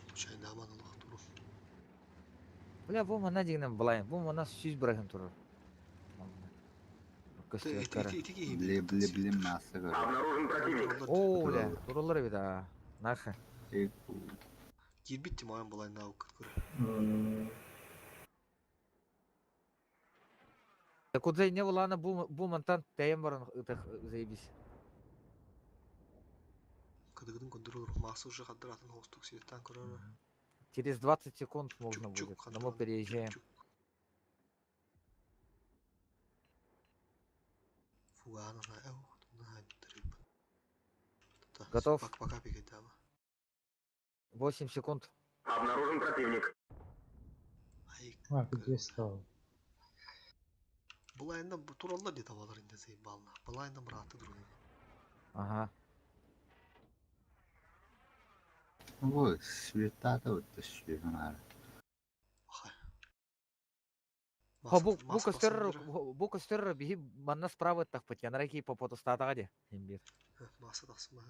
Случайно аман Аллах туру. Бля, бу манна дигинен былайын. Бу манна сүз бырахын турар. Ити ити ити ки Бли бли бли масса көрөр. Обнаружен противник. О, бля, тураллар бит а. Наха. Кирбит тимайын булай наук көрө. Так куда не булана бу бу мантан тәйем барын ытых заебись. Кыдыгын көндөрөр масы уже хадыратын хостук светтан көрөр. Через 20 секунд можно Чук-чук, будет, но мы переезжаем. Фугана на эу, на дрып. Готов. Пока пока бегает дама. 8 секунд. Обнаружен противник. А, где стал? Булайында тураллар деді балар инде заебална. Булайында мұраты друг. Ага. Ой, света да вот сүйгүн Хо бу бу костер бу костер биһи манна справа тахпыт янараки по потустатага де. Имбир. Маса тақсыма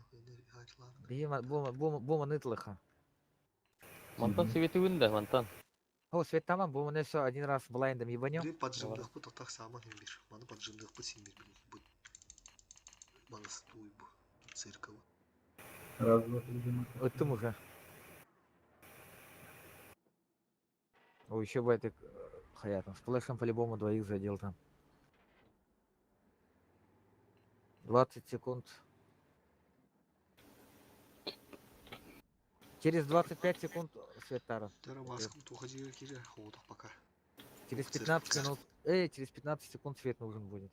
Биһи бу бу бу манытлыха. Мантан свети да, мантан. О, свет тамам, бу маны все один раз блайндом ебанем. Блин, поджимдық бұ тоқтақ саман имбир. Маны поджимдық бұ симбир, блин. Бұ манастуй бу. Цирковы. Раз, два, три, четыре. Ыттым уже. Ой, еще бы это хаятом. С флешем по-любому двоих задел там. 20 секунд. Через 25 секунд свет тара. Тара маскам туха кире хоудық пока. Через 15 минут. Эй, через 15 секунд свет нужен будет.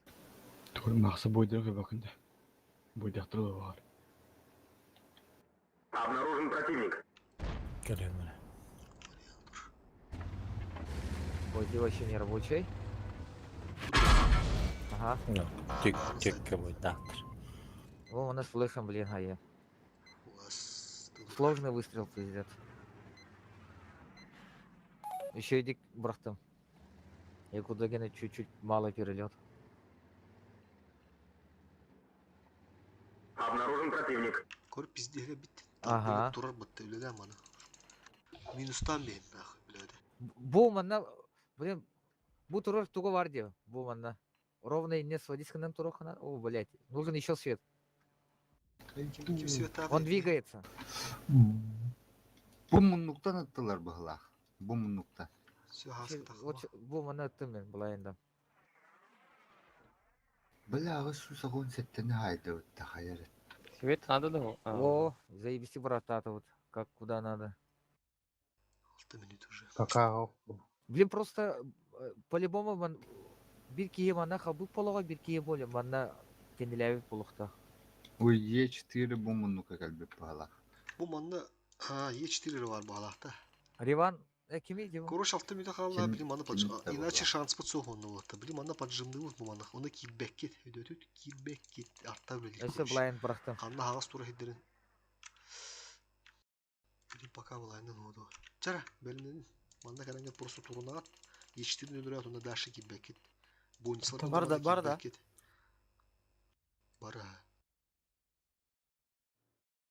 Тур мақсы бойдырғы бакында. Бойдақтырды бар. Обнаружен противник. Көрөм Ой, ты вообще не рабочий. Ага. Ну, тик тикке бойдақтыр. Вон у нас флешем, блин, а я. Сложный выстрел, пиздец. Еще иди брахтам. Я куда чуть-чуть мало перелет. Обнаружен противник. Көр пиздеге бит. Ага. Турар бітті үлелі маны. Минустан бейін нахуй, блядь. Бу манна, блин, бу турор туго бар де, бу манна. Ровно и не сводись к нам турохана. О, блядь, нужен еще свет. Ким света Он двигается. Бу муннуктан аттылар быһылаах. Бу муннукта. Вот бу манна тымын былайында. Бля, ағыс сусағын сәттені хайды өтті хайыр. Свет надо да? О, заебись брата вот, как куда надо. 6 минут уже. Пока. Блин, просто по-любому ман бир киһи манна хабык полоҕо, бир киһи боле манна кенилээбит булухта. Ой, Е4 бу муннука кэлбит быһылаах. Бу манна Е4 бар бағалақта. Риван, Кими дим? Короче, алты мүтэ хаалла, Ким били маны ким да иначе буолла. шанспыт суох онно буолта. Били манна поджимныыбыт бу манна. Оны киирбэккит, өйдөтүт киирбэккит. Арта үлэлиир Өссө короче. блайнд бырахтым. Ханна хаҕас тура сирдэрин. Били пока былайынан уоду. Чара, бэлинин. Манна кэлэнгэ просто турунаҕат. Ечтирин өлөрөөт онно дальше киирбэккит. Бонислар Бар да, манна бар да. киирбэккит. Бара.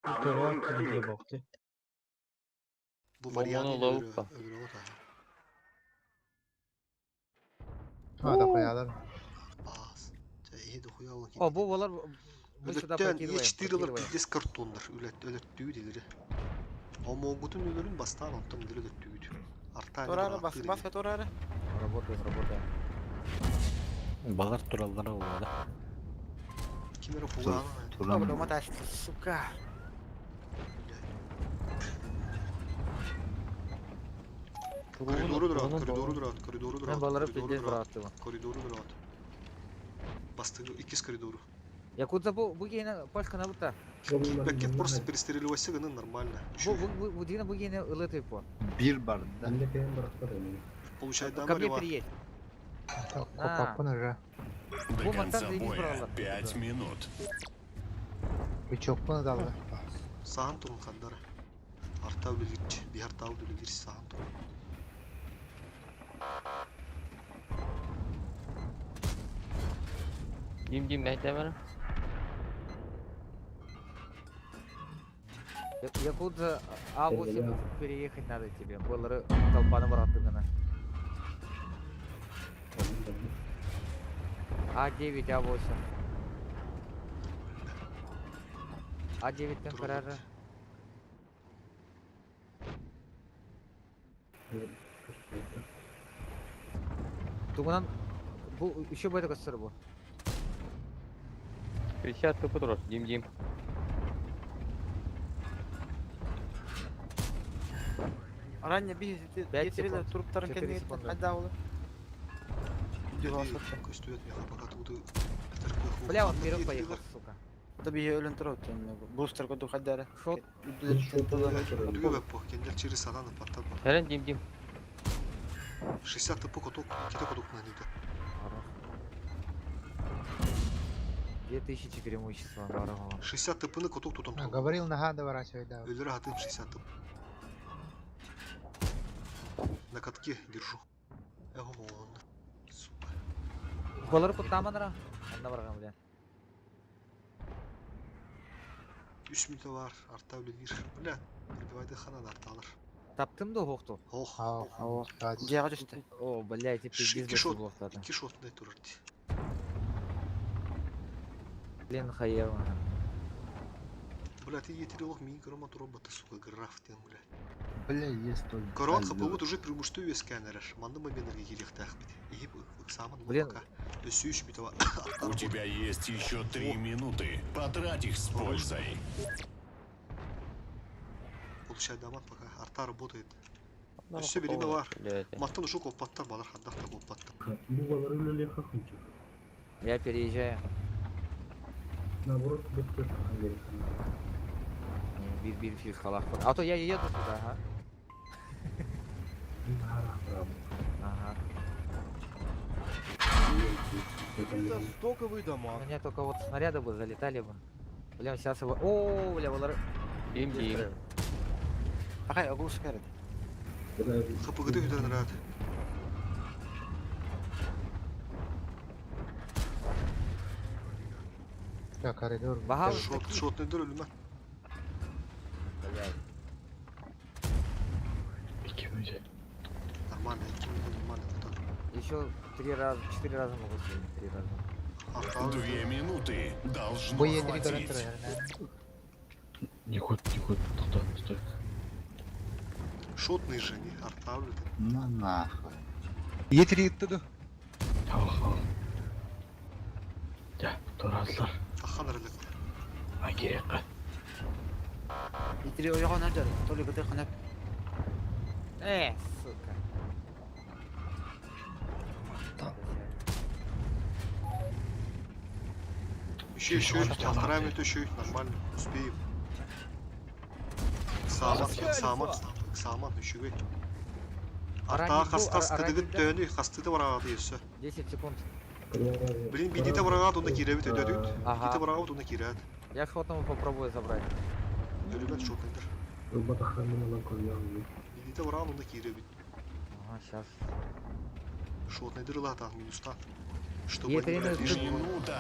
Обнаружен противник. Бу Бомбону вариант ловуппа. өлөрө таһа. А, да хуялар. Баас. Ча иһи дохуя олон О, бу болар мы сюда Өлөттөн прокидываем. Е4-лар прокидываем. пиздец картоннар үлэт өлөттүү дилери. Омоогутун өлөрүн бастаан онтон дилер өлөттүүт. Артааны Турары бас барааттыыр бас ини. турары. Работаем, работаем. Балар тураллара олуода. Ким эрэ кулааҕын Туран Бля, мотаешься, сука. Коридору дурат, коридору дурат, коридору Мен дурат, балары коридору пиздец дурат, бырахтым. коридору дурат. Бастыгы иккис коридору. Якутса бу бу гейне пашка на бута. Киирбэккит просто перестреливайся гына нормально. Бу бу бу бу дина бу гейне ылыты по. бир бар да. Получай Ко дама мне рева. приедь. Копаппын уже. До Бу конца мантан заебись боя бралар. 5 минут. Бычокпын далы. Сахан турун хандара. Арта үлелир, бихар тау үлелир сахан турун. Дим дим мәйтәмәр. Якутса А8 переехать надо тебе. Балары толпаны бырахты гына. А9, А8. А9 тен карары. Тугунан бу еще бу это бу. 50 тупы турар. Дим дим. Ранее би Пять етерилер секунд. туруптарын Четыре кеннегеттен секунды. хайда олы. Көстүөт меха пока туду. Бля, он вперед поехал, сука. Да би өлөн турат. Бустер коду хайдары. Шот. Дүгө беппо, кендер через сатаны паттат бар. Хәрен дим дим. 60 тп коток, ките коток на ниде. 2000 преимущества барамова. 60 тпны коток тутан А, Говорил, нога доворачивай, да. Өлөрө хатым 60 тп. На катке держу. Эго он. Сука. Балары куттаманра. Анна барган бля. 3 минута бар, арта үлелир. Бля, пробивайды ханан арталар. Таптым да хохту. Ох. Жега түштү. О, бля, эти пиздец Икки шот, блоктады. икки шот не турар. Блин, хаева. Бля, ты етери лох мин көрөмө туруп сука, граф тен, бля. Бля, есть только. Корот хапылбыт уже преимущество үескәнерер. Манны моментлерге кириэхтээх бит. Иһип ыксааман Блин. пока. Өссө үс мүтэ У тебя есть еще 3 минуты. Потрать их с пользой. Получай даман пока. Арта работает. Өссө бириме бар. Маттан ушу коппаттар балар хандах та коппаттар. Я переезжаю. Наоборот, бит Бир бир фил халах. А то я еду сюда, ага. Ага. Это стоковый дома. У меня только вот снаряды бы залетали бы. Бля, сейчас его. О, бля, балары. Дим дим. Ахай, огулуш керет. ХПГ үтэн рад. Да, коридор. Баха. Шот, шот не дөрөлүмө. Блядь. Икки мүнүүтэ. Нормально, 2 минута нормально. Еще три раза, четыре раза могу съездить, три раза. Арта 2 минуты. Должно Бу етери көрөн хватить. турар. Никот, никот, тоқта, стой. Шотный же не арта үлэтэ. На нахуй. Етери туду. Хау, хау. Жа, тураалар. Тахан эрелек. Ай, кириэххэ. Етери ойгон ажар. Толи көтө ханап. Сука. Еще, еще, полтора минуты еще, нормально, успеем. Ыксааман, ыксааман, ыксааман, еще. Артаа хас-хас кыдыгыт төөнүй хастыыта бараҕатый өссө? 10 секунд. Блин, бидите бараҕаат уонна киирэбит өйдөөтүгүт? Бидите бараҕабыт уонна киирээт. Я шотному попробую забрать. Өлүмэт шотнайдар. Бидите бараҕан уонна киирэбит. Ага, сейчас. Шотнайдыр ылаатаах минустаан. Чтобы они, блядь, лишние.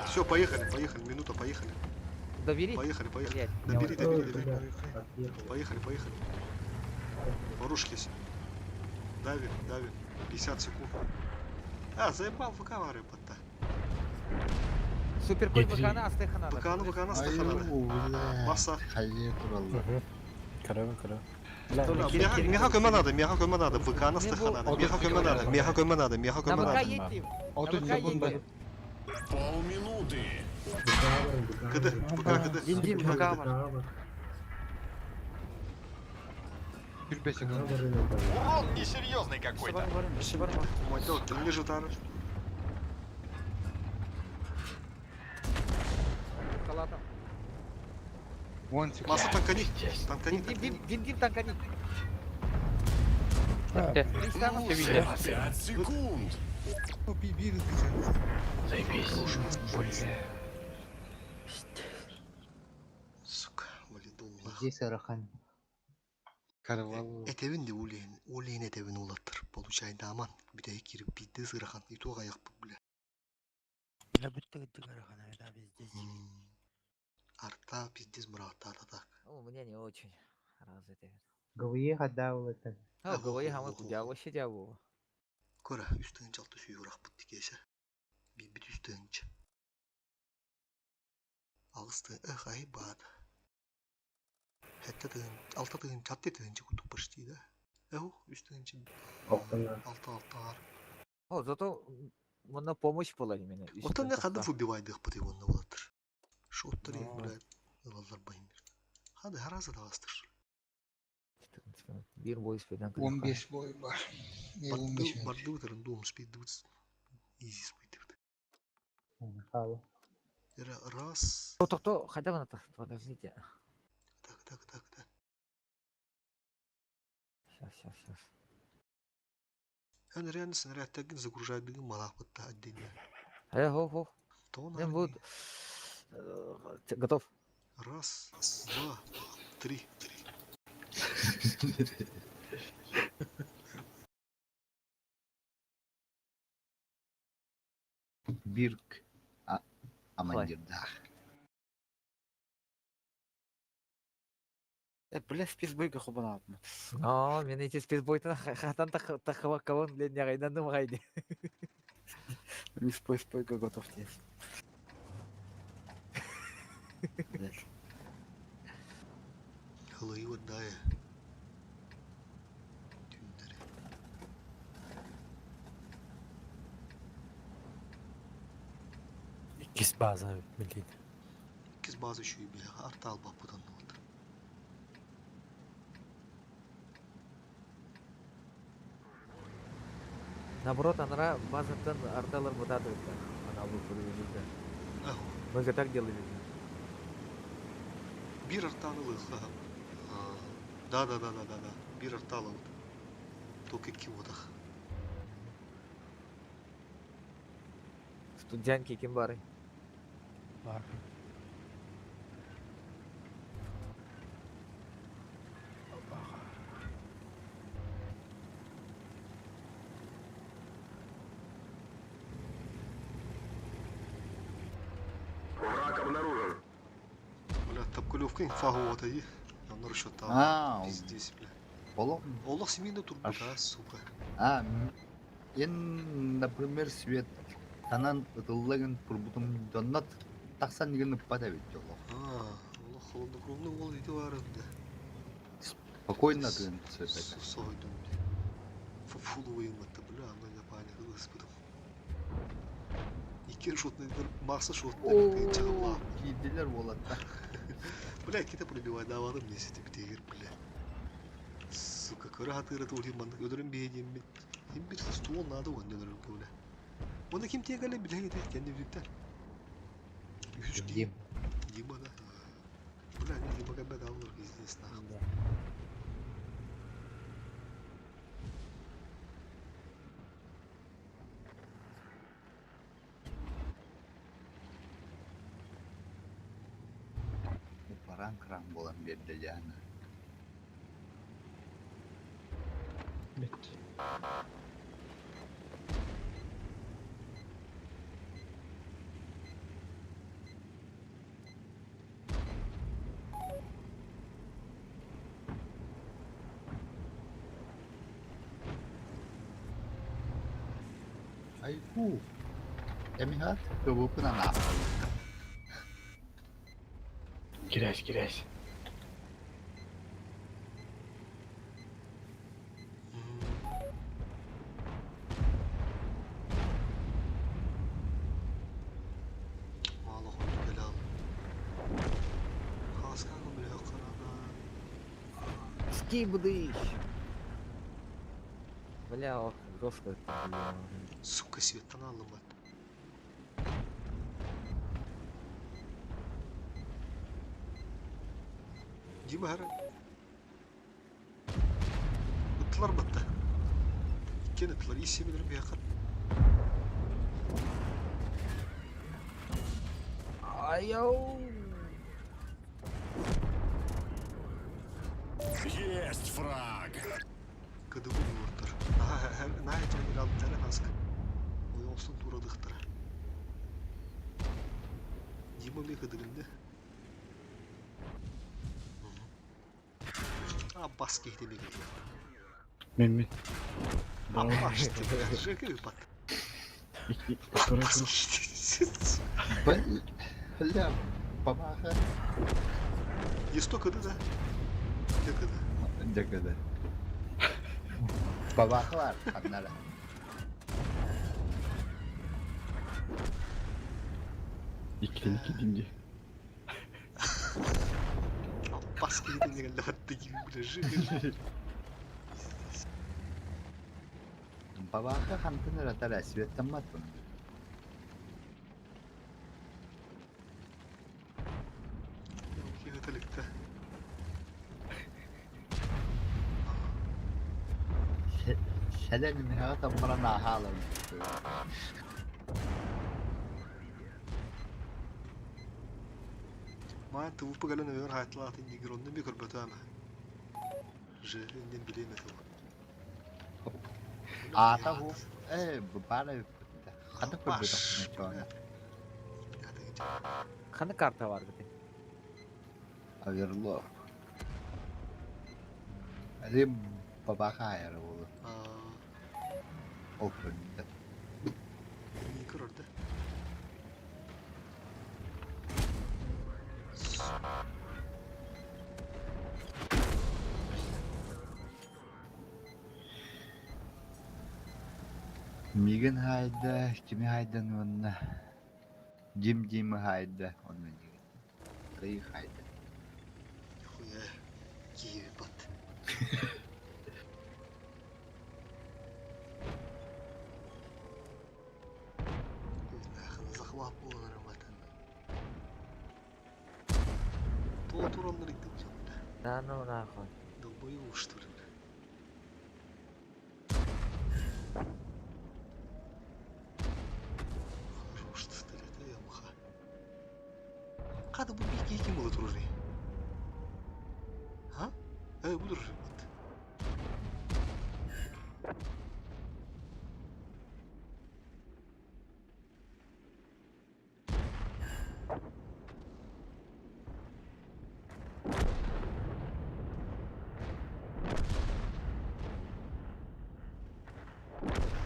Все, поехали, поехали, минута, поехали. Добери. Поехали, поехали. Добери, добери, добери. Поехали, поехали. Порушились. Давим, давим. 50 секунд. А, заебал ВК вары-то. Супер конь ВК на Астехана. ВК на ВК на Астехана. Масса. Көрөбүн көрөбүн. Меха көмө надо, меха көмө надо, ВК на Астехана. Меха көмө надо, меха көмө надо, меха көмө надо. 30 секунд. Полминуты. КД, ВК, КД. Дим, Дим, ВК бар. Урон несерьезный какой-то. Мать, же тары. Масса танкани. Танкани, танкани. Дим, Дим, танкани. 5 секунд. Заебись. Сука, валидол нахуй. Здесь Арахан. Этебин де улейн, улейн этебин улаттыр. Получай даман. Бүтәй кирип бидде сырахан. Итуға аяқ бля. Бля, бүтті гыттык Арахан, да, пиздец. Арта пиздец мұрата так. Ну, у меня не очень развитый. ГВЕ хаддал это. А, ГВЕ хамы кудя вообще дявол. Кора, үстін жалты сүйір ақ бұтты кесе. Бит үстін. Алысты, эх, ай бад. Хәтта тыгын, алта тыгын, чатты тыгынчы кутук почти, да? Эх, үс тыгынчы. Алта, алта ар. О, зато на помощь была именно. Оттан не хадып убивайды пыты онна болаттыр. Шоттар их, блядь, ылалар байын. Хады хараза да астыр. Бир бой спидан. 15 бой бар. Не 15 Барды утырын дом спит дыбыц. Изи спит. Раз. То, то, хотя бы на подождите. Так, так, так, так. Сейчас, сейчас, сейчас. Эн реально снаряд загружает дым малах вот отдельно. Э, хо, хо. То Не будет. Готов. Раз, два, три. Бирк. Амандирдах. Бля, спецбойга хубанаатмын. А, мен эти спецбойтан хатан тахава кавон блин не гайдан гайды. Не спецбойга готов здесь. Хлы вот дай. Иккис база билин. Иккис база еще и бля, артал бапыдан вот. Наоборот, анара базаттан арталар бутады. Она выпрыгивает. Мы же так делали. Бир артаны лыха. Да, да, да, да, да, да. Бир арталы вот. Только киотах. Студентки ким бары? Бар. Враг обнаружен. Бля, тапкулевка инфа вот и. Он расчет там. А, Пиздец, бля. Олох. Олох семейный турбо, да, сука. А, эн, например, свет танан ытыллагын турбутум доннат тахсан деген ыппат эбит олох. А, олох холоднокровный ол иди бар да. Спокойно тын сөпөт. Сойдум. Фуловый это, бля, она не паник, господи. Икки шотный Макса шотный чагла. Кийдилер болат да. Бля, ките пробивай давадым не сети битегер, бля. Сука, кыра хатыра турим мандык өдөрүм бейдим. Ким бир стол надо он өдөрүм бля. Оны ким тегеле биле гите кенди бүттер. Үч Дим. Дима да. Бля, не Дима кабе алыр пиздец нахуй. Кран-кран буолан биэрдэ дьаана. Бит. Айгу. Эмиһат кыбыппын анааппын. Кирәс, кирәс. Мало хоту белал. Хаскага бля карада. Скибдыщ! Бля, ох, жестко. Бля. Сука, светтан алымат. Дима хара. Ыттылар батта. Иккен ыттылар. Ис семелерин бияқар. Айау! Есть фраг! Кыдыбы булуттар. Наха чагыр алып тара хаска. Ойоқсын турадықтар. Дима ме кыдыгынды. А бас кейте меге. Мен мен. Абаш ты. Жеке бат. Бас Бля, бабаха. Есто кыды да? Де кыды? Дэ кыды. Бабахалар ханнара. Икки икки димди. Бас кейте меге латты бля жеке. Бабаха хантын ыратар светтаммат. Кигытылыкта. Сәлән миһаға таммаран аһаалар. Маа тывы пыгалын өвөр хайтлаатын нигронны ми көрбөтөм. Желеннен билеме тыл. Аата ху э бара хата көрбөтөх чоона. Қаны карта бар бите? Аверло. Әлем бабаха айары болу. Ол көрдү. Не көрөрдө? Мигин хайда, кими хайдан онна. Дим Дим хайда, онна нигин. Рый хайда. Хуя. Киев бат. Нахын захват болар ватан. То тураннар иттим жамда. Да ну нахуй. Долбою уж что ли. Хорош ты я мха. Када бу бики ким булат уружи? А? Э, буду ружи бат.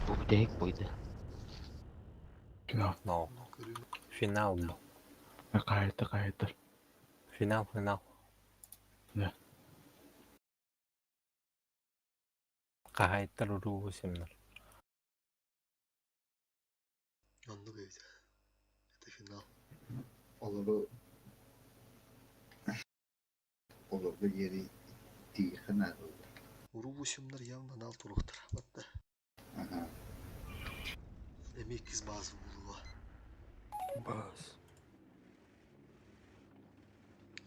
Бу дек бойды. Финал. No. Финал был. Кайты кайты. Финал, финал. Да. Кахайттар уруу семнер. Онну говорит. Это финал. Олору олорду жери тиихана. Уру семнер явно нал турухтар. Батта. Ага. Эмек из базы булуа. Бас.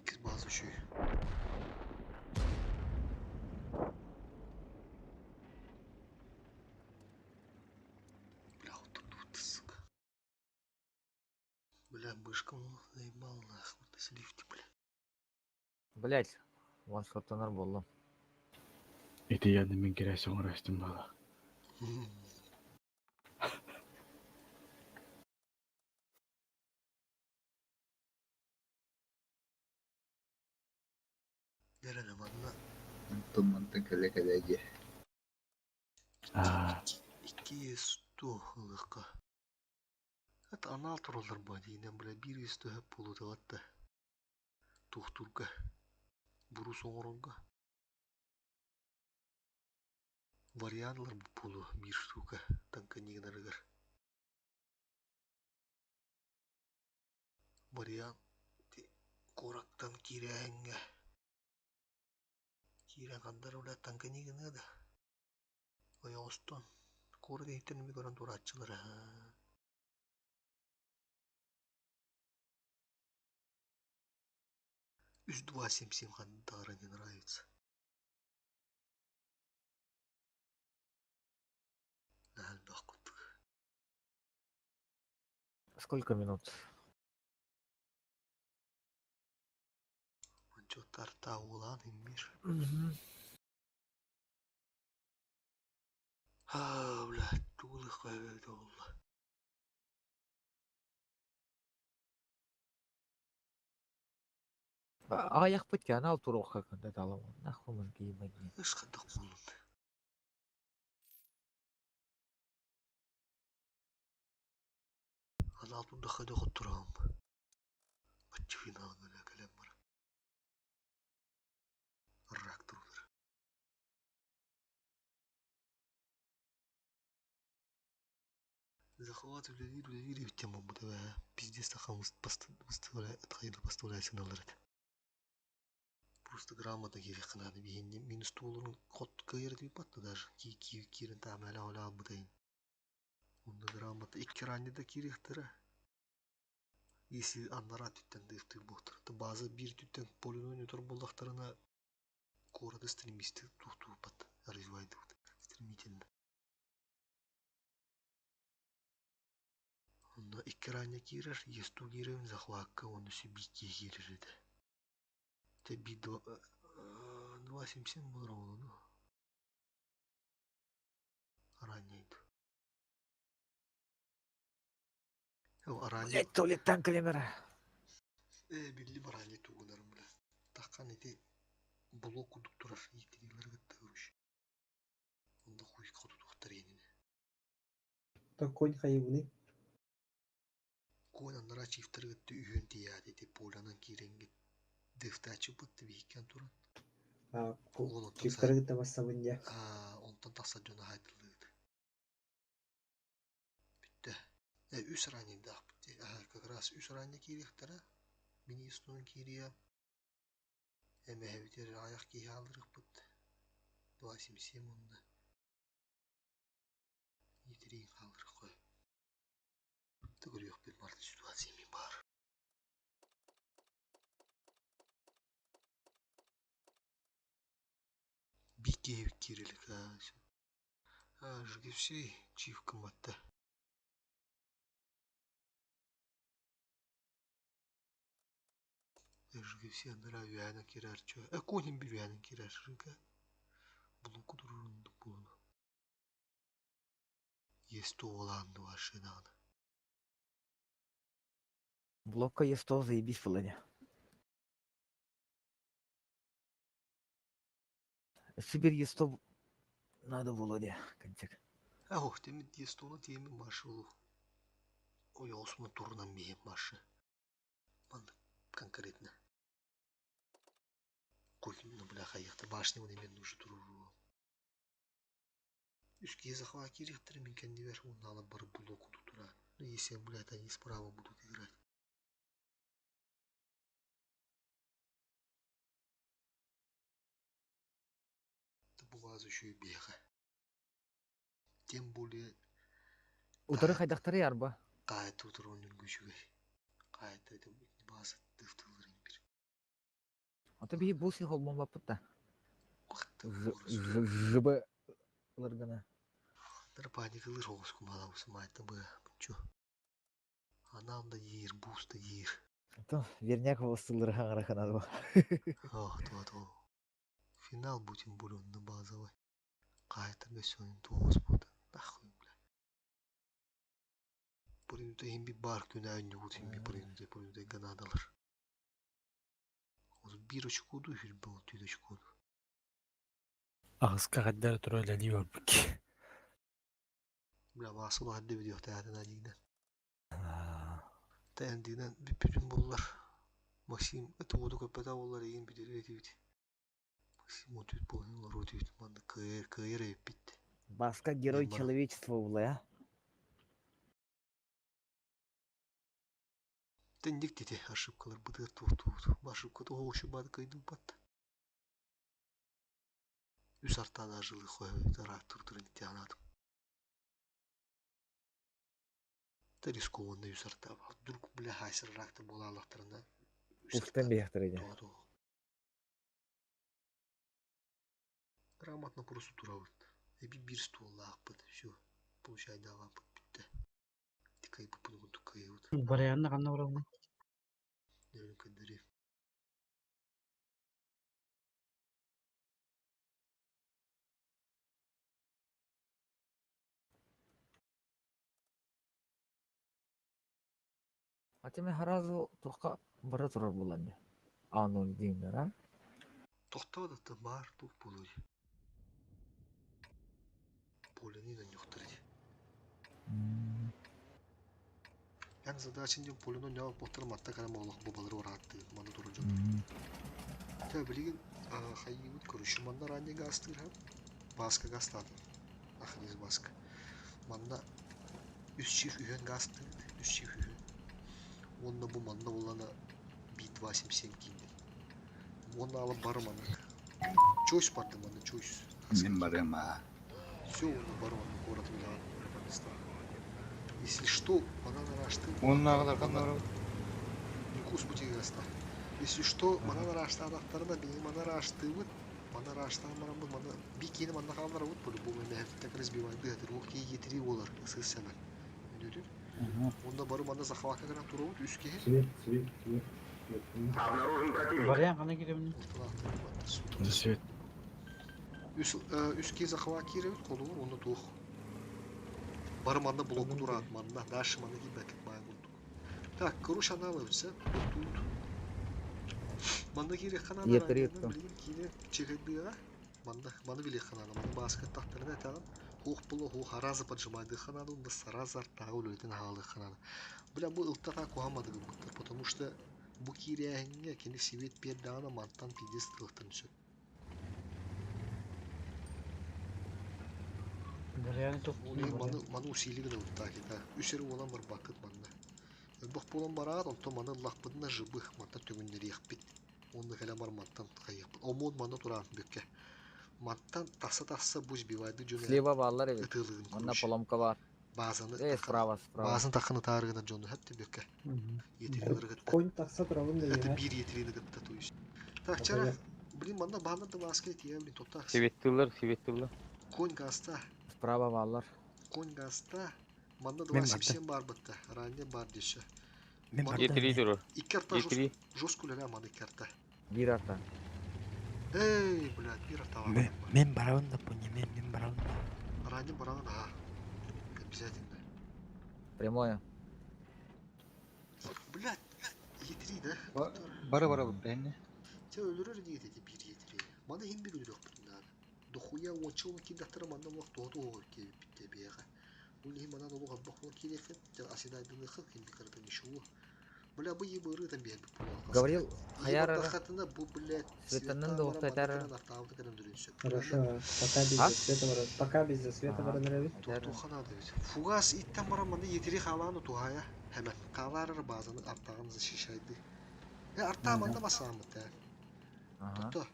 Киз базы шүй. Бля, вот тут, сука. Бля, мышка, ну, заебал нахуй, ты с лифте, бля. Блять, ваншоттанар буоллум. Ити янны мин кирээси оҥоростум буолла. Дэрэнэ манна Онтон мантан кэлэ-кэлэ дьиэ. Икки сто ылыахха. Это анал тураллар баа диинэн бля биир сто хөп буолууталат да. Туохтуурга. Бурус оҥорорго. Вариантлар буолуо биир штука танканигнарыгар. Вариант куораттан киирээһиҥҥэ киирэн ханна эрэ бля танканигыныа да. Ойоҕостон куорат иһиттэн эмиэ көрөн турааччылар аа. Үс два семь семь ханна не нравится. Наһаа элбэх курдук. Сколько минут? Отчуоттар уулаан иҥмир. Аа, блядь, тугулых эбит буолла. Аҕыйахпыт канал туруохха кында талабын. Нахуй мозги моги. Ыс хайдах буоллун. Анал турдахха да хоттураҕым. Бачча финалга кэлэн баран. Рак турулар. Захват үлэлиир үлэлиир эбит диэн буолбут эбээ. Пиздец сахам выставляйся налар этэ. Просто грамотно киириэххэ наада биһиэннэ минус туолурун хот кыайар этибит даже киирэн таамаля оля албытайын. Онно грамота икки ранее да киириэхтэрэ. Если аннараа түттэн дыыфтыыр буолтар. База биир түттэн полинони утар буоллахтарына куораты стремисты туохтуурбат развивайдыбыт стремительно. Онно икки ранее киирэр, есту киирэбин захвакка уонна сүбииккиэ киирэр этэ. Тэ би два семь семь буолар оҕолону. Ранее Блять, туалеттан кэлэмэр. Ээ, билли бараанньа тугунарым бля. Таххан ити блок курдук турар ииттиниилэр кытта короче. Онно хуй хотутуохтар иэнинэ. Конь хайыбыный? Конь аннараа чифтары кытта үһүөн тиийээт ити полянан киирэҥҥит дыфтааччыппыт биһиккэн туран. Чифтары кытта бассабын дьэ. Онтон тахсар дьоно хаайтыллыыт. Бүттэ. Э, үс раннийдаахпыт дии. Аха, как раз үс ранний киириэхтэрэ. Министрун киириэ. Эмэһэбитигэр аҕыйах киһи хаалларыахпыт. 2,77 уонна Иитириин хаалларыахха. Төгүрүөхпүт барыта ситуация эмиэ баар. Биир киһибит киирэ илик аа Жгевсей чиф гымматта. Жгевсей анараа үөһээнэн киирээччи. Э конин биир үөһээнэн киирээччи Булуҥку туруоруннук буолуо. Есть уолаан машинаҕына. Блокка ЕСТО заебись в Сибирь ЕСТО надо Володя контек. Ах, теми ЕСТОну теми маршалу. Ой, осман турнан миһин маршы. Маннык конкретно. Кухня, бляха, яхта башня мен нужно туруру. Үс киһи захват киириэхтэрэ мин кэннибэр уонна бары блоку тутура. Ну, если, блядь, они справа будут играть. Это бывает еще и бега. Тем более... Утары хайдахтары арба. Каайта утары онньуурга үчүгэй. Каайта это бааса тыфтылырын бир. Ото биһи бу сих холбоммаппыт да. ЖБ ыларгана. Тара паникалыыр оҕус кумаалаабыс маайта быа буччу. Анаан да диир, буус да диир. Верняк ыллыры хаҥара канадва. Ох, то то. Финал будем более на базовый. Кайта бесёнин туос бута. Нахуй, бля. Буринута хим би бар күнә нюгут хим би буринута буринута ганадалар. Ол бир очкоду хүрбе ол түйд очкоду. Аҕыска хаддар тура үлэлии барбыт. Бля, маасыл хадды видео тәһәтен адигнен. Тәһәндигнен бүппүтүн буллар. Максим это воду көппөтө боллар егин бүтүрү этибит. Максим отүйт болын олар отүйт. Манды кыйыр кыйыр эппит. Баска герой человечества була, я. Тендик тете ошибкалар бытыр тур тур. Ошибка того ошибады бады кыйдым пат. Үс артада жылы хой тара тур тур тянатым. Та рискованно үс арта. Вдруг бля хайсыр ракты бола алақтарында. Пустын бияқтыр Грамотно просто турабыт. Эби бир стол лаақпыт. Все. Получай давапыт битте. Тикай бупуну тукай вот. Варианна канна барабын. Нөрүн көддөрү. А теме харазу тоққа бара турар булан. Анун деймдер, а? Тохтоо да бар тух болуй. Полени на нюхтарить. Ян задача не полено не потер матта кара молох бу балыр оратты маны туру жон. Та билигин хайыбыт көрүшү манна ранне гастыр ха. Баска гастады. Ахриз баска. Манна үс чиф үһөн гасты, үс чиф үһөн. Онна бу манна булана би 277 кийди. Онна алып бары маннык. Чойс барды манна чойс. Мен барым а. Все, он барон город Милан, места. Если что, манана рашты. Он нағылар қандай барабыт? Никус бутигаста. Если что, манана рашты адақтарына бейін мана рашты вот, мана рашты марам бу мана би кені мана қалар вот по-любому мен так разбивай дыгатыр ок ки етири олар ысыз сәмән. Өндөрүр. Онда бары мана захватка гана туру вот үске. Свет, свет, свет. Обнаружен противник. Вариант кана киремин. Свет. Үске захват кире колу онда тух. Бары манна блоку дурат манна дальше манна гибәкет бай булдук. Так, короче аналовса, тут. Манна кире ханана Етір еттім. билген кире чегедига. Манна маны биле ханана, маны баска тахтарына тагын. Хух булу хух харазы поджимайды ханана, унда сразу артага үлөтен халы ханана. Бля бу ылтата кухамады гыбыттар, потому что бу кире кени свет пердана мантан пиздец тылыктан түсөт. Вариант тоқту. Маны маны усилигин ылтта кита. Үсери болан бар бакыт манна. Бох болан бараат, онто маны лахпыдына жыбых манта төгүннери яхпит. Онны кэлэ бар мантан кайыппыт. Омон маны туран бүкке. Мантан таса таса буз бивайды жөнө. Слева баллар эбит. Ытылыгын Онна поломка бар. Базаны Э, справа, справа. Базын тахыны таарыгына жону хепти бүкке. Етирин ыргытта. Конь тақса турабын да Это бир етирин ыргытта то есть. Так, чара, блин, манна бааныр да баска тия, блин, тоттак. Сибеттылар, сибеттылар. Конь гаста, Справа баллар. конь гаста. Манна Мен 277 бар бытта. Ранне бар деші. Мен Манна- бардым. Етири туру. Икки арта Етири. жестко үлеле маны икки арта. Бир арта. Эй, блядь, бир арта бар. Мен барабын да поня, мен мен барабын да. Ранне бараган, ага. Обязательно. Прямое. Блядь, етири да. Бары барабыт бәйне. Те өлөрөр диет эти бир етири. Маны хим бир өлөрөк бүтүн Дохуя онча он кидаттары манна вакыт тооту оҕор киэбиппитте биэҕэ. Ол иһин манан олук албах буолан киириэххин, аседайдыныхын хин бикарата ничего. Бля, бу ебыры там биэрбит буолан Говорил, Хаяр хатына бу, блядь, Светаннан да уктайтар. Хорошо, пока без А? засвета баран. Пока без засвета Ага. баран эрэбит. Туханады ведь. Фугас иттен баран маны етири халааны тухая. Hemen. Каларыр базаны арттағын защищайды. Э, арттаа манна басаамыт э. Ага. Тутта.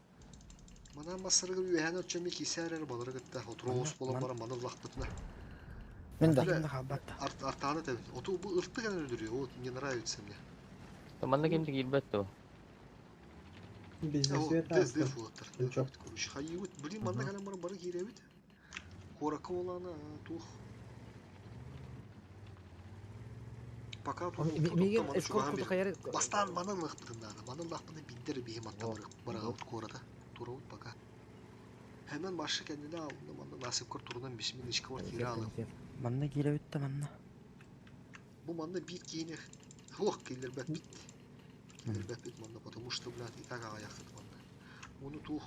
Манан басыргы үйәһән өтчөмі кисәрер балыры гытта. Отуруус болан баран маны лахпытна. Мен да. Бля, Артааны тебин. Оту бу ыртты гана өлдүрüyor. Вот не нравится мне. Манна кимди киирбэт то. Без О, засвета дез астым. дез болаттар. Короче, хайыбыт. Блин, манна калам баран бары киребит. Корака оланы тух. Пока Он тут мигин маны эскорт чугаһан куту бир. хайары Бастаан манан лахпытын наада. Манан лахпыны биндер биһи мантан бараҕабыт куората. Турабыт пока. Hemen başı kendine aldı. Манна насыпкар турунан бисмин ички бар кире алым. Манна киирэ бүтте манна. Бу манна биир киини ох киллербэт бит. Киллербэт бит манна, потому что, блядь, и так аҕайаххыт манна. Уну туох.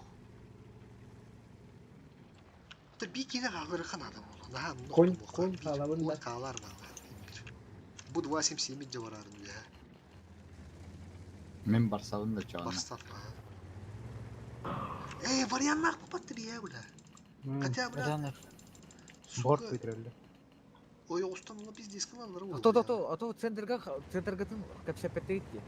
Это биир киини хааларыха надо буолла. Наһаа оннук Конь, тумуохха. конь Биир хаалабын конь да. хаалар баала. Бир. Бу 2.77 дьэ барарын үөһэ. Мен барсабын да чоҕунна. Барсар. Эй, варианнах попатты бия, бля. Хотя, бля, Борт сука, выиграли. ой, оғыстан мына пиздец қылалар А ол. то, то, то, а то центрга, центргатын капсапетейти.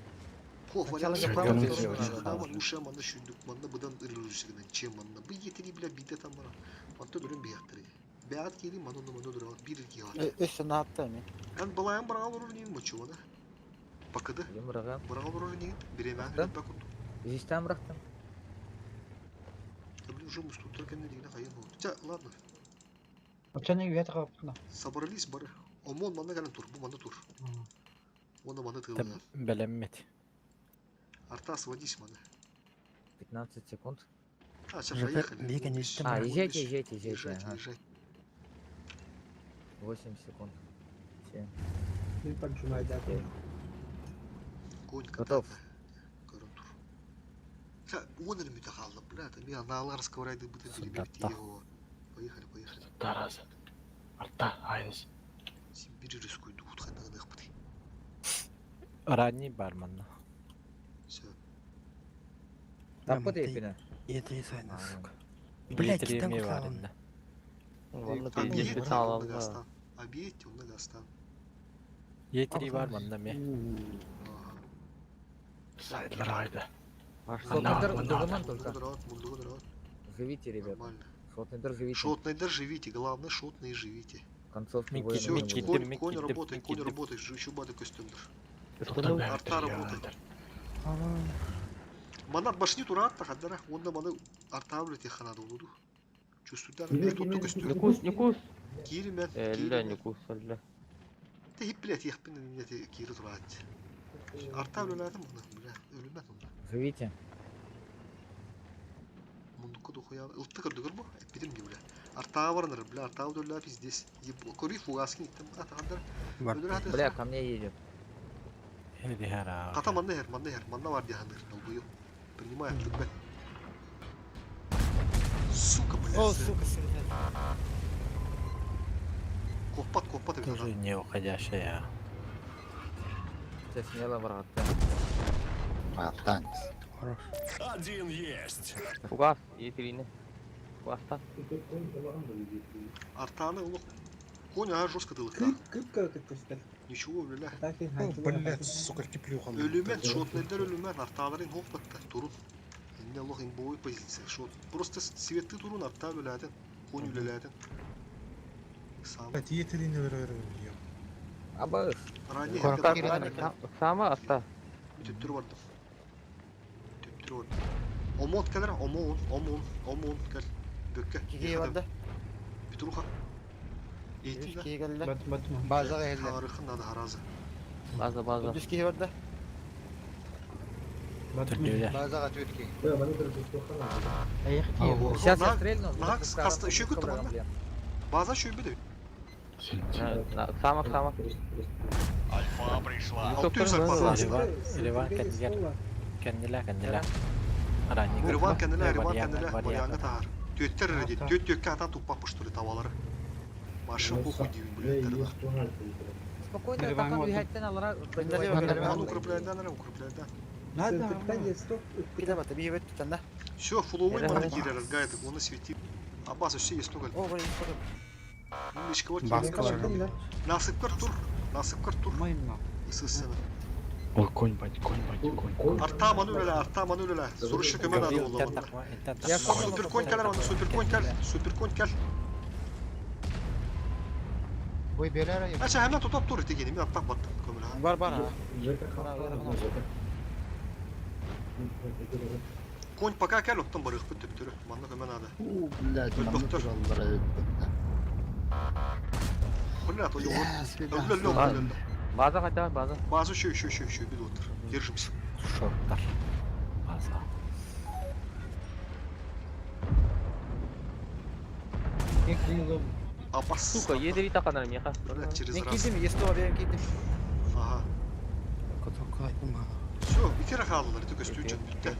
Хо, Сначала вариант же право право делать, сторону надо. Хама, уша, манна шүндүк, манна быдан ырырысыгынан, чем манна. Бу етери, бля, биде там бара. Манта дүрін бияқтыры. Бәат келі, манна манна дүрі, бір ірге бар. Өссө наатта эми. Ән балайын барағал ұрыр нейін мочуана. Бақыды. Бырагам. Барағал ұрыр нейін, биремен Да? үліп бақыт. Здесь бырахтым. Да, блин, уже мустуттар кәмне дегене қайын болды. Ча, ладно, Очаны үйәт қапытна. собрались бары. Омон манна кәлін тур, бу манна тур. Оны манна тығылды. Бэлэммит. Арта сводись манна. 15 секунд. А, сейчас Жопе поехали. бега не иттим. А, езжайте, езжайте, езжайте. Езжайте, ага. езжайте. 8 секунд. 7. Мен поджимай, да. Конь Готов. Көрін тур. Ша, он үрміті қалды, бля, там я на алар сковороды быты переберти его. Поехали, поехали. Тараза. Арта, айнс. Сибири рискуй дух, ханағын ықпыты. Ранний бар манна. Все. Таппы дейпіне. Етри сайна, сука. Блять, Етри китен эме бар куталын. инде. Ванна Объедьте, пиздец он алалла. Дагестан. Объедьте, он Дагестан. Етри бар манна ме. Сайдлар айда. Шотныйдар дыгыман только. Мундугы дырат. Живите, ребята. Нормально. Шотныйдар живите. Шотныйдар живите, главное шотные живите. Концовки Микки, воина Все, не Микки, будет. конь, Микки, конь Микки, работай, конь Микки. работай, еще бады костюмдер. Тоқтар Арта работай. Манат башни турат тахадара, онда маны арта влете ханады улуду. Чувствуйдар, Кире, мен тут кире, костюм. Нукус, нукус. Киримен, Элле, киримен. нукус, элле. Те хип блядь, яхпин не те кири турат. Арта влелатым оны, бля, өлүмәт оны. Живите. Мундука духуя, ылты кырдыгыр бу, эппитим ди бля. Арта барыныр, бля, арта өдөллә пиздец. Кори фугаскин иттем, атахандар. Бар. Өдөр хаты. Бля, ко мне едет. Эди хара. Ката манна хер, манна хер, манна бар дихандыр, долбою. Принимаем, любэ. Сука, блядь. О, сука, стрелять. Коппат, коппат эбит Тоже не уходящая. Сейчас смело, брат. Аттан. Хорош. Один есть. Фугас, етерине. Фугаста. Артаны улук. Конь ага жестко дылык. Кып, кып көрдік көстер. Ничего, бля. Так, О, блядь, сука, киплюха. Өлүмәт, шотнелдер өлүмәт, арталарын хоппатта, турун. Инне лох имбовый позиция. Шот. Просто светты турун арта өләден, конь өләден. Сам. Блядь, етерини өрөр Абы. Ранее Сама аста. Төттүр бардым. Төттүр бардым. Омон кэлэр, омон, омон, омон кэл. Бөккө. Киги барда. Петруха. Эйтин да. Киги келди. Базаға келді. Харыхын надо харазы. База, база. Үс киги барда. Түрлі. Базаға төртке. Сейчас я стрельну. Нах, каста еще күттүм анда. База шөйбү деп. Сама, сама. Альфа пришла. Алты жүз база. Риван, Риван кәннелер. Кәннелә, кәннелә. Ранний. Риван кәннелә, Риван кәннелә, Варианга тахар. Төттер реди, төт төккә атан туппа пуштыры тавалары. Машин похуй дибин блядь. Спокойно, пока үйәттен алара. Аны укрепляйдан, аны укрепляйдан. Киде бата, бии бет тутан да. Все, фуловый мана кирер, гайд, оны свети. Аббас, все есть только. О, блин, Умничка, вот Баскалар. Насыпкар тур, насыпкар тур. Исысына. Ой, конь, бать, конь, бать, конь. Арта мануля, арта мануля. Сурышы көмө надо болду. Супер конь кэлэр, аны супер конь кэл, супер конь кэл. Ой, берер айым. Ача hemen tutup тур дегени, мен аттап баттым көмөлө. Бар, бар. Конь пока кэл, оттан барык бүт төптөрү. Манна көмө надо. У, блядь, манна тураллар эбит. Бля, то йогон. Өллө, өллө, өллө. База хотя база. База еще, еще, еще, еще, беду. Держимся. Шорттар. База. Апас. Сука, едери таканар меха. Блядь, через Мен раз. киирдим, есть бэйэм киирдим. Ага. Котоку айтым мало. Все, икера хааллар, это көстүүчүн бүттэ.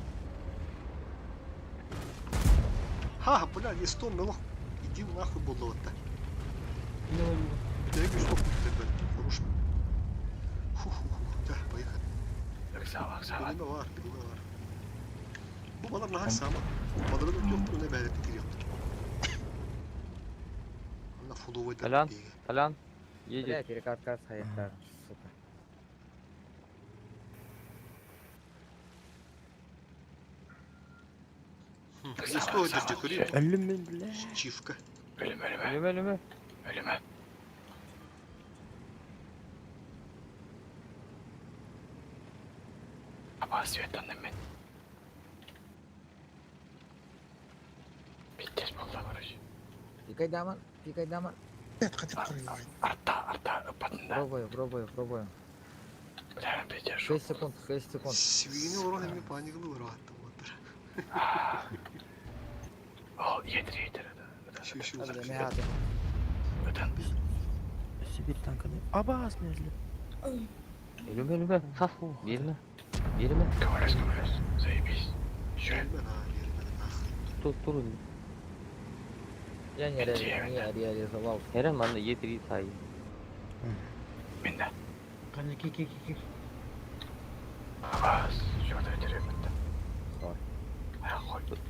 Ха, бля, не сто мелох. Иди нахуй болловатта. Бүтэйик үс топ бүттэ, блядь. Хорош. Фу-фу-фу. Да, поехали. Билиме бар, билиме бар. Бу балар наһаа саама. Баларын өтүөх күнэ бээлетин кириэхпит. Анна фуловой да Толян, биге. Толян, едет. Бля, перекатка хайыктар, сука. Не стоит держи көрейін. Өлүм мен бля. Чивка. Өлүмө, өлүмө. Өлүмө. Аба светтанным мен. Пиздец болду, короче. Пикай даман, пикай даман. Арта, арта, ыппатында. Пробую, пробую, пробую. Бля, пиздец. 6 секунд, 6 секунд. Свини орон эми паникалы бар аттым отыр. Ол, едір, едір. Еще, еще. Бля, мен атым. Өтін. Сибирь танканы. Абас мен өлүм. Өлүмө, өлүмө. Сас. Берме. Берме. Көмөлөс, көмөлөс. Заебись. Еще. Тур, тур. Я не, ре- не реализовал. Эрен манна едери сай. Менде. Кана ки ки ки ки. Абас, шорда өтірі бітті.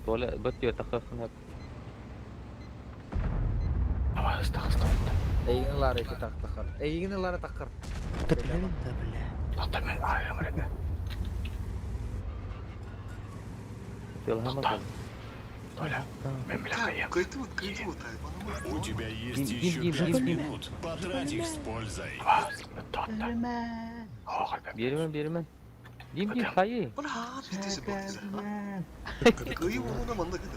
Толя, бөттү такы хына. Абас, тақысты бітті. Эйгин лары эти так тахар. Эйгин лары тахар. Төплемин да бля. Тоқта мен айрым ретті. Телхама. Толя, мен біле қайым. Кайтып, кайтып тай. У тебя есть Дим, еще Дим, пять Дим, Дим. минут. Потрать их с пользой. Берме, берме. Дим, дим, сайы. Бля, пиздец болды. Кыйы болуна манда кыды,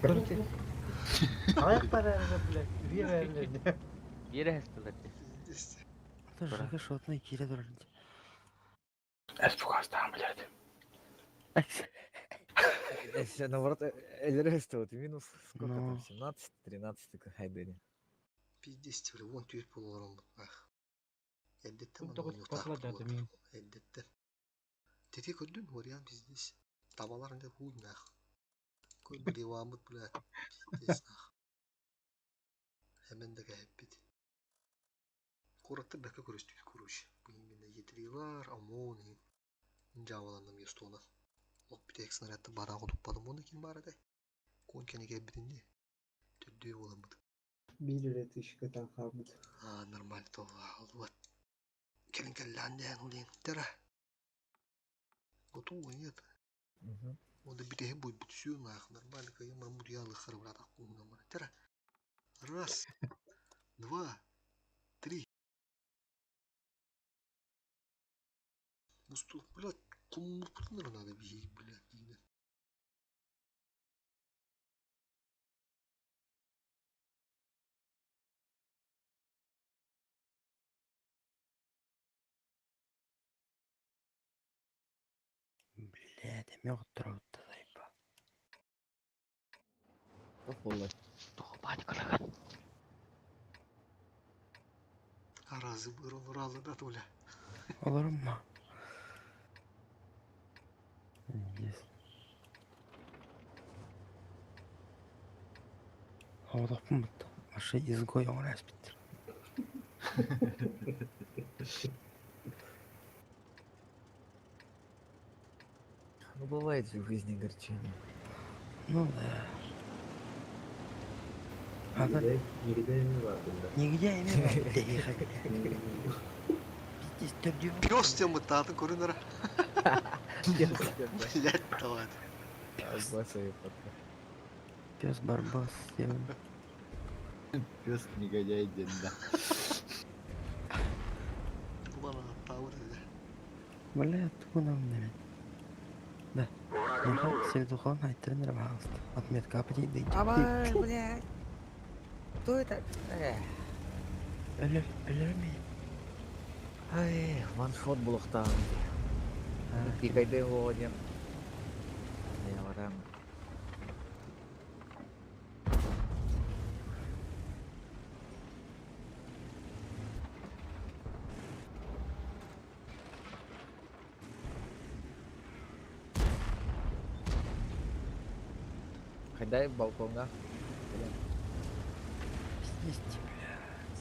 бля. Аяк барары, блядь, вера, Бере хастылар. Пиздец. Это жига шотный кире турар. Эспугастан білерді. Э, Наоборот, Эльрест, вот минус сколько Ну. там, 17, 13 такой хайдери. Пиздец, бля, вон түйет болар он. Ах. Эддеттен Тут только похолодато мен. Эддеттен. Тети көрдүн, вариант пиздец. Табалар инде хуй нах. Кой блевамыт, бля. Пиздец нах. Hemen de кәһеппит. Кураттыр бәккә көрөстүт короче. Бу именно етрилар, ОМОН, жабаландым естона. Лок битек снарядты бадан кутуппадым оны ким бар эде. Кон кене кәббитинде. Төддөө боламыт. Бир эле тышка таң калбыт. А, нормально то вот. Келин келләндән улин. Тера. Готово нет. Онда битеһе буй бутсю нах нормально кайым мурмурьялы хырбрат аккуна мара. Тера. Раз. Два. Три. Мусту, блядь, куммупутнар надо бить, блядь. Дигнен. Бля, деме оттура заебал. Паникалаган. Аразы бырын уралы да толя. Олорум ма? Есть. Оодоппун бутта. Маша изгой оңор аспиттер. Ну бывает же в жизни огорчение. Ну да. Ата Нигде эми бар бunda. нигде эми бар. Пиздец, төрдүү. Пёс тем татын көрүнөр. Блядь, давай. Пес барбос. Тем. Пес негодяй день, да. Бана тауыр деди. Бля, тугунам неме. Да. Меха Севдухан айттырын пожалуйста. Отметка апати дейт. Абай, блядь. Кто это? Эх. Өлөр, өлөр ми? Ай, ваншот булуохтааҕым ити. Пикайдай уоҕа диэн айаҕараам. Хайдай балкоҥҥа. Пиздец, бля.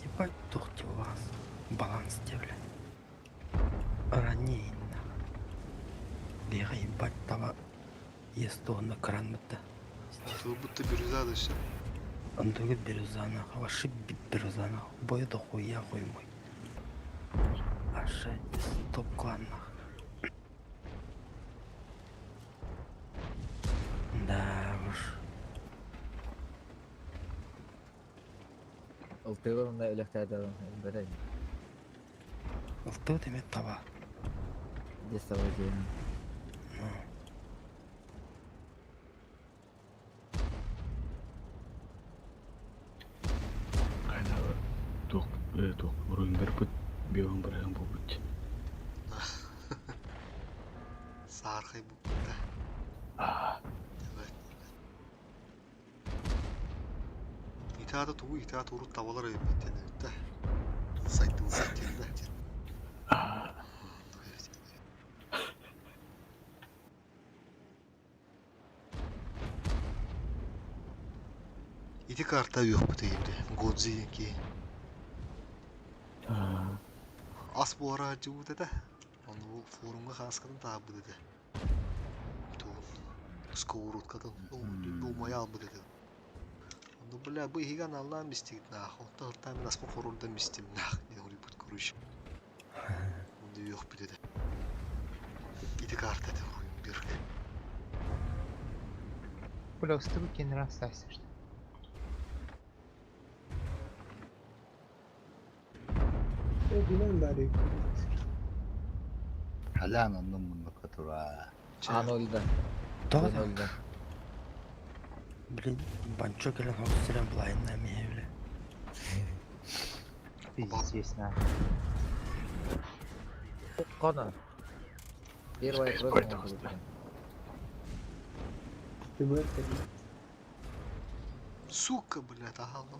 Ебать тухти у вас. Баланс те, бля. Ранее. Леха ебать таба естуонна кран бытта. Будто бирюза да все. Андыгы бирюзана, вообще бирюзана. Бой да хуя хуй мой. Аша топ кланнах. Да уж. Ылтыгыр онно өлөхтөөтөҕүн бэрэн. Ылтыы темет таба. Дес таба диэн. Хайда туох туох уруйдарбыт биоһун барыһын буолбут. Саархай буппута. Итаата тугу итаата урут табалар эбиттэн эбит да. Сайдыбыт диэн да. Ити карта үөхпүт эйимде. Годзи ки. Ас буора дьыбыт этэ. Ону форумга хааскатын таабыт этэ. Тугун сковородкатын думай албыт этэ. Ну бля, бу иһигэ аналлаан бистигит наах. Онто ыртаан мин аспын хорурдан бистим наах диэн уруйбут короче. Онду үөхпүт этэ. Ити карта этэ уруйум бирк. Бля, устубут кеннер остался, что. Билэн бары. Халян оннун муннукка тура. Аан өлдө. Тоҕо Аан өлдө. Блин, банчо кэлэн хоҕус сирэн былайынна эмиэ бля. Пиздец, на. Кона. Первая кровь может быть. Ты бы Сука, блядь, ага, ну.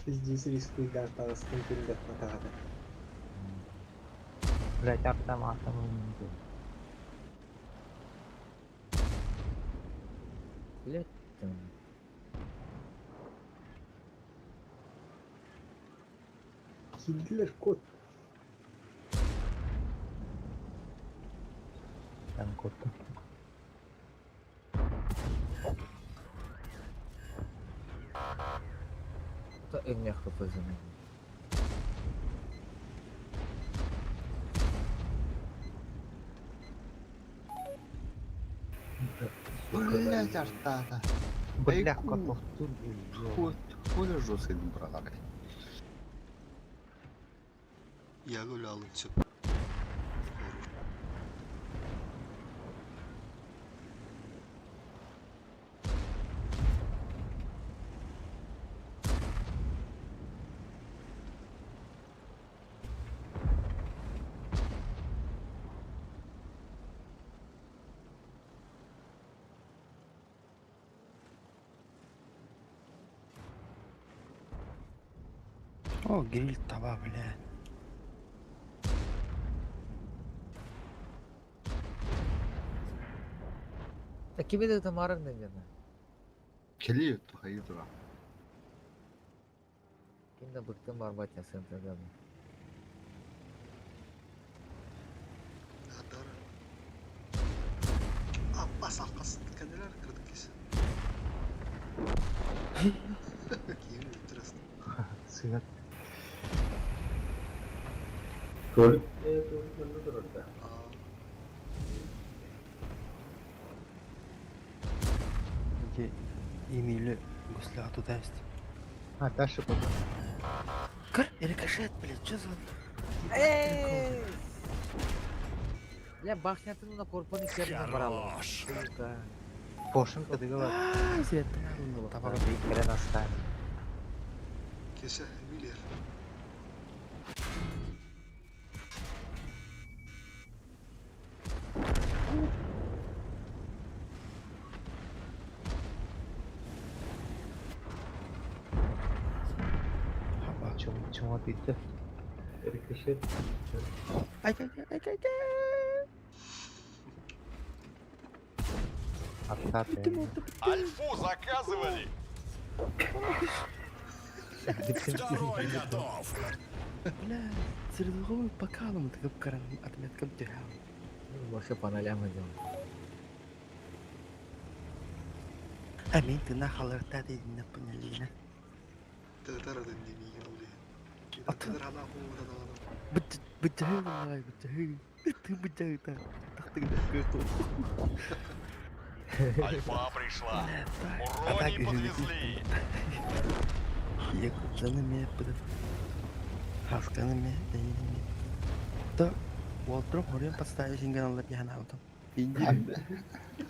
Пиздец рискуй да, тағыстың күндеп матағады. Блять, артам атам өлді. Блять. Килдилер кот. Там кот. Та өңнөх көпөзүн. Блять, артата. Бля, котов. Хули жестко не брали. Я гулял все. О, гриль таба, бля. Та кими да тамарың ден Кели тухайы тура. Ким да быктым барбат я сентада. Аппас арқасын кәнелер кірдік кесі. Киім интересно. Сыгат. Толик, Толик манна турар да. Эти имели гусля туда есть. А, дальше потом. Кыр, рикошет, блядь, что за... Эй! Бля, башнятын на корпаны керне баралы. Хорош. Сука. Поршень кыдыга бар. Табага Кэлэн астаан. Кеша, Миллер. Чума тийтэ. Рикошет. Ай ай ай ай ай. Откат. Альфу заказывали! Второй готов! Бля, цирковой покалом ты каран отметка бдя. Вообще по нолям идем. А мин ты нахалар та ты не поняли. Тетер ден дemi oluyor. Тетер хана хуу да да. Бит бит бит бит бит та. Альфа пришла! А так Урони подвезли! Якутсаны ме бит. Хасканы ме дейни ме. Та Уолтер хорен подставишь инген алар яна аутом. Инди.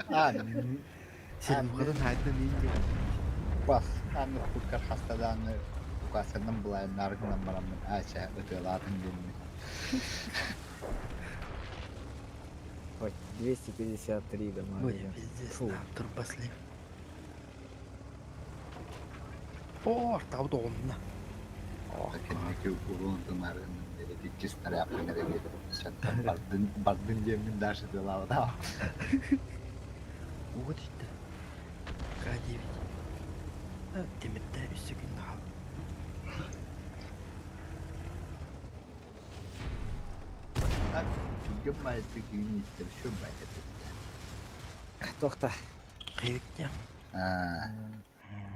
А, Сен бугадан хайдан инди. Бас, аны куркар хастадан укасынан булай наргынан барамын. Ача, өтөлатын демми. Ой, 253 дамага. Ой, пиздец, на, турбослив. О, тавдонна. Кеннеки урун тымарын икки снаряд неребе. Чаттан бардын, бардын демин даже дела. Вот это. К9. Темирде үсі күн хал. Так, түргөн байты күйін иттер, шө байты. Тохта. Кайыктя. А,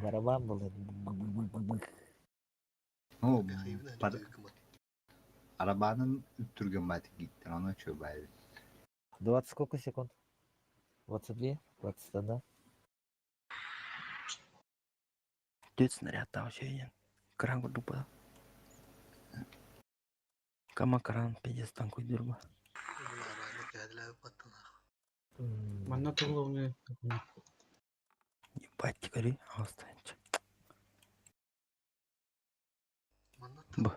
Барабан был. ну, бар... Арабанын түргөн байты гиттер, оны чө байты. 20 сколько секунд? 22? 21? Төрт снаряд тау шейен. Кран курдук ба. Кама кран пиздец танк уйдурба. Манна тугловны. Ебать, гори, останься. Б.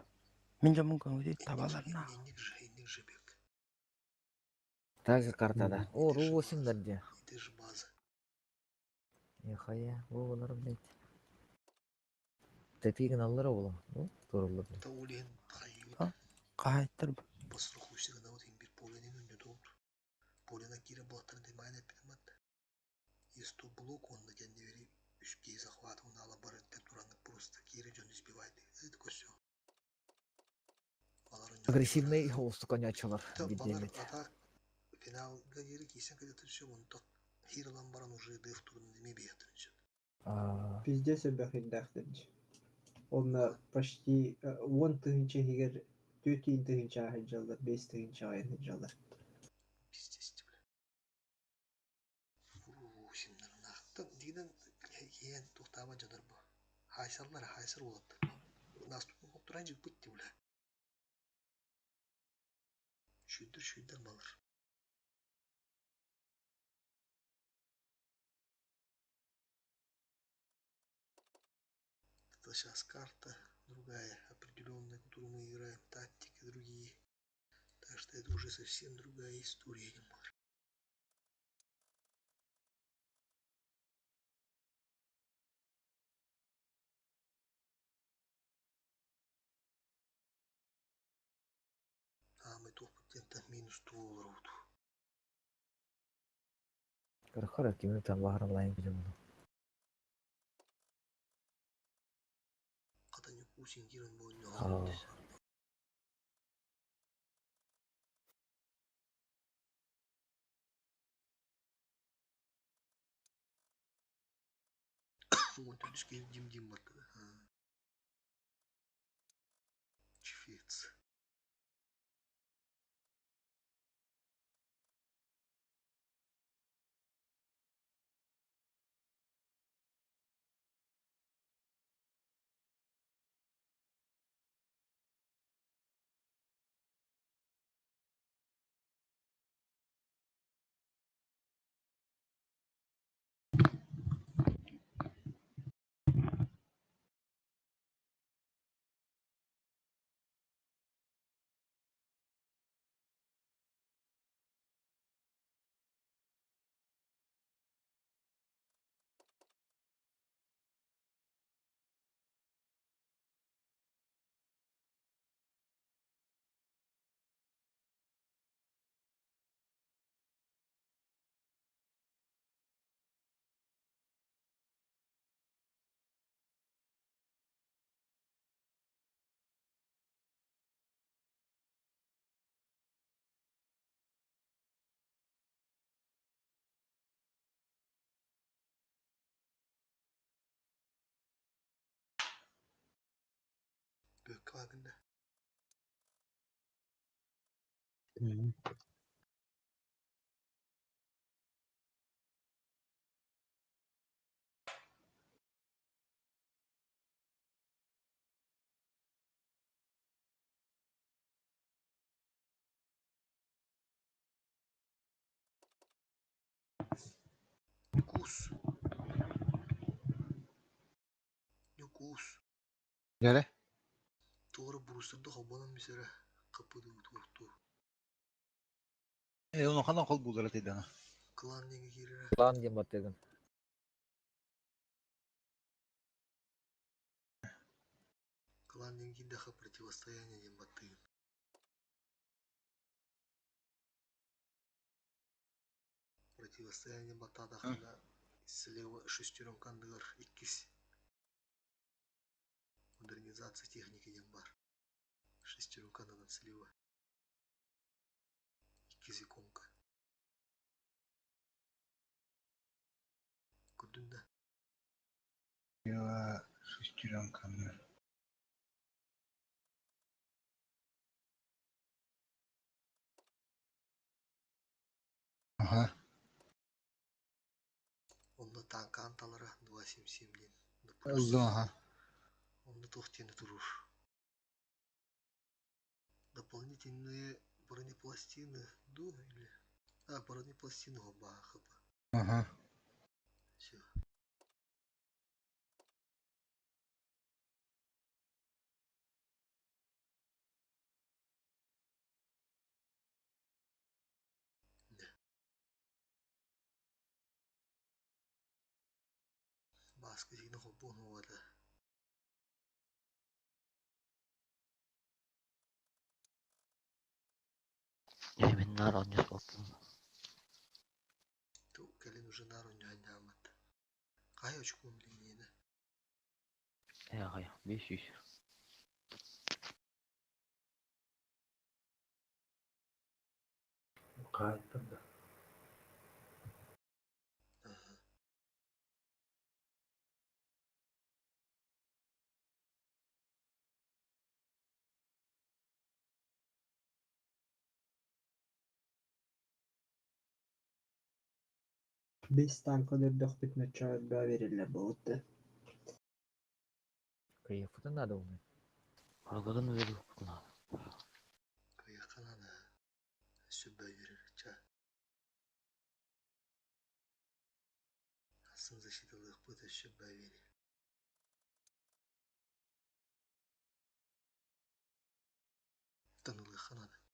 Мен жамын көңілде табаларына. Также карта, да. О, Ру-8 дерде. Это же база. Нихуя, олар, блядь. Тепигин аллар оğlu. Ну, турулар. Та улен хайы. Кайтыр. Басыр хусигана вот им бир поленин үннө долду. Полена кире блоктарын демайна пидемат. Есто блок он на кенди үшке захват он ала барытта тураны просто кире жөн избивает. Это все. Агрессивный холсту конячалар. Балар Бидемет. атак финал гадири кисен кадет все он так хирлан баран уже деф турны деме бияттырынчы. Пиздец эбэхиддахтынч. Онна почти 10 тыһынча хигер 4 тыһынча ахыджалар, 5 тыһынча ахыджалар. Симнарнахтан дигенен киен тухтаама жанар бу. Хайсарлар хайсар болот. Наступный хоптуран жигбит бля. Шүйдір шүйдір балар. Это сейчас карта другая, определенная, которую мы играем, тактики другие. Так что это уже совсем другая история, Немар. А, мы топ минус долларов. Кархара кимни там бахаран лайын бидем. А. Вон тут дим-дим баттыда. Чфец. Бүөккэ баагында. Ньукуус. Ньукуус. Дьэрэ. Туора буруустарда холбонон мисэрэ хаппыды туохтуу. Э, ону ханан холбуулара тыйдана. Клан диэҥи киирэрэ. Клан диэн баттыгын. Клан диэн киирдэххэ противостояние диэн баттыгын. Противостояние баттаатаххына слева шестеренка анныгар иккис модернизация техники диэн баар. Шестеренка аннынан слева. Иккис иконка. Көрдүн да? Слева шестеренканы. Ага. Онно тааҥкаан талара 277 диэн. Ыллым, ага. Онно туох диэни турур. Дополнительные бронепластины ду или... А, бронепластины баахып. Ага. Все. Бааска дигини холбуон уода. Мин наар онньус буолтум. Ту кэлин уже наар онньуһанньааммат. Хай очкуум билиниэнэ. Э аҕай, 500. Хаайтар да. Бес танка өлөрдөхпүт ноччо бериллер буолутта. Кайфутун надо умы. Баргадын өлөрүк надо. Кыйахханана. Сүбэ берер ча. Асын защиталыахпыт өссө бери. Танылыахханана.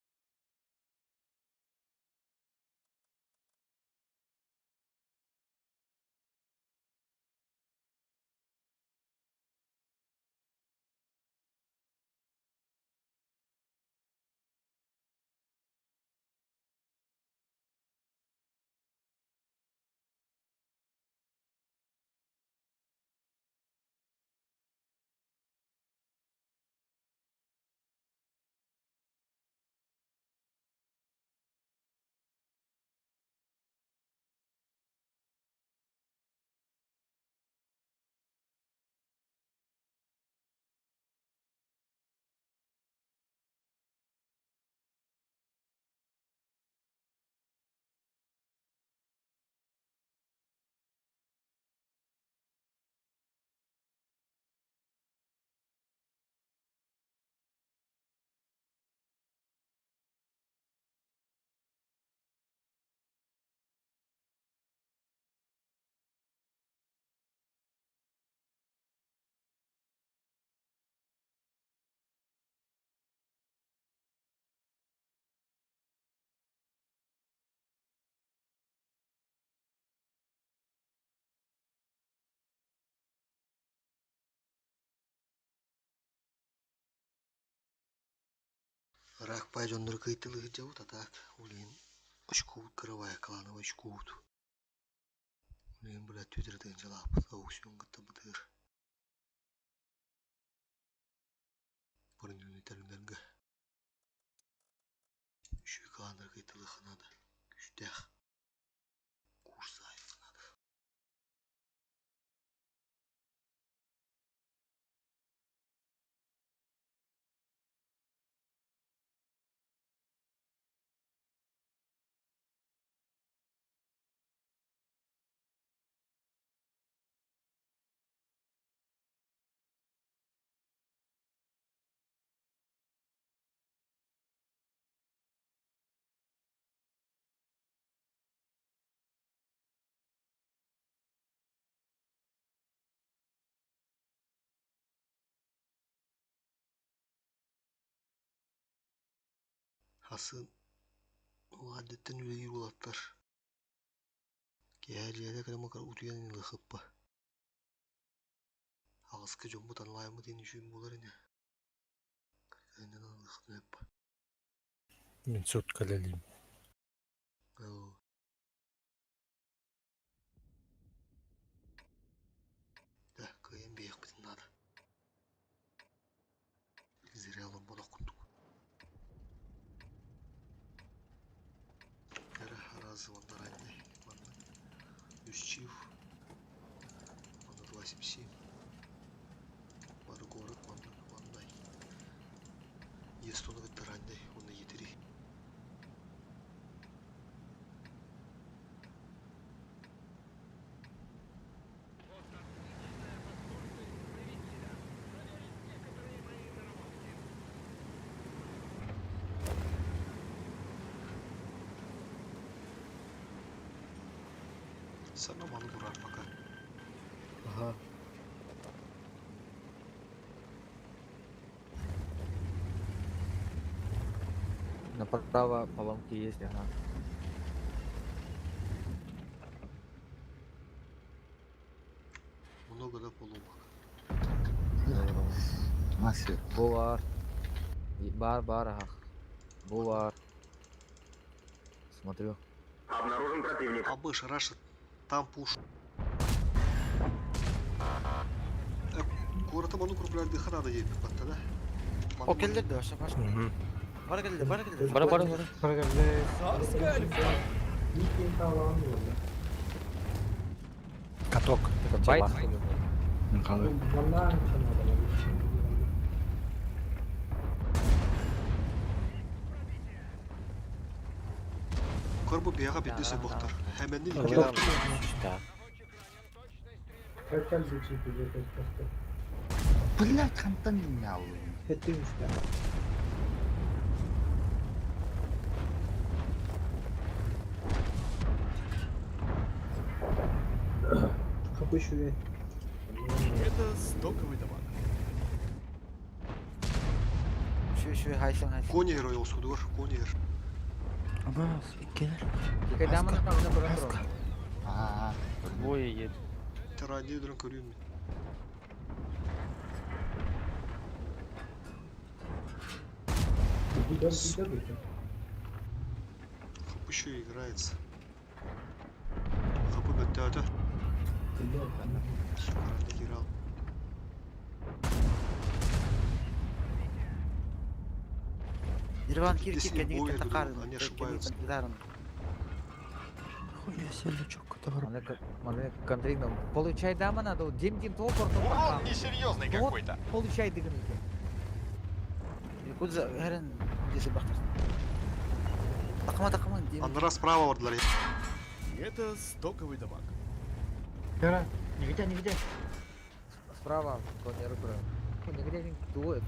Рак пай дьоннору кыйтылыһыдьабыт, а так улин очкуут кыравая клановый очкуут. Улин, блядь, түтер тыынчалаахпыт аукцион кытта бытыыр. Бронюну тэринэргэ. Үчүгэй кланнар кыйтылыахха наада. Күүстээх. Курсаайыахха наада. Асын Улаадыттан үлэлиир уолаттар. Киэһэ дьиэлэ кэлэн утуйан ылыахыппа. Аҕыска дьоммут онлайммыт иһин үчүгэй буолар ини. Кэргэнинэн ылыахпын эппэ. Мин сутка үлэлиим. Оо. Да, кыайан биэриэхпитин наада. Зря олорботох курдук. Эрэ раз уонна ранний манна үс чиф манна 277 бары город манна маннай Естоны кытта ранний уонна Етири. Сана маны турар пока. Ага. Направо поломки есть, ага. Много да поломок. Масы. Бу бар. Бар, бар, ага. Бу бар. Смотрю. Обнаружен противник. Абыш, Раша, там пуш. Куората ману курбулар надо ей патта да? О, келдер да, баша, баша. Бара келдер, бара келдер. Бара, бара, бара. Бара келдер. Каток. Это байт, что ли? Корбу бияга бидде бохтар. Хәмәнни Блядь, хантан мяу. Какой еще Это стоковый дамаг. Şu şu haysan haysan. Конер осудор, конер. Абас, иккелер. Кайдамын там на броню. Аа. Двое едет. Таранди дрон көрүм. Хап еще играется. Хапы беттата. Сука, ранди играл. Нирван кир кир Здесь не кендиги боя, такарын. они ошибаются. Хуя себе лючок, который... Маны контригном. Получай дама надо. Дим дим то порту. Урон несерьезный какой-то. Получай дыгники. Якудза herен десе бактыр. Такыма такыма дим. Аннара справа ордлар. Это стоковый дамаг. Яра, нигде, нигде. Справа, конер бро. Нигде не дует.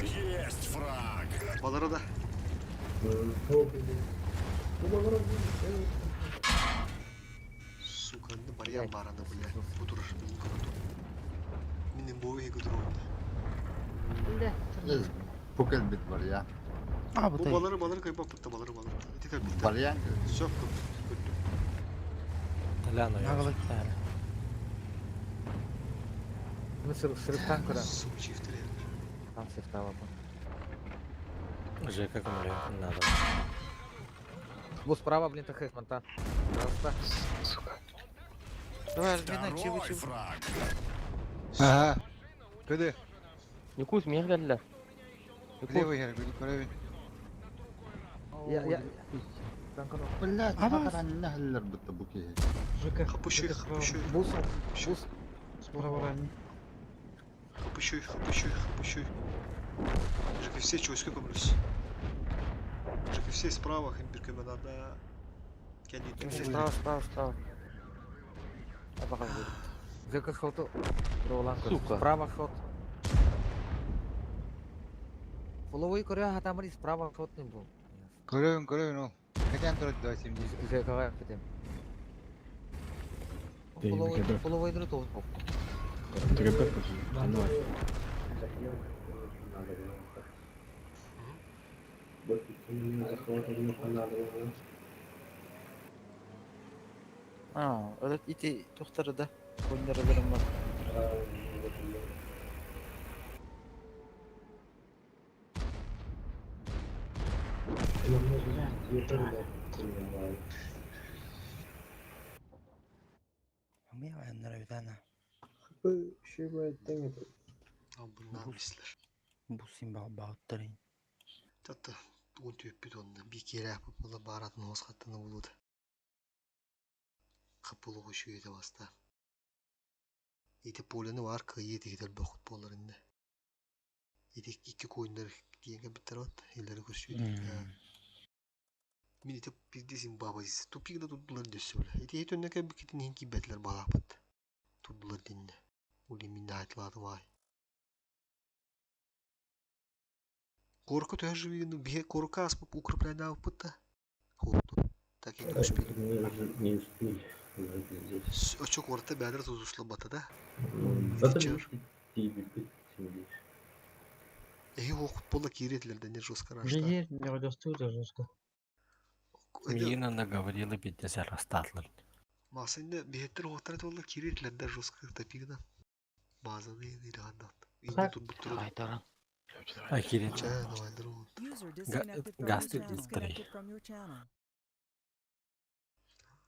Есть фраг! Балары да. Сука, не барьян бараны, бля. Бутур, мин көрөтүм. Минин бою көтөрөм. Пукел бит бар я. А, Бу балары балары кайбап бутта балары балары. Ити кайбап. Барьян. Все, көттүм. Толяну я. Мы срыптан куда? Сучив три. Там срыптала. Жека кумлю. Надо. Бу справа, блин, тахэх монта. Просто. Сука. Давай, разминай, чивы Второй чивы. фраг! Ага. Кыды. Якуз, меня глядля. Левый гер, правый. Я, я. Блядь, хантан нахаллар бутта буки. ЖК. Хапущу, хапущу. Бус, бус. Справа ранний. Хапущу, хапущу, хапущу. Жеки все чуйска көмүлүс. Жеки все справа хим бир көмө надо. Кенди. Справа, справа, справа. А пока будет. Жека шоту. Роланка. Сука. Справа шот. Фоловой Корея хатамри справа шот не был. Көрөбүн, көрөбүн ол. Качан турат 270. Жека хотим. Дейм, Фоловой, кедр. фоловой друг тоже. Төгөппөт Ханна бар? А, этот ити тухтары да, коннераларым бар. Бу син баҕаттарын. Тата тугун түөппүт онно бикиэрэ була бааратын оос хаттана булута. Капулугу шүйете баста. Ити полени бар кыйы тигитер бохут болар инде. Ити икки коиннар диэнге биттер от, эллери көрсүйдү. Мин ити пиздесин бабайыз. Тупик да туддулар дөссө бile. Ити хет өннеке бикитин хин кибетлер балапыт. Туддулар динне. Ули мин айтылады вай. Корку тоже живи, бие корка аспып укрепляйда пытта. Хопту. Так и не успели. Не успели. Уже пиздец. Очок орта бәдір тузусла бата да. Зато Эги оқып бола киретлерден не жестко рашта. Жедер, не удостует жестко. Миин наговорила пиздец растатлар. Масында бехеттер оқтар тола киретлерден жестко тапигна. Базаны или хандан. Инде тут буттур. Айтаран. А кирин. Ча, давай друг. User disconnected from your Гасты channel. дистрей. Disconnected from your channel.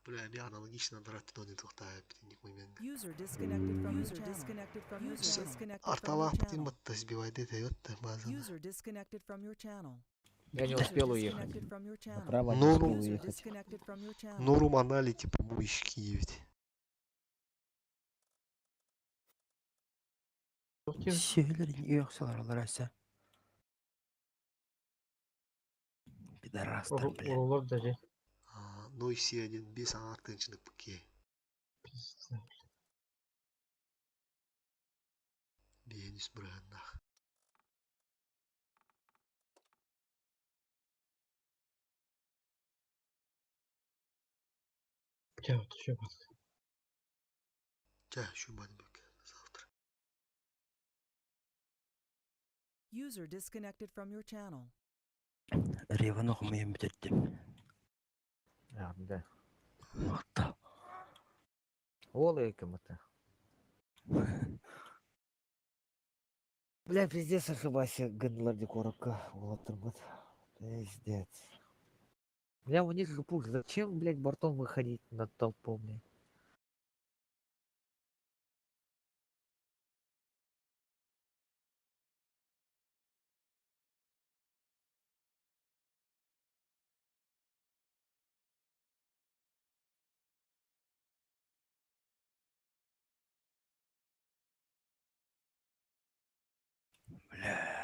Бля, мен аналогично дарат дони тоқтаа битинник момент. User disconnected from user disconnected from user disconnected from your Арталах битин channel. батта сбивайды дает базаны. User disconnected from your channel. Я не User успел уехать. disconnected from your channel. Направо не Нору. успел User уехать. disconnected from your channel. Норум анали типа муишки ведь. Сүйелер үйөксалар олар әсә. Пидорастар, бля. Урулар даже. Ну и все один без артынчыны пуке. Бенис браннах. Ча, вот еще бас. Ча, еще бак завтра. User disconnected from your channel. Реван оқымайын бітеттім. А, да. Мақта. Ол это. Бля, пиздец, ошибайся, гындлар декорокка. Улаттырбыт. Пиздец. Бля, у них же пуш. Зачем, блядь, бортом выходить на толпу, блядь? Бля.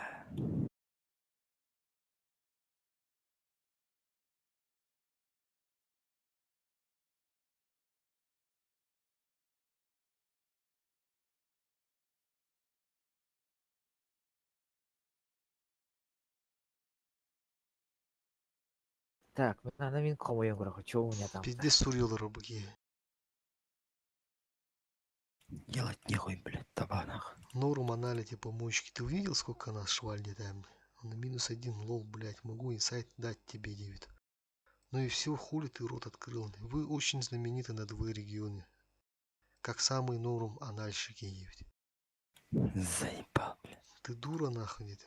Так, ну на минку мою говорю, что у меня там? Пиздец сурьялар буки. Делать нехуй, блядь, табанах. Норум анали типа муечки. Ты увидел, сколько нас швальни там? Он на -1, лол, блядь, могу инсайт дать тебе, девит. Ну и все, хули ты рот открыл. Вы очень знамениты на двое регионе. Как самые норм анальщики, девять. Заебал, блядь. Ты дура нахуй, нет?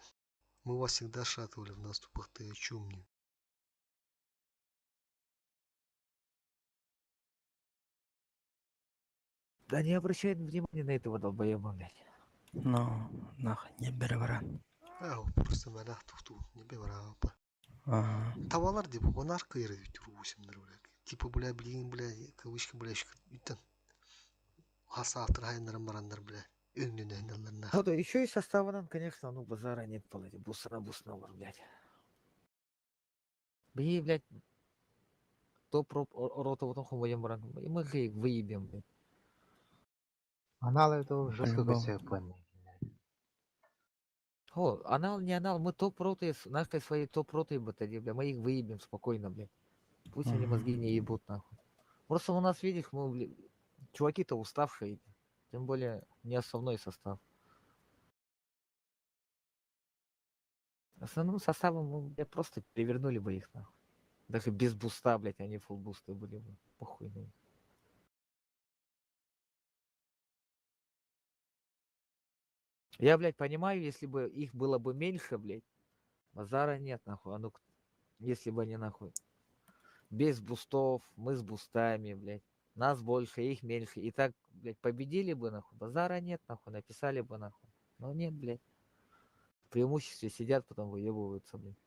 Мы вас всегда шатывали в наступах, ты о чем мне? Да не обращай внимания на этого долбоеба, блядь. Ну, нахуй, не бери баран. А, просто манах тухту, не бери Ага. Тавалар деп, онар кыйры түргүсүмдөр, бля. Типа, бля, блин, бля, кавычка, бля, үттен. Хаса автор хайнарым барандар, бля. Өңнүн Ну, да еще и составынан, конечно, ну, базара нет, блядь, бусна, бусна, блядь. Бли, блядь, топ рота вот он баран, и мы их выебем, блядь. Анал это жестко По-любому. косяк, О, анал, не анал, мы топ роты, нашей своей топ роты батареи, бля, мы их выебем спокойно, блядь. Пусть они мозги не ебут, нахуй. Просто у нас, видишь, мы, бля, чуваки-то уставшие, тем более... Не основной состав. Основным составом мы, блядь, просто перевернули бы их, нахуй. Даже без буста, блядь, они фул бусты были бы. Похуй на них. Я, блядь, понимаю, если бы их было бы меньше, блядь. Базара нет, нахуй. А ну, если бы они, нахуй, без бустов, мы с бустами, блядь. Нас больше, их меньше. И так, блядь, победили бы, нахуй. Базара нет, нахуй, написали бы, нахуй. Но нет, блядь. В преимуществе сидят, потом выебываются, блядь.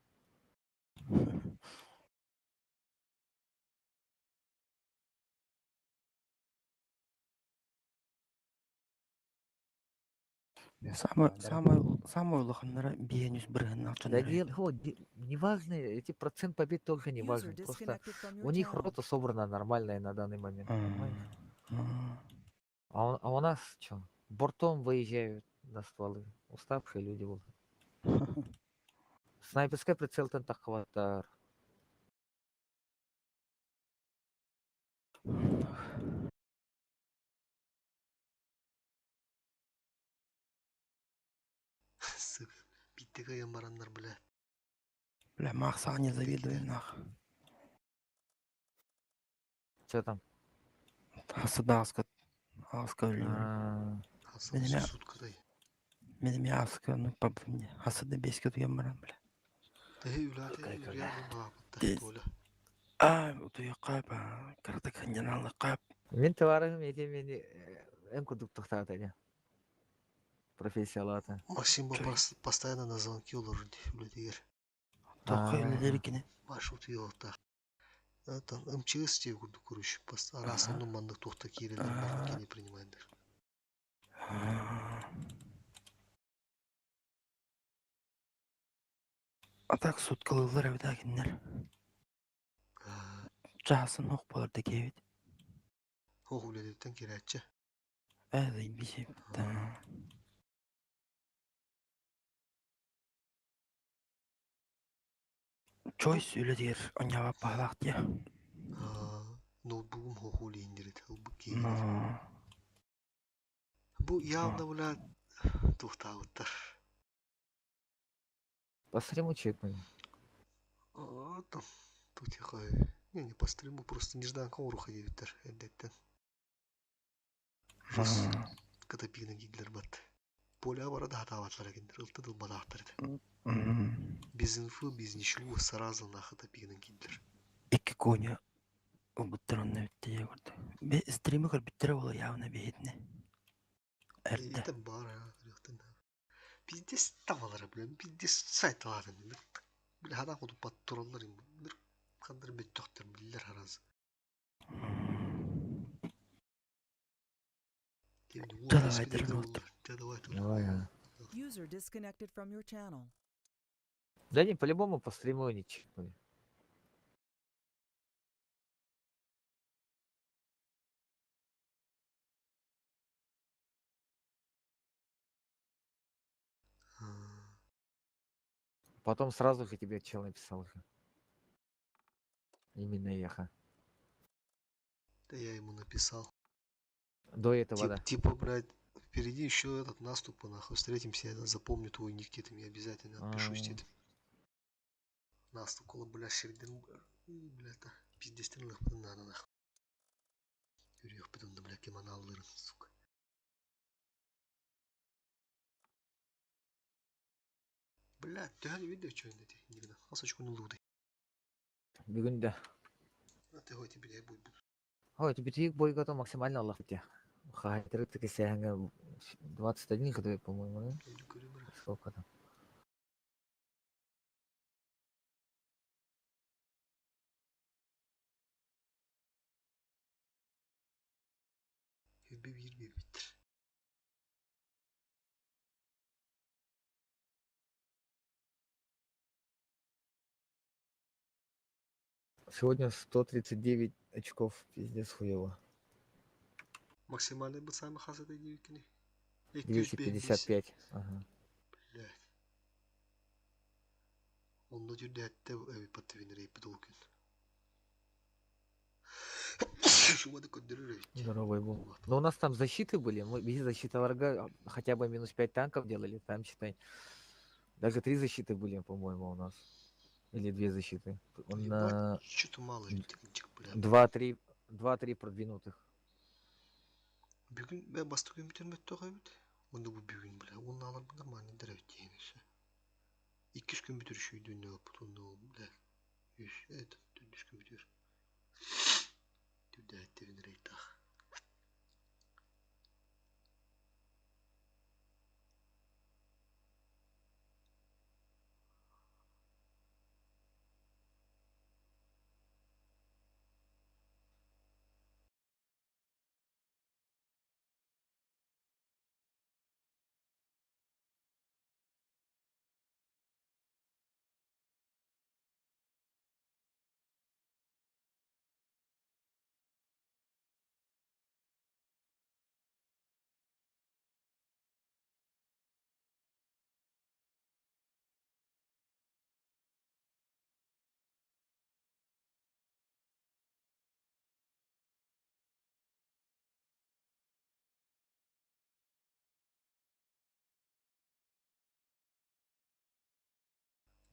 Самое, самое, самое улаханнара биэнүс бырыһыннаах Да дьоннор дел, о, неважно, эти процент побед тоже не User важен. Просто disconnected from your у них channel. рота собрана нормальная на данный момент, понимаешь? А у нас что? Бортом выезжают на стволы. Уставшие люди будут. Снайперский прицел там тахватар. Сука, биттеге ямараннар, бля. Бля, Макса не завидую, нах. Что там? Хасадаска. Аска А, Хасан Меня- суткадай. Мен аска, ну, пап, мне. Хасада беске туямаран, бля. Тэһи үләте үләте баапытта Тез. Толя. А, утуя кап, карта ханьяналы кап. Мен товарым эти мени эн кудук тохтаата не. Профессия лата. Максим постоянно на звонки олорор үлэтигэр. Тоққа үлелерикини. Маршрут йота. Там МЧС те курдук көрүш. Арасын маннык тухта киирелер барын кени принимайдыр. А так суткалылар эбитакиннер. Чаасын хоқ болар декебит. Хох үлэтиттен кирәтче. Ә, биси. Чойс үлелер онява палақ тия. Ноутбугум хох үлейиндерит. Бу Бу явно бля тухтаабыттар. По стриму чекнули. А, там тут я Не, не по стриму, просто нежданка уруха дебиттер эрдеттен. Жос катапигна гидлер бат. Поля бара да хатабатлар экендер, ылты дыл бадаактар эди. Без инфы, без ничего, сразу на хатапигна гидлер. Икки коня убуттар онна битте көрдү. Бе стримы көр биттер бола явна бейтне. Эрде. Это бар, а, рехтен. Пиздец тамалары, бля, пиздец сайт аларын. Бля, хана кудуп бат тураллар им. Бир кандыр бет токтор билер хараз. Давай, дернут. Давай, Давай, а. User disconnected from your channel. Да не, по-любому по стриму не чекнули. Потом сразу же тебе чел написал же. Именно Еха. Да я ему написал. До этого, да. Типа, блядь, впереди еще этот наступ, нахуй, встретимся, я запомню твой ник, где-то мне обязательно отпишусь тебе. Наступ, кола, бля, шерден, бля, это пиздец, надо, нахуй. Юрьев, потом, бля, кеманаллырын, сука. Бля, ты видео что это? Никогда. Асочку не луды. Бүгүн да. А ты хоть тебе будет. Ой, тебе бой готов максимально Аллах тебе. Хайтры таки 21 хд, по-моему, да? Сколько там? Сегодня 139 очков, пиздец хуево. Максимальный был самый хас этой девикини. 255. Ага. Блядь. Онно жүрдәтте эби паттыбин рейпи долкун. Шумады көрдөрөр эбит. Здоровый был. Но у нас там защиты были, мы без защиты врага хотя бы минус 5 танков делали, там, считай. Даже три защиты были, по-моему, у нас. Или две защиты. Он на Что-то мало эбит, бля. 2-3 2-3 продвинутых. Бүгүн бэ бастакы күн эбит. Онда бу бүгүн бля. Онна алар нормально дер эбит диэн өссө. Иккис күн бүтүр шүйдүнне опыт онда ол бля. Үс, это түндүс күн бүтүр. Түдээттебин рейтах.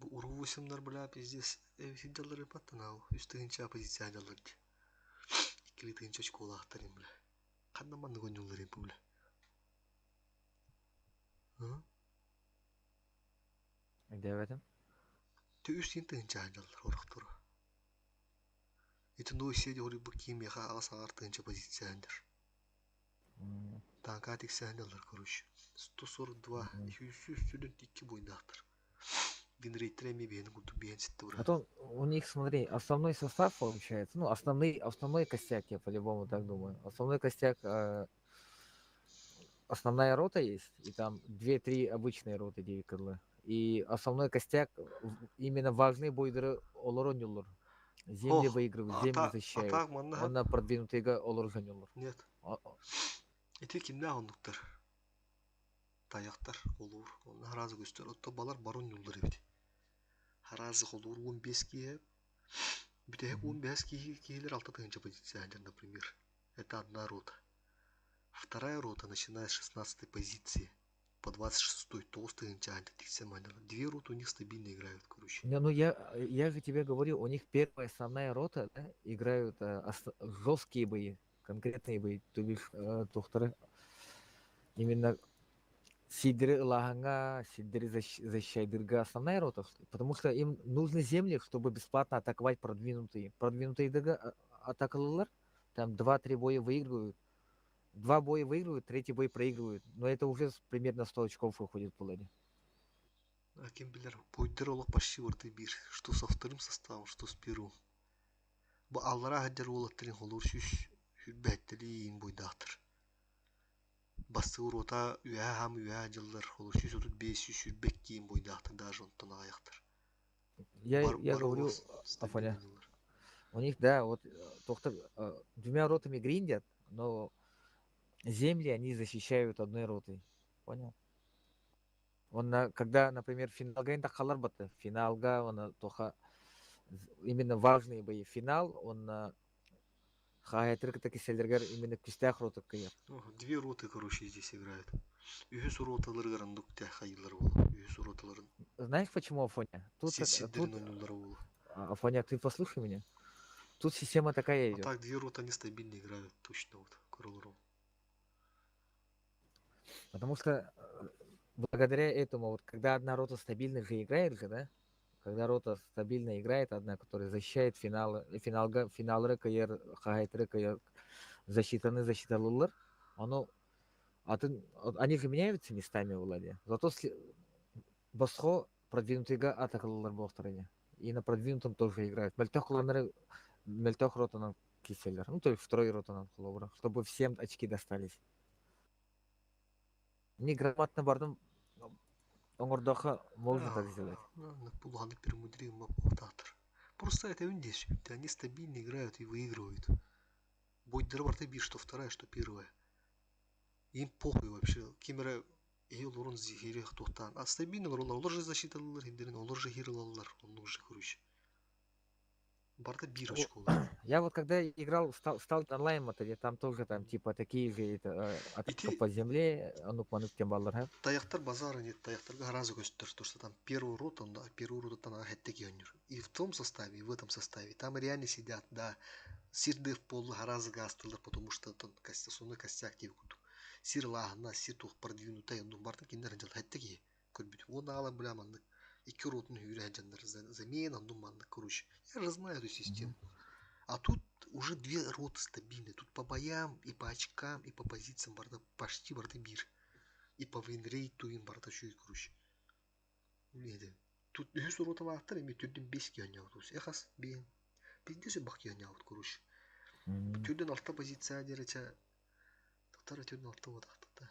Бу урувусымнар бля пиздец сиддаллар паттанау. Үс тыһынча позиция дьаллар. Иккили тыһынча очколаахтар бля. Ханна манны гонюллар бу бля. Ы? Где в этом? Тэ үс тыһынча дьаллар орохтору. Ити нуй седи хори бу ким яха ага саңар тыһынча позиция дьаллар. Танка тиксээн дьаллар короче. 142 202 буйдаахтар. Генератор эми биһини курдук биһэн ситте А то у них, смотри, основной состав получается, ну, основный, основной костяк, я по-любому так думаю. Основной костяк, основная рота есть, и там 2-3 обычные роты 9 кырлы. И основной костяк, именно важные бойдеры олор оонньууллар. Земли Ох, выигрывают, а земли та- а защищают. так манна- Он на продвинутыйга олор оонньууллар. Нет. Ити кимнээх оннуктар? Тайахтар олуур. Онно харазы көстөр. Отто балар барон юллар эбит. Харазы холуур 15 киһи. Бүтэһик 15 киһи киһилер алта тыһынча позиция например. Это одна рота. Вторая рота, начиная с 16 позиции по 26-й тоҕус тыһынча тиксэ манньалар. Две роты у них стабильно играют, короче. Не, ну я же тебе говорю, у них первая основная рота, да, играют жесткие бои, конкретные бои, то бишь тухтары именно сидри лаганга, сидри защищайдырга основная рота, потому что им нужны земли, чтобы бесплатно атаковать продвинутые. Продвинутые дырга атакалылар, там 2-3 боя выигрывают, два боя выигрывают, третий бой проигрывают, но это уже примерно 100 очков выходит по ладе. А ким билэр, бойдер олох почти барыта биир. Что со вторым составом, что с первым. Бу аллара хаддер уолаттарын холуур сүүс сүүрбэттэлиин буйдаахтар. Бастыыр рота үһэ хам үһэ дьыллар холуур сүүс отут биэс сүүс сүүрбэккиин буйдаахтар даже онтон аҕыйахтар. Я, Бар, я бар говорю, олох Афоня, стабильно дьыллар. у них, да, вот только двумя ротами гриндят, но земли они защищают одной ротой. Понял? Он на, когда, например, финалга инта халар бата, финалга, он тоха именно важные бои. Финал, он на хаайтыр киселергер именно күстәх рота кыйыр. Ох, Две роты, короче, здесь играют. Үһүс роталар андук тэ хайылар буолу. Үһүс роталарын Знаешь почему, Афоня? Тут, сиддерин тут, ойнуллара буолу. Афоня, ты послушай меня. Тут система такая А идет. так две роты они стабильно играют, точно вот, Кроллером. Потому что благодаря этому, вот когда одна рота стабильно же играет же, да? Когда рота стабильно играет, одна, которая защищает финал, финалга, финал РКР, хайт РКР, защитаны защиталылар, оно, а ты, они же меняются местами в ладе. Зато босхо продвинутыйга атакалылар буолтарыня. И на продвинутом тоже играют. Мөлтөх ланары, мөлтөх ротанан киселер. Ну, то есть второй ротанан холобура, чтобы всем очки достались. Неграмотно бардым, оҥордохо можно так сделать. Пуланы перемудрил театр. Просто это здесь, они стабильно играют и выигрывают. Будет барта бир, что вторая, что первая. Им похуй вообще. Кимера эл урун зихири тухтан. А стабильно олар, олар же защиталылар, хиндерин, олар же хиралалар, оннук же короче. Барда биир очколар. Я вот когда играл в стал онлайн моторе, там тоже там типа такие же это, атака по земле, ну маннык тем баллар, Таяқтар базара нет, таяқтарға сразу көстөр, то что там первую роту, да, первую роту там хэттеки өнүр. И в том составе, и в этом составе. Там реально сидят, да, сирдев полу гораздо гастылар, потому что там основной костяк деп курдук. Сир лаһына, сир тух продвинутый, ну бартын киндер жыл хэттеки көрбүт. Он ала бля маннык. Икки ротун хүрэ жандар замена, ну маннык, короче. Я же знаю эту систему. А тут уже две роты стабильные. Тут по боям, и по очкам, и по позициям барда, почти барда мир. И по винрейту им барда еще и короче. Неде. Тут үһүс роталаахтар эми түрдүн бес киһи Эхас биэн. Пиздец бах киһи короче. Түрдүн алта позиция дерече. Тактара түрдүн алта бодахтата.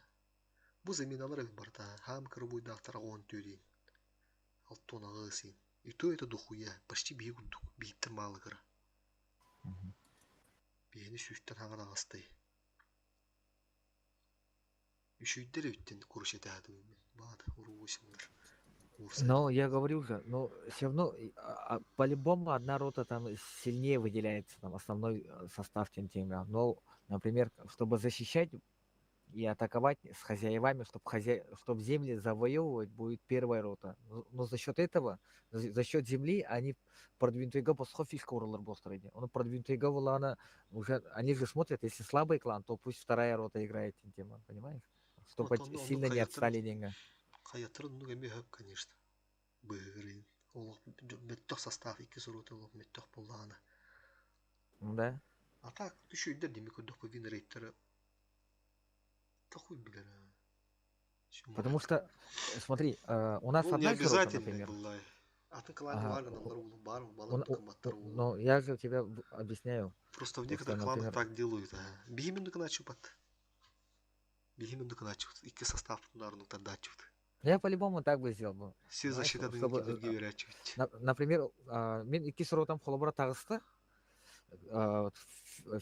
Бу заменалар эбит барда. Хам кырбуйдаахтар он түрин. Алтон агысын. И то это дохуя. Почти бии курдук. Бииттер малы кыра. Биэни сүүстэн хаҥан аҕастай. Үчүйдер эбиттен короче этээхэтим. Баат уруусиннар. Но я говорю же, но все равно по-любому одна рота там сильнее выделяется, там основной состав тем. Но, например, чтобы защищать и атаковать с хозяевами, чтобы чтоб земли завоевывать, будет первая рота. Но за счет этого, за счет земли, они продвинутые босхо фишка уралар бостроили. Он продвинутые она уже, они же смотрят, если слабый клан, то пусть вторая рота играет тема, понимаешь? Чтобы Вот он, сильно не отстали деньги. Хаятыр ну эми хөп, конечно. Быгырын. Олох мөттөх состав икки рота олох мөттөх боллаана. Да. А так, түшүйдер деме көрдөх по винрейттері. Да хуй билер. Потому что, смотри, у нас Ну, не одна же рота, обязательно, например. былай. Атын кланы Ага. бар, гыналар улу бар, балар кымбаттар улу. Но я же тебе объясняю. Просто в То, некоторых что, кланах например, так делают. Бихимен дыкыначупат. Бихимен дыкыначупат. Икки состав нарну тардачупат. Я по-любому так бы сделал бы. Все Знаешь, защита чтобы, дынки верячивать. Например, мен икки ротам холобура таҕыста, вот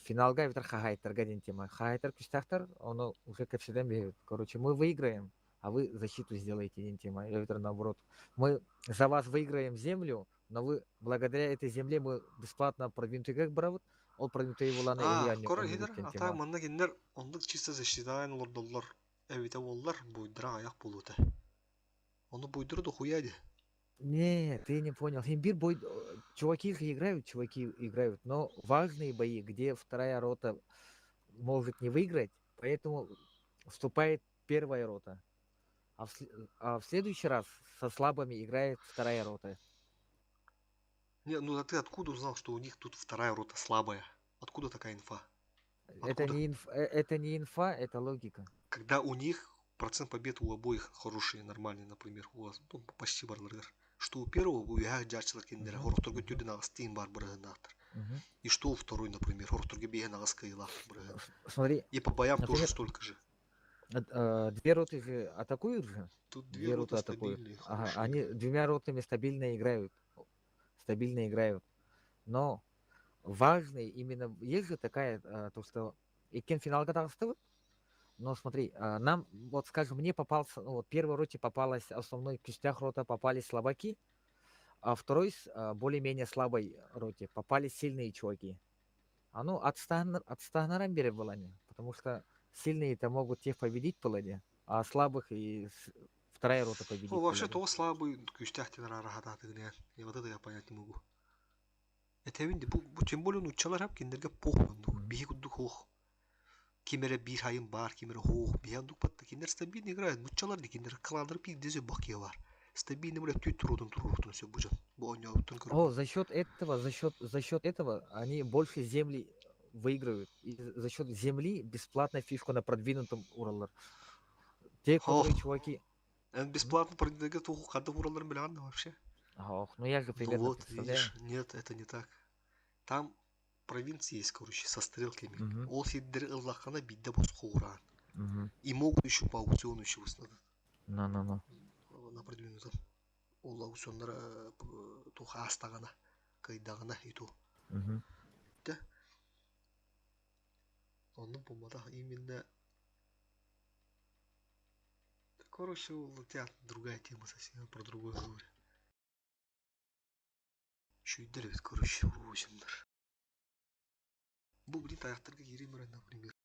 финалга эбэтэр хаһаайттарга диэн тема. Хаһаайттар күүстээхтэр, ону уже кэпсэтэн биһиги. Короче, мы выиграем, а вы защиту сделаете диэн тема. Эбэтэр наоборот. Мы за вас выиграем землю, но вы благодаря этой земле мы бесплатно продвинутый как барабыт, ол продвинутый буланы А, или корон хидер, диэн а так тема. манна киннер оннук чисто защитаан олордоллор. Эбите боллар, буйдыра аяк болута. Оны буйдыры да хуяди. Не, ты не понял. Имбирь бой... Чуваки их играют, чуваки играют, но важные бои, где вторая рота может не выиграть, поэтому вступает первая рота. А в следующий раз со слабыми играет вторая рота. Не, ну а ты откуда узнал, что у них тут вторая рота слабая? Откуда такая инфа? Это не инфа, это логика. Когда у них процент побед у обоих хороший, нормальный, например, у вас, ну, почти барларгар. Что у первого, у яхах жарчылар киндер, хорохторго түрден ағыс бар бырыгынактыр. И что у второй, например, хорохторго бейген ағыс кыйлах бырыгын. Смотри, И по боям тоже например, столько же. Две роты же атакуют же. Тут Две две роты роты атакуют. стабильные, Ага, хорошие. они двумя ротами стабильно играют. Стабильно играют. Но важный именно... Есть же такая, то, что иккен финалга таҕыстыбыт. Но смотри, нам, вот скажем, мне попался, ну, вот первой роте попалась основной күүстээх рота, попались слабаки, а второй более-менее слабой роте попались сильные чуваки. А ну, отстагнарам бере было потому что сильные-то могут тех победить паладе, а слабых и вторая рота победить Ну, вообще, паладе. то слабый күүстээх Я вот это я понять не могу. Это бу, тем более, ну, чалар хап киндерге пох оннук, биһи курдук хох. Кимере бир хайын бар, кимере хох, биһи андук батта, киндер стабильно играет, нуччалар ди киндер кландар пиздезе бакия бар. Стабильно, бля, түт турудун турурутун все бужан. Бу ойнообуттун көрүп. О, за счет этого они больше земли выигрывают. И за счет земли бесплатно фишку на продвинутом уралар. Те, которые Ох. чуваки... Бесплатно продвигают туху, когда уралар миллион вообще. Ох, ну я же Ну примерно вот, представляю. видишь, нет, это не так. Там провинции есть, короче, со стрелками. Ол сиддер ыллахана бидде босхо уран. И могут еще по аукциону еще выставить. Ну-ну-ну. На продвинутом. Ол аукционнар туха астагана, кайдагана и то. Да. Онун бумада именно Короче, у тебя другая тема совсем, про другое говорю. Шүйдер эбит, короче, урусиннар. Бу, блин, таяқтарға киирем эрэ, например.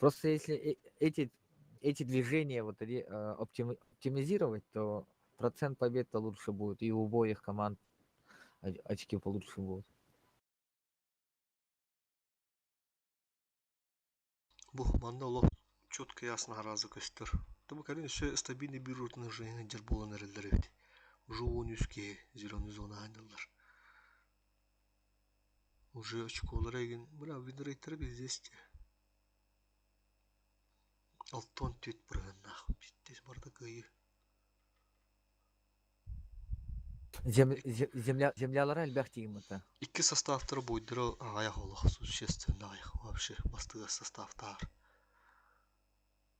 Просто если эти движения вот оптимизировать, то процент побед-то лучше будет, и у обоих команд очки получше будут. Бу манна олох четко ясно аразы көстөр. Тому кэлин өссө стабильный бир уже дер буолан эрэллэр эбит. Уже 13 зеленый зона аанньаллар. Уже очколар эгин. Бля, винрейттері пиздец. 64 бырыһыннаах. Пиздец барда кыайыы. Землялара элбэх тиийиммитэ. Икки составтары буйдара аҕыйах олох существенно аҕыйах вообще бастыга составтаар.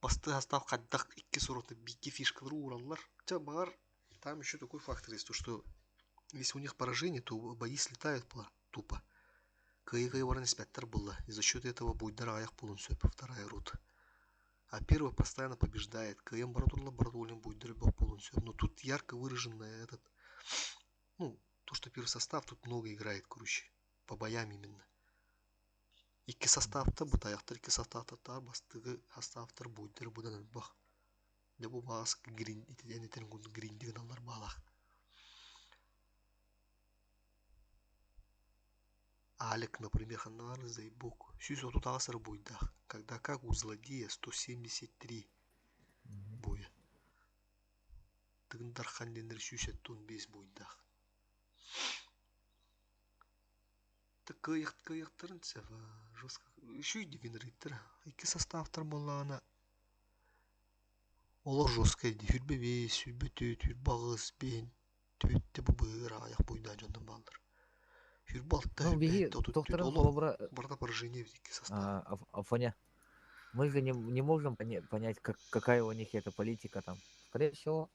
Бастыга состав хайдах икки сорота бики фишкалары уураллар. Хотя баҕар там еще такой фактор есть, то что если у них поражение, то бои слетают тупо. Кыайы-кыайы баран испэттэр буолла. И за счет этого буйдара аҕыйах буолуон сөп вторая рота. А первый постоянно побеждает. Кыайан бара турла бара буйдары бөх буолуон сөп. Но тут ярко выраженное этот, ну, то, что первый состав тут много играет, короче. По боям именно. Икки составта бутаяхтар, икки составта бастыгы составтар буйдары будан элбэх. Дьэ бу баас грин итиден этен грин гыналлар баалах. Алек, например, ханнаар заебок. 130 эрэ буйдаах. Когда как у злодея 173 боя. Тыгын Дархан диэннэр 175 буйдаах. Так кыайыктарын сева жестко. Еще и винрейттер. Икки составтар буоллаҕына олох жестко дии. 25, 24, 28, бээн, түөттэ бу быыр аҕыйах буйдаах дьоннор бааллар. 26, Ну, биһи 27, 34 тохторун олох холобура барыта поражение икки состав. Афоня, мы же не можем понять, какая у них эта политика там. Скорее всего,